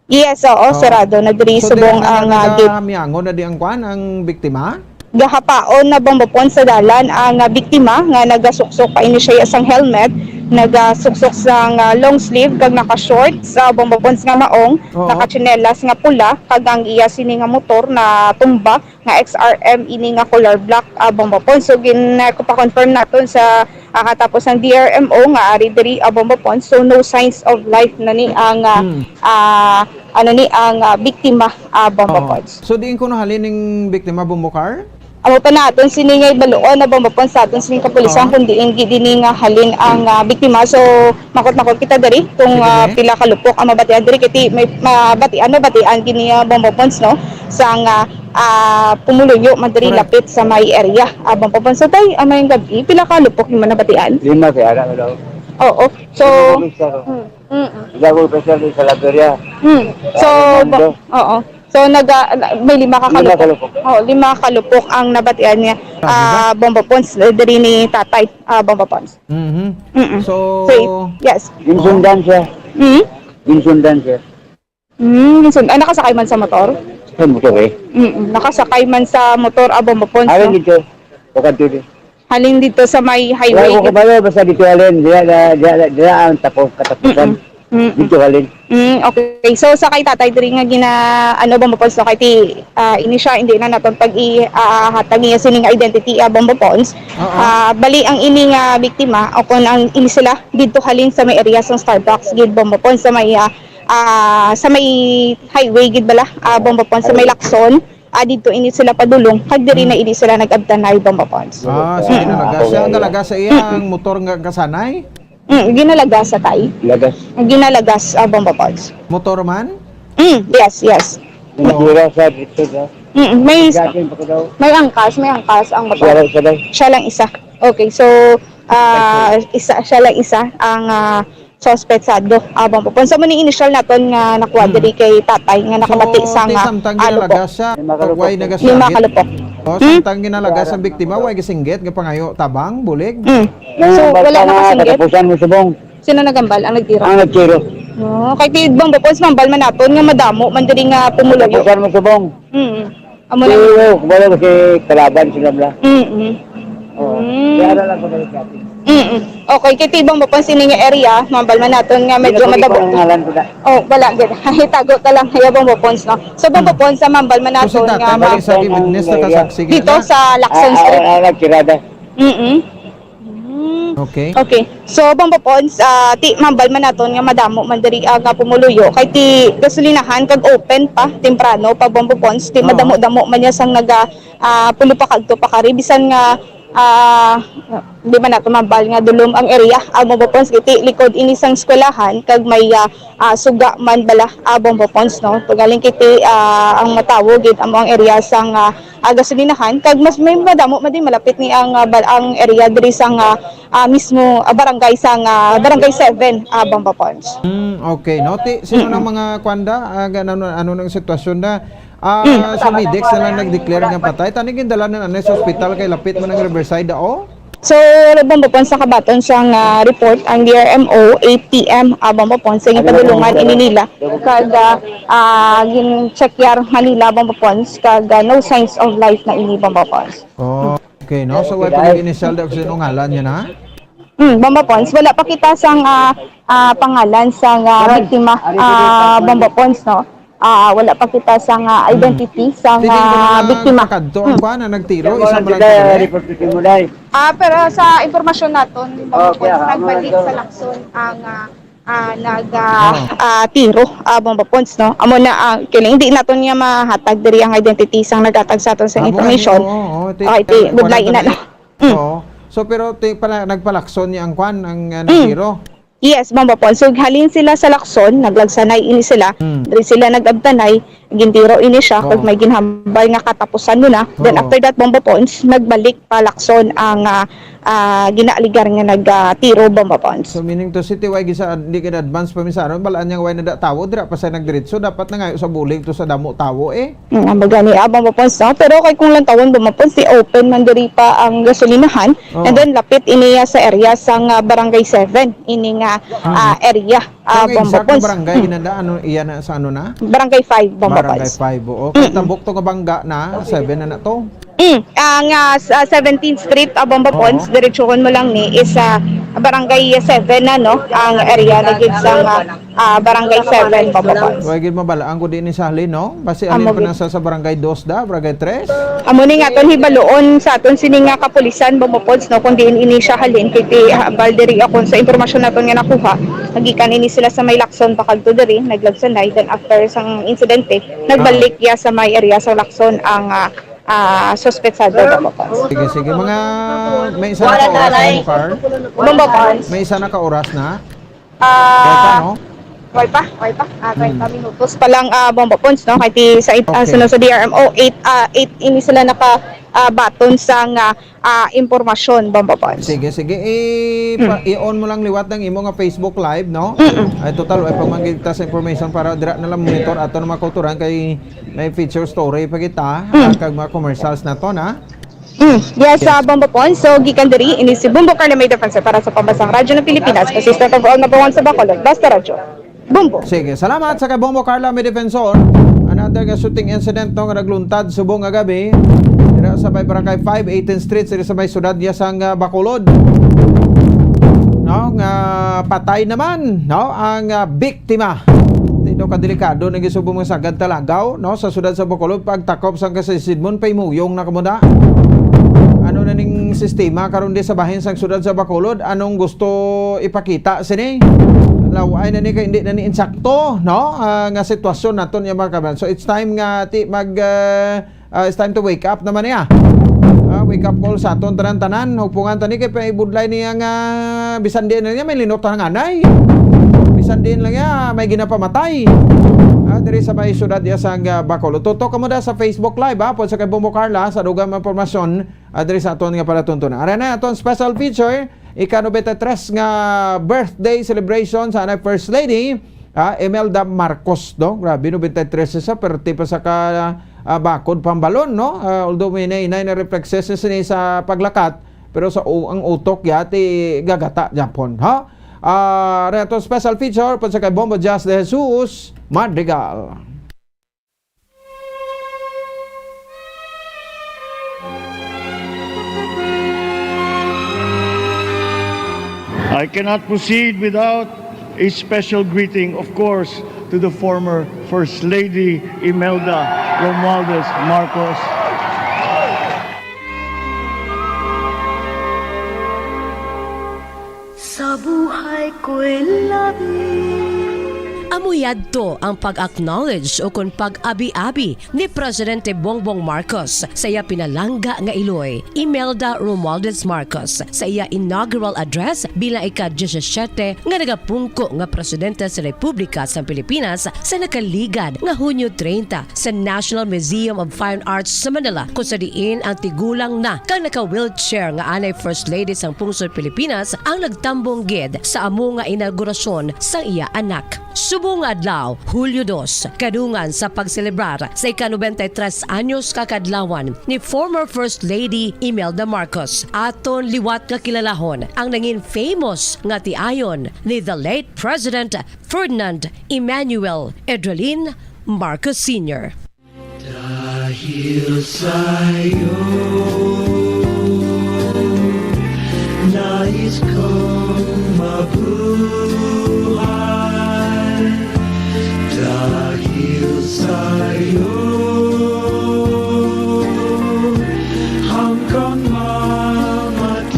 Yes, oo, Oo. sarado na diri So, subong dili na ang, ah, gate. Miangon na di ang kwan, ang biktima? Gahapaon na, Bombo Pons, sa dalan ang, ah, biktima nga nagasuksok pa ini siya sang helmet, nagasuksok sang, ah, long sleeve kag naka-shorts, ah, Bombo Pons, nga maong, Oo. nakatsinelas nga pula, kag ang iya sini nga motor na tumba nga X R M ini nga color black, ah, Bombo Pons. So, gin, ah, pa-confirm naton sa, ah, katapos ang D R M O nga ari diri, ah, Bombo Pons. So, no signs of life na ni ang, ah, Hmm. ah, ano ni ang, ah, biktima, ah, Bombo Oo. Pons. So, diin kuno halin ning biktima, Bombo Carl? Amo pa naton sini nga ibaluon na, Bombo Pons, sa aton sining kapulisan Oo. kung diin gid ini nga halin ang, ah, biktima. So, makot-makot kita diri kung, Sige, ah, sige. pila ka lupok ang mabatian diri, kay ti may mabatian, mabatian gini, ah, Bombo Pons, no, sang, ah, ah, pumuluyo man diri Correct. lapit sa may area, ah, Bombo Pons. So, tay, ah, may gabi, pila ka lupok yung nabatian? Lima kay ara daw. Oo. So, Lima ko, mister. mm, mm, mm. Ila ko, mister, sa Laberia. Hmm. So, Ah, ba- mundo. Oo. So, naga, may lima ka Lima kalupok. kalupok. Oh, lima ka kalupok ang nabatian niya. Grabe ba? Ah, Bombo Pons, eh, diri ni tatay. Ah, Bombo Pons. Mhm. Mm-mm. So, So, yes. Ginsundan siya. Mm. Ginsundan siya. Mm, ginsundan. Ah, nakasakay man sa motor? Sa motor eh. Mm. Nakasakay man sa motor, ah, Bombo Pons, Ari no? dito. Pagkadto di. Halin dito sa may Wala highway. ko kabalo, basta dito halin. Diya, diya, diya, diya ang tapos, katapusan. Mm-mm. Mm-mm. Dito halin. Mm, okay. So, sa kay tatay diri nga gina, ano, Bombo Pons, no, kay ti, ah, ini siya, hindi na naton pag i, ah, hatag niya sining identity, ah, Bombo Pons. Oo. Ah, bali ang ini nga biktima, o kung ang ini sila, dito halin sa may area sa Starbucks, gid, Bombo Pons, sa may, ah, ah, sa may highway, gid bala, ah, Bombo Pons, sa may Lacson, ah, dito ini sila padulong, kag diri na ini sila nag-abtanay, Bombo Pons. Ah, so Mm. ginalagas siya. Ang galagas sa iya, ang motor nga kasanay? Mm, ginalagas sa tay. Lagas. Ginalagas, ah, Bombo Pons. Motor man? Mm, yes, yes. Nagdura sa dito, ha? Mm, may, Gating pa ko daw. may angkas, may angkas ang Siya lang motor. isa daw. Siya lang isa. Okay, so, ah, isa, siya lang isa ang, ah, suspetsado, ah, Bombo Pons. So, mao ni initial naton nga nakuha Hmm. diri kay tatay nga nakabati So, sa ti nga, samtang ah, ginalagas lupok. siya, Lima ka way lupok. nagasakit. Lima ka lupok. Oh, Hmm? samtang ginalagas ang biktima, way gisingit nga pangayo tabang, bulig. Mm. Nang So, wala basta na na, kasingkit? katapusan mo subong. Sino nagambal ang nagtiro? Ang nagtiro. Oh, kay ti Bombo Pons, mambal man naton nga madamo man diri nga pumuluyo. Katapusan mo subong. Mm. Amo na. Pero, wala kasi kalaban sila bla. Mm. Oh. Mm. Kaya na lang ko dali sa atin. Mm. Okay, kay ti Bombo Pons ini nga area, mambal man naton nga medyo madabo. Ang ngalan ko na. Oh, wala gid. Itago ta lang ya Bombo Pons, no. So, Bombo Pons, sa mambal man naton nga balik sa witness, nakasaksi dito na sa Lacson Street. Ah, ah, ah, nagkirada. Mm-mm. Mm. Okay. Okay. So, Bombo Pons, ah, ti mambal man naton nga madamo man diri ang, ah, pumuluyo kay ti gasolinahan kag open pa temprano pa, Bombo Pons, ti madamo-damo man niya sang naga, ah, pulo pa kadto pa kari bisan nga, ah, di man nato mambal nga dulom ang area, ah, Bombo Pons, kay ti likod ini sang eskwelahan kag may, ah, ah, suga man bala, ah, Bombo Pons, no? Pagaling kiti, ah, ang matawo gid amo ang area sang, ah, ah, gasolinahan kag mas may madamo man din malapit ni ang, ah, bal-, ang area diri sang, ah, ah, mismo, ah, barangay sang, ah, Barangay seven, ah, Bombo Pons. Mm, okay, no? Ti, sino nang mga kwanda? Ah, ga-, ano, ano nang sitwasyon na? Ah, si Midex na lang nag-declare nga patay. Tani gindala na sa ospital kay lapit man ang Riverside, oh. So, Bombo Pons, sa kabaton sang, ah, report ang D R M O, eight P M, ah, Bombo Pons, sa ginpadulungan ini nila. Kag, ah, ah, gin-check yar man nila, Bombo Pons, kag, ah, no signs of life na ini, Bombo Pons. Oh, okay, no? So, wala pa initial daw kung sino ngalan niya na? Hmm, Bombo Pons, wala pa kita sang, ah, ah, pangalan sang, ah, biktima, ah, Bombo Pons, no? Ah, wala pa kita sang, ah, identity sang, ah, biktima. Kadto ang kwan na nagtiro, isa man ang kabalay. Ah, pero sa impormasyon naton, Bombo Pons, nagbalik sa Lacson ang, ah, ah, nag, ah, ah, tiro, ah, Bombo Pons, no? Amo na, ah, kining di naton nga mahatag diri ang identity sang naghatag sa aton sa information. Okay, ti, budlay na. Mm. Oo. So, pero ti, pala, nagpa-Lacson niya ang kwan, ang, ah, nagtiro? Yes, Bombo Pons. So, halin sila sa Lacson, naglagsanay ini sila. Mm. Diri sila nag-abtanay, gintiro ini siya, kag may ginhambal nga katapusan mo na. Then, after that, Bombo Pons, nagbalik pa Lacson ang, ah, ah, ginaaligar nga nag, ah, tiro, Bombo Pons. So, meaning to say, ti way gisa, di gid advance pa mi sa aron, balaan niya way na da tawo, dira pa sa nagdiretso, dapat na ngayo sa bulig to sa damo tawo, eh. Mm, ang baga ni Abang Mapons, no? Pero kay kung lantawon ba, Mapons, ti open man diri pa ang gasolinahan. Oo. And then, lapit ini, ah, sa area sang, ah, Barangay seven, ini nga, ah, area, ah, Bombo Pons. Pero kay exact nga barangay, ginanda, ano, iya na sa ano na? Barangay five, Bombo Pons. Barangay five, oo. Kay tambok to nga bangga na, seven na na to. Mm, ang, ah, s-, ah, seventeenth Street, ah, Bombo Pons, diretsuhon mo lang ni is, ah, Barangay seven na, no? Ang area na gid sang, ah, ah, Barangay seven, Bombo Pons. Wa gid mabal-an ko di ni sa halin, no? Basi halin pa na sa, sa Barangay Dos da, Barangay Tres. Amo ni nga aton hibaluon sa aton sini nga kapulisan, Bombo Pons, no, kung diin ini siya halin, kay ti, ah, bal diri akon sa impormasyon naton nga nakuha, nagikan ini sila sa may Lacson, pakadto diri, naglagsanay, then after sang insidente, nagbalik ya sa may area sa Lacson ang, ah, ah, suspetsado, Bombo Pons. Sige, sige. Mga, may isa na ka oras, Bombo Carl? Bombo Pons. May isa na ka oras na? Ah, way pa, no? Way pa, way pa. Ah, treinta minutos pa lang, ah, Bombo Pons, no? Kay ti sa it-, ah, sunod sa D R M O, eight, ah, eight ini sila naka, ah, baton sang, ah, ah, impormasyon, Bombo Pons. Sige, sige. I-, pa-, i-on mo lang liwat ang imo nga Facebook Live, no? Mm-mm. Ay, total, way pa man kita sa information para dira na lang monitor ato na mga kulturan kay may feature story pa kita, ah, kag mga commercials na to, na? Mm. Yes, sa Bombo Pons. So, gikan diri, ini si Bombo Carla May Defensor para sa Pambansang Radyo ng Pilipinas, consistent of all number one sa Bacolod. Basta Radyo. Bombo. Sige, salamat sa kay Bombo Carla May Defensor. Another nga shooting incident, no, nga nagluntad subong nga gabi. Dira sa may Barangay five, eighteenth Street, dira sa may siyudad niya sang, ah, Bacolod. No, nga patay naman, no, ang, ah, biktima. Di daw kadelikado na gisubong mga sagad talagaw, no, sa siyudad sa Bacolod, pagtakop sang kasaysidmon, paimuyong na kamo na. Ano na ning sistema karon di sa bahin sang siyudad sa Bacolod? Anong gusto ipakita sini? Laway na ni kay hindi na ni insakto, no? Ah, nga sitwasyon naton, ya, mga kabayan. So, it's time nga ti mag, ah, ah, it's time to wake up naman niya. Ah, wake up call sa aton tanan-tanan. Hugpungan ta ni kay paibudlay niya nga bisan diin lang niya may linot ang anay. Bisan diin lang niya may ginapamatay. Ah, diri sa may siyudad ya sang, ah, Bacolod. Tutok kamo da sa Facebook Live, ha, pod sa kay Bombo Carla sa dugang mga impormasyon, ah, diri sa aton nga palatuntunan. Ari na aton special feature, ika-nobenta y tres nga birthday celebration sa anay First Lady, ah, Imelda Marcos, no? Grabe, nobenta y tres sa, perti pa sa ka, ah, bakod pambalon, no? Ah, although may inay-inay na reflexes na sini sa paglakat, pero sa u-, ang utok ya ti gagata gyapon, ha? Ah, ari aton special feature pod sa kay Bombo Jazz de Jesus Madrigal. I cannot proceed without a special greeting, of course, to the former First Lady Imelda Romualdez Marcos. Sa buhay ko'y labi. Amo yadto ang pag-acknowledge o kon pag-abi-abi ni Presidente Bongbong Marcos sa iya pinalangga nga iloy, Imelda Romualdez Marcos, sa iya inaugural address bilang ika-diyesisete nga nagapungko nga Presidente sa Republika sang Pilipinas sa nakaligad nga Hunyo treinta sa National Museum of Fine Arts sa Manila, kung sa diin ang tigulang na kag naka-wheelchair nga anay First Lady sang Pungsod Pilipinas ang nagtambong gid sa amo nga inaugurasyon sang iya anak. Subong nga adlaw, Hulyo dos, kadungan sa pagselebrar sa ika-nobenta y tres anyos ka kaadlawan ni former First Lady Imelda Marcos, aton liwat nga kilalahon ang nangin famous nga tiayon ni the late President Ferdinand Emmanuel Edralin Marcos Senior. Dahil sa iyo, nais kong mabuhay. Dahil sa iyo, hanggang mamatay.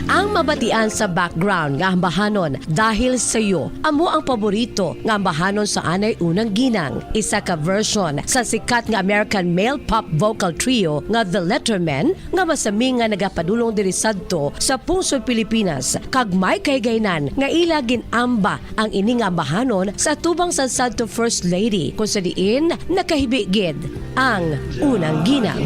Ang mabatian sa background nga ambahanon Dahil sa Iyo amo ang paborito nga ambahanon sa anay unang ginang, isa ka version sa sikat nga American male pop vocal trio nga The Lettermen, nga masami nga nagapadulong diri sadto sa pungsod Pilipinas, kag may kahigayunan nga ila gin-amba ang ini nga ambahanon sa atubang sang sadto First Lady, kung sa diin nakahibi gid ang unang ginang.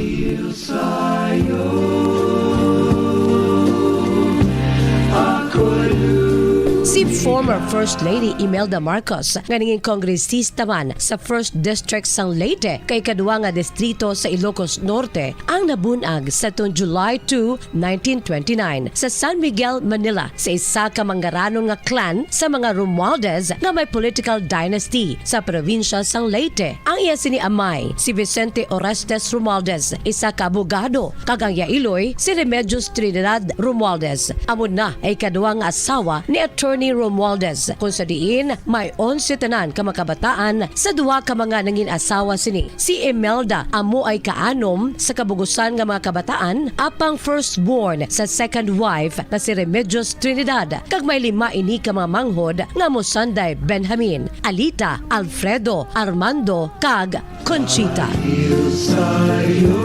Si former First Lady Imelda Marcos, nga nangin kongresista man sa First District sang Leyte, kay ikadua nga distrito sa Ilocos Norte, ang nabun-ag sa tuong July two, nineteen twenty-nine, sa San Miguel, Manila, sa isa ka manggaranon nga clan sa mga Romualdez nga may political dynasty sa probinsya sang Leyte. Ang iya sini amay, si Vicente Orestes Romualdez, isa ka abogado, kag ang iya iloy, si Remedios Trinidad Romualdez, amo na ang ikadua nga asawa ni Attorney Romualdez, kung sa diin may onse tanan ka mga kabataan sa duha ka mga nangin asawa sini, si Imelda amo ang ikaanom sa kabugusan nga mga kabataan, apang firstborn sa second wife nga si Remedios Trinidad, kag may lima ini ka mga manghod nga amo sanday Benjamin, Alita, Alfredo, Armando, kag Conchita. Dahil sa iyo,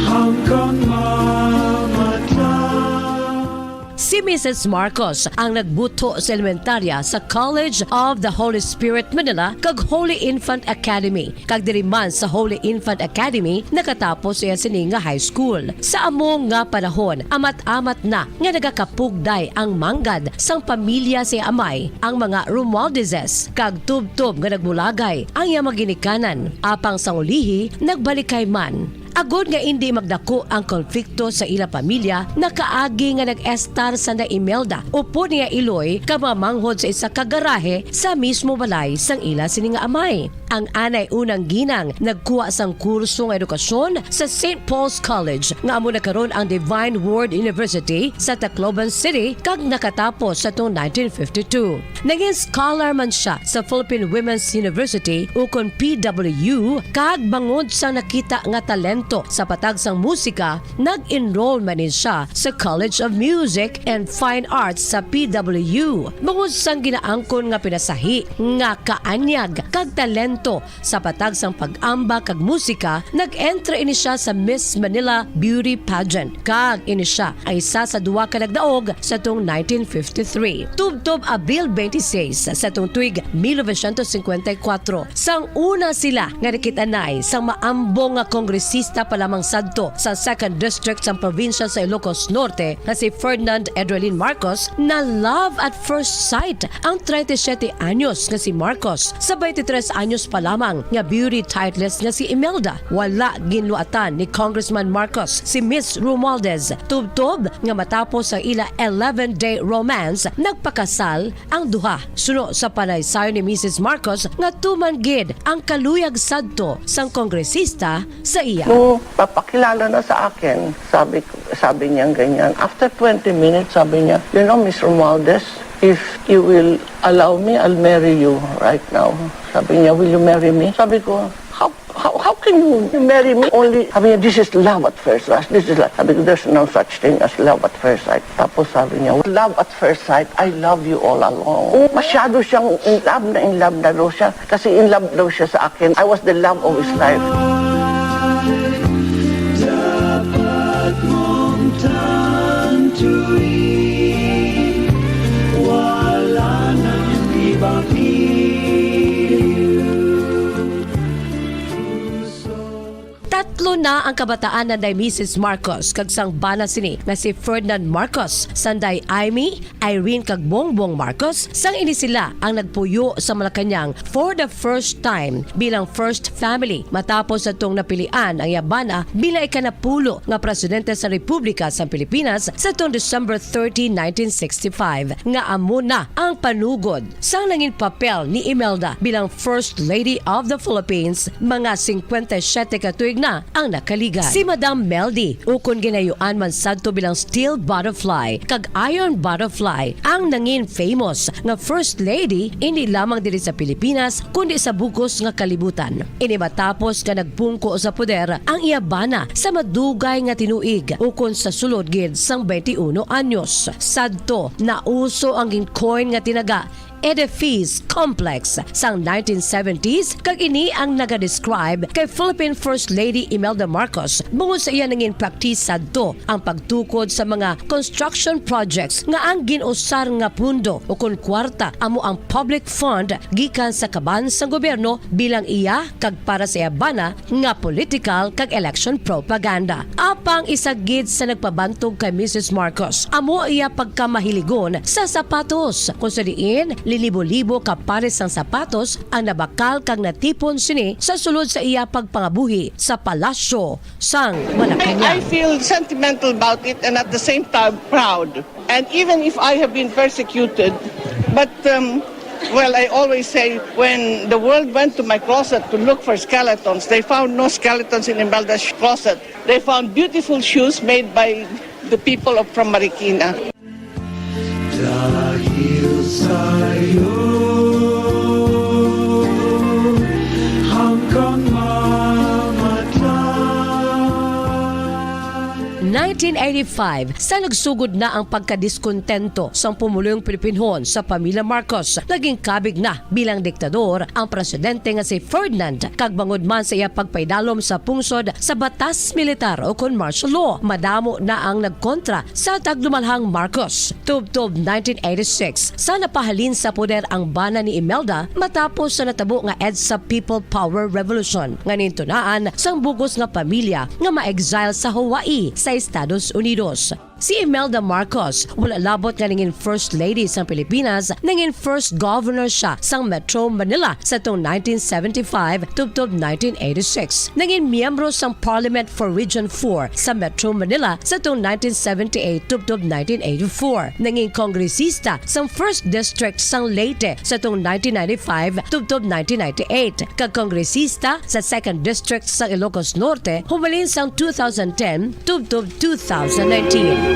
hanggang mamatay. Si Missus Marcos ang nagbutho sa elementarya sa College of the Holy Spirit Manila kag Holy Infant Academy, kag diri man sa Holy Infant Academy nakatapos iya sini nga high school. Sa amo nga panahon, amat-amat na nga nagakapugday ang manggad sang pamilya sa iya amay, ang mga Romualdezes, kag tubtob nga nagmulagay ang iya mga ginikanan. Apang sang ulihi, nagbalikay man. Agod nga indi magdako ang konflikto sa ila pamilya, nakaagi nga nag-estar sanday Imelda upod niya iloy kag mga manghod sa isa ka garahe sa mismo balay sang ila sini nga amay. Ang anay unang ginang nagkuha sang kurso nga edukasyon sa Saint Paul's College, nga amo na karon ang Divine Word University sa Tacloban City, kag nakatapos sa tuong nineteen fifty-two. Nangin scholar man sia sa Philippine Women's University, ukon P W U, kag bangod sa nakita nga talento sa patag sang musika, nag-enroll man ni siya sa College of Music and Fine Arts sa P W U. Bangod sang ginaangkon nga pinasahi nga kaanyag kag talento sa patag sang pag-amba kag musika, nag-entry ini siya sa Miss Manila Beauty Pageant, kag ini siya ang isa sa duha ka nagdaog sa tuong nineteen fifty-three. Tubtob Abril twenty-six sa tuong tuig mil novecientos cincuenta y cuatro, sang una sila nga nakit-anay sang maambong nga kongresista pa lamang sadto sa Second District sang probinsya sa Ilocos Norte nga si Ferdinand Edralin Marcos, na love at first sight ang treinta y siete anyos nga si Marcos sa twenty-tres anyos pa lamang nga beauty titleist nga si Imelda, wala ginluatan ni Congressman Marcos si Miss Romualdez, tubtob nga matapos ang ila eleven-day romance, nagpakasal ang duha. Suno sa panaysayon ni Misis Marcos nga tuman gid ang kaluyag sadto sang kongresista sa iya. Nung papakilala na sa akin, sabi, ko- sabi niya ganyan, after twenty minutes, sabi niya, "You know, Miss Romualdez, if you will allow me, I'll marry you right now." Sabi niya, "Will you marry me?" Sabi ko, "How, how, how can you marry me?" Only, sabi niya, "This is love at first sight. This is love." Sabi ko, "There's no such thing as love at first sight." Tapos sabi niya, "Love at first sight, I love you all along." Oh, masyado siyang in love na in love na daw siya. Kasi in love daw siya sa akin. I was the love of his life. Dapat mong tantuin, wala nang iba piliw. Tatlo na ang kabataan nanday Misis Marcos, kag sang bana sini nga si Ferdinand Marcos, sanday Imee, Irene kag Bongbong Marcos, sang ini sila ang nagpuyo sa Malacañang for the first time bilang first family, matapos sa tong napilian ang iya bana bilang ikanapulo nga presidente sa Republika sa Pilipinas sa tong December thirty, nineteen sixty-five, nga amo na ang panugod sang nangin papel ni Imelda bilang First Lady of the Philippines, mga singkwenta y siyete ka tuig na ang nakaligad. Si Madam Meldy, ukon ginayuan man sadto bilang Steel Butterfly kag Iron Butterfly, ang nangin famous nga First Lady, hindi lamang diri sa Pilipinas, kundi sa bug-os nga kalibutan. Ini matapos nga nagpungko sa poder ang iya bana sa madugay nga tinuig, ukon sa sulod gid sang twenty-one anyos. Sadto, nauso ang gincoin nga tinaga Edifice Complex sang nineteen seventies, kag ini ang naga-describe kay Philippine First Lady Imelda Marcos bangod sa iya nangin practice sadto ang pagtukod sa mga construction projects nga ang gin-usar nga pundo ukon kwarta amo ang public fund gikan sa kaban sang gobyerno bilang iya kag para sa iya bana nga political kag election propaganda. Apang isa gid sa nagpabantog kay Misis Marcos amo iya pagkamahiligon sa sapatos, kung sa diin linibo-libo ka pares sang sapatos ang nabakal kag natipon sini sa sulod sa iya pagpangabuhi sa palasyo sang I, I Malacañang. feel sentimental about it and at the same time proud. And even if I have been persecuted, but um, well, I always say when the world went to my closet to look for skeletons, they found no skeletons in Imelda's closet. They found beautiful shoes made by the people of from Marikina. Dahil sa'yo, hanggang mamatay. Nineteen eighty-five, sa nagsugod na ang pagkadiskuntento sang pumuluyong Pilipinhon sa pamilya Marcos, naging kabig na bilang diktador ang presidente nga si Ferdinand, kag bangod man sa iya pagpaidalom sa pungsod sa batas militar ukon martial law, madamo na ang nagkontra sa taglumalhang Marcos. Tubtob nineteen eighty-six, sa napahalin sa poder ang bana ni Imelda matapos sa natabo nga EDSA People Power Revolution nga nintunaan sang bug-os nga pamilya nga ma-exile sa Hawaii sa Estados Unidos. Si Imelda Marcos wala labot nga nangin First Lady sang Pilipinas, nangin First Governor siya sang Metro Manila sa tong nineteen seventy-five tubtob nineteen eighty-six. Nangin miyembro sang Parliament for Region four sa Metro Manila sa tong nineteen seventy-eight tubtob nineteen eighty-four. Nangin kongresista sang First District sang Leyte sa tong nineteen ninety-five tubtob nineteen ninety-eight, kag kongresista sa Second District sang Ilocos Norte humalin sang two thousand ten tubtob two thousand nineteen.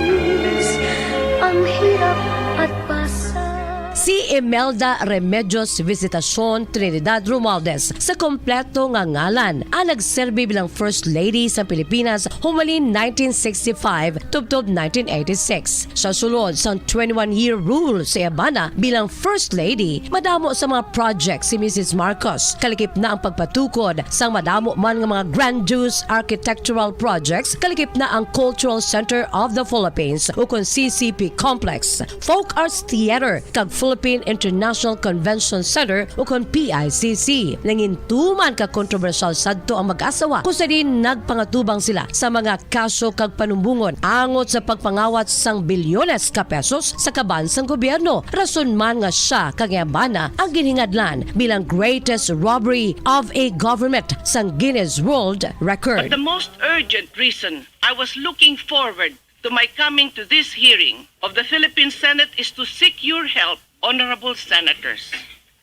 Ang hirap at pasang Si Imelda Remedios Visitacion Trinidad Romualdez, sa kompleto nga ngalan, ang nagserbi bilang First Lady sa Pilipinas humalin nineteen sixty-five tubtob nineteen eighty-six. Sa sulod sang twenty-one-year rule sa iya bana bilang First Lady, madamo sa mga project si Misis Marcos, kalikip na ang pagpatukod sang madamo man nga mga grandiose architectural projects, kalikip na ang Cultural Center of the Philippines, ukon C C P Complex, Folk Arts Theater, kag Philippine International Convention Center, ukon P I C C. Nangintuman ka kontrobersyal sadto ang mag-asawa, kung sa diin nagpangatubang sila sa mga kaso kag panumbongon angot sa pagpangawat sang bilyones ka pesos sa kaban sang gobyerno. Rason man nga sia kag iya bana ang ginhingadlan bilang greatest robbery of a government sang Guinness World Record. But the most urgent reason I was looking forward to my coming to this hearing of the Philippine Senate is to seek your help, honorable senators,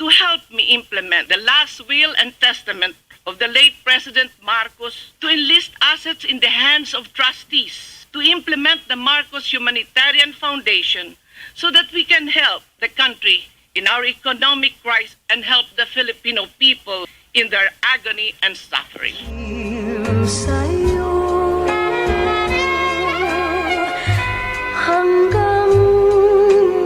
to help me implement the last will and testament of the late President Marcos to enlist assets in the hands of trustees to implement the Marcos Humanitarian Foundation so that we can help the country in our economic crisis and help the Filipino people in their agony and suffering. Sa'yo hanggang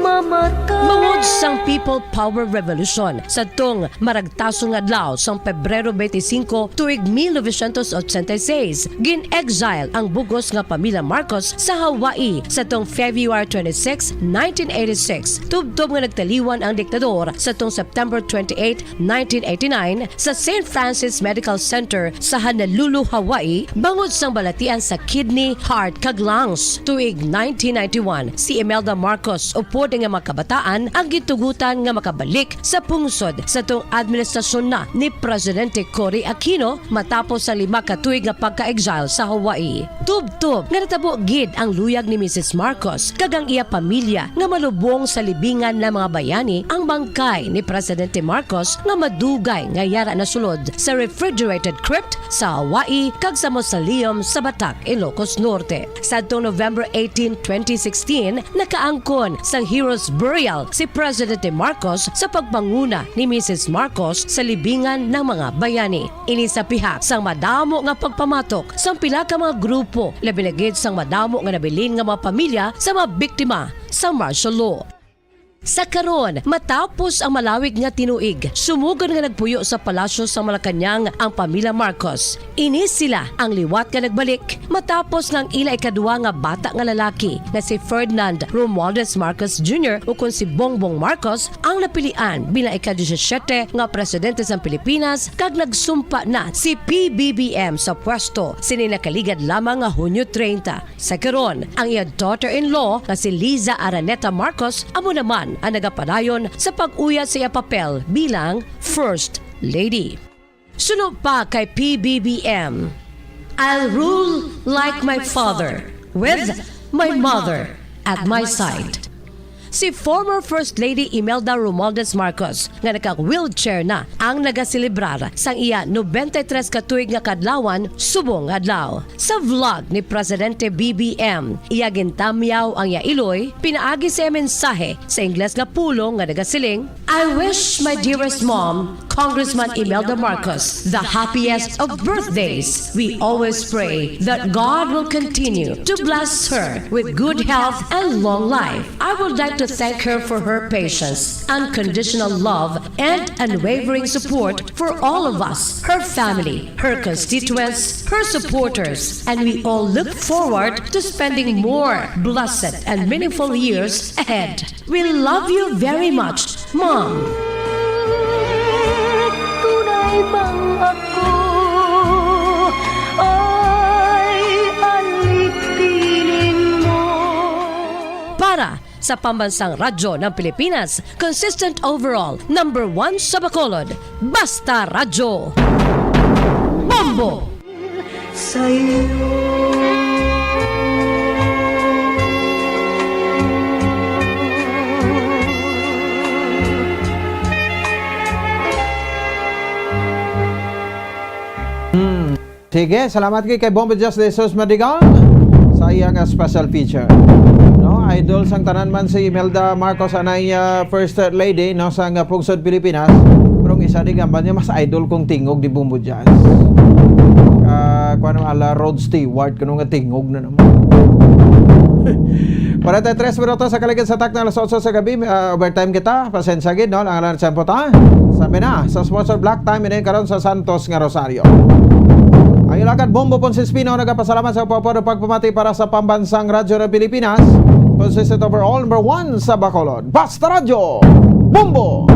mamatay. Mangod sang People Power Revolution, sadtong maragtason nga adlaw sang Pebrero twenty-five, tuig mil novecientos ochenta y seis, gin-exile ang bug-os nga pamilya Marcos sa Hawaii sadtong February twenty-six, nineteen eighty-six, tubtob nga nagtaliwan ang diktador sadtong September twenty-eight, nineteen eighty-nine, sa Saint Francis Medical Center sa Honolulu, Hawaii, bangod sang balatian sa kidney, heart, kag lungs. Tuig nineteen ninety-one, si Imelda Marcos upod ang mga kabataan ang gitugutan nga makabalik sa pungsod sadtong administrasyon na ni Presidente Cory Aquino matapos sa lima ka tuig nga pagka-exile sa Hawaii. Tubtob nga natabo gid ang luyag ni Misis Marcos kag ang iya pamilya nga malubong sa libingan nga mga bayani ang bangkay ni Presidente Marcos nga madugay nga yara nasulod sa refrigerated crypt sa Hawaii kag sa mausoleum sa Batac, Ilocos Norte. Sadtong November eighteen, twenty sixteen, nakaangkon sang Heroes Burial si Presidente Marcos sa pagpanguna ni Misis Marcos sa libingan ng mga bayani. Ini sa pihak sang madamo nga pagpamatok sang pila ka mga grupo, labi na gid sang madamo nga nabilin nga mga pamilya sa mga biktima sa martial law. Sa karon, matapos ang malawig nga tinuig, sumugod nga nagpuyo sa Palasyo sa Malacañang ang pamilya Marcos. Ini sila ang liwat nga nagbalik matapos nga ang ila ikadua nga bata nga lalaki nga si Ferdinand Romualdez Marcos Junior ukon si Bongbong Marcos ang napilian bilang ika-diyesisiete nga presidente sang Pilipinas kag nagsumpa na si P B B M sa pwesto sini nakaligad lamang nga Hunyo treinta. Sa karon, ang iya daughter-in-law nga si Liza Araneta Marcos amo naman ang nagapadayon sa pag-uyas sa iya papel bilang First Lady. Suno pa kay P B B M, I'll rule like my father, with my mother at my side. Si former First Lady Imelda Romualdez Marcos, nga naka-wheelchair na, ang nagaselebrar sang iya nobenta y tres ka tuig nga kadlawan subong nga adlaw. Sa vlog ni Presidente B B M, iya gintamyaw ang iya iloy pinaagi sa iya mensahe sa Ingles nga pulong nga nagasiling, I wish my dearest mom, Congressman Imelda Marcos, the happiest of birthdays. We always pray that God will continue to bless her with good health and long life. I would like to thank her for her patience, unconditional love, and unwavering support for all of us, her family, her constituents, her supporters, and we all look forward to spending more blessed and meaningful years ahead. We love you very much, Mom. Tunay bang ako ay alipiling mo? Para sa Pambansang Radyo ng Pilipinas, consistent overall, number one sa Bacolod, Basta Radyo. Bombo! Sa'yo. Hmm. Sige, salamat kay, kay Bombo Just de Jesus Madigal sa iyang, ah, special feature. No, idol sang tanan man si Imelda Marcos, anay, ah, First Lady, no, sang, ah, pungsod Pilipinas. Pero ang isa di gamban niya, mas idol kong tingog di Bombo Jazz. Ah, kuwan, ala Rod Stewart, kuno nga tingog na naman. Kwarenta y tres minutos sa kaligid sa takna alas otso sa gabi, ah, overtime kita. Pasensya gid, no? Ang alam sa ta. Sabi na, sa sponsor block time, ini karon sa Santos nga Rosario. Ang Ilagad Bombo Ponce Espino nagapasalamat sa pagpapado pagpamati para sa Pambansang Radyo ng Pilipinas. Consistent overall, number one sa Bacolod. Basta Radyo! Bombo!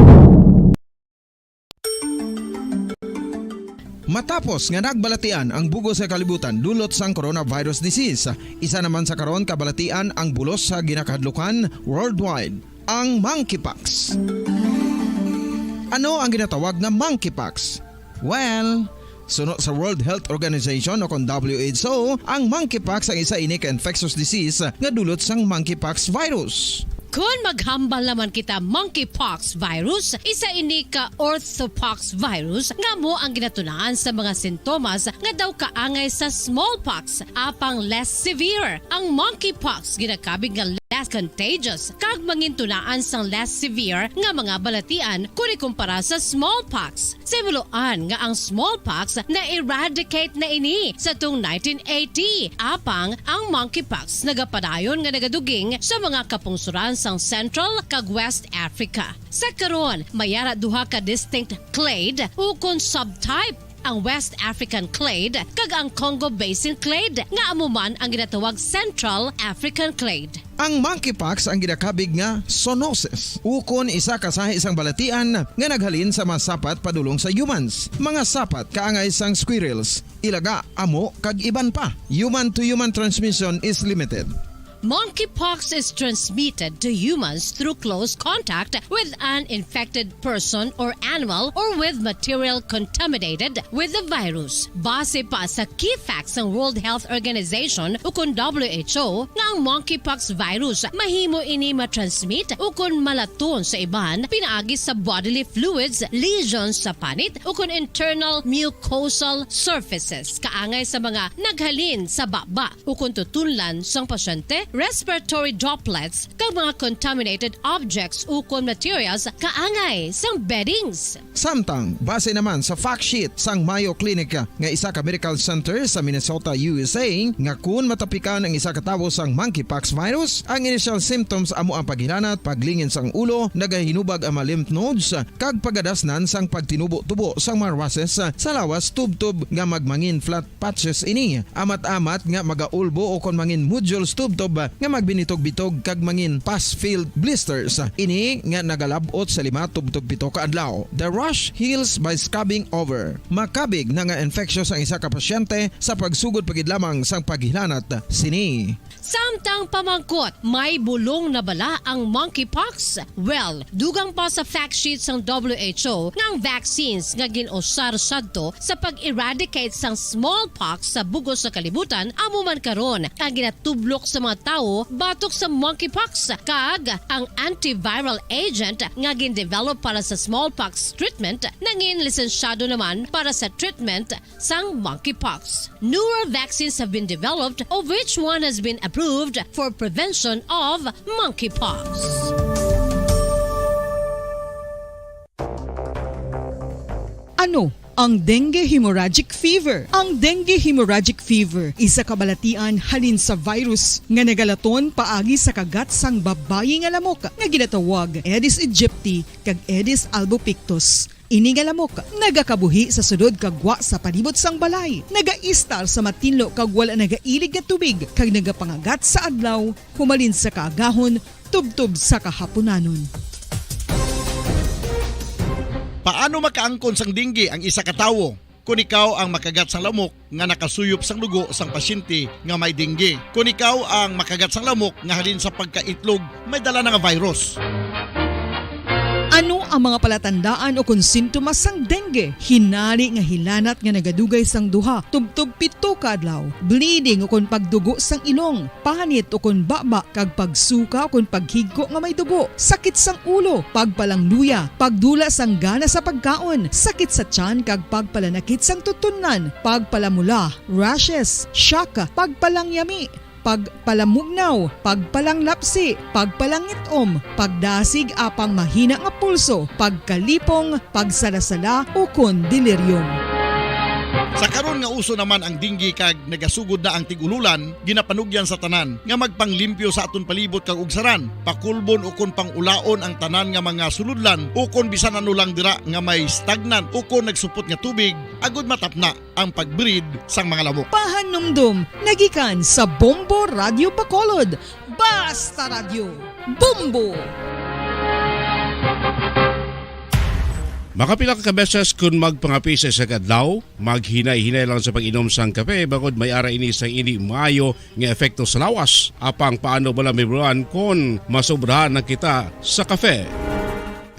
Matapos nga nagbalatian ang bug-os nga kalibutan dulot sang coronavirus disease, isa naman sa karon kabalatian ang bulos sa ginakahadlukan worldwide, ang monkeypox. Ano ang ginatawag nga monkeypox? Well, suno sa World Health Organization o kon W H O, ang monkeypox ang isa ini ka infectious disease nga dulot sang monkeypox virus. Kon maghambal naman kita monkeypox virus, isa ini ka orthopox virus nga amo ang ginatunaan sa mga sintomas nga daw kaangay sa smallpox, apang less severe. Ang monkeypox ginakabig nga less contagious kag mangintunaan sang less severe nga mga balatian kon ikumpara sa smallpox. Sa himuloan nga ang smallpox na-eradicate na ini sa tung nineteen eighty, apang ang monkeypox nagapadayon nga nagaduging sa mga kapungsoran sang Central kag West Africa. Sa karon, may ara duha ka distinct clade ukon subtype, ang West African clade kag ang Congo Basin clade, nga amo man ang ginatawag Central African clade. Ang monkeypox ang ginakabig nga zoonosis, ukon isa ka sahi sang balatian nga naghalin sa mga sapat padulong sa humans. Mga sapat kaangay sang squirrels, ilaga, amo, kag iban pa. Human to human transmission is limited. Monkeypox is transmitted to humans through close contact with an infected person or animal or with material contaminated with the virus. Base pa sa key facts sang World Health Organization ukon W H O nga ang monkeypox virus mahimo ini matransmit ukon malaton sa iban pinaagi sa bodily fluids, lesions sa panit ukon internal mucosal surfaces kaangay sa mga naghalin sa baba ukon tutunlan sang pasyente, respiratory droplets, kag mga contaminated objects ukon materials kaangay sang beddings. Samtang, base naman sa fact sheet sang Mayo Clinic nga isa ka medical center sa Minnesota, U S A, nga kun matapikan ang isa ka tawo sang monkeypox virus, ang initial symptoms amo ang paghilanat, paglingin sang ulo, nagahinubag ang mga lymph nodes, kag pagadasnan sang pagtinubo-tubo sang mga rushes sa lawas tubtob nga magmangin flat patches ini, amat-amat nga magaulbo ukon mangin nodules tubtob nga magbinitog-bitog kag mangin pus-filled blisters. Ini nga nagalab-ot sa lima tubtob pito ka adlaw. The rash heals by scabbing over. Makabig na nga infectious ang isa ka pasyente sa pagsugod pa gid lamang sang paghilanat sini. Samtang pamangkot, may bulong na bala ang monkeypox? Well, dugang pa sa fact sheet sang W H O nga ang vaccines nga gin-usar sadto sa pag-eradicate sang smallpox sa bug-os nga kalibutan amo man karon ang ginatublok sa mga tawo batok sa monkeypox, kag ang antiviral agent nga gin-develop para sa smallpox treatment nangin lisensyado naman para sa treatment sang monkeypox. Newer vaccines have been developed, of which one has been approved for prevention of monkeypox. Ano ang dengue hemorrhagic fever? Ang dengue hemorrhagic fever isa ka balatian halin sa virus nga nagalaton paagi sa kagat sang babayi nga lamok nga ginatawag Aedes aegypti kag Aedes albopictus. Ini nga lamok nagakabuhi sa sulod kag gwa sa palibot sang balay, nagaistar sa matinlo kag wala nagailig nga tubig, kag nagapangagat sa adlaw humalin sa kaagahon tubtob sa kahapunanon. Paano makaangkon sang dengue ang isa ka tawo? Kon ikaw ang makagat sang lamok nga nakasuyop sang dugo sang pasyente nga may dengue. Kon ikaw ang makagat sang lamok nga halin sa pagkaitlog may dala na nga virus. Ano ang mga palatandaan ukon sintomas sang dengue? Hinari nga hilanat nga nagadugay sang duha tubtob pito ka adlaw, bleeding ukon pagdugo sang ilong, panit ukon baba, kag pagsuka ukon paghigko nga may dugo, sakit sang ulo, pagpalangluya, pagdula sang gana sa pagkaon, sakit sa tiyan kag pagpalanakit sang tutunlan, pagpalamula, rashes, shock, pagpalangyami, pagpalamugnaw, pagpalanglapsi, pagpalangit-om, pagdasig apang mahina nga pulso, pagkalipong, pagsalasala, ukon delirium. Sa karon nga uso naman ang dengue kag nagasugod na ang tig-ululan, ginapanugyan sa tanan nga magpanglimpyo sa aton palibot kag ugsaran, pakulbon ukon pang-ulaon ang tanan nga mga sulodlan ukon bisan ano lang dira nga may stagnant ukon nagsupot nga tubig, agod matapna ang pag-breed sang mga lamok. Pahanumdom nga gikan sa Bombo Radyo Bacolod. Basta Radyo, Bombo! Makapila ka beses kun magpangape sa isa ka adlaw, maghinay-hinay lang sa pag-inom sang kape bangod may ara ini sang indi maayo nga epekto sa lawas. Apang paano bala mahibaluan kon masobrahan na kita sa kape?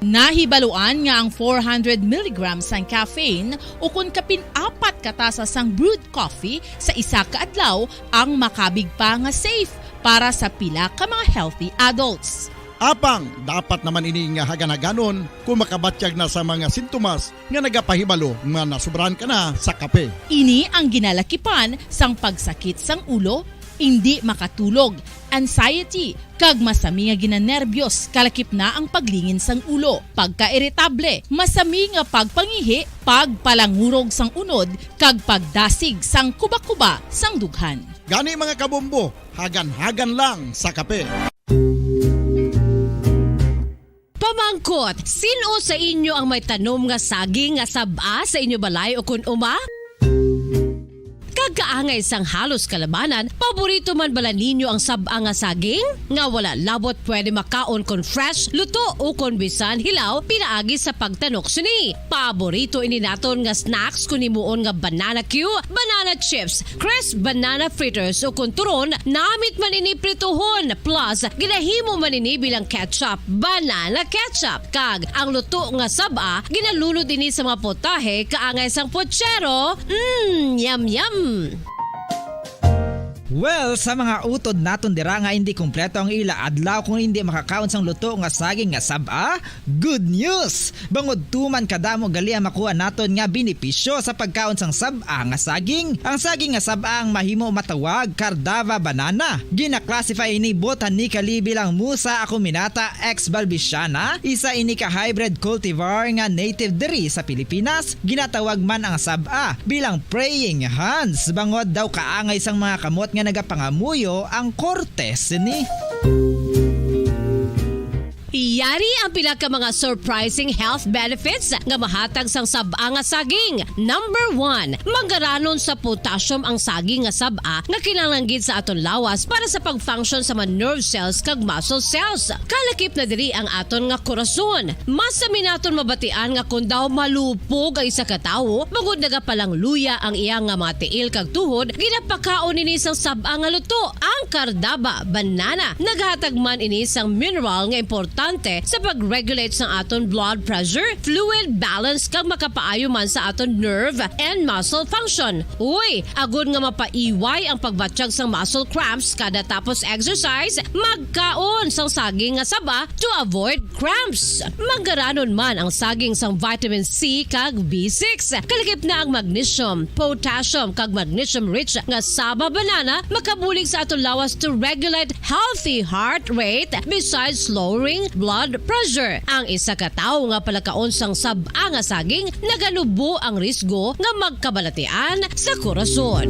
Nahibaluan nga ang four hundred milligrams sang caffeine ukon kapin apat ka tasa sang brewed coffee sa isa ka adlaw ang makabig pa nga safe para sa pila ka mga healthy adults. Apang dapat naman ini nga hagan-haganon kung makabatyag na sa mga sintomas nga nagapahibalo nga nasobrahan ka na sa kape. Ini ang ginalakipan sang pagsakit sang ulo, indi makatulog, anxiety, kag masami nga ginanerbiyos, kalakip na ang paglingin sang ulo, pagkairitable, masami nga pagpangihi, pagpalangurog sang unod, kag pagdasig sang kuba-kuba sang dughan. Gani, mga kabombo, hagan-hagan lang sa kape. Pamangkot, sin-o sa inyo ang may tanom nga saging nga sab-a sa inyo balay ukon uma? Kag kaangay sang halos kalabanan, paborito man bala ninyo ang sab-a nga saging? Nga wala labot pwede makaon kon fresh, luto, ukon bisan hilaw pinaagi sa pagtanok sini. Paborito ini naton nga snacks kon himuon nga banana cue, banana chips, crisp banana fritters, ukon turon, namit man ini prituhon, plus ginahimo man ini bilang ketchup, banana ketchup, kag ang luto nga sab-a ginalunod ini sa mga putahe kaangay sang puchero. Mm, yum, yum. Well, sa mga utod naton dira nga indi kompleto ang ila adlaw kung indi makakaon sang luto nga saging nga sab-a, good news! Bangod tuman kadamo gali ang makuha naton nga benepisyo sa pagkaon sang sab-a nga saging. Ang saging nga sab-a ang mahimo matawag Cardava banana. Gina-classify ini botanically bilang Musa acuminata ex balbisiana, isa ini ka hybrid cultivar nga native diri sa Pilipinas. Ginatawag man ang sab-a bilang praying hands, bangod daw kaangay sang mga kamot nga nagapangamuyo ang korte sini. Yari ang pila ka mga surprising health benefits nga mahatag sang sab-a nga saging. Number one, mangaranon sa potassium ang saging nga sab-a nga kinahanglan gid sa aton lawas para sa pag-function sa mga nerve cells kag muscle cells. Kalakip na diri ang aton nga korason. Masami naton mabatian nga kon daw malupog ang isa ka tawo, bangod nagapalangluya ang iya nga mga tiil kag tuhod, ginapakaon ini sang sab-a nga luto, ang Cardava banana. Nagahatag man ini sang mineral nga importante sa pag-regulate sang aton blood pressure, fluid balance, kag makapaayo man sa aton nerve and muscle function. Uy, agod nga mapaiway ang pagbatyag sang muscle cramps kada tapos exercise, magkaon sang saging nga saba to avoid cramps. Manggaranon man ang saging sang vitamin C kag B six. Kalakip na ang magnesium, potassium, kag magnesium-rich nga saba banana makabulig sa aton lawas to regulate healthy heart rate besides lowering blood pressure. Ang isa ka tawo nga palakaon sang sab-a nga saging naganubo ang risgo nga magkabalatian sa korason.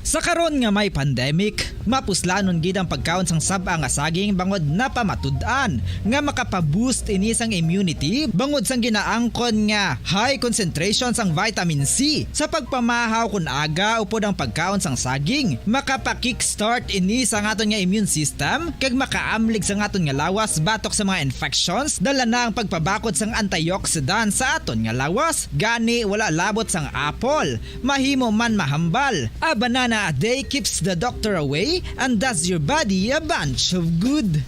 Sa karon nga may pandemic, mapuslanon gid ang pagkaon sang sab-a nga saging bangod napamatud-an nga makapa-boost ini sang immunity bangod sang ginaangkon nga high concentration sang vitamin C. Sa pagpamahaw kon aga upod ang pagkaon sang saging, makapa-kickstart ini sa aton nga immune system kag makaamlig sa aton nga lawas batok sa mga infections. Dala na ang pagpabakod sang antioxidant sa aton nga lawas. Gani, wala labot sang apple, mahimo man mahambal. A banana a day keeps the doctor away and does your body a bunch of good.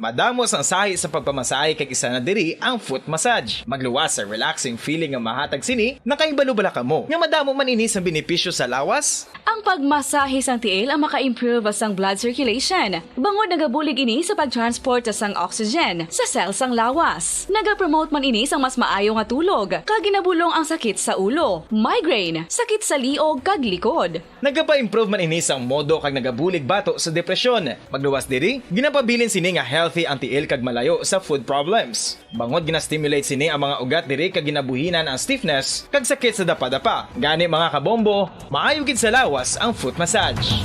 Madamo sang sahi sa pagpamasahe kag isa na diri ang foot massage. Magluwas sa relaxing feeling nga mahatag sini, nakahibalo bala kamo nga madamo man ini sang benepisyo sa lawas? Ang pagmasahe sang tiil ang maka-improve sang blood circulation, bangod nagabulig ini sa pag-transport sang oxygen sa cell sang lawas. Nagapromote man ini sang mas maayo nga tulog, kag ginabulong ang sakit sa ulo, migraine, sakit sa liog kag likod. Nagapa-improve man ini sang modo kag nagabulig bato sa depresyon. Magluwas diri, ginapabilin sini nga healthy ang tiil kag malayo sa food problems. Bangod gina-stimulate sini ang mga ugat diri kag ginabuhinan ang stiffness kag sakit sa dapadapa. Gani, mga kabombo, maayo gid sa lawas ang foot massage.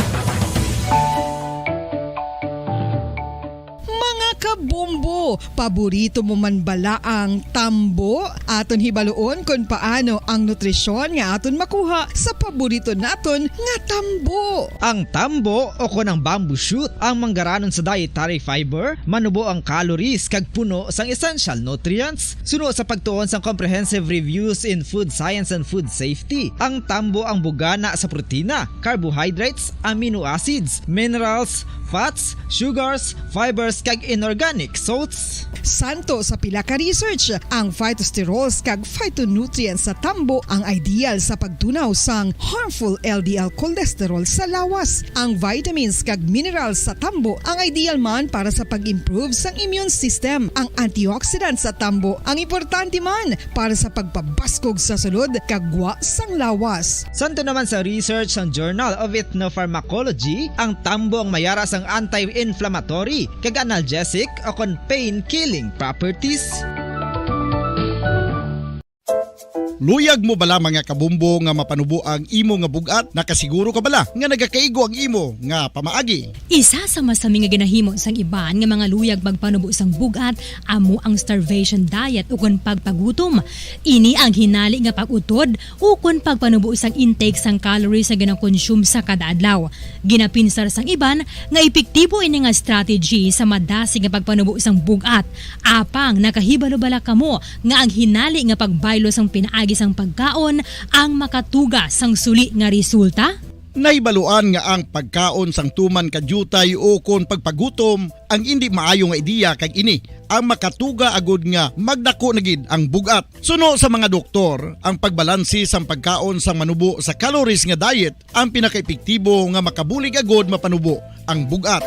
Mga kab- Bombo, paborito mo man bala ang tambo? Aton hibaluon kon paano ang nutrisyon nga aton makuha sa paborito naton nga tambo. Ang tambo o kon ang bamboo shoot ang manggaranon sa dietary fiber, manubo ang calories kag puno sang essential nutrients. Suno sa pagtuon sang comprehensive reviews in food science and food safety, ang tambo ang bugana sa protina, carbohydrates, amino acids, minerals, fats, sugars, fibers, kag inorganic salts. Santo sa pila ka research, ang phytosterols kag phytonutrients sa tambo ang ideal sa pagtunaw sang harmful L D L cholesterol sa lawas. Ang vitamins kag minerals sa tambo ang ideal man para sa pag-improve sang immune system. Ang antioxidants sa tambo ang importante man para sa pagpabaskog sa sulod kag gwa sang lawas. Santo naman sa research sang Journal of Ethnopharmacology, ang tambo ang mayara sang anti-inflammatory kag analgesic o kon pain-killing properties. Luyag mo bala, mga kabombo, nga mapanubo ang imo nga bug-at? Nakasiguro ka bala nga nagakaigo ang imo nga pamaagi? Isa sa masami nga ginahimo sang iban nga mga luyag magpanubo sang bug-at amo ang starvation diet ukon pagpagutom. Ini ang hinali nga pag-utod ukon pagpanubo sang intake sang calories nga ginakonsume sa kada adlaw. Ginapinsar sang iban nga epektibo ini nga strategy sa madasig nga pagpanubo sang bug-at. Apang nakahibalo bala kamo nga ang hinali nga pagbaylo sang pinaagi sang pagkaon ang makatuga sang suli nga resulta? Nahibaluan nga ang pagkaon sang tuman ka diutay ukon pagpagutom ang indi maayo nga ideya, kag ini ang makatuga agud nga magdako na gid ang bug-at. Suno sa mga doktor, ang pagbalanse sang pagkaon sang manubo sa calories nga diet ang pinakaepektibo nga makabulig agud mapanubo ang bug-at.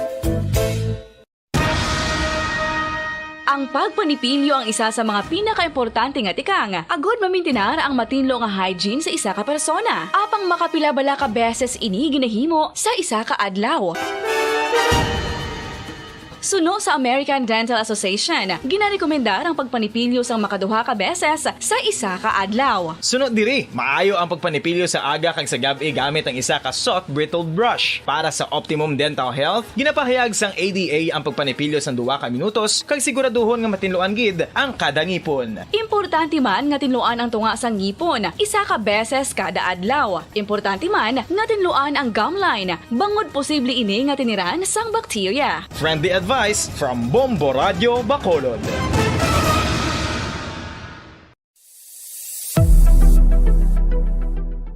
Ang pagpanipilyo ang isa sa mga pinakaimportante nga tikang agud mamintinar ang matinlo nga hygiene sa isa ka persona. Apang makapila bala ka beses ini ginahimo sa isa ka adlaw? Suno sa American Dental Association, ginarekomendar ang pagpanipilyo sang makaduha ka beses sa isa ka adlaw. Suno diri, maayo ang pagpanipilyo sa aga kag sa gab-i gamit ang isa ka soft bristled brush. Para sa optimum dental health, ginapahayag sang A D A ang pagpanipilyo sang duha ka minutos kag siguraduhon nga matinluan gid ang kada ngipon. Importante man nga tinluan ang tunga sang ngipon isa ka beses kada adlaw. Importante man nga tinluan ang gum line, bangod posible ini nga tiniran sang bakterya. Friendly advice from Bombo Radyo Bacolod.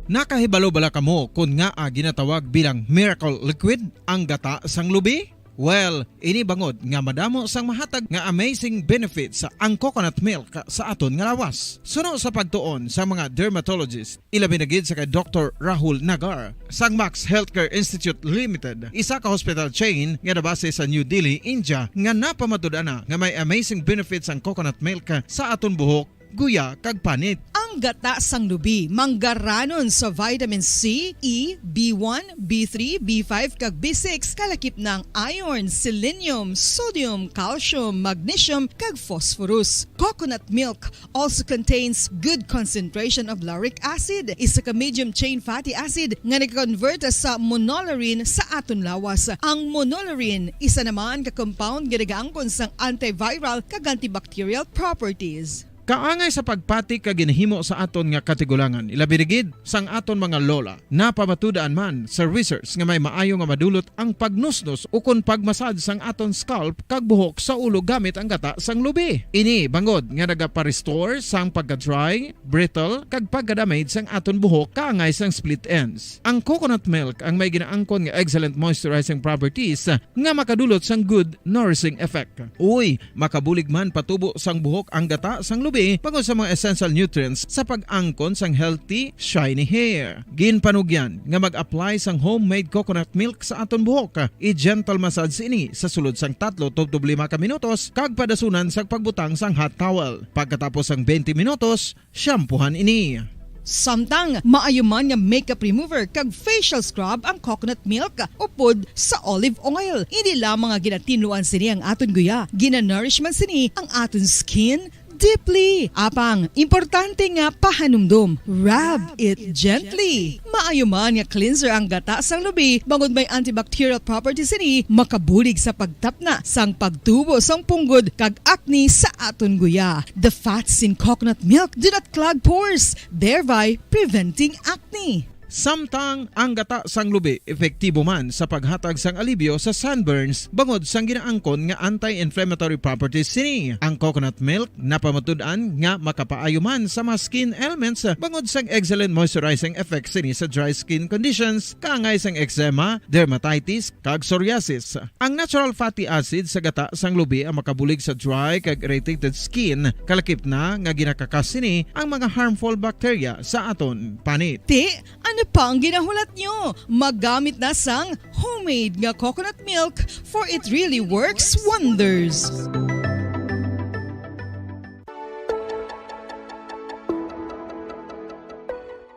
Nakahibalo bala kamo kon ngaa ginatawag bilang miracle liquid ang gata sang lubi? Well, ini bangod nga madamo sang mahatag nga amazing benefits ang coconut milk sa aton nga lawas. Suno sa pagtuon sa mga dermatologist, ilabi na gid sa kay Doktor Rahul Nagar sang Max Healthcare Institute Limited, isa ka hospital chain nga nabase sa New Delhi, India, nga napamatud-an na nga may amazing benefits ang coconut milk sa aton buhok, guya, kag panit. Ang gata sang lubi manggaranon sa vitamin C, E, B one, B three, B five, kag B six, kalakip na ang iron, selenium, sodium, calcium, magnesium, kag phosphorus. Coconut milk also contains good concentration of lauric acid, isa ka medium chain fatty acid nga nag-convert sa monolaurin sa aton lawas. Ang monolaurin isa naman ka compound nga nagaangkon sang antiviral kag antibacterial properties. Kaangay sa pagpati kag ginahimo sa aton nga katigulangan, ilabi na gid sang aton mga lola. Napamatud-an man sa research nga may maayo nga madulot ang pagnusnos ukon pagmasad sang aton scalp kag buhok sa ulo gamit ang gata sang lubi. Ini bangod nga nagapa-restore sang pagka-dry, brittle, kag pagka-damage sang aton buhok kaangay sang split ends. Ang coconut milk ang may ginaangkon nga excellent moisturizing properties nga makadulot sang good nourishing effect. Uy, makabulig man patubo sang buhok ang gata sang lubi bangod sa mga essential nutrients sa pag-angkon sang healthy, shiny hair. Ginpanugyan nga mag-apply sang homemade coconut milk sa aton buhok. I-gentle massage ini sa sulod sang tatlo tubtob lima ka minutos kag padasunan sa pagbutang sang hot towel. Pagkatapos sang twenty minutos, shampoohan ini. Samtang maayo man nga makeup remover kag facial scrub ang coconut milk upod sa olive oil. Hindi lamang nga ginatinluan sini ang aton guya, ginanourish man sini ang aton skin, deeply. Apang, importante nga pahanumdom, rub it gently. Maayo man nga cleanser ang gata sang lubi, bangod may antibacterial properties sini, makabulig sa pagtapna sang pagtubo sang punggod kag acne sa aton guya. The fats in coconut milk do not clog pores, thereby preventing acne. Samtang ang gata sang lubi epektibo man sa paghatag sang alibyo sa sunburns bangod sang ginaangkon nga anti-inflammatory properties sini. Ang coconut milk napamatud-an nga makapaayo man sa mga skin ailments bangod sang excellent moisturizing effect sini sa dry skin conditions, kaangay sang eczema, dermatitis, kag psoriasis. Ang natural fatty acid sa gata sang lubi ang makabulig sa dry kag irritated skin, kalakip na nga ginakakas sini ang mga harmful bacteria sa aton panit. Ti, ano pa ang ginahulat nyo? Magamit na sang homemade nga coconut milk, for it really works wonders.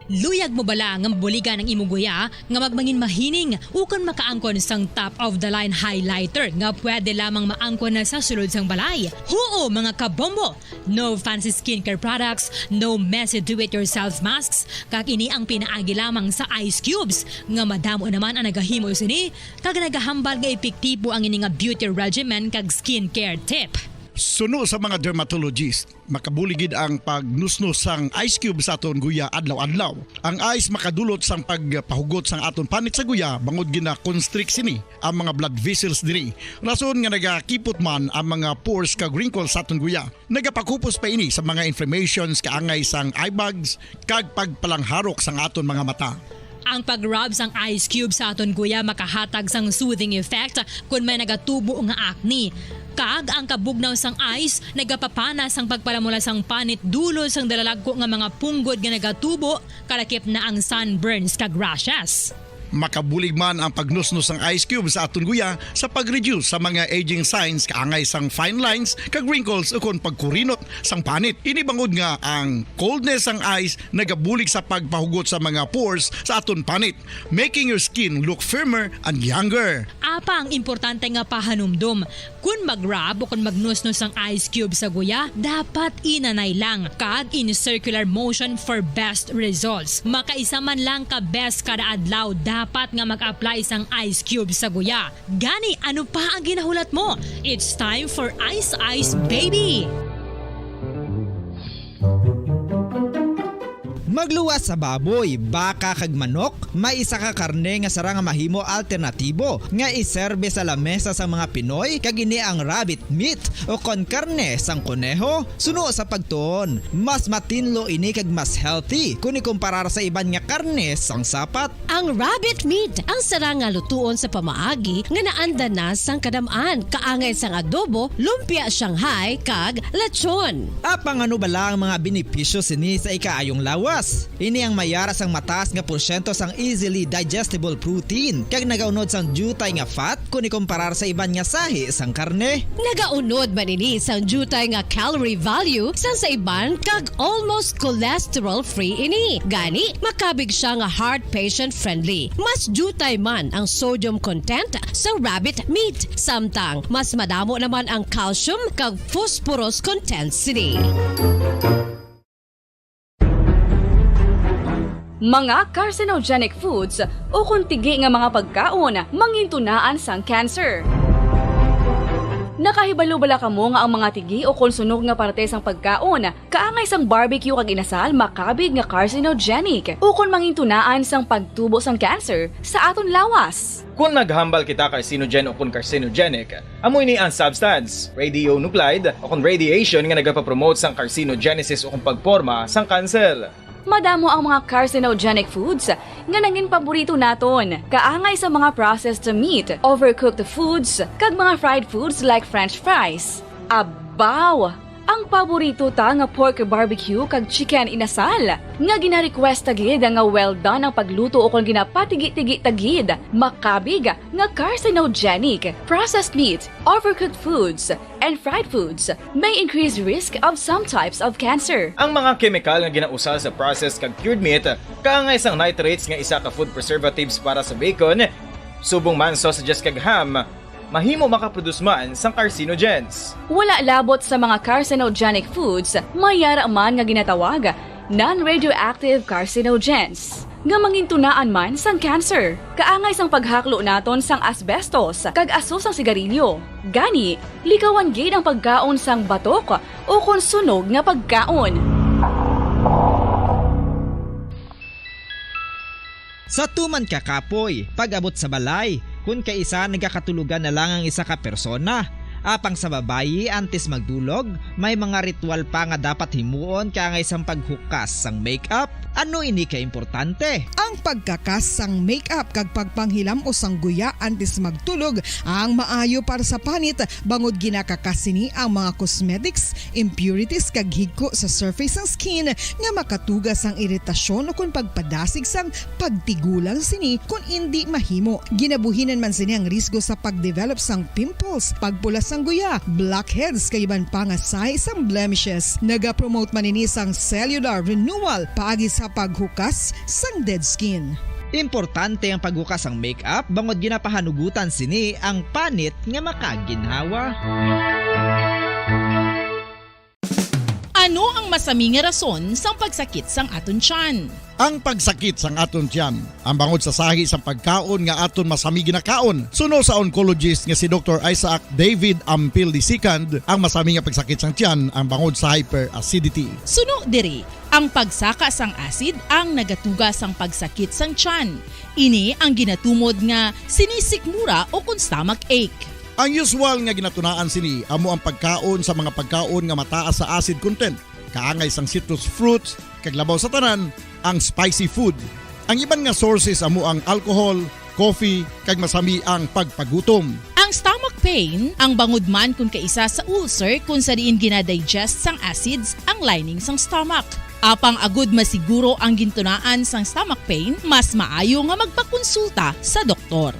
Luyag mo bala nga mabuligan ang imo guya nga magmangin mahining ukon makaangkon sang top-of-the-line highlighter nga pwede lamang maangkon na sa sulod sang balay? Huo, mga kabombo! No fancy skincare products, no messy do-it-yourself masks, kag ini ang pinaagi lamang sa ice cubes, nga madamo naman ang nagahimo sini, kag nagahambal nga epektibo ang ini nga beauty regimen kag skincare tip. Suno sa mga dermatologist, makabulig gid ang pagnusnos sang ice cube sa aton guya adlaw-adlaw. Ang ice makadulot sang pagpahugot sang aton panit sa guya, bangod gina-constrict sini ang mga blood vessels diri. Rason nga nagakipot man ang mga pores kag wrinkles sa aton guya. Nagapakupos pa ini sa mga inflammations kaangay sang eye bags kag pagpalangharok sang aton mga mata. Ang pag-rub sang ice cube sa aton guya makahatag sang soothing effect kon may nagatubo nga acne. Kag ang kabugnaw sang ice nagapapana sang pagpalamula sang panit dulot sang dalalagko nga mga punggod nga nagatubo, kalakip na ang sunburns kag rashes. Makabulig man ang pagnusnos sang ice cube sa aton guya sa pag-reduce sa mga aging signs kaangay sang fine lines kag wrinkles ukon pagkurinot sang panit. Ini bangod nga ang coldness sang ice nagabulig sa pagpahugot sa mga pores sa aton panit, making your skin look firmer and younger. Apang importante nga pahanumdom, kon mag-rub o kon magnusnos ang ice cube sa guya, dapat inanay lang kag in circular motion for best results. Makaisa man lang ka beses kada adlaw dapat nga mag-apply sang ice cube sa guya. Gani, ano pa ang ginahulat mo? It's time for Ice Ice Baby! Magluwas sa baboy, baka kag manok, may isa ka karne nga sarang nga mahimo alternatibo nga iserbe sa lamesa sang mga Pinoy, kag ini ang rabbit meat o kon karne sang koneho. Suno sa pagtuon, mas matinlo ini kag mas healthy kon ikumparar sa iban nga karne sang sapat. Ang rabbit meat ang sarang nga lutuon sa pamaagi nga naanda na sang kadam-an, kaangay sang adobo, lumpia Shanghai, kag lechon. Apang ano bala ang mga benepisyo sini sa ikaayong lawas? Ini ang mayara sang mataas nga porsyento sang easily digestible protein, kag nagaunod sang diutay nga fat kon ikumparar sa iban nga sahi sang karne. Nagaunod man ini sang diutay nga calorie value sang sa iban, kag almost cholesterol-free ini. Gani, makabig siya nga heart patient-friendly. Mas diutay man ang sodium content sa rabbit meat, samtang mas madamo naman ang calcium kag phosphorus content sini. Mga carcinogenic foods ukon tigi nga mga pagkaon mangintunaan sang cancer. Nakahibalo bala kamo nga ang mga tigi ukon sunog nga parte sang pagkaon, kaangay sang barbecue kag inasal, makabig nga carcinogenic ukon mangintunaan sang pagtubo sang cancer sa aton lawas? Kon maghambal kita carcinogen ukon carcinogenic, amo ini ang substance, radionuclide, ukon radiation nga nagapapromote sang carcinogenesis ukon pagporma sang kanser. Madamo ang mga carcinogenic foods nga nangin paborito naton, kaangay sa mga processed meat, overcooked foods, kag mga fried foods like French fries. Abaw! Ang paborito ta nga pork barbecue kag chicken inasal, nga gina-request ta gid nga well done ang pagluto ukon ginapatigi-tigi ta gid, makabig nga carcinogenic. Processed meat, overcooked foods, and fried foods may increase risk of some types of cancer. Ang mga kemikal nga ginausal sa processed kag cured meat, kaangay sang nitrates nga isa ka food preservatives para sa bacon, subong man sausages kag ham, Mahimo makaproduce man sang carcinogens. Wala labot sa mga carcinogenic foods, may yara man nga ginatawag non-radioactive carcinogens, nga mangintunaan man sang cancer. Kaangay sang paghaklo naton sang asbestos kag aso sang sigarilyo. Gani, likawan gid ang pagkaon sang batok ukon sunog nga pagkaon. Sa tuman ka kapoy, pag-abot sa balay, kun kaisa nagakatulogan na lang ang isa ka persona. Apang sa babayi, antes magdulog, may mga ritual pa nga dapat himuon kaangay sang paghukas sang makeup. Ano ini ka importante? Ang pagkakas sang makeup kag pagpanghilam-os sang guya antes magtulog ang maayo para sa panit, bangod ginakakas sini ang mga cosmetics, impurities kag higko sa surface sang skin nga makatuga sang iritasyon ukon pagpadasig sang pagtigulang sini kon indi mahimo. Ginabuhinan man sini ang risgo sa pagdevelop sang pimples, pagpula sang guya, blackheads kag iban pa nga sahi sang blemishes. Nagapromote man ini sang cellular renewal paagi sa paghukas sang dead skin. Importante ang paghukas sang makeup bangod ginapahanugutan sini ang panit nga makaginhawa. Ano ang masami nga rason sang pagsakit sang aton tiyan? Ang pagsakit sang aton tiyan, ang bangod sa sahi sang pagkaon nga aton masami ginakaon, suno sa oncologist nga si Doktor Isaac David Ampil the second, ang masami nga pagsakit sang tiyan ang bangod sa hyperacidity. Suno diri, ang pagsaka sang acid ang nagatuga sang pagsakit sang tiyan. Ini ang ginatumod nga sinisikmura o kon stomach ache. Ang usual nga ginatunaan sini amo ang pagkaon sa mga pagkaon nga mataas sa acid content, kaangay sang citrus fruits, kag labaw sa tanan, ang spicy food. Ang iban nga sources amo ang alcohol, coffee, kag masami ang pagpagutom. Ang stomach pain ang bangod man kon kaisa sa ulcer kon sa diin ginadigest sang acids ang lining sang stomach. Apang agud masiguro ang gintunaan sang stomach pain, mas maayo nga magpakonsulta sa doktor.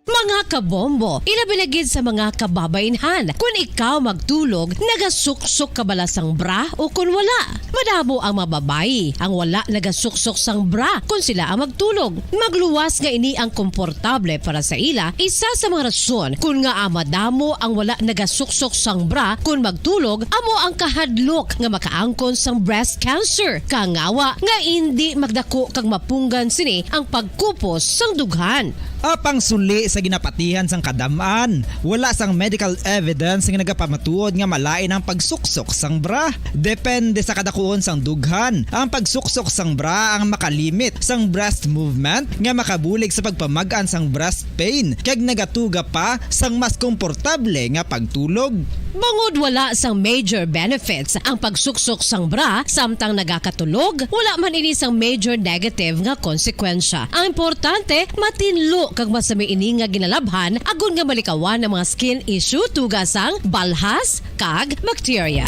Mga kabombo, ilabi na gid sa mga kababainhan, kun ikaw magtulog, nagasuksok ka bala sang bra o kun wala? Madamo ang mga babayi ang wala nagasuksok sang bra kun sila ang magtulog. Magluwas nga ini ang komportable para sa ila. Isa sa mga rason kun ngaa madamo ang wala nagasuksok sang bra kun magtulog amo ang kahadlok nga makaangkon sang breast cancer, kangawa nga indi magdako kag mapunggan sini ang pagkupos sang dughan. Apang suli sa ginapatihan sang kadam-an, wala sang medical evidence nga nagapamatuod nga malain ang pagsuksok sang bra. Depende sa kadakuon sang dughan, ang pagsuksok sang bra ang makalimit sang breast movement nga makabulig sa pagpamag-an sang breast pain kag nagatuga pa sang mas komportable nga pagtulog. Bangod wala sang major benefits ang pagsuksok sang bra samtang nagakatulog, wala man ini sang major negative nga konsekwensya. Ang importante, matinlo kag masami ini nga ginalabhan agod nga malikawan ang mga skin issue tuga sang balhas kag bakterya.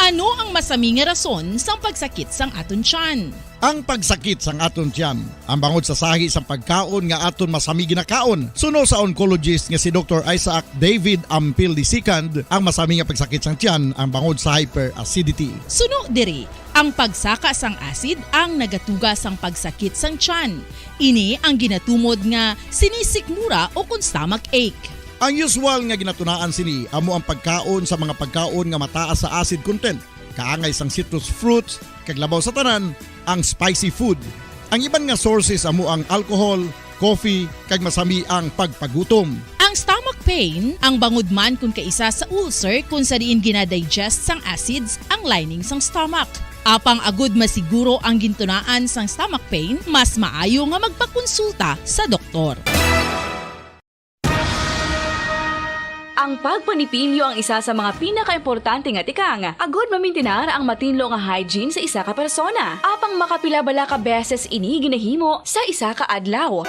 Ano ang masami nga rason sang pagsakit sang aton tiyan? Ang pagsakit sang aton tiyan, ang bangod sa sahi sang pagkaon nga aton masami ginakaon. Suno sa oncologist nga si Doktor Isaac David Ampil the second, ang masami nga pagsakit sang tiyan ang bangod sa hyperacidity. Suno diri, ang pagsaka sang acid ang nagatuga sang pagsakit sang tiyan. Ini ang ginatumod nga sinisikmura o kon stomach ache. Ang usual nga ginatunaan sini amo ang pagkaon sa mga pagkaon nga mataas sa acid content, kaangay sang citrus fruits, kag labaw sa tanan, ang spicy food. Ang iban nga sources amo ang alcohol, coffee, kag masami ang pagpagutom. Ang stomach pain ang bangod man kon kaisa sa ulcer kon sa diin ginadigest sang acids ang lining sang stomach. Apang agud masiguro ang gintunaan sang stomach pain, mas maayo nga magpakonsulta sa doktor. Ang pagpanipilyo ang isa sa mga pinakaimportante nga tikang agud mamintinar ang matinlo nga hygiene sa isa ka persona. Apang makapila bala ka beses ini ginahimo sa isa ka adlaw?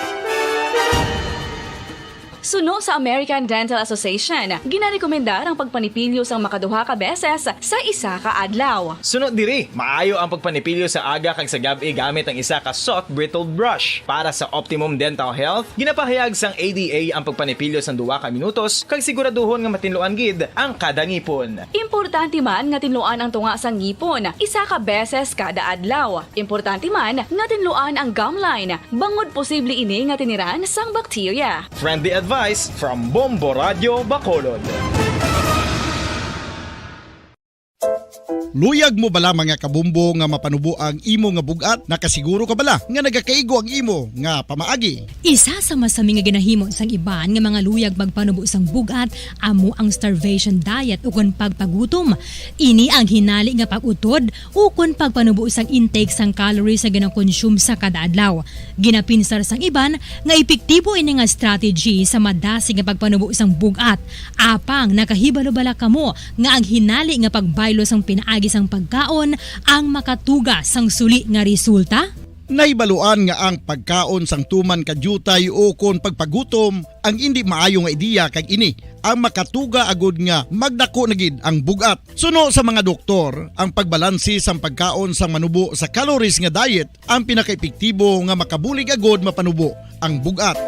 Suno sa American Dental Association, ginarekomendar ang pagpanipilyo sang makaduha ka beses sa isa ka adlaw. Suno diri, maayo ang pagpanipilyo sa aga kag sa gab-i gamit ang isa ka soft bristled brush. Para sa optimum dental health, ginapahayag sang A D A ang pagpanipilyo sang duha ka minutos kag siguraduhon nga matinluan gid ang kada ngipon. Importante man nga tinluan ang tunga sang ngipon isa ka beses kada adlaw. Importante man nga tinluan ang gum line, bangod posible ini nga tiniran sang bakterya. Friendly advice from Bombo Radio Bacolod. Luyag mo bala, mga kabombo, nga mapanubo ang imo nga bug-at? Nakasiguro ka bala nga nagakaigo ang imo nga pamaagi? Isa sa masami nga ginahimo sang iban nga mga luyag magpanubo sang bug-at amo ang starvation diet ukon pagpagutom. Ini ang hinali nga pag-utod ukon pagpanubo sang intake sang calories nga ginakonsume sa kada adlaw. Ginapinsar sang iban nga epektibo ini nga strategy sa madasig nga pagpanubo sang bug-at. Apang nakahibalo bala kamo nga ang hinali nga pagbaylo sang pinaagi sang pagkaon ang makatuga sang suli nga resulta? Nahibaluan nga ang pagkaon sang tuman ka diutay ukon pagpagutom ang indi maayo nga ideya, kag ini ang makatuga agud nga magdako na gid ang bug-at. Suno sa mga doktor, ang pagbalanse sang pagkaon sang manubo sa calories nga diet ang pinakaepektibo nga makabulig agud mapanubo ang bug-at.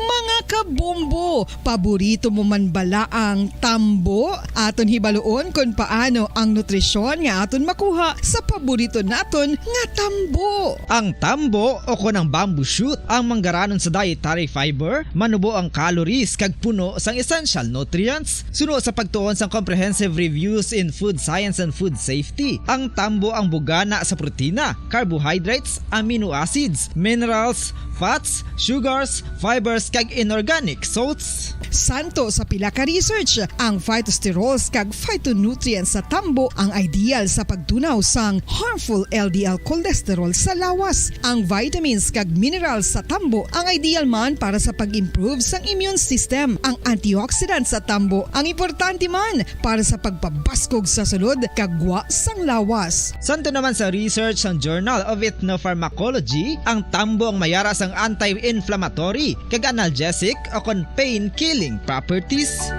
Mga kabombo, paborito mo man bala ang tambo? Aton hibaluon kon paano ang nutrisyon nga aton makuha sa paborito naton nga tambo. Ang tambo, o kon ang bamboo shoot, ang manggaranon sa dietary fiber, manubo ang calories kag puno sang essential nutrients. Suno sa pagtuon sang Comprehensive Reviews in Food Science and Food Safety, ang tambo ang bugana sa protina, carbohydrates, amino acids, minerals, fats, sugars, fibers, kag inorganic salts. Santo sa pila ka research, ang phytosterols kag phytonutrients sa tambo ang ideal sa pagtunaw sang harmful L D L cholesterol sa lawas. Ang vitamins kag minerals sa tambo ang ideal man para sa pag-improve sang immune system. Ang antioxidants sa tambo ang importante man para sa pagpabaskog sa sulod kag gwa sang lawas. Santo naman sa research sang Journal of Ethnopharmacology, ang tambo ang mayara sang anti-inflammatory kag analgesic o kon pain-killing properties.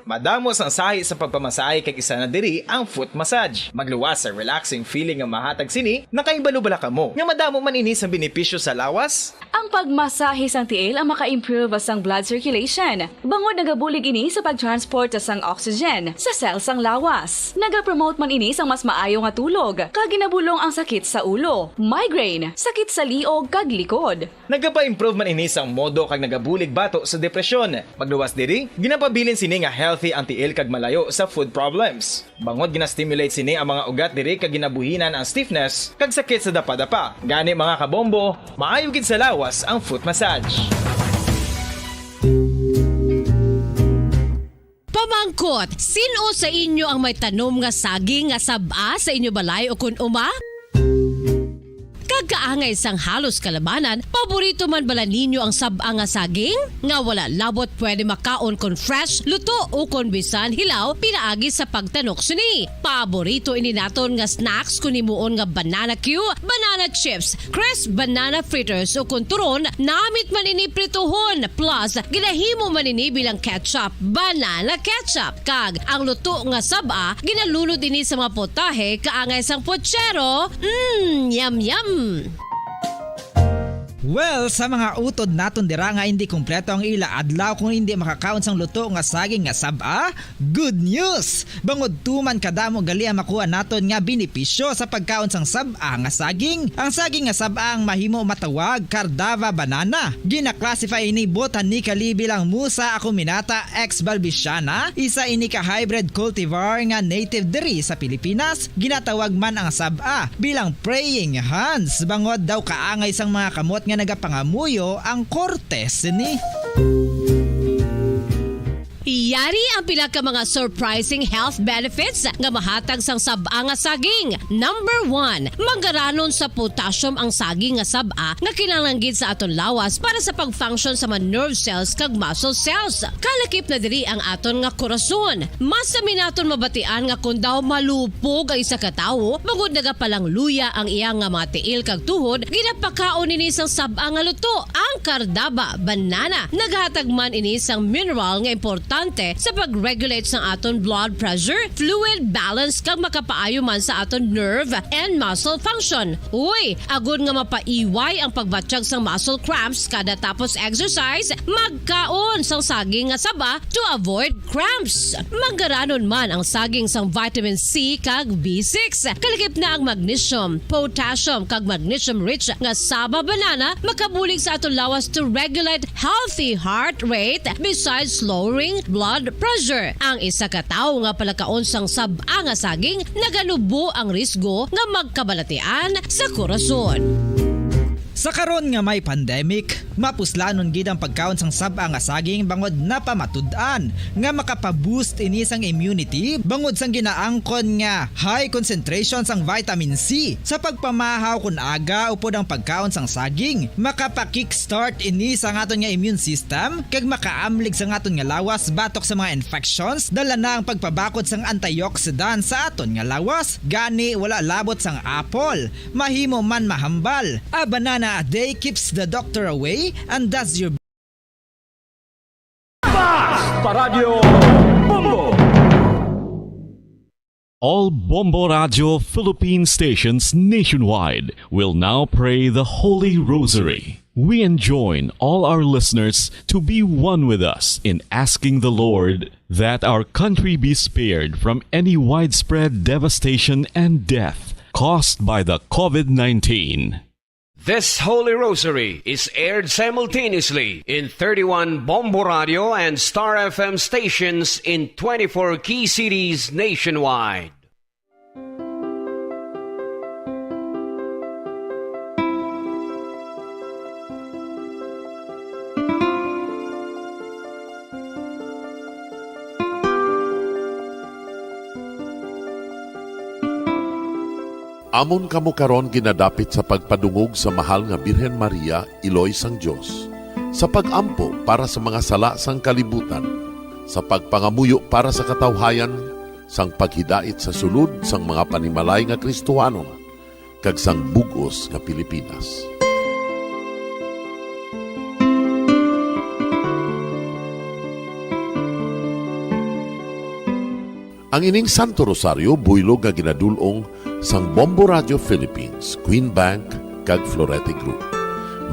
Madamo sang sahi sa pagpamasahe, kag isa na diri ang foot massage. Magluwas sa relaxing feeling nga mahatag sini. Nakahibalo bala kamo nga madamo man ini sa benepisyo sa lawas? Ang pagmasahe sang tiil ang maka-improve sang blood circulation, bangod nagabulig ini sa pag-transport sang oxygen sa cell sang lawas. Nagapromote man ini sang mas maayo nga tulog, kag ginabulong ang sakit sa ulo, migraine, sakit sa liog kag likod. Nagapa-improve man ini sang modo kag nagabulig bato sa depresyon. Magluwas diri, ginapabilin sini nga healthy ang tiil kag malayo sa foot problems. Bangod gina-stimulate sini ang mga ugat diri kag ginabuhinan ang stiffness kag sakit sa dapadapa. Gani, mga kabombo, maayo gid sa lawas ang foot massage. Pamangkot, sin-o sa inyo ang may tanom nga saging nga sab-a sa inyo balay o kun uma? Kag kaangay sang halos kalabanan, paborito man bala ninyo ang sab-a nga saging? Nga wala labot pwede makaon kon fresh, luto, o kon bisan hilaw pinaagi sa pagtanok sini. Paborito ini naton nga snacks kon himuon nga banana cue, banana chips, crisp banana fritters, o kon turon, namit man ini prituhon, plus ginahimo man ini bilang ketchup, banana ketchup. Kag ang luto nga sab-a, ginalunod ini sa mga putahe kaangay sang putsero. Mm, yum, yum! Well, sa mga utod naton dira nga indi kompleto ang ila adlaw kung indi makakaon sang luto nga saging nga sab-a, good news! Bangod tuman kadamo gali ang makuha naton nga benepisyo sa pagkaon sang sab-a nga saging. Ang saging nga sab-a ang mahimo matawag Cardava banana. Gina-classify ini botanically bilang Musa acuminata ex balbisiana, isa ini ka hybrid cultivar nga native diri sa Pilipinas. Ginatawag man ang sab-a bilang praying hands, bangod daw kaangay sang mga kamot nga nagapangamuyo ang korte sini. Yari ang pila ka mga surprising health benefits nga mahatag sang sab-a nga saging. Number one, manggaranon sa potassium ang saging nga sab-a nga kinahanglan gid sa aton lawas para sa pag-function sa mga nerve cells kag muscle cells. Kalakip na diri ang aton nga korason. Mas sami naton mabatian nga kon daw malupog ang isa ka tawo, bangod nagapalangluya ang iya nga mga tiil kag tuhod, ginapakaon ini sang sab-a nga luto. Ang kardaba, banana, naghatag man ini sang mineral nga importante sa pag-regulate sang aton blood pressure, fluid balance, kag makapaayo man sa aton nerve and muscle function. Uy, agod nga mapaiway ang pagbatyag sang muscle cramps kada tapos exercise, magkaon sang saging nga saba to avoid cramps. Manggaranon man ang saging sang vitamin C kag B six. Kalakip na ang magnesium, potassium, kag magnesium-rich nga saba banana makabulig sa aton lawas to regulate healthy heart rate besides lowering blood pressure. Ang isa ka tawo nga palakaon sang sab-a nga saging naganubo ang risgo nga magkabalatian sa korason. Sa karon nga may pandemic, mapuslanon gid ang pagkaon sang sab-a nga saging bangod napamatud-an nga makapa-boost ini sang immunity bangod sang ginaangkon nga high concentration sang vitamin C. Sa pagpamahaw kon aga upod ang pagkaon sang saging, makapa-kickstart ini sa aton nga immune system kag makaamlig sa aton nga lawas batok sa mga infections. Dala na ang pagpabakod sang antioxidant sa aton nga lawas, gani wala labot sang apple. Mahimo man mahambal. A banana a day keeps the doctor away and does your Basta Radyo Bombo! All Bombo Radio Philippine stations nationwide will now pray the Holy Rosary. We enjoin all our listeners to be one with us in asking the Lord that our country be spared from any widespread devastation and death caused by the COVID nineteen. This Holy Rosary is aired simultaneously in thirty-one Bombo Radio and Star F M stations in twenty-four key cities nationwide. Amon kamo karon ginadapit sa pagpadungog sa Mahal nga Birhen Maria, Iloy sang Dios, sa pag-ampo para sa mga sala sang kalibutan, sa pagpangamuyo para sa katawhayan, sang paghidait sa sulod sang mga panimalay nga Kristohanon, kag sang bug-os nga Pilipinas. Ang ining Santo Rosario buylog nga ginadul-ong sang Bombo Radio Philippines, Queen Bank, kag Florete Group.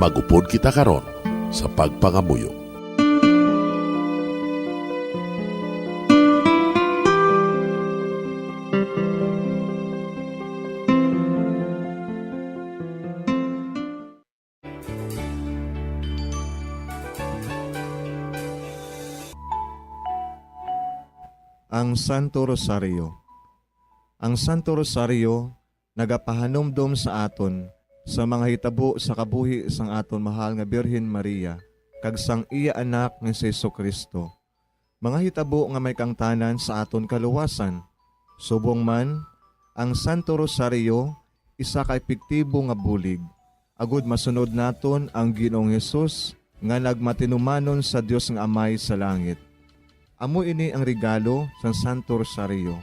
Mag-upod kita karon sa pagpangamuyo. Ang Santo Rosario. Ang Santo Rosario nagapahanumdom sa aton sa mga hitabo sa kabuhi sang aton mahal nga Birhen Maria kag sang iya Anak nga si Jesu-Cristo, mga hitabo nga may kaangtanan sa aton kaluwasan. Subong man, ang Santo Rosario isa ka epektibo nga bulig agud masunod naton ang Ginoong Hesus nga nagmatinumanon sa Dios nga Amay sa langit. Amo ini ang regalo sang Santo Rosario,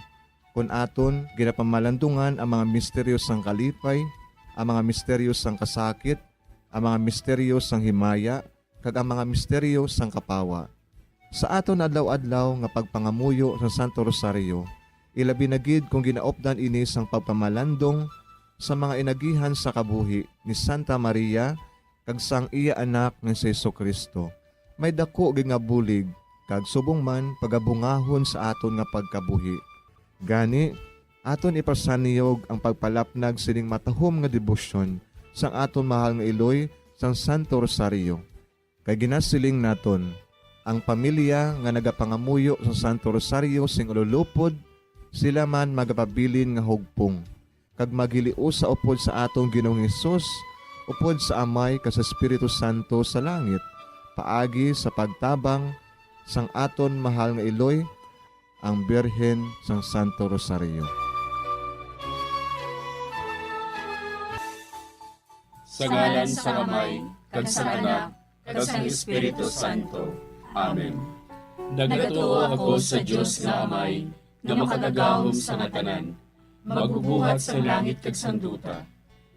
kon aton ginapamalandungan ang mga misteryo sang kalipay, ang mga misteryo sang kasakit, ang mga misteryo sang himaya, kag ang mga misteryo sang kapawa. Sa aton adlaw-adlaw nga pagpangamuyo sang Santo Rosario, ilabi na gid kon ginaupdan ini sang pagpamalandong sa mga inagihan sa kabuhi ni Santa Maria kag sang iya Anak nga si Jesu-Cristo, may daku gid nga bulig kag subong man pagabungahon sa aton nga pagkabuhi. Gani, aton ipasanyog ang pagpalapnag sining matahom nga debosyon sang aton mahal nga iloy sang Santo Rosario. Kay ginasiling naton, ang pamilya nga nagapangamuyo sang Santo Rosario sing ululupod, sila man magapabilin nga hugpong, kag maghiliusa upod sa aton Ginoong Hesus, upod sa Amay kag sa Espiritu Santo sa langit, paagi sa pagtabang sang aton mahal nga iloy, ang Birhen sang Santo Rosario. Sa ngalan sang Amay, kag sang Anak, kag sang Espiritu Santo. Amen. Nagatuo ako sa Dios nga Amay, nga makagagahom sa nga tanan, magbubuhat sang langit kag sang duta.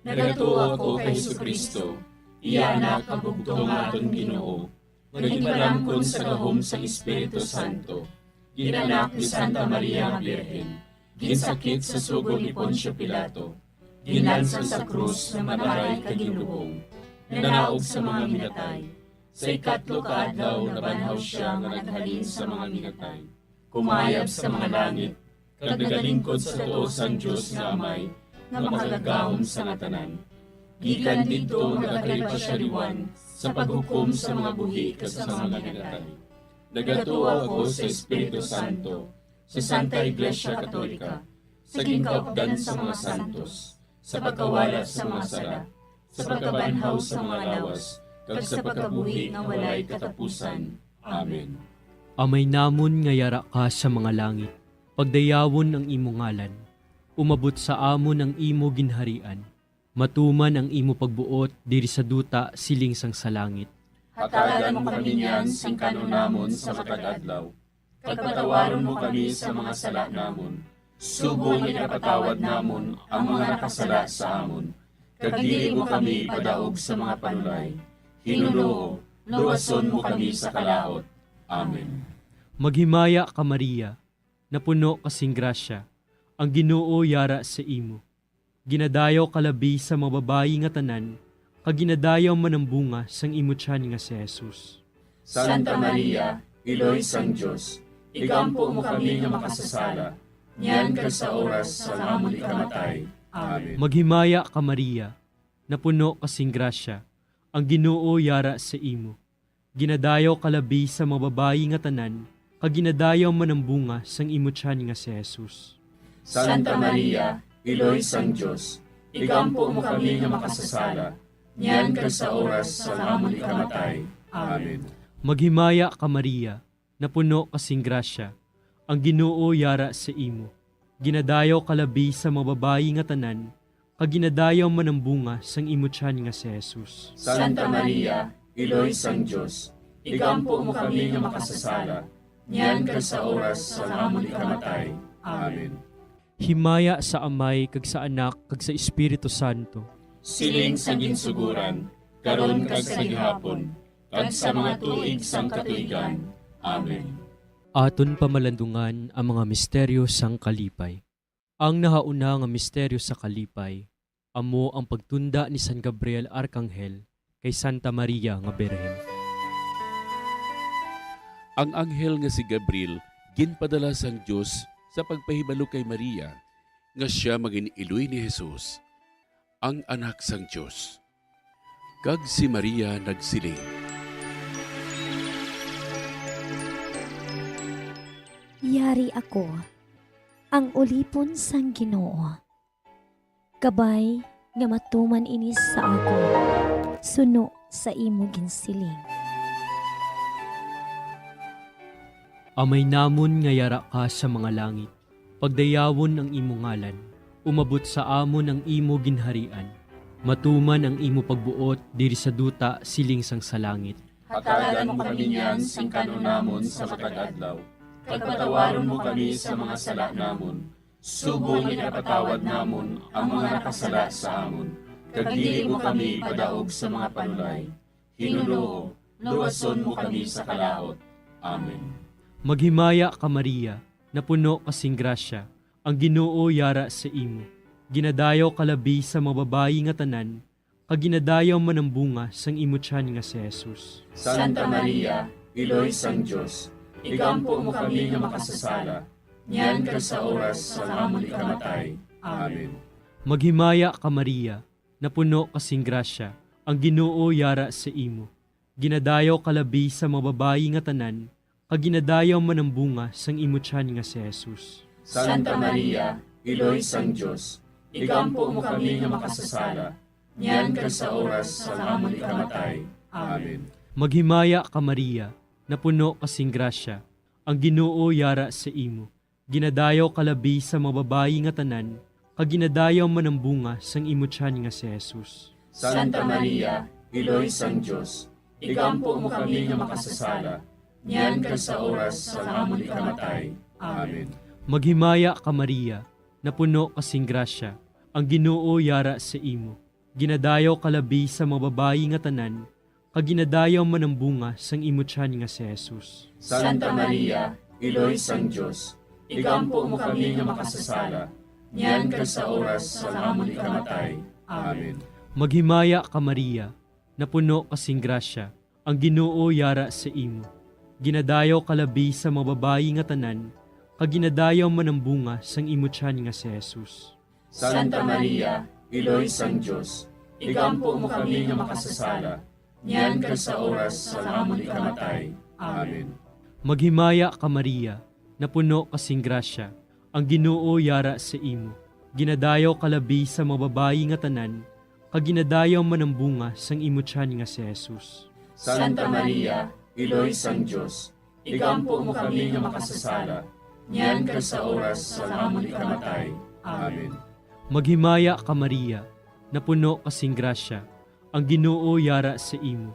Nagatuo ako kay Jesu-Cristo, iya Anak nga bugtong nga aton Ginoo, nga ginpalamkon sa gahom sang Espiritu Santo, ginanak ni Santa Maria nga Birhen, ginsakit sa sugo ni Poncio Pilato, ginlansang sa krus, namatay kag ginlubong, nanaog sa mga minatay. Sa ikatlo ka adlaw nabanhaw sia nga naghalin sa mga minatay, kumayab sa mga langit, kag nagalingkod sa tuo sang Dios nga Amay, nga makagagahom sa nga tanan. Gikan didto nagakalipasyariwan sa paghukom sa mga buhi kag sa mga minatay. Nagatuo ako sa Espiritu Santo, sa Santa Iglesia Katolika, sa ginkaupdan sa mga santos, sa pagkawala sa mga sala, sa pagkabanhaw sa mga lawas, kag sa pagkabuhi nga walay katapusan. Amen. Amay namon nga yara ka sa mga langit, pagdayawon ang imo ngalan, umabot sa amon ang imo ginharian, matuman ang imo pagbuot diri sa duta siling sang sa langit. Hatagan mo kami niyan sing kan-on namon sa matag adlaw, kag patawaron mo kami sa mga sala namon, subong nga ginapatawad namon ang mga nakasala sa amon, kag dili mo kami ipadaog sa mga panulay. Hinunoo, luwason mo kami sa kalaut. Amen. Maghimaya ka, Maria, napuno ka sing grasya, ang Ginoo yara sa imo. Ginadayaw ka labi sa mga babayi nga tanan, kag ginadayaw man ang bunga sang imo tiyan nga si Jesus. Santa Maria, Iloy sang Dios, igampo mo kami nga makasasala, niyan kag sa oras sang amon ikamatay. Amen. Maghimaya ka, Maria, napuno ka sing grasya, ang Ginoo yara sa imo. Ginadayaw ka labi sa mga babayi nga tanan, kag ginadayaw man ang bunga sang imo tiyan nga si Jesus. Santa Maria, Iloy sang Dios, igampo mo kami nga makasasala, niyan kag sa oras sang amon ikamatay. Amen. Maghimaya ka, Maria, napuno ka sing grasya, ang Ginoo yara sa imo. Ginadayaw ka labi sa mga babayi nga tanan, kag ginadayaw man ang bunga sang imo tiyan nga si Jesus. Santa Maria, Iloy sang Dios, igampo mo kami nga makasasala, niyan kag sa oras sang amon ikamatay. Amen. Himaya sa Amay, kag sa Anak, kag sa Espiritu Santo. Siling sa ginsuguran, karon kag sa gihapon, kag sa mga tuig sang katuigan. Amen. Aton pamalandungan ang mga misteryo sang kalipay. Ang nahauna nga misteryo sa kalipay amo ang pagtunda ni San Gabriel Arkanghel kay Santa Maria nga Birhen. Ang anghel nga si Gabriel ginpadala sang Dios sa pagpahibalo kay Maria nga sia mangin-iloy ni Jesus, ang Anak sang Dios. Kag si Maria nagsiling, "Yari ako, ang ulipon sang Ginoo. Kabay nga matuman ini sa akon, suno sa imo ginsiling." Amay namon nga yara ka sa mga langit, pagdayawon ang imo ngalan, umabot sa amon ang imo ginharian, matuman ang imo pagbuot diri sa duta siling sang sa langit. Hatagan mo kami niyan sing kan-on namon sa matag adlaw, kag patawaron mo kami sa mga sala namon, subong nga ginapatawad namon ang mga nakasala sa amon, kag dili mo kami ipadaog sa mga panulay. Hinunoo, luwason mo kami sa kalaut. Amen. Maghimaya ka, Maria, napuno ka sing grasya, ang Ginoo yara sa imo. Ginadayaw ka labi sa mga babayi nga tanan, kag ginadayaw man ang bunga sang imo tiyan nga si Jesus. Santa Maria, Iloy sang Dios, igampo mo kami nga makasasala, niyan kag sa oras sang amon ikamatay. Amen. Maghimaya ka, Maria, napuno ka sing grasya, ang Ginoo yara sa imo. Ginadayaw ka labi sa mga babayi nga tanan, kag ginadayaw man ang bunga sang imo tiyan nga si Jesus. Santa Maria, Iloy sang Dios, igampo mo kami nga makasasala, niyan kag sa oras sang amon ikamatay. Amen. Maghimaya ka, Maria, napuno ka sing grasya, ang Ginoo yara sa imo. Ginadayaw ka labi sa mga babayi nga tanan, kag ginadayaw man ang bunga sang imo tiyan nga si Jesus. Santa Maria, Iloy sang Dios, igampo mo kami nga makasasala, niyan kag sa oras sang amon ikamatay. Amen. Maghimaya ka, Maria, napuno ka sing grasya, ang Ginoo yara sa imo. Ginadayaw ka labi sa mga babayi nga tanan, kag ginadayaw man ang bunga sang imo tiyan nga si Jesus. Santa Maria, Iloy sang Dios, igampo mo kami nga makasasala, niyan kag sa oras sang amon ikamatay. Amen. Maghimaya ka, Maria, napuno ka sing grasya, ang Ginoo yara sa imo. Ginadayaw ka labi sa mga babayi nga tanan, kag ginadayaw man ang bunga sang imo tiyan nga si Jesus. Santa Maria, Iloy sang Dios, igampo mo kami nga makasasala, niyan kag sa oras sang amon ikamatay. Amen. Maghimaya ka, Maria, napuno ka sing grasya, ang Ginoo yara sa imo. Ginadayaw ka labi sa mga babayi nga tanan, kag ginadayaw man ang bunga sang imo tiyan nga si Jesus. Santa Maria, Iloy sang Dios, igampo mo kami nga makasasala, niyan kag sa oras sang amon ikamatay. Amen. Maghimaya ka, Maria, napuno ka sing grasya, ang Ginoo yara sa imo.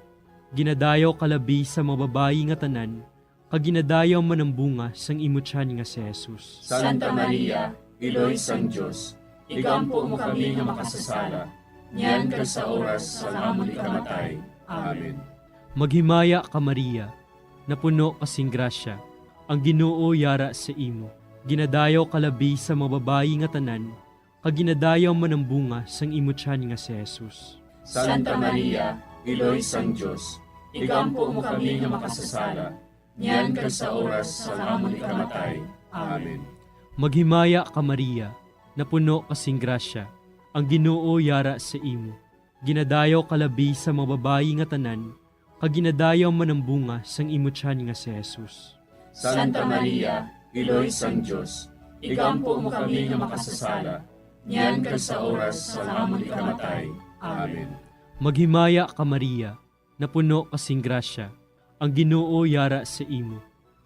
Ginadayaw ka labi sa mga babayi nga tanan, kag ginadayaw man ang bunga sang imo tiyan nga si Jesus. Santa Maria, Iloy sang Dios, igampo mo kami nga makasasala, niyan kag sa oras sang amon ikamatay. Amen. Maghimaya ka, Maria, napuno ka sing grasya, ang Ginoo yara sa imo. Ginadayaw ka labi sa mga babayi nga tanan, kag ginadayaw man ang bunga sang imo tiyan nga si Jesus. Santa Maria, Iloy sang Dios, igampo mo kami nga makasasala, niyan kag sa oras sang amon ikamatay. Amen. Maghimaya ka, Maria, napuno ka sing grasya, ang Ginoo yara sa imo. Ginadayaw ka labi sa mga babayi nga tanan, kag ginadayaw man ang bunga sang imo tiyan nga si Jesus. Santa Maria, Iloy sang Dios, igampo mo kami nga makasasala, niyan kag sa oras sang amon ikamatay. Amen. Maghimaya ka, Maria, napuno ka sing grasya, ang Ginoo yara sa imo.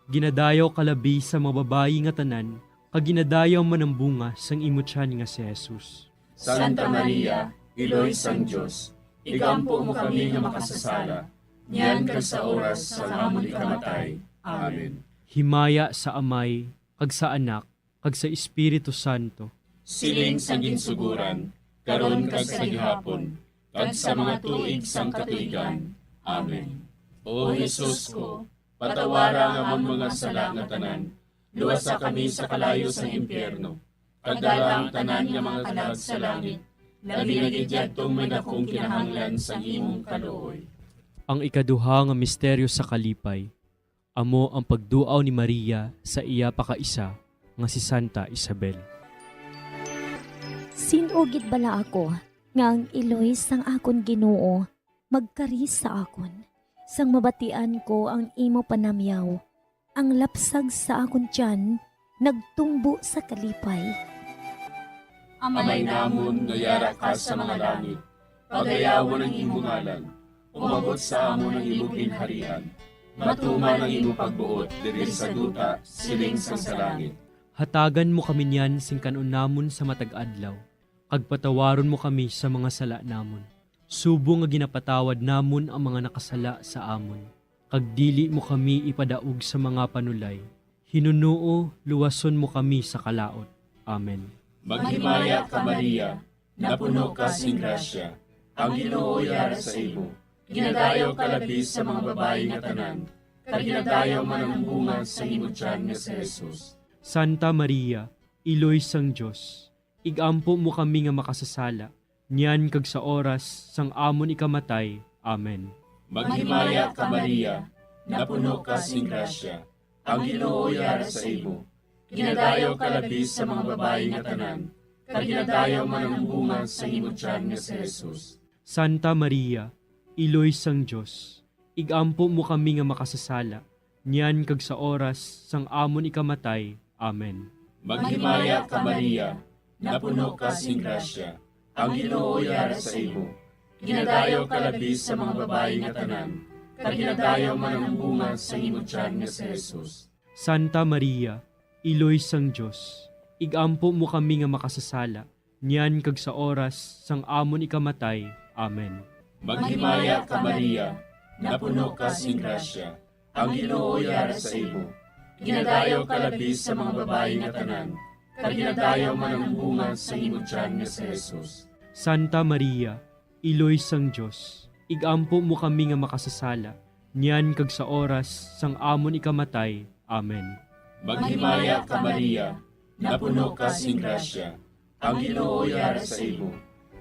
Ginadayaw ka labi sa mga babayi nga tanan, kag ginadayaw man ang bunga sang imo tiyan nga si Jesus. Santa Maria, Iloy sang Dios, igampo mo kami nga makasasala, niyan kag sa oras sang amon ikamatay. Amen. Himaya sa Amay, kag sa Anak, kag sa Espiritu Santo. Siling sang ginsuguran, karon kag sa gihapon, kag sa mga tuig sang katuigan. Amen. O Jesus ko, patawara ang amon mga sala nga tanan, luwasa kami sa kalayo sang impyerno, kag dala ang tanan nga mga kalag sa langit, labi na gid yadtong may dakong kinahanglan sang imong kaluoy. Ang ikaduha nga misteryo sa kalipay, amo ang pagduaw ni Maria sa iya pakaisa nga si Santa Isabel. Sin-o gid bala ako nga ang iloy sang akon Ginoo magkari sa akon, sang mabatian ko ang imo panamyaw? Ang lapsag sa akon tiyan nagtumbo sa kalipay. Amay namon nga yara ka sa mga langit, pagayawon ang imo ngalan, umabot sa amon ang imo ginharian, matuman ang imo pagbuot diri sa duta siling sang sa langit. Hatagan mo kami niyan sing kan-on namon sa matag adlaw, kag patawaron mo kami sa mga sala namon, subong nga ginapatawad namon ang mga nakasala sa amon, kag dili mo kami ipadaog sa mga panulay. Hinunoo, luwason mo kami sa kalaut. Amen. Maghimaya ka, Maria, napuno ka sing grasya, ang Ginoo yara sa imo. Ginadayaw ka labi sa mga babayi nga tanan, kag ginadayaw man ang bunga sa imo tiyan nga si Jesus. Santa Maria, Iloy sang Dios, igampo mo kami nga makasasala, niyan kag sa oras sang amon ikamatay. Amen. Maghimaya ka, Maria, napuno ka sing grasya, ang Ginoo yara sa imo. Ginadayaw ka labi sa mga babayi nga tanan, kag ginadayaw man ang bunga sa imo tiyan nga si Jesus. Santa Maria, Iloy sang Dios, igampo mo kami nga makasasala, niyan kag sa oras sang amon ikamatay. Amen. Maghimaya ka, Maria, napuno ka sing grasya, ang Ginoo yara sa imo. Ginadayaw ka labi sa mga babayi nga tanan, kag ginadayaw man ang bunga sang imo tiyan nga si Jesus. Santa Maria, Iloy sang Dios, ig-ampo mo kami nga makasasala, niyan kag sa oras sang amon ikamatay. Amen. Maghimaya ka, Maria, napuno ka sing grasya, ang Ginoo yara sa imo. Ginadayaw ka labi sa mga babayi nga tanan, kag ginadayaw man ang bunga sang imo tiyan nga si Jesus. Santa Maria, Iloy sang Dios, ig-ampo mo kami nga makasasala, niyan kag sa oras sang amon ikamatay. Amen. Maghimaya ka, Maria, napuno ka sing grasya, ang Ginoo yara sa imo.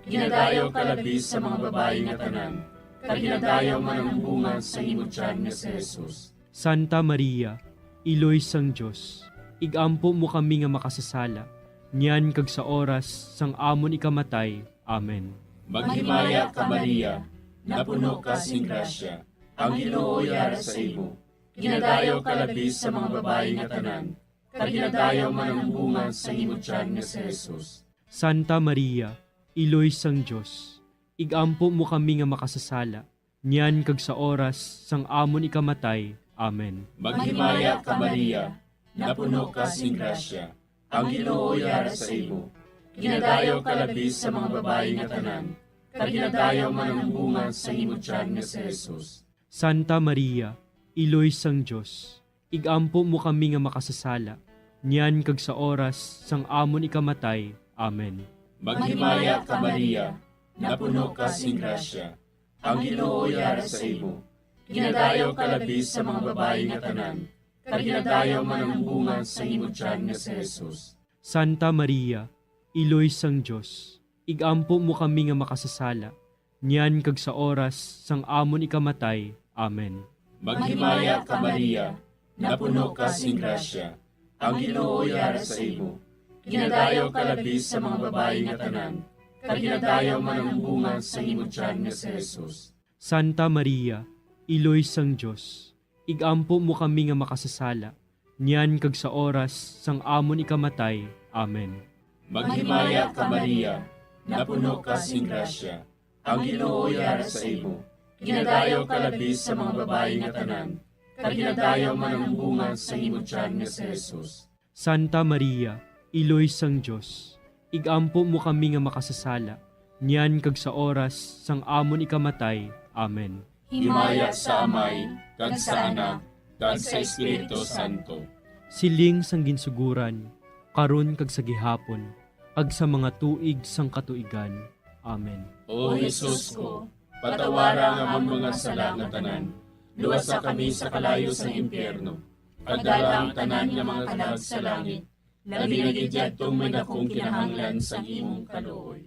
Ginadayaw ka labi sa mga babayi nga tanan, kag ginadayaw man ang bunga sang imo tiyan nga si Jesus. Santa Maria, Iloy sang Dios, ig-ampo mo kami nga makasasala, niyan kag sa oras sang amon ikamatay. Amen. Maghimaya ka, Maria, napuno ka sing grasya, ang Ginoo yara sa imo. Ginadayaw ka labi sa mga babayi nga tanan, kag ginadayaw man ang bunga sang imo tiyan nga si Jesus. Santa Maria, Iloy sang Dios, ig-ampo mo kami nga makasasala, niyan kag sa oras sang amon ikamatay. Amen. Maghimaya ka, Maria, napuno ka sing grasya, ang Ginoo yara sa imo. Ginadayaw ka labi sa mga babayi nga tanan, kag ginadayaw man ang bunga sang imo tiyan nga si Jesus. Santa Maria, Iloy sang Dios, ig-ampo mo kami nga makasasala, niyan kag sa oras sang amon ikamatay. Amen. Maghimaya ka, Maria, napuno ka sing grasya, ang Ginoo yara sa imo. Ginadayaw ka labi sa mga babayi nga tanan, kag ginadayaw man ang bunga sang imo tiyan nga si Jesus. Santa Maria, Iloy sang Dios, ig-ampo mo kami nga makasasala, niyan kag sa oras sang amon ikamatay. Amen. Maghimaya ka, Maria, napuno ka sing grasya, ang Ginoo yara sa imo. Ginadayaw ka labi sa mga babayi nga tanan, kag ginadayaw man ang bunga sang imo tiyan nga si Jesus. Santa Maria, Iloy sang Dios, ig-ampo mo kami nga makasasala, niyan kag sa oras sang amon ikamatay. Amen. Maghimaya ka, Maria, napuno ka sing grasya, ang Ginoo yara sa imo. Ginadayaw ka labi sa mga babayi nga tanan, kag ginadayaw man ang bunga sang imo tiyan nga si Jesus. Santa Maria, Iloy sang Dios, ig-ampo mo kami nga makasasala, niyan kag sa oras sang amon ikamatay. Amen. Himaya sa Amay, kag sa Anak, kag sa Espiritu Santo. Siling sang ginsuguran, karon kag sa gihapon, kag sa mga tuig sang katuigan. Amen. O Jesus ko, patawara ang amon mga sala nga tanan, luwasa kami sa kalayo sang impyerno, kag dala ang tanan nga mga kalag sa langit, labi na gid yadtong may dakong kinahanglan sang imong kaluoy.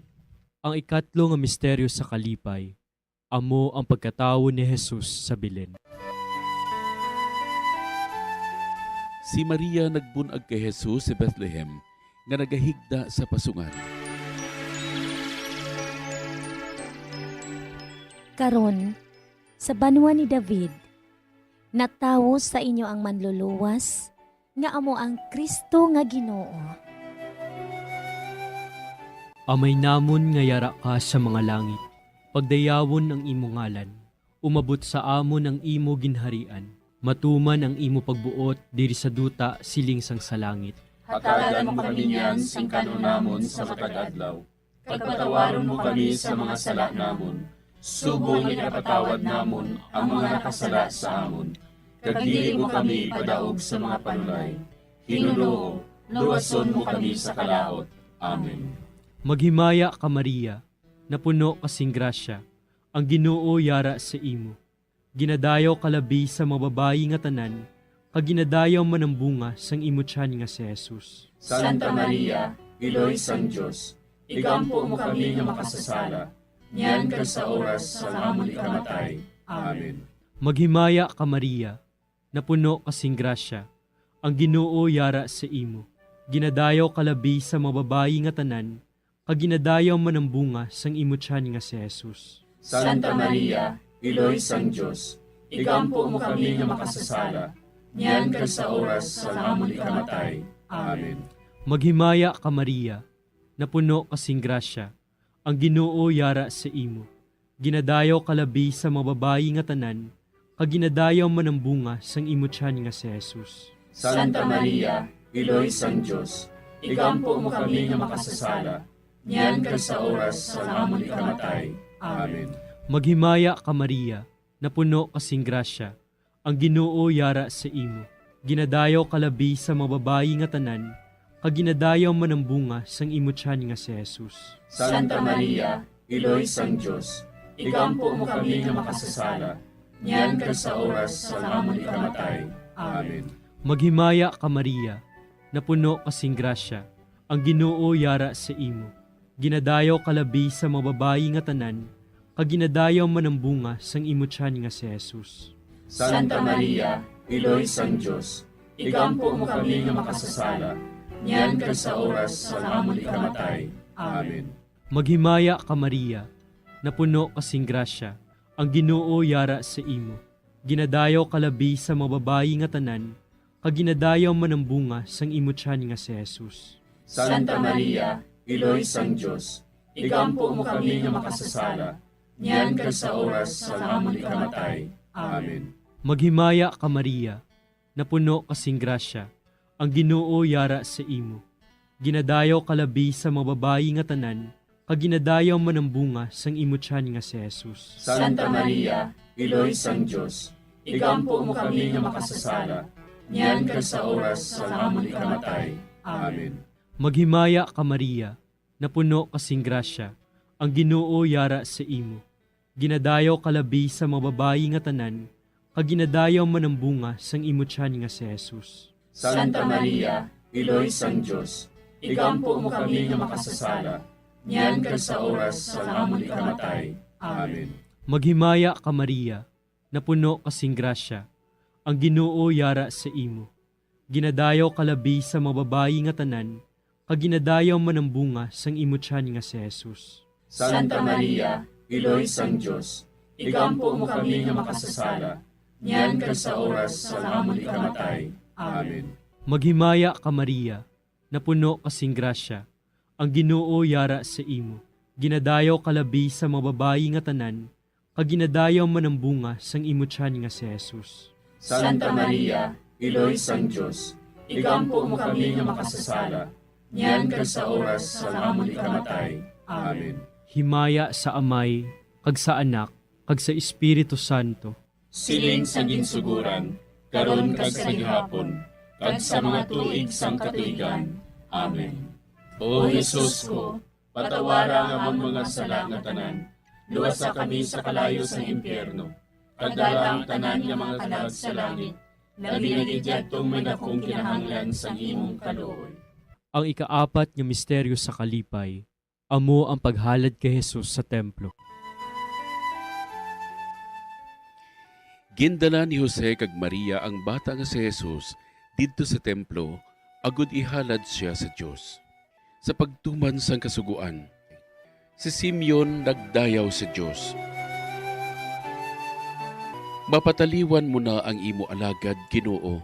Ang ikatlo nga misteryo sa kalipay, amo ang pagkatawo ni Jesus sa Belen. Si Maria nagbun-ag kay Jesus sa Bethlehem, nga nagahigda sa pasungan. Karon, sa banwa ni David, natawo sa inyo ang Manluluwas, nga amo ang Cristo nga Ginoo. Amay namon nga yara ka sa mga langit, pagdayawon ang imo ngalan. Umabot sa amon ang imo ginharian. Matuman ang imo pagbuot diri sa duta siling sang sa langit. Hatagan mo kami niyan sing kan-on namon sa matag adlaw, kag patawaron mo kami sa mga sala namon, subong nga ginapatawad namon ang mga nakasala sa amon, kag dili mo kami ipadaog sa mga panulay. Ginoo, luwason mo kami sa kalaut. Amen. Maghimaya ka, Maria, napuno ka sing grasya, ang Ginoo yara sa imo. Ginadayaw ka labi sa mga babayi nga tanan, kag ginadayaw man ang bunga sang imo tiyan nga si Jesus. Santa Maria, Iloy sang Dios, igampo mo kami nga makasasala, niyan kag sa oras sang amon ikamatay. Amen. Maghimaya ka, Maria, napuno ka sing grasya, ang Ginoo yara sa imo. Ginadayaw ka labi sa mga babayi nga tanan, kag ginadayaw man ang bunga sang imo tiyan nga si Jesus. Santa Maria, Iloy sang Dios, igampo mo kami nga makasasala, niyan kag sa oras sang amon ikamatay. Amen. Maghimaya ka, Maria, napuno ka sing grasya, ang Ginoo yara sa imo. Ginadayaw ka labi sa mga babayi nga tanan, kag ginadayaw man ang bunga sang imo tiyan nga si Jesus. Santa Maria, Iloy sang Dios, igampo mo kami nga makasasala, niyan kag sa oras sang amon ikamatay. Amen. Maghimaya ka, Maria, napuno ka sing grasya, ang Ginoo yara sa imo. Ginadayaw ka labi sa mga babayi nga tanan, kag ginadayaw man ang bunga sang imo tiyan nga si Jesus. Santa Maria, Iloy sang Dios, igampo mo kami nga makasasala, niyan kag sa oras sang amon ikamatay. Amen. Maghimaya ka, Maria, napuno ka sing grasya, ang Ginoo yara sa imo. Ginadayaw ka labi sa mga babayi nga tanan, kag ginadayaw man ang bunga sang imo tiyan nga si Jesus. Santa Maria, Iloy sang Dios, igampo mo kami nga makasasala, niyan kag sa oras sang amon ikamatay. Amen. Maghimaya ka, Maria, napuno ka sing grasya, ang Ginoo yara sa imo. Ginadayaw ka labi sa mga babayi nga tanan, kag ginadayaw man ang bunga sang imo tiyan nga si Jesus. Santa Maria, Iloy sang Dios, igampo mo kami nga makasasala, niyan kag sa oras sang amon ikamatay. Amen. Maghimaya ka, Maria, napuno ka sing grasya, ang Ginoo yara sa imo. Ginadayaw ka labi sa mga babayi nga tanan, kag ginadayaw man ang bunga sang imo tiyan nga si Jesus. Santa Maria, Iloy sang Dios, igampo mo kami nga makasasala, niyan kag sa oras sang amon ikamatay. Amen. Maghimaya ka, Maria, napuno ka sing grasya, ang Ginoo yara sa imo. Ginadayaw ka labi sa mga babayi nga tanan, kag ginadayaw man ang bunga sang imo tiyan nga si Jesus. Santa Maria, Iloy sang Dios, igampo mo kami nga makasasala, niyan kag sa oras sang amon ikamatay. Amen. Maghimaya ka, Maria, napuno ka sing grasya, ang Ginoo yara sa imo. Ginadayaw ka labi sa mga babayi nga tanan, kag ginadayaw man ang bunga sang imo tiyan nga si Jesus. Santa Maria, Iloy sang Dios, igampo mo kami nga makasasala, niyan kag sa oras sang amon ikamatay. Amen. Maghimaya ka, Maria, napuno ka sing grasya, ang Ginoo yara sa imo. Ginadayaw ka labi sa mga babayi nga tanan, kag ginadayaw man ang bunga sang imo tiyan nga si Jesus. Santa Maria, Iloy sang Dios, igampo mo kami nga makasasala, niyan kag sa oras sang amon ikamatay. Amen. Himaya sa Amay, kag sa Anak, kag sa Espiritu Santo. Siling sa ginsuguran, karon kag sa gihapon, kag sa mga tuig sang katuigan. Amen. O Jesus ko, patawara ang amon mga sala nga tanan, luwasa kami sa kalayo sang impyerno, kag dala ang tanan nga mga kalag sa langit, labi na gid yadtong may dakong kinahanglan sang imong kaluoy. Ang ikaapat nga misteryo sa kalipay, amo ang paghalad kay Jesus sa templo. Gindala ni Jose kag Maria ang bata nga si Jesus didto sa templo agod ihalad sia sa Dios. Sa pagtuman sang Kasugoan, si Simeon nagdayaw sa Dios, "Mapataliwan mo na ang imo alagad, Ginoo,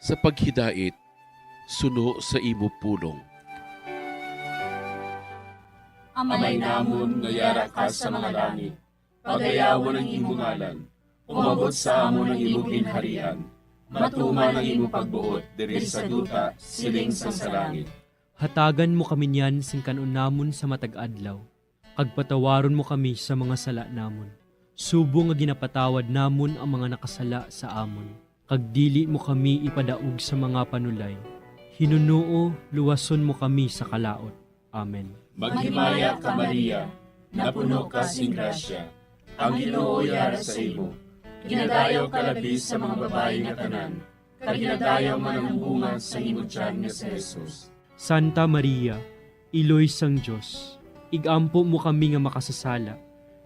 sa paghidait suno sa imo pulong." Amay namon nga yara ka sa mga langit, pagayawon ang imo ngalan. Umabot sa amon ang imo ginharian. Matuman ang imo pagbuot diri sa duta, siling sang sa langit. Hatagan mo kami niyan sing kan-on namon sa matag adlaw, kag patawaron mo kami sa mga sala namon, subong nga ginapatawad namon ang mga nakasala sa amon. Kag dili mo kami ipadaog sa mga panulay. Hinunoo, luwason mo kami sa kalaut. Amen. Maghimaya ka, Maria, napuno ka sing grasya. Ang Ginoo yara sa imo. Ginadayaw ka labi sa mga babayi nga tanan, kag ginadayaw man ang bunga sa imo tiyan nga si Jesus. Santa Maria, Iloy sang Dios, igampo mo kami nga makasasala,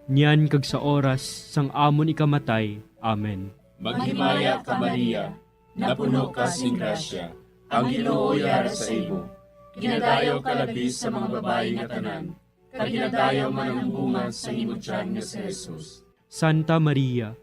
niyan kag sa oras sang amon ikamatay. Amen. Maghimaya ka, Maria, napuno ka sing grasya, ang Ginoo yara sa imo. Ginadayaw ka labi sa mga babayi nga tanan, kag ginadayaw man ang bunga sang imo tiyan nga si Jesus. Santa Maria,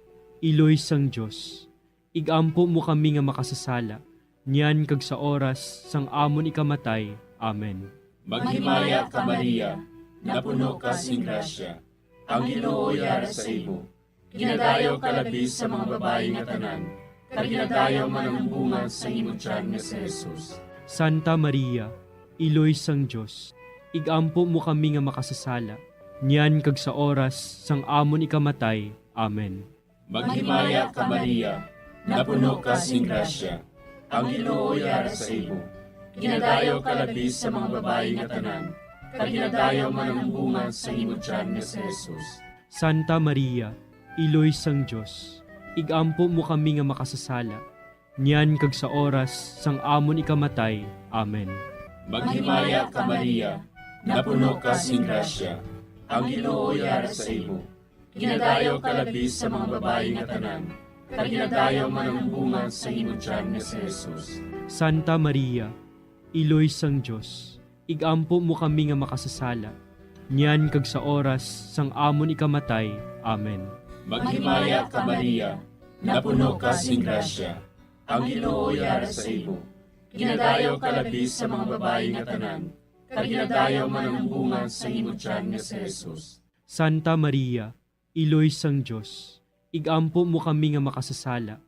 Iloy sang Dios, igampo mo kami nga makasasala, niyan kag sa oras sang amon ikamatay. Amen. Maghimaya ka, Maria, napuno ka sing grasya, ang Ginoo yara sa imo. Ginadayaw ka labi sa mga babayi nga tanan, kag ginadayaw man ang bunga sang imo tiyan nga si Jesus. Santa Maria, Iloy sang Dios, igampo mo kami nga makasasala, niyan kag sa oras sang amon ikamatay. Amen. Maghimaya ka, Maria, napuno ka sing grasya, ang Ginoo yara sa imo. Ginadayaw ka labi sa mga babayi nga tanan, kag ginadayaw man ang bunga sang imo tiyan nga si Jesus. Santa Maria, Iloy sang Dios, igampo mo kami nga makasasala, niyan kag sa oras sang amon ikamatay. Amen. Maghimaya ka, Maria, napuno ka sing grasya, ang Ginoo yara sa imo. Ginadayaw ka labi sa mga babayi nga tanan, kag ginadayaw man ang bunga sang imo tiyan nga si Jesus. Santa Maria, Iloy sang Dios, igampo mo kami nga makasasala, niyan kag sa oras sang amon ikamatay. Amen. Maghimaya ka, Maria, napuno ka sing grasya, ang Ginoo yara sa imo. Ginadayaw ka labi sa mga babayi nga tanan, kag ginadayaw man ang bunga sang imo tiyan nga si Jesus. Santa Maria, Iloy sang Dios, igampo mo kami nga makasasala,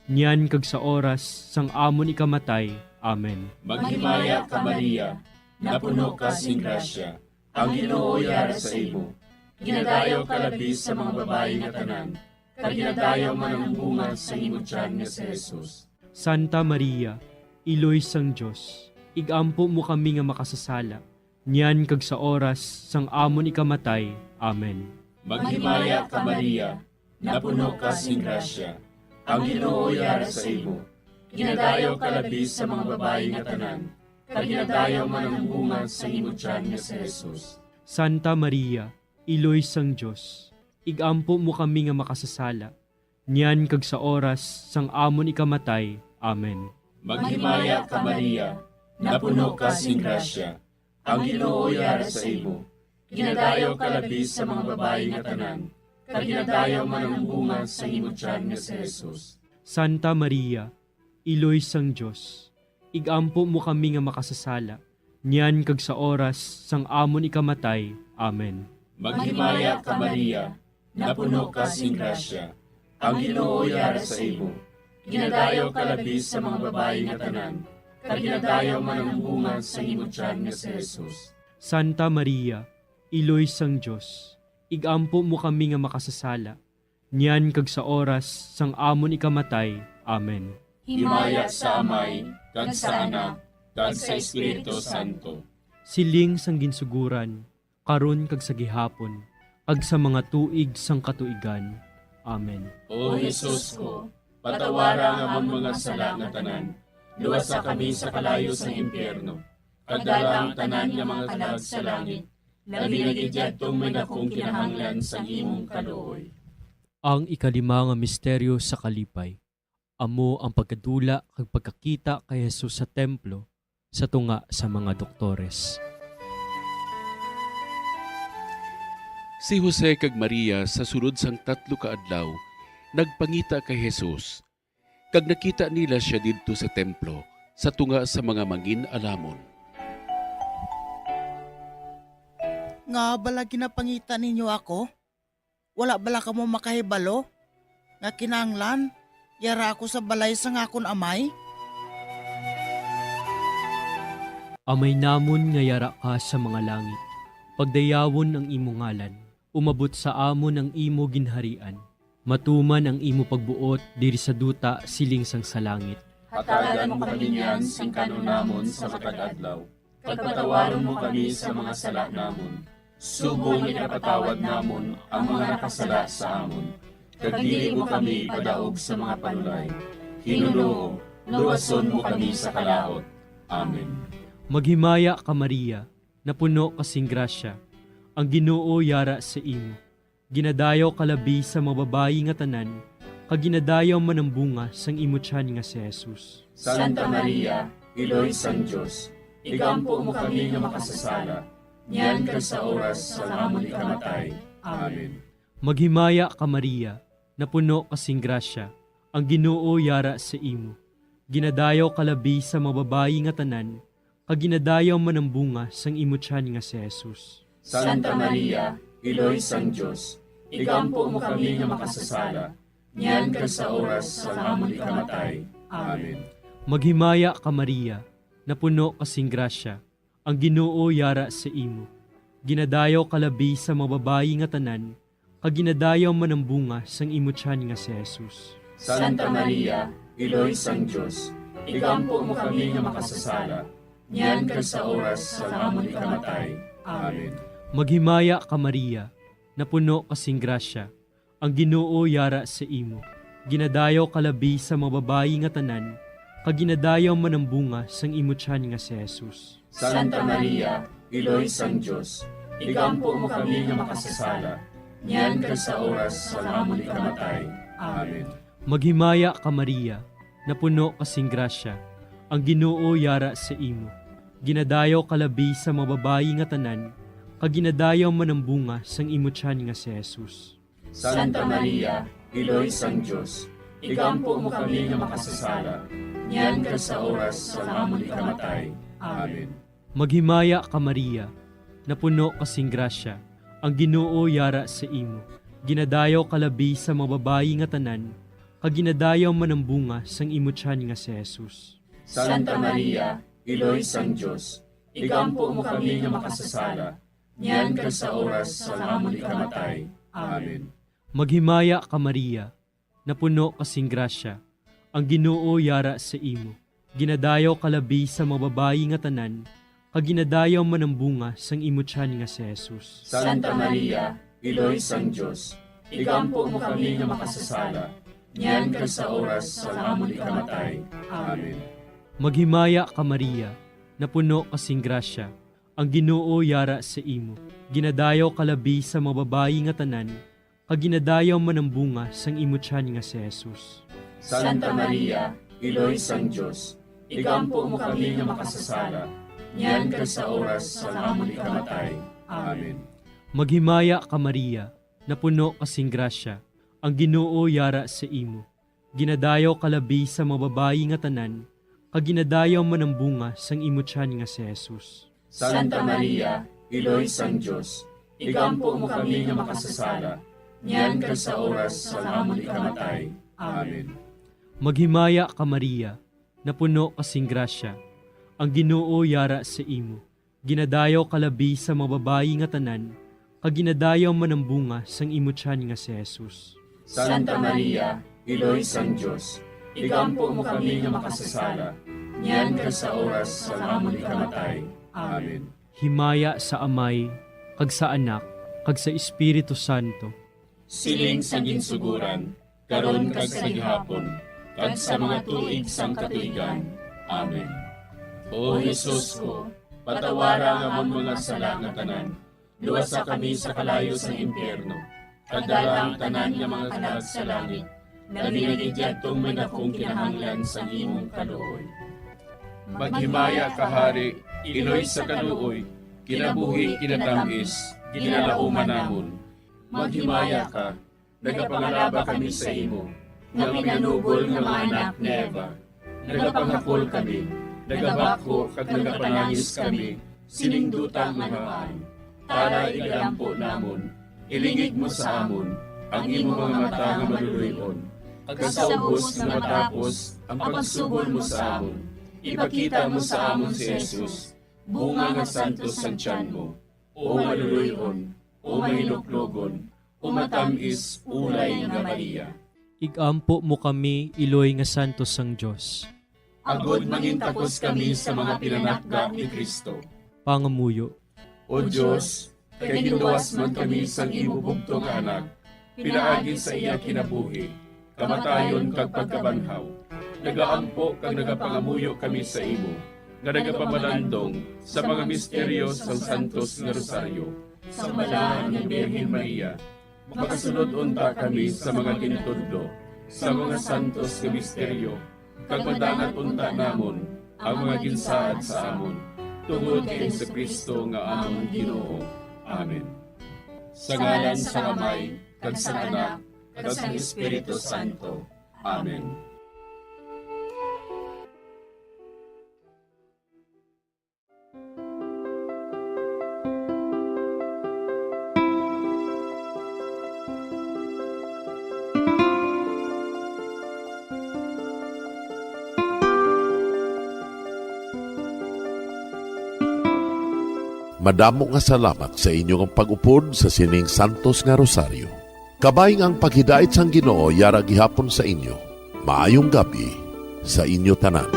niyan kag sa oras sang amon ikamatay. Amen. Maghimaya ka, Maria, napuno ka sing grasya, ang Ginoo yara sa imo. Ginadayaw ka labi sa mga babayi nga tanan, kag ginadayaw man ang bunga sang imo tiyan nga si Jesus. Santa Maria, Iloy sang Dios, igampo mo kami nga makasasala, niyan kag sa oras sang amon ikamatay. Amen. Maghimaya ka, Maria, napuno ka sing grasya, ang Ginoo yara sa imo. Ginadayaw ka labi sa mga babayi nga tanan, kag ginadayaw man ang bunga sang imo tiyan nga si Jesus. Santa Maria, Iloy sang Dios, igampo mo kami nga makasasala, niyan kag sa oras sang amon ikamatay. Amen. Maghimaya ka, Maria, napuno ka sing grasya, ang Ginoo yara sa imo. Ginadayaw ka labi sa mga babayi nga tanan, kag ginadayaw man ang bunga sang imo tiyan nga si Jesus. Santa Maria, Iloy sang Dios, igampo mo kami nga makasasala, niyan kag sa oras sang amon ikamatay. Amen. Maghimaya ka, Maria, napuno ka sing grasya, ang Ginoo yara sa imo. Ginadayaw ka labi sa mga babayi nga tanan, kag ginadayaw man ang bunga sang imo tiyan nga si Jesus. Santa Maria, Iloy sang Dios, igampo mo kami nga makasasala, niyan kag sa oras sang amon ikamatay. Amen. Himaya sa Amay, kag sa Anak, kag sa Espiritu Santo. Siling sang ginsuguran, karon kag sa gihapon, kag sa mga tuig sang katuigan. Amen. O Jesus ko, patawara ang amon mga sala nga tanan, luwasa kami sa kalayo sang impyerno, kag dala ang tanan nga mga kalag sa langit, labi na gid yadtong may dakong kinahanglan sang imong kaluoy. Ang ikalima nga misteryo sa kalipay, amo ang pagkadula kag pagkakita kay Jesus sa templo sa tunga sa mga doktores. Si Jose kag Maria sa sulod sang tatlo ka adlaw nagpangita kay Jesus, kag nakita nila sia didto sa templo sa tunga sa mga mangin-alamon. Ngaa bala ginapangita ninyo ako? Wala bala kamo makahibalo nga kinahanglan yara ako sa balay sang akon Amay? Amay namon nga yara ka sa mga langit, pagdayawon ang imo ngalan. Umabot sa amon ang imo ginharian. Matuman ang imo pagbuot diri sa duta siling sang sa langit. Hatagan mo kami niyan sing kan-on namon sa matag adlaw, kag patawaron mo kami sa mga sala namon, subong nga ginapatawad namon ang mga nakasala sa amon, kag dili mo kami ipadaog sa mga panulay. Ginoo, luwason mo kami sa kalaut. Amen. Maghimaya ka, Maria, napuno ka sing grasya, ang Ginoo yara sa imo. Ginadayaw ka labi sa mga babayi nga tanan, kag ginadayaw man ang bunga sang imo tiyan nga si Jesus. Santa Maria, Iloy sang Dios, igampo mo kami nga makasasala, niyan kag sa oras sang amon ikamatay. Amen. Maghimaya ka, Maria, napuno ka sing grasya, ang Ginoo yara sa imo. Ginadayaw ka labi sa mga babayi nga tanan, kag ginadayaw man ang bunga sang imo tiyan nga si Jesus. Santa Maria, Iloy sang Dios, igampo mo kami nga makasasala, niyan kag sa oras sang amon ikamatay. Amen. Maghimaya ka, Maria, napuno ka sing grasya, ang Ginoo yara sa imo. Ginadayaw ka labi sa mga babayi nga tanan, kag ginadayaw man ang bunga sang imo tiyan nga si Jesus. Santa Maria, Iloy sang Dios, igampo mo kami nga makasasala, niyan kag sa oras sang amon ikamatay. Amen. Maghimaya ka, Maria, napuno ka sing grasya, ang Ginoo yara sa imo. Ginadayaw ka labi sa mga babayi nga tanan, kag ginadayaw man ang bunga sang imo tiyan nga si Jesus. Santa Maria, Iloy sang Dios, igampo mo kami nga makasasala, niyan kag sa oras sang amon ikamatay. Amen. Maghimaya ka, Maria, napuno ka sing grasya, ang Ginoo yara sa imo. Ginadayaw ka labi sa mga babayi nga tanan, kag ginadayaw man ang bunga sang imo tiyan nga si Jesus. Santa Maria, Iloy sang Dios, igampo mo kami nga makasasala, niyan kag sa oras sang amon ikamatay. Amen. Maghimaya ka, Maria, napuno ka sing grasya, ang Ginoo yara sa imo. Ginadayaw ka labi sa mga babayi nga tanan, kag ginadayaw man ang bunga sang imo tiyan nga si Jesus. Santa Maria, Iloy sang Dios, igampo mo kami nga makasasala, niyan kag sa oras sang amon ikamatay. Amen. Maghimaya ka, Maria, napuno ka sing grasya, ang Ginoo yara sa imo. Ginadayaw ka labi sa mga babayi nga tanan, kag ginadayaw man ang bunga sang imo tiyan nga si Jesus. Santa Maria, Iloy sang Dios, igampo mo kami nga makasasala, niyan kag sa oras sang amon ikamatay. Amen. Maghimaya ka, Maria, napuno ka sing grasya, ang Ginoo yara sa imo. Ginadayaw ka labi sa mga babayi nga tanan, kag ginadayaw man ang bunga sang imo tiyan nga si Jesus. Santa Maria, Iloy sang Dios, igampo mo kami nga makasasala, niyan kag sa oras sang amon ikamatay. Amen. Maghimaya ka, Maria, napuno ka sing grasya, ang Ginoo yara sa imo. Ginadayaw ka labi sa mga babayi nga tanan, kag ginadayaw man ang bunga sang imo tiyan nga si Jesus. Santa Maria, Iloy sang Dios, igampo mo kami nga makasasala, niyan kag sa oras sang amon ikamatay. Amen. Maghimaya ka, Maria, napuno ka sing grasya, ang Ginoo yara sa imo. Ginadayaw ka labi sa mga babayi nga tanan, kag ginadayaw man ang bunga sang imo tiyan nga si Jesus. Santa Maria, Iloy sang Dios, igampo mo kami nga makasasala, niyan kag sa oras sang amon ikamatay. Amen. Himaya sa Amay, kag sa Anak, kag sa Espiritu Santo. Siling sa ginsuguran, karon kag sa gihapon, kag sa mga tuig sang katuigan. Amen. O Jesus ko, patawara ang amon mga sala nga tanan, luwasa kami sa kalayo sang impyerno, kag dala ang tanan nga mga kalag sa langit, labi na gid yadtong may dakong kinahanglan sang imong kaluoy. Maghimaya ka, Hari, Iloy sa kaluoy, kinabuhi, kinatamis, ginalauman namon. Maghimaya ka, nagapangalaba kami sa imo, nga pinanubol nga mga anak ni Eva. Nagapanghakol kami, nagabakho kag nagapanangis kami sining duta nga namaan. Tara, igalampo namon, ilingig mo sa amon ang imo mga mata nga maluloy-on, kag sa ubos nga matapos ang pagsubol mo sa amon, ipakita mo sa amon si Jesus, bunga nga santos sang tiyan mo. O maluloy-on, o mahinuklogon, o matamis, ulay nga Maria. Igampo mo kami, Iloy nga santos sang Dios. Agod mangintakos kami sa mga pinanakga ni Cristo. Pangamuyo. O Dios, kay ginluwas man kami sang imo bugtong nga Anak, pinaagi sa iya kinabuhi, kamatayon kag pagkabanhaw. Nagaampo kag nagapangamuyo kami sa imo, nga nagapamalandong sa mga misteryo sang Santos nga Rosaryo, sang Balaan nga Birhen Maria, makasulod unta kami sa mga gintudlo sa mga santos nga misteryo, kag madangat unta namon ang mga ginsaad sa amon, tungod kay Jesu-Cristo nga amon Ginoo. Amen. Sa ngalan sang Amay, kag sang Anak, kag sang Espiritu Santo. Amen. Madamo nga salamat sa inyo nga pag-upod sa sining santos nga rosaryo. Kabayng ang paghidait sang Ginoo yara gihapon sa inyo. Maayong gab-i sa inyo tanan.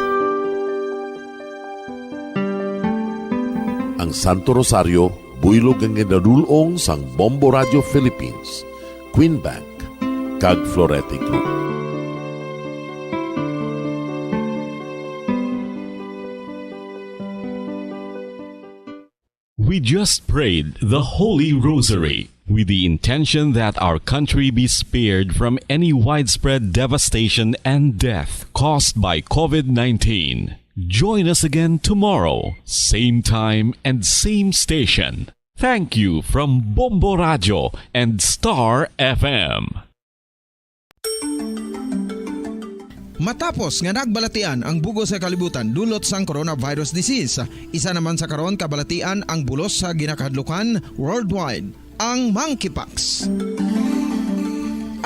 Ang Santo Rosario, buylog nga ginadul-ong sang Bombo Radio Philippines, Queen Bank, kag Florete Group. We just prayed the Holy Rosary with the intention that our country be spared from any widespread devastation and death caused by covid nineteen. Join us again tomorrow, same time and same station. Thank you from Bombo Radio and Star F M. Matapos nga nagbalatian ang bug-os nga kalibutan dulot sang coronavirus disease, isa naman sa karon kabalatian ang bulos sa ginakahadlukan worldwide, ang monkeypox.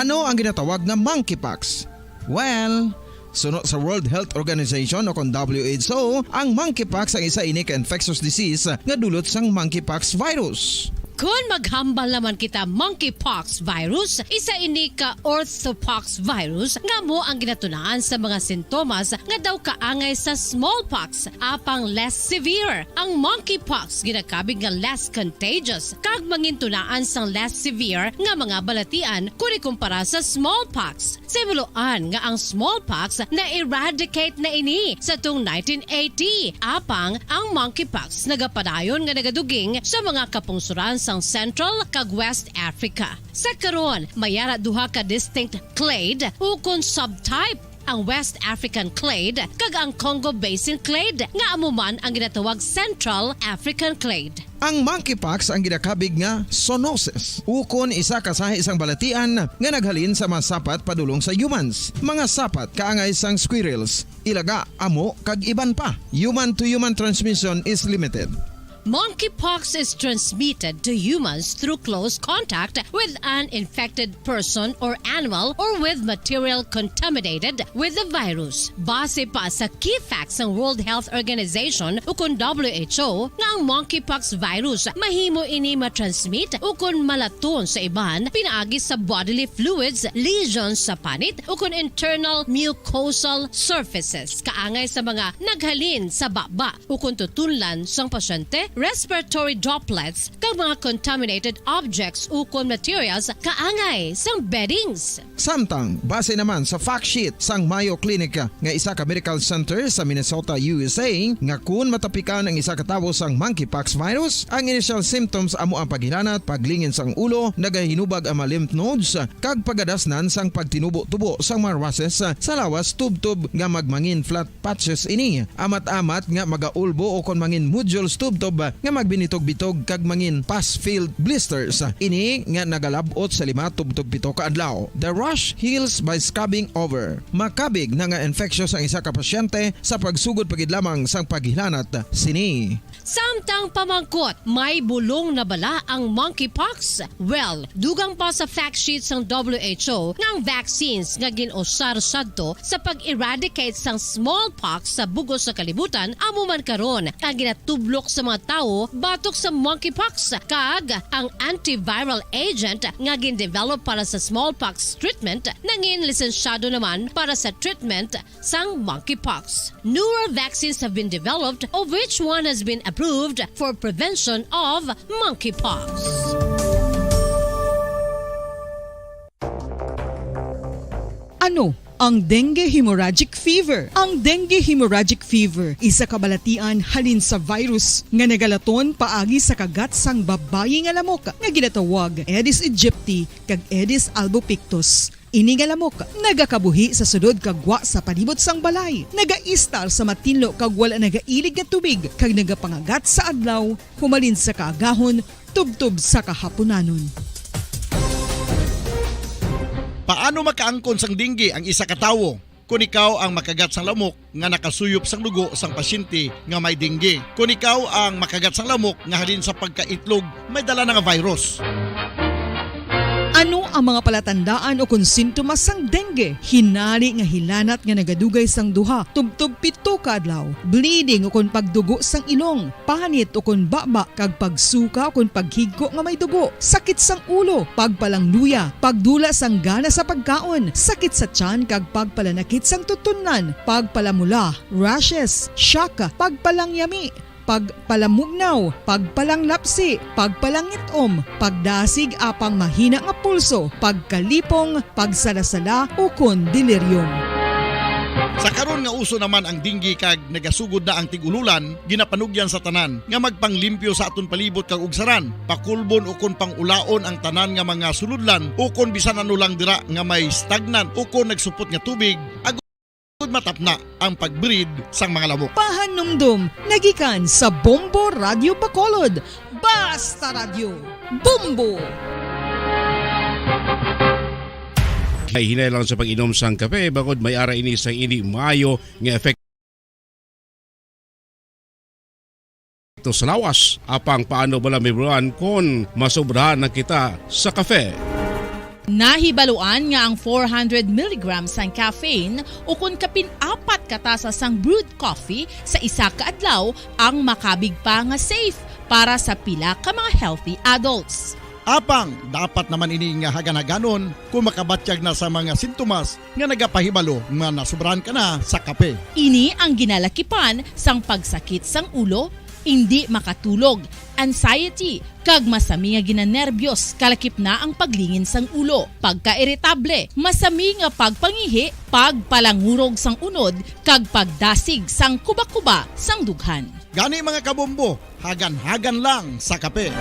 Ano ang ginatawag nga monkeypox? Well, suno sa World Health Organization o kon W H O, ang monkeypox ang isa ini ka infectious disease nga dulot sang monkeypox virus. Kon maghambal naman kita monkeypox virus, isa ini ka orthopox virus nga amo ang ginatunaan sa mga sintomas nga daw kaangay sa smallpox, apang less severe. Ang monkeypox ginakabig nga less contagious kag mangintunaan sang less severe nga mga balatian kon ikumpara sa smallpox. Sa himuloan nga ang smallpox na-eradicate na ini sa tong nineteen eighty, apang ang monkeypox nagapadayon nga nagaduging sa mga kapungsoran sang Central kag West Africa. Sa karon, may ara duha ka distinct clade ukon subtype, ang West African clade kag ang Congo Basin clade, nga amo man ang ginatawag Central African clade. Ang monkeypox ang ginakabig nga zoonosis, ukon isa ka sahi sang balatian nga naghalin sa mga sapat padulong sa humans. Mga sapat kaangay sang squirrels, ilaga, amo, kag iban pa. Human-to-human transmission is limited. Monkeypox is transmitted to humans through close contact with an infected person or animal or with material contaminated with the virus. Base pa sa key facts sang World Health Organization ukon W H O nga ang monkeypox virus mahimo ini matransmit ukon malaton sa iban pinaagi sa bodily fluids, lesions sa panit ukon internal mucosal surfaces kaangay sa mga naghalin sa baba ukon tutunlan sang pasyente, respiratory droplets, kag mga contaminated objects ukon materials kaangay sang beddings. Samtang, base naman sa fact sheet sang Mayo Clinic nga isa ka medical center sa Minnesota, U S A, nga kun matapikan ang isa ka tawo sang monkeypox virus, ang initial symptoms amo ang paghilanat, paglingin sang ulo, nagahinubag ang mga lymph nodes, kag pagadasnan sang pagtinubo-tubo sang mga rushes sa lawas tubtob nga magmangin flat patches ini. Amat-amat nga magaulbo o kon mangin nodules tubtob nga magbinitog-bitog kag mangin pus-filled blisters. Ini nga nagalab-ot sa lima tubtob pito ka adlaw. The rash heals by scabbing over. Makabig na nga infectious ang isa ka pasyente sa pagsugod pa gid lamang sang paghilanat sini. Samtang pamangkot, may bulong na bala ang monkeypox? Well, dugang pa sa fact sheet sang W H O nga ang vaccines nga gin-usar sadto sa pag-eradicate sang smallpox sa bug-os nga kalibutan amo man karon ang ginatublok sa mga tawo batok sa monkeypox, kag ang antiviral agent nga gin-develop para sa smallpox treatment nangin lisensyado naman para sa treatment sang monkeypox. Newer vaccines have been developed, of which one has been approved for prevention of monkeypox. Ano ang dengue hemorrhagic fever? Ang dengue hemorrhagic fever isa ka balatian halin sa virus nga nagalaton paagi sa kagat sang babayi nga lamok nga ginatawag Aedes aegypti kag Aedes albopictus. Ini nga lamok nagakabuhi sa sulod kag gwa sa palibot sang balay, nagaistar sa matinlo kag wala nagailig nga tubig, kag nagapangagat sa adlaw humalin sa kaagahon tubtob sa kahapunanon. Paano makaangkon sang dengue ang isa ka tawo? Kon ikaw ang makagat sang lamok nga nakasuyop sang dugo sang pasyente nga may dengue. Kon ikaw ang makagat sang lamok nga halin sa pagkaitlog may dala na nga virus. Ano Ang mga palatandaan ukon sintomas sang dengue, hinari nga hilanat nga nagadugay sang duha tubtob pito ka adlaw, bleeding ukon pagdugo sang ilong, panit ukon baba, kag pagsuka ukon paghigko nga may dugo, sakit sang ulo, pagpalangluya, pagdula sang gana sa pagkaon, sakit sa tiyan, kag pagpalanakit sang tutunlan, pagpalamula, rashes, shock, pagpalangyami, pagpalamugnaw, pagpalanglapsi, pagpalangit-om, pagdasig apang mahina nga pulso, pagkalipong, pagsalasala, ukon delirium. Sa karon nga uso naman ang dengue kag nagasugod na ang tig-ululan, ginapanugyan sa tanan nga magpanglimpyo sa aton palibot kag ugsaran, pakulbon ukon pang-ulaon ang tanan nga mga sulodlan ukon bisan ano lang dira nga may stagnant ukon nagsupot nga tubig, agud matapna ang pag-breed sang mga lamok. Pahanumdom nagikan sa Bombo Radyo Bacolod. Basta Radyo, Bombo! Ay hinay lang sa pag-inom sang kape, bangod may ara ini sa hindi maayo nga epekto sa lawas. Apang paano bala mahibaluan kon masobrahan na kita sa kape? Nahibaluan nga ang four hundred milligrams sang caffeine ukon kapin apat ka tasa sang brewed coffee sa isa ka adlaw ang makabig pa nga safe para sa pila ka mga healthy adults. Apang dapat naman ini nga hagan-haganon kung makabatyag na sa mga sintomas nga nagapahibalo nga nasobrahan ka na sa kape. Ini ang ginalakipan sang pagsakit sang ulo, indi makatulog, anxiety, kag masami nga ginanerbyos, kalakip na ang paglingin sang ulo, pagkairitable, masami nga pagpangihi, pagpalangurog sang unod, kag pagdasig sang kubakuba sang dughan. Gani, mga kabombo, hagan-hagan lang sa kape.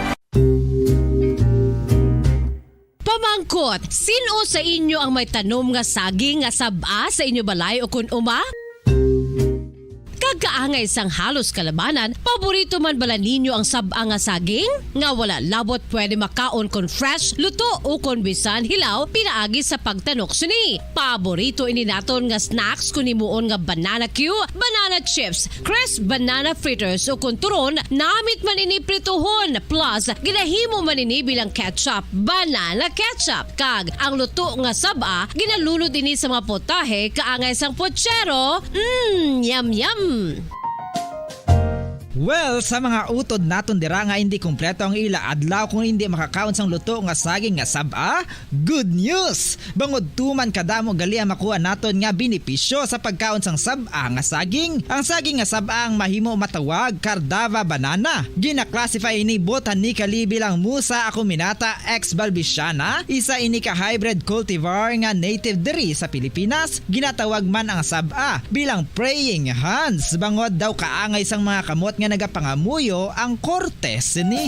Pamangkot, sin-o sa inyo ang may tanom nga saging nga sab-a sa inyo balay ukon uma? Kag kaangay sang halos kalabanan, paborito man bala ninyo ang sab-a nga saging? Nga wala labot pwede makaon kon fresh, luto, ukon bisan hilaw pinaagi sa pagtanok sini. Paborito ini naton nga snacks kon himuon nga banana cue, banana chips, crisp banana fritters, ukon turon, namit man ini prituhon, plus ginahimo man ini bilang ketchup, banana ketchup. Kag ang luto nga sab-a, ginalunod ini sa mga potahe kaangay sang pochero. Mm, yum, yum! Well, sa mga utod naton dira nga indi kompleto ang ila adlaw kung indi makakaon sang luto nga saging nga sab-a, good news! Bangod tuman kadamo gali ang makuha naton nga benepisyo sa pagkaon sang sab-a nga saging. Ang saging nga sab-a ang mahimo matawag Cardava banana. Gina-classify ini botanically bilang Musa acuminata ex balbisiana, isa ini ka hybrid cultivar nga native diri sa Pilipinas. Ginatawag man ang sab-a bilang praying hands, bangod daw kaangay sang mga kamot nga nagapangamuyo ang korte sini.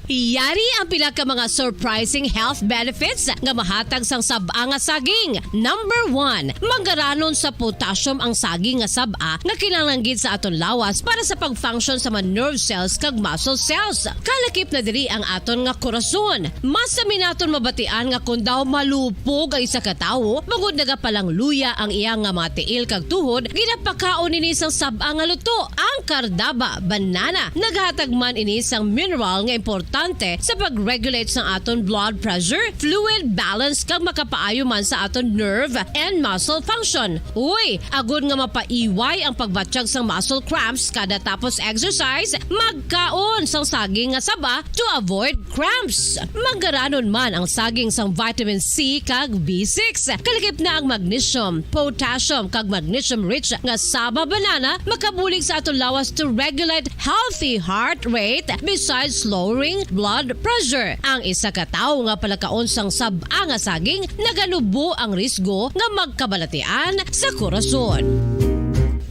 Yari ang pila ka mga surprising health benefits nga mahatag sang sab-a nga saging. Number one, manggaranon sa potassium ang saging nga sab-a nga kinahanglan gid sa aton lawas para sa pag-function sa mga nerve cells kag muscle cells. Kalakip na diri ang aton nga korason. Masami naton mabatian nga kon daw malupog ang isa ka tawo, bangod nagapalangluya ang iya nga mga tiil kag tuhod, ginapakaon ini sang sab-a nga luto, ang Cardaba banana. Naghatag man ini sang mineral nga importante sa pag-regulate sang aton blood pressure, fluid balance, kag makapaayo man sa aton nerve and muscle function. Uy, agod nga mapaiway ang pagbatyag sang muscle cramps kada tapos exercise, magkaon sang saging nga saba to avoid cramps. Manggaranon man ang saging sang vitamin C kag B six. Kalakip na ang magnesium, potassium, kag magnesium-rich nga saba banana makabulig sa aton lawas to regulate healthy heart rate besides lowering blood pressure. Ang isa ka tawo nga palakaon sang sab-a nga saging naganubo ang risgo nga magkabalatian sa korason.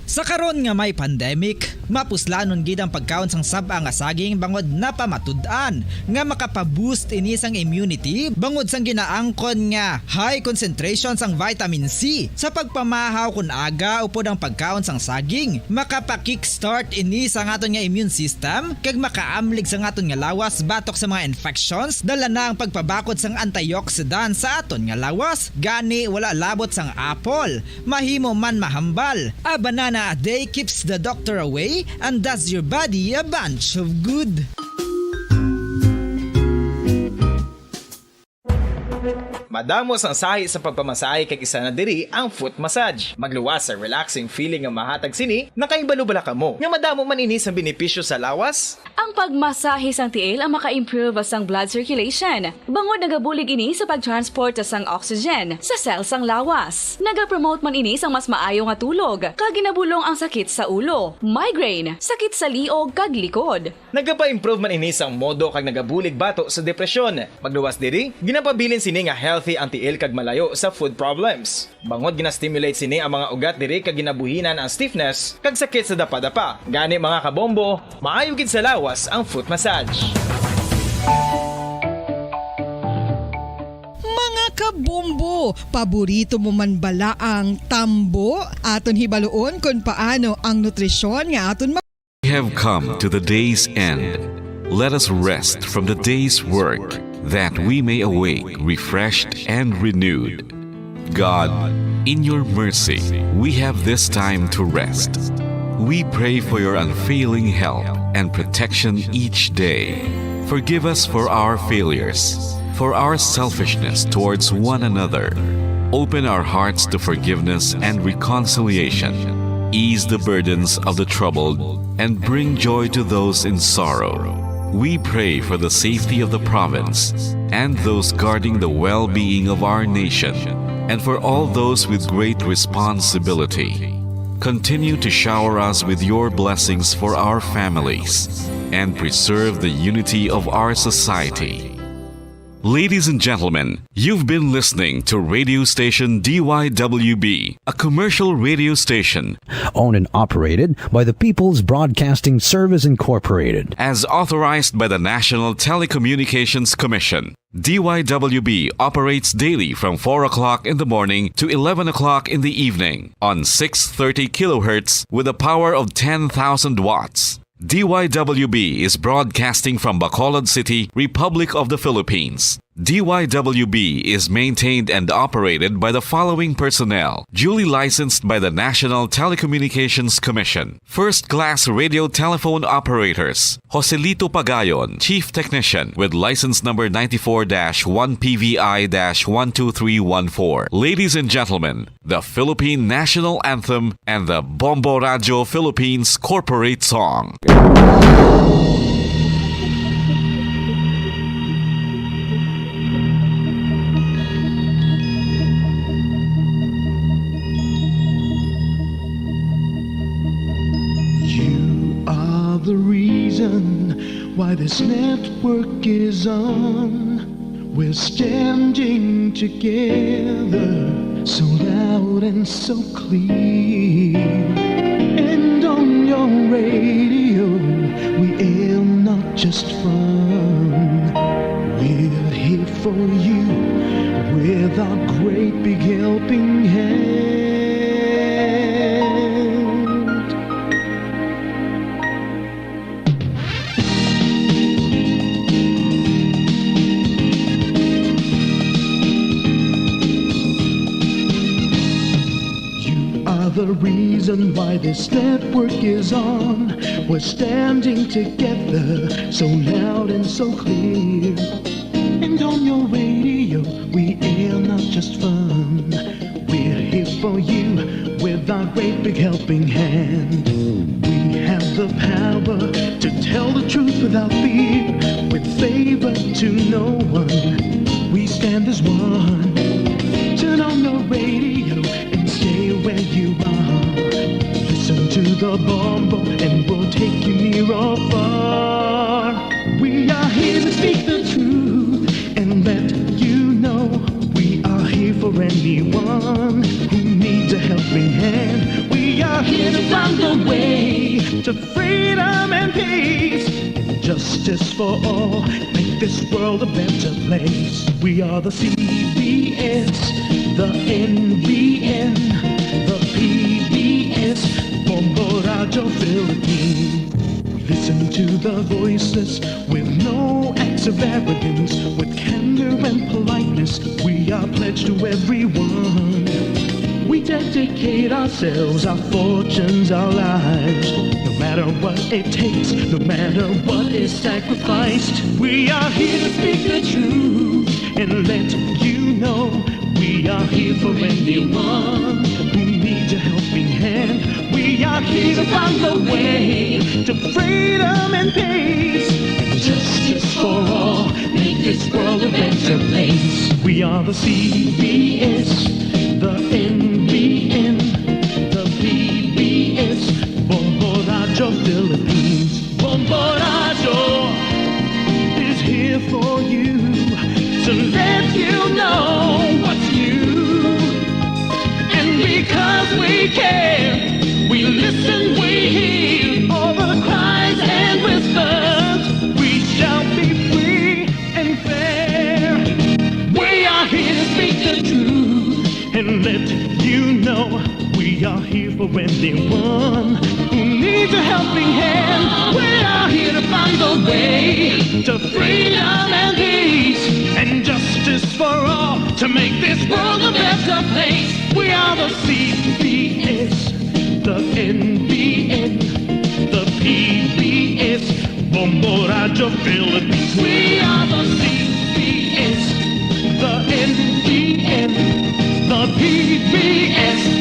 Sa karon nga may pandemic, mapuslanon gid ang pagkaon sang sab-a nga saging bangod napamatud-an nga makapa-boost ini sang immunity bangod sang ginaangkon nga high concentration sang vitamin C. Sa pagpamahaw kon aga upod ang pagkaon sang saging, makapa-kickstart ini sa aton nga immune system kag makaamlig sa aton nga lawas batok sa mga infections, dala na ang pagpabakod sang antioxidant sa aton nga lawas. Gani, wala labot sang apple, mahimo man mahambal. A banana a day keeps the doctor away and does your body a bunch of good. Madamo sang sahi sa pagpamasahe, kag isa na diri ang foot massage. Magluwas sa relaxing feeling nga mahatag sini. Nakahibalo bala kamo nga madamo man ini sang benepisyo sa lawas? Ang pagmasahe sang tiil ang maka-improve sang blood circulation, bangod nagabulig ini sa pag-transport sang oxygen sa cell sang lawas. Nagapromote man ini sang mas maayo nga tulog, kag ginabulong ang sakit sa ulo, migraine, sakit sa liog, kag likod. Nagapa-improve man ini sang modo kag nagabulig bato sa depresyon. Magluwas diri, ginapabilin sini nga healthy ang tiil kag malayo sa foot problems. Bangod gina-stimulate sini ang mga ugat diri kag ginabuhinan ang stiffness kag sakit sa dapadapa. Gani, mga kabombo, maayo gid sa lawas ang foot massage. Mga kabombo, paborito mo man bala ang tambo? Aton hibaluon kon paano ang nutrisyon nga aton ma- We have come to the day's end. Let us rest from the day's work, that we may awake refreshed and renewed. God, in your mercy, we have this time to rest. We pray for your unfailing help and protection each day. Forgive us for our failures, for our selfishness towards one another. Open our hearts to forgiveness and reconciliation. Ease the burdens of the troubled and bring joy to those in sorrow. We pray for the safety of the province and those guarding the well-being of our nation, and for all those with great responsibility. Continue to shower us with your blessings for our families and preserve the unity of our society. Ladies and gentlemen, you've been listening to radio station D Y W B, a commercial radio station owned and operated by the People's Broadcasting Service Incorporated, as authorized by the National Telecommunications Commission. D Y W B operates daily from four o'clock in the morning to eleven o'clock in the evening on six thirty kilohertz with a power of ten thousand watts. D Y W B is broadcasting from Bacolod City, Republic of the Philippines. D Y W B is maintained and operated by the following personnel, duly licensed by the National Telecommunications Commission. First-class radio telephone operators, Joselito Pagayon, Chief Technician, with license number ninety-four dash one P V I dash one two three one four. Ladies and gentlemen, the Philippine National Anthem and the Bombo Radyo Philippines Corporate Song. You are the reason why this network is on. We're standing together, so loud and so clear. And on your radio, we aim not just fun. We're here for you with our great big helping hand. You are the reason why this network is on. We're standing together, so loud and so clear. And on your radio, we air not just fun. We're here for you with our great big helping hand. We have the power to tell the truth without fear, with favor to no one. We stand as one. Turn on your radio and stay where you are. Listen to the Bombo and we'll take you near or far. We are here to speak the truth and let you know we are here for anyone who needs a helping hand. We are here to find a way to freedom and peace and justice for all. Make this world a better place. We are the C B S, the N B N, the P B S, Bombo Radyo Philippines. We listen to the voiceless with no acts of arrogance, with candor and politeness. We are pledged to everyone. We dedicate ourselves, our fortunes, our lives. No matter what it takes, no matter what is sacrificed, we are here to speak the truth and let you No, we are here for anyone who needs a helping hand. We are here to find the way to freedom and peace and justice for all. Make this world a better place. We are the C B S, the N B N, the P B S, Bombo Radyo Philippines. Bombo Radyo is here for you to let you know what's new. And because we care, we listen, we hear all the cries and whispers. We shall be free and fair. We are here to speak the truth and let you know we are here for anyone who needs a helping hand. We are here to find the way to freedom and peace and justice for all to make this world a better place. We are the C B S, the N B N, the P B S, Bombo Radyo Philippines. We are the C B S, the N B N, the P B S,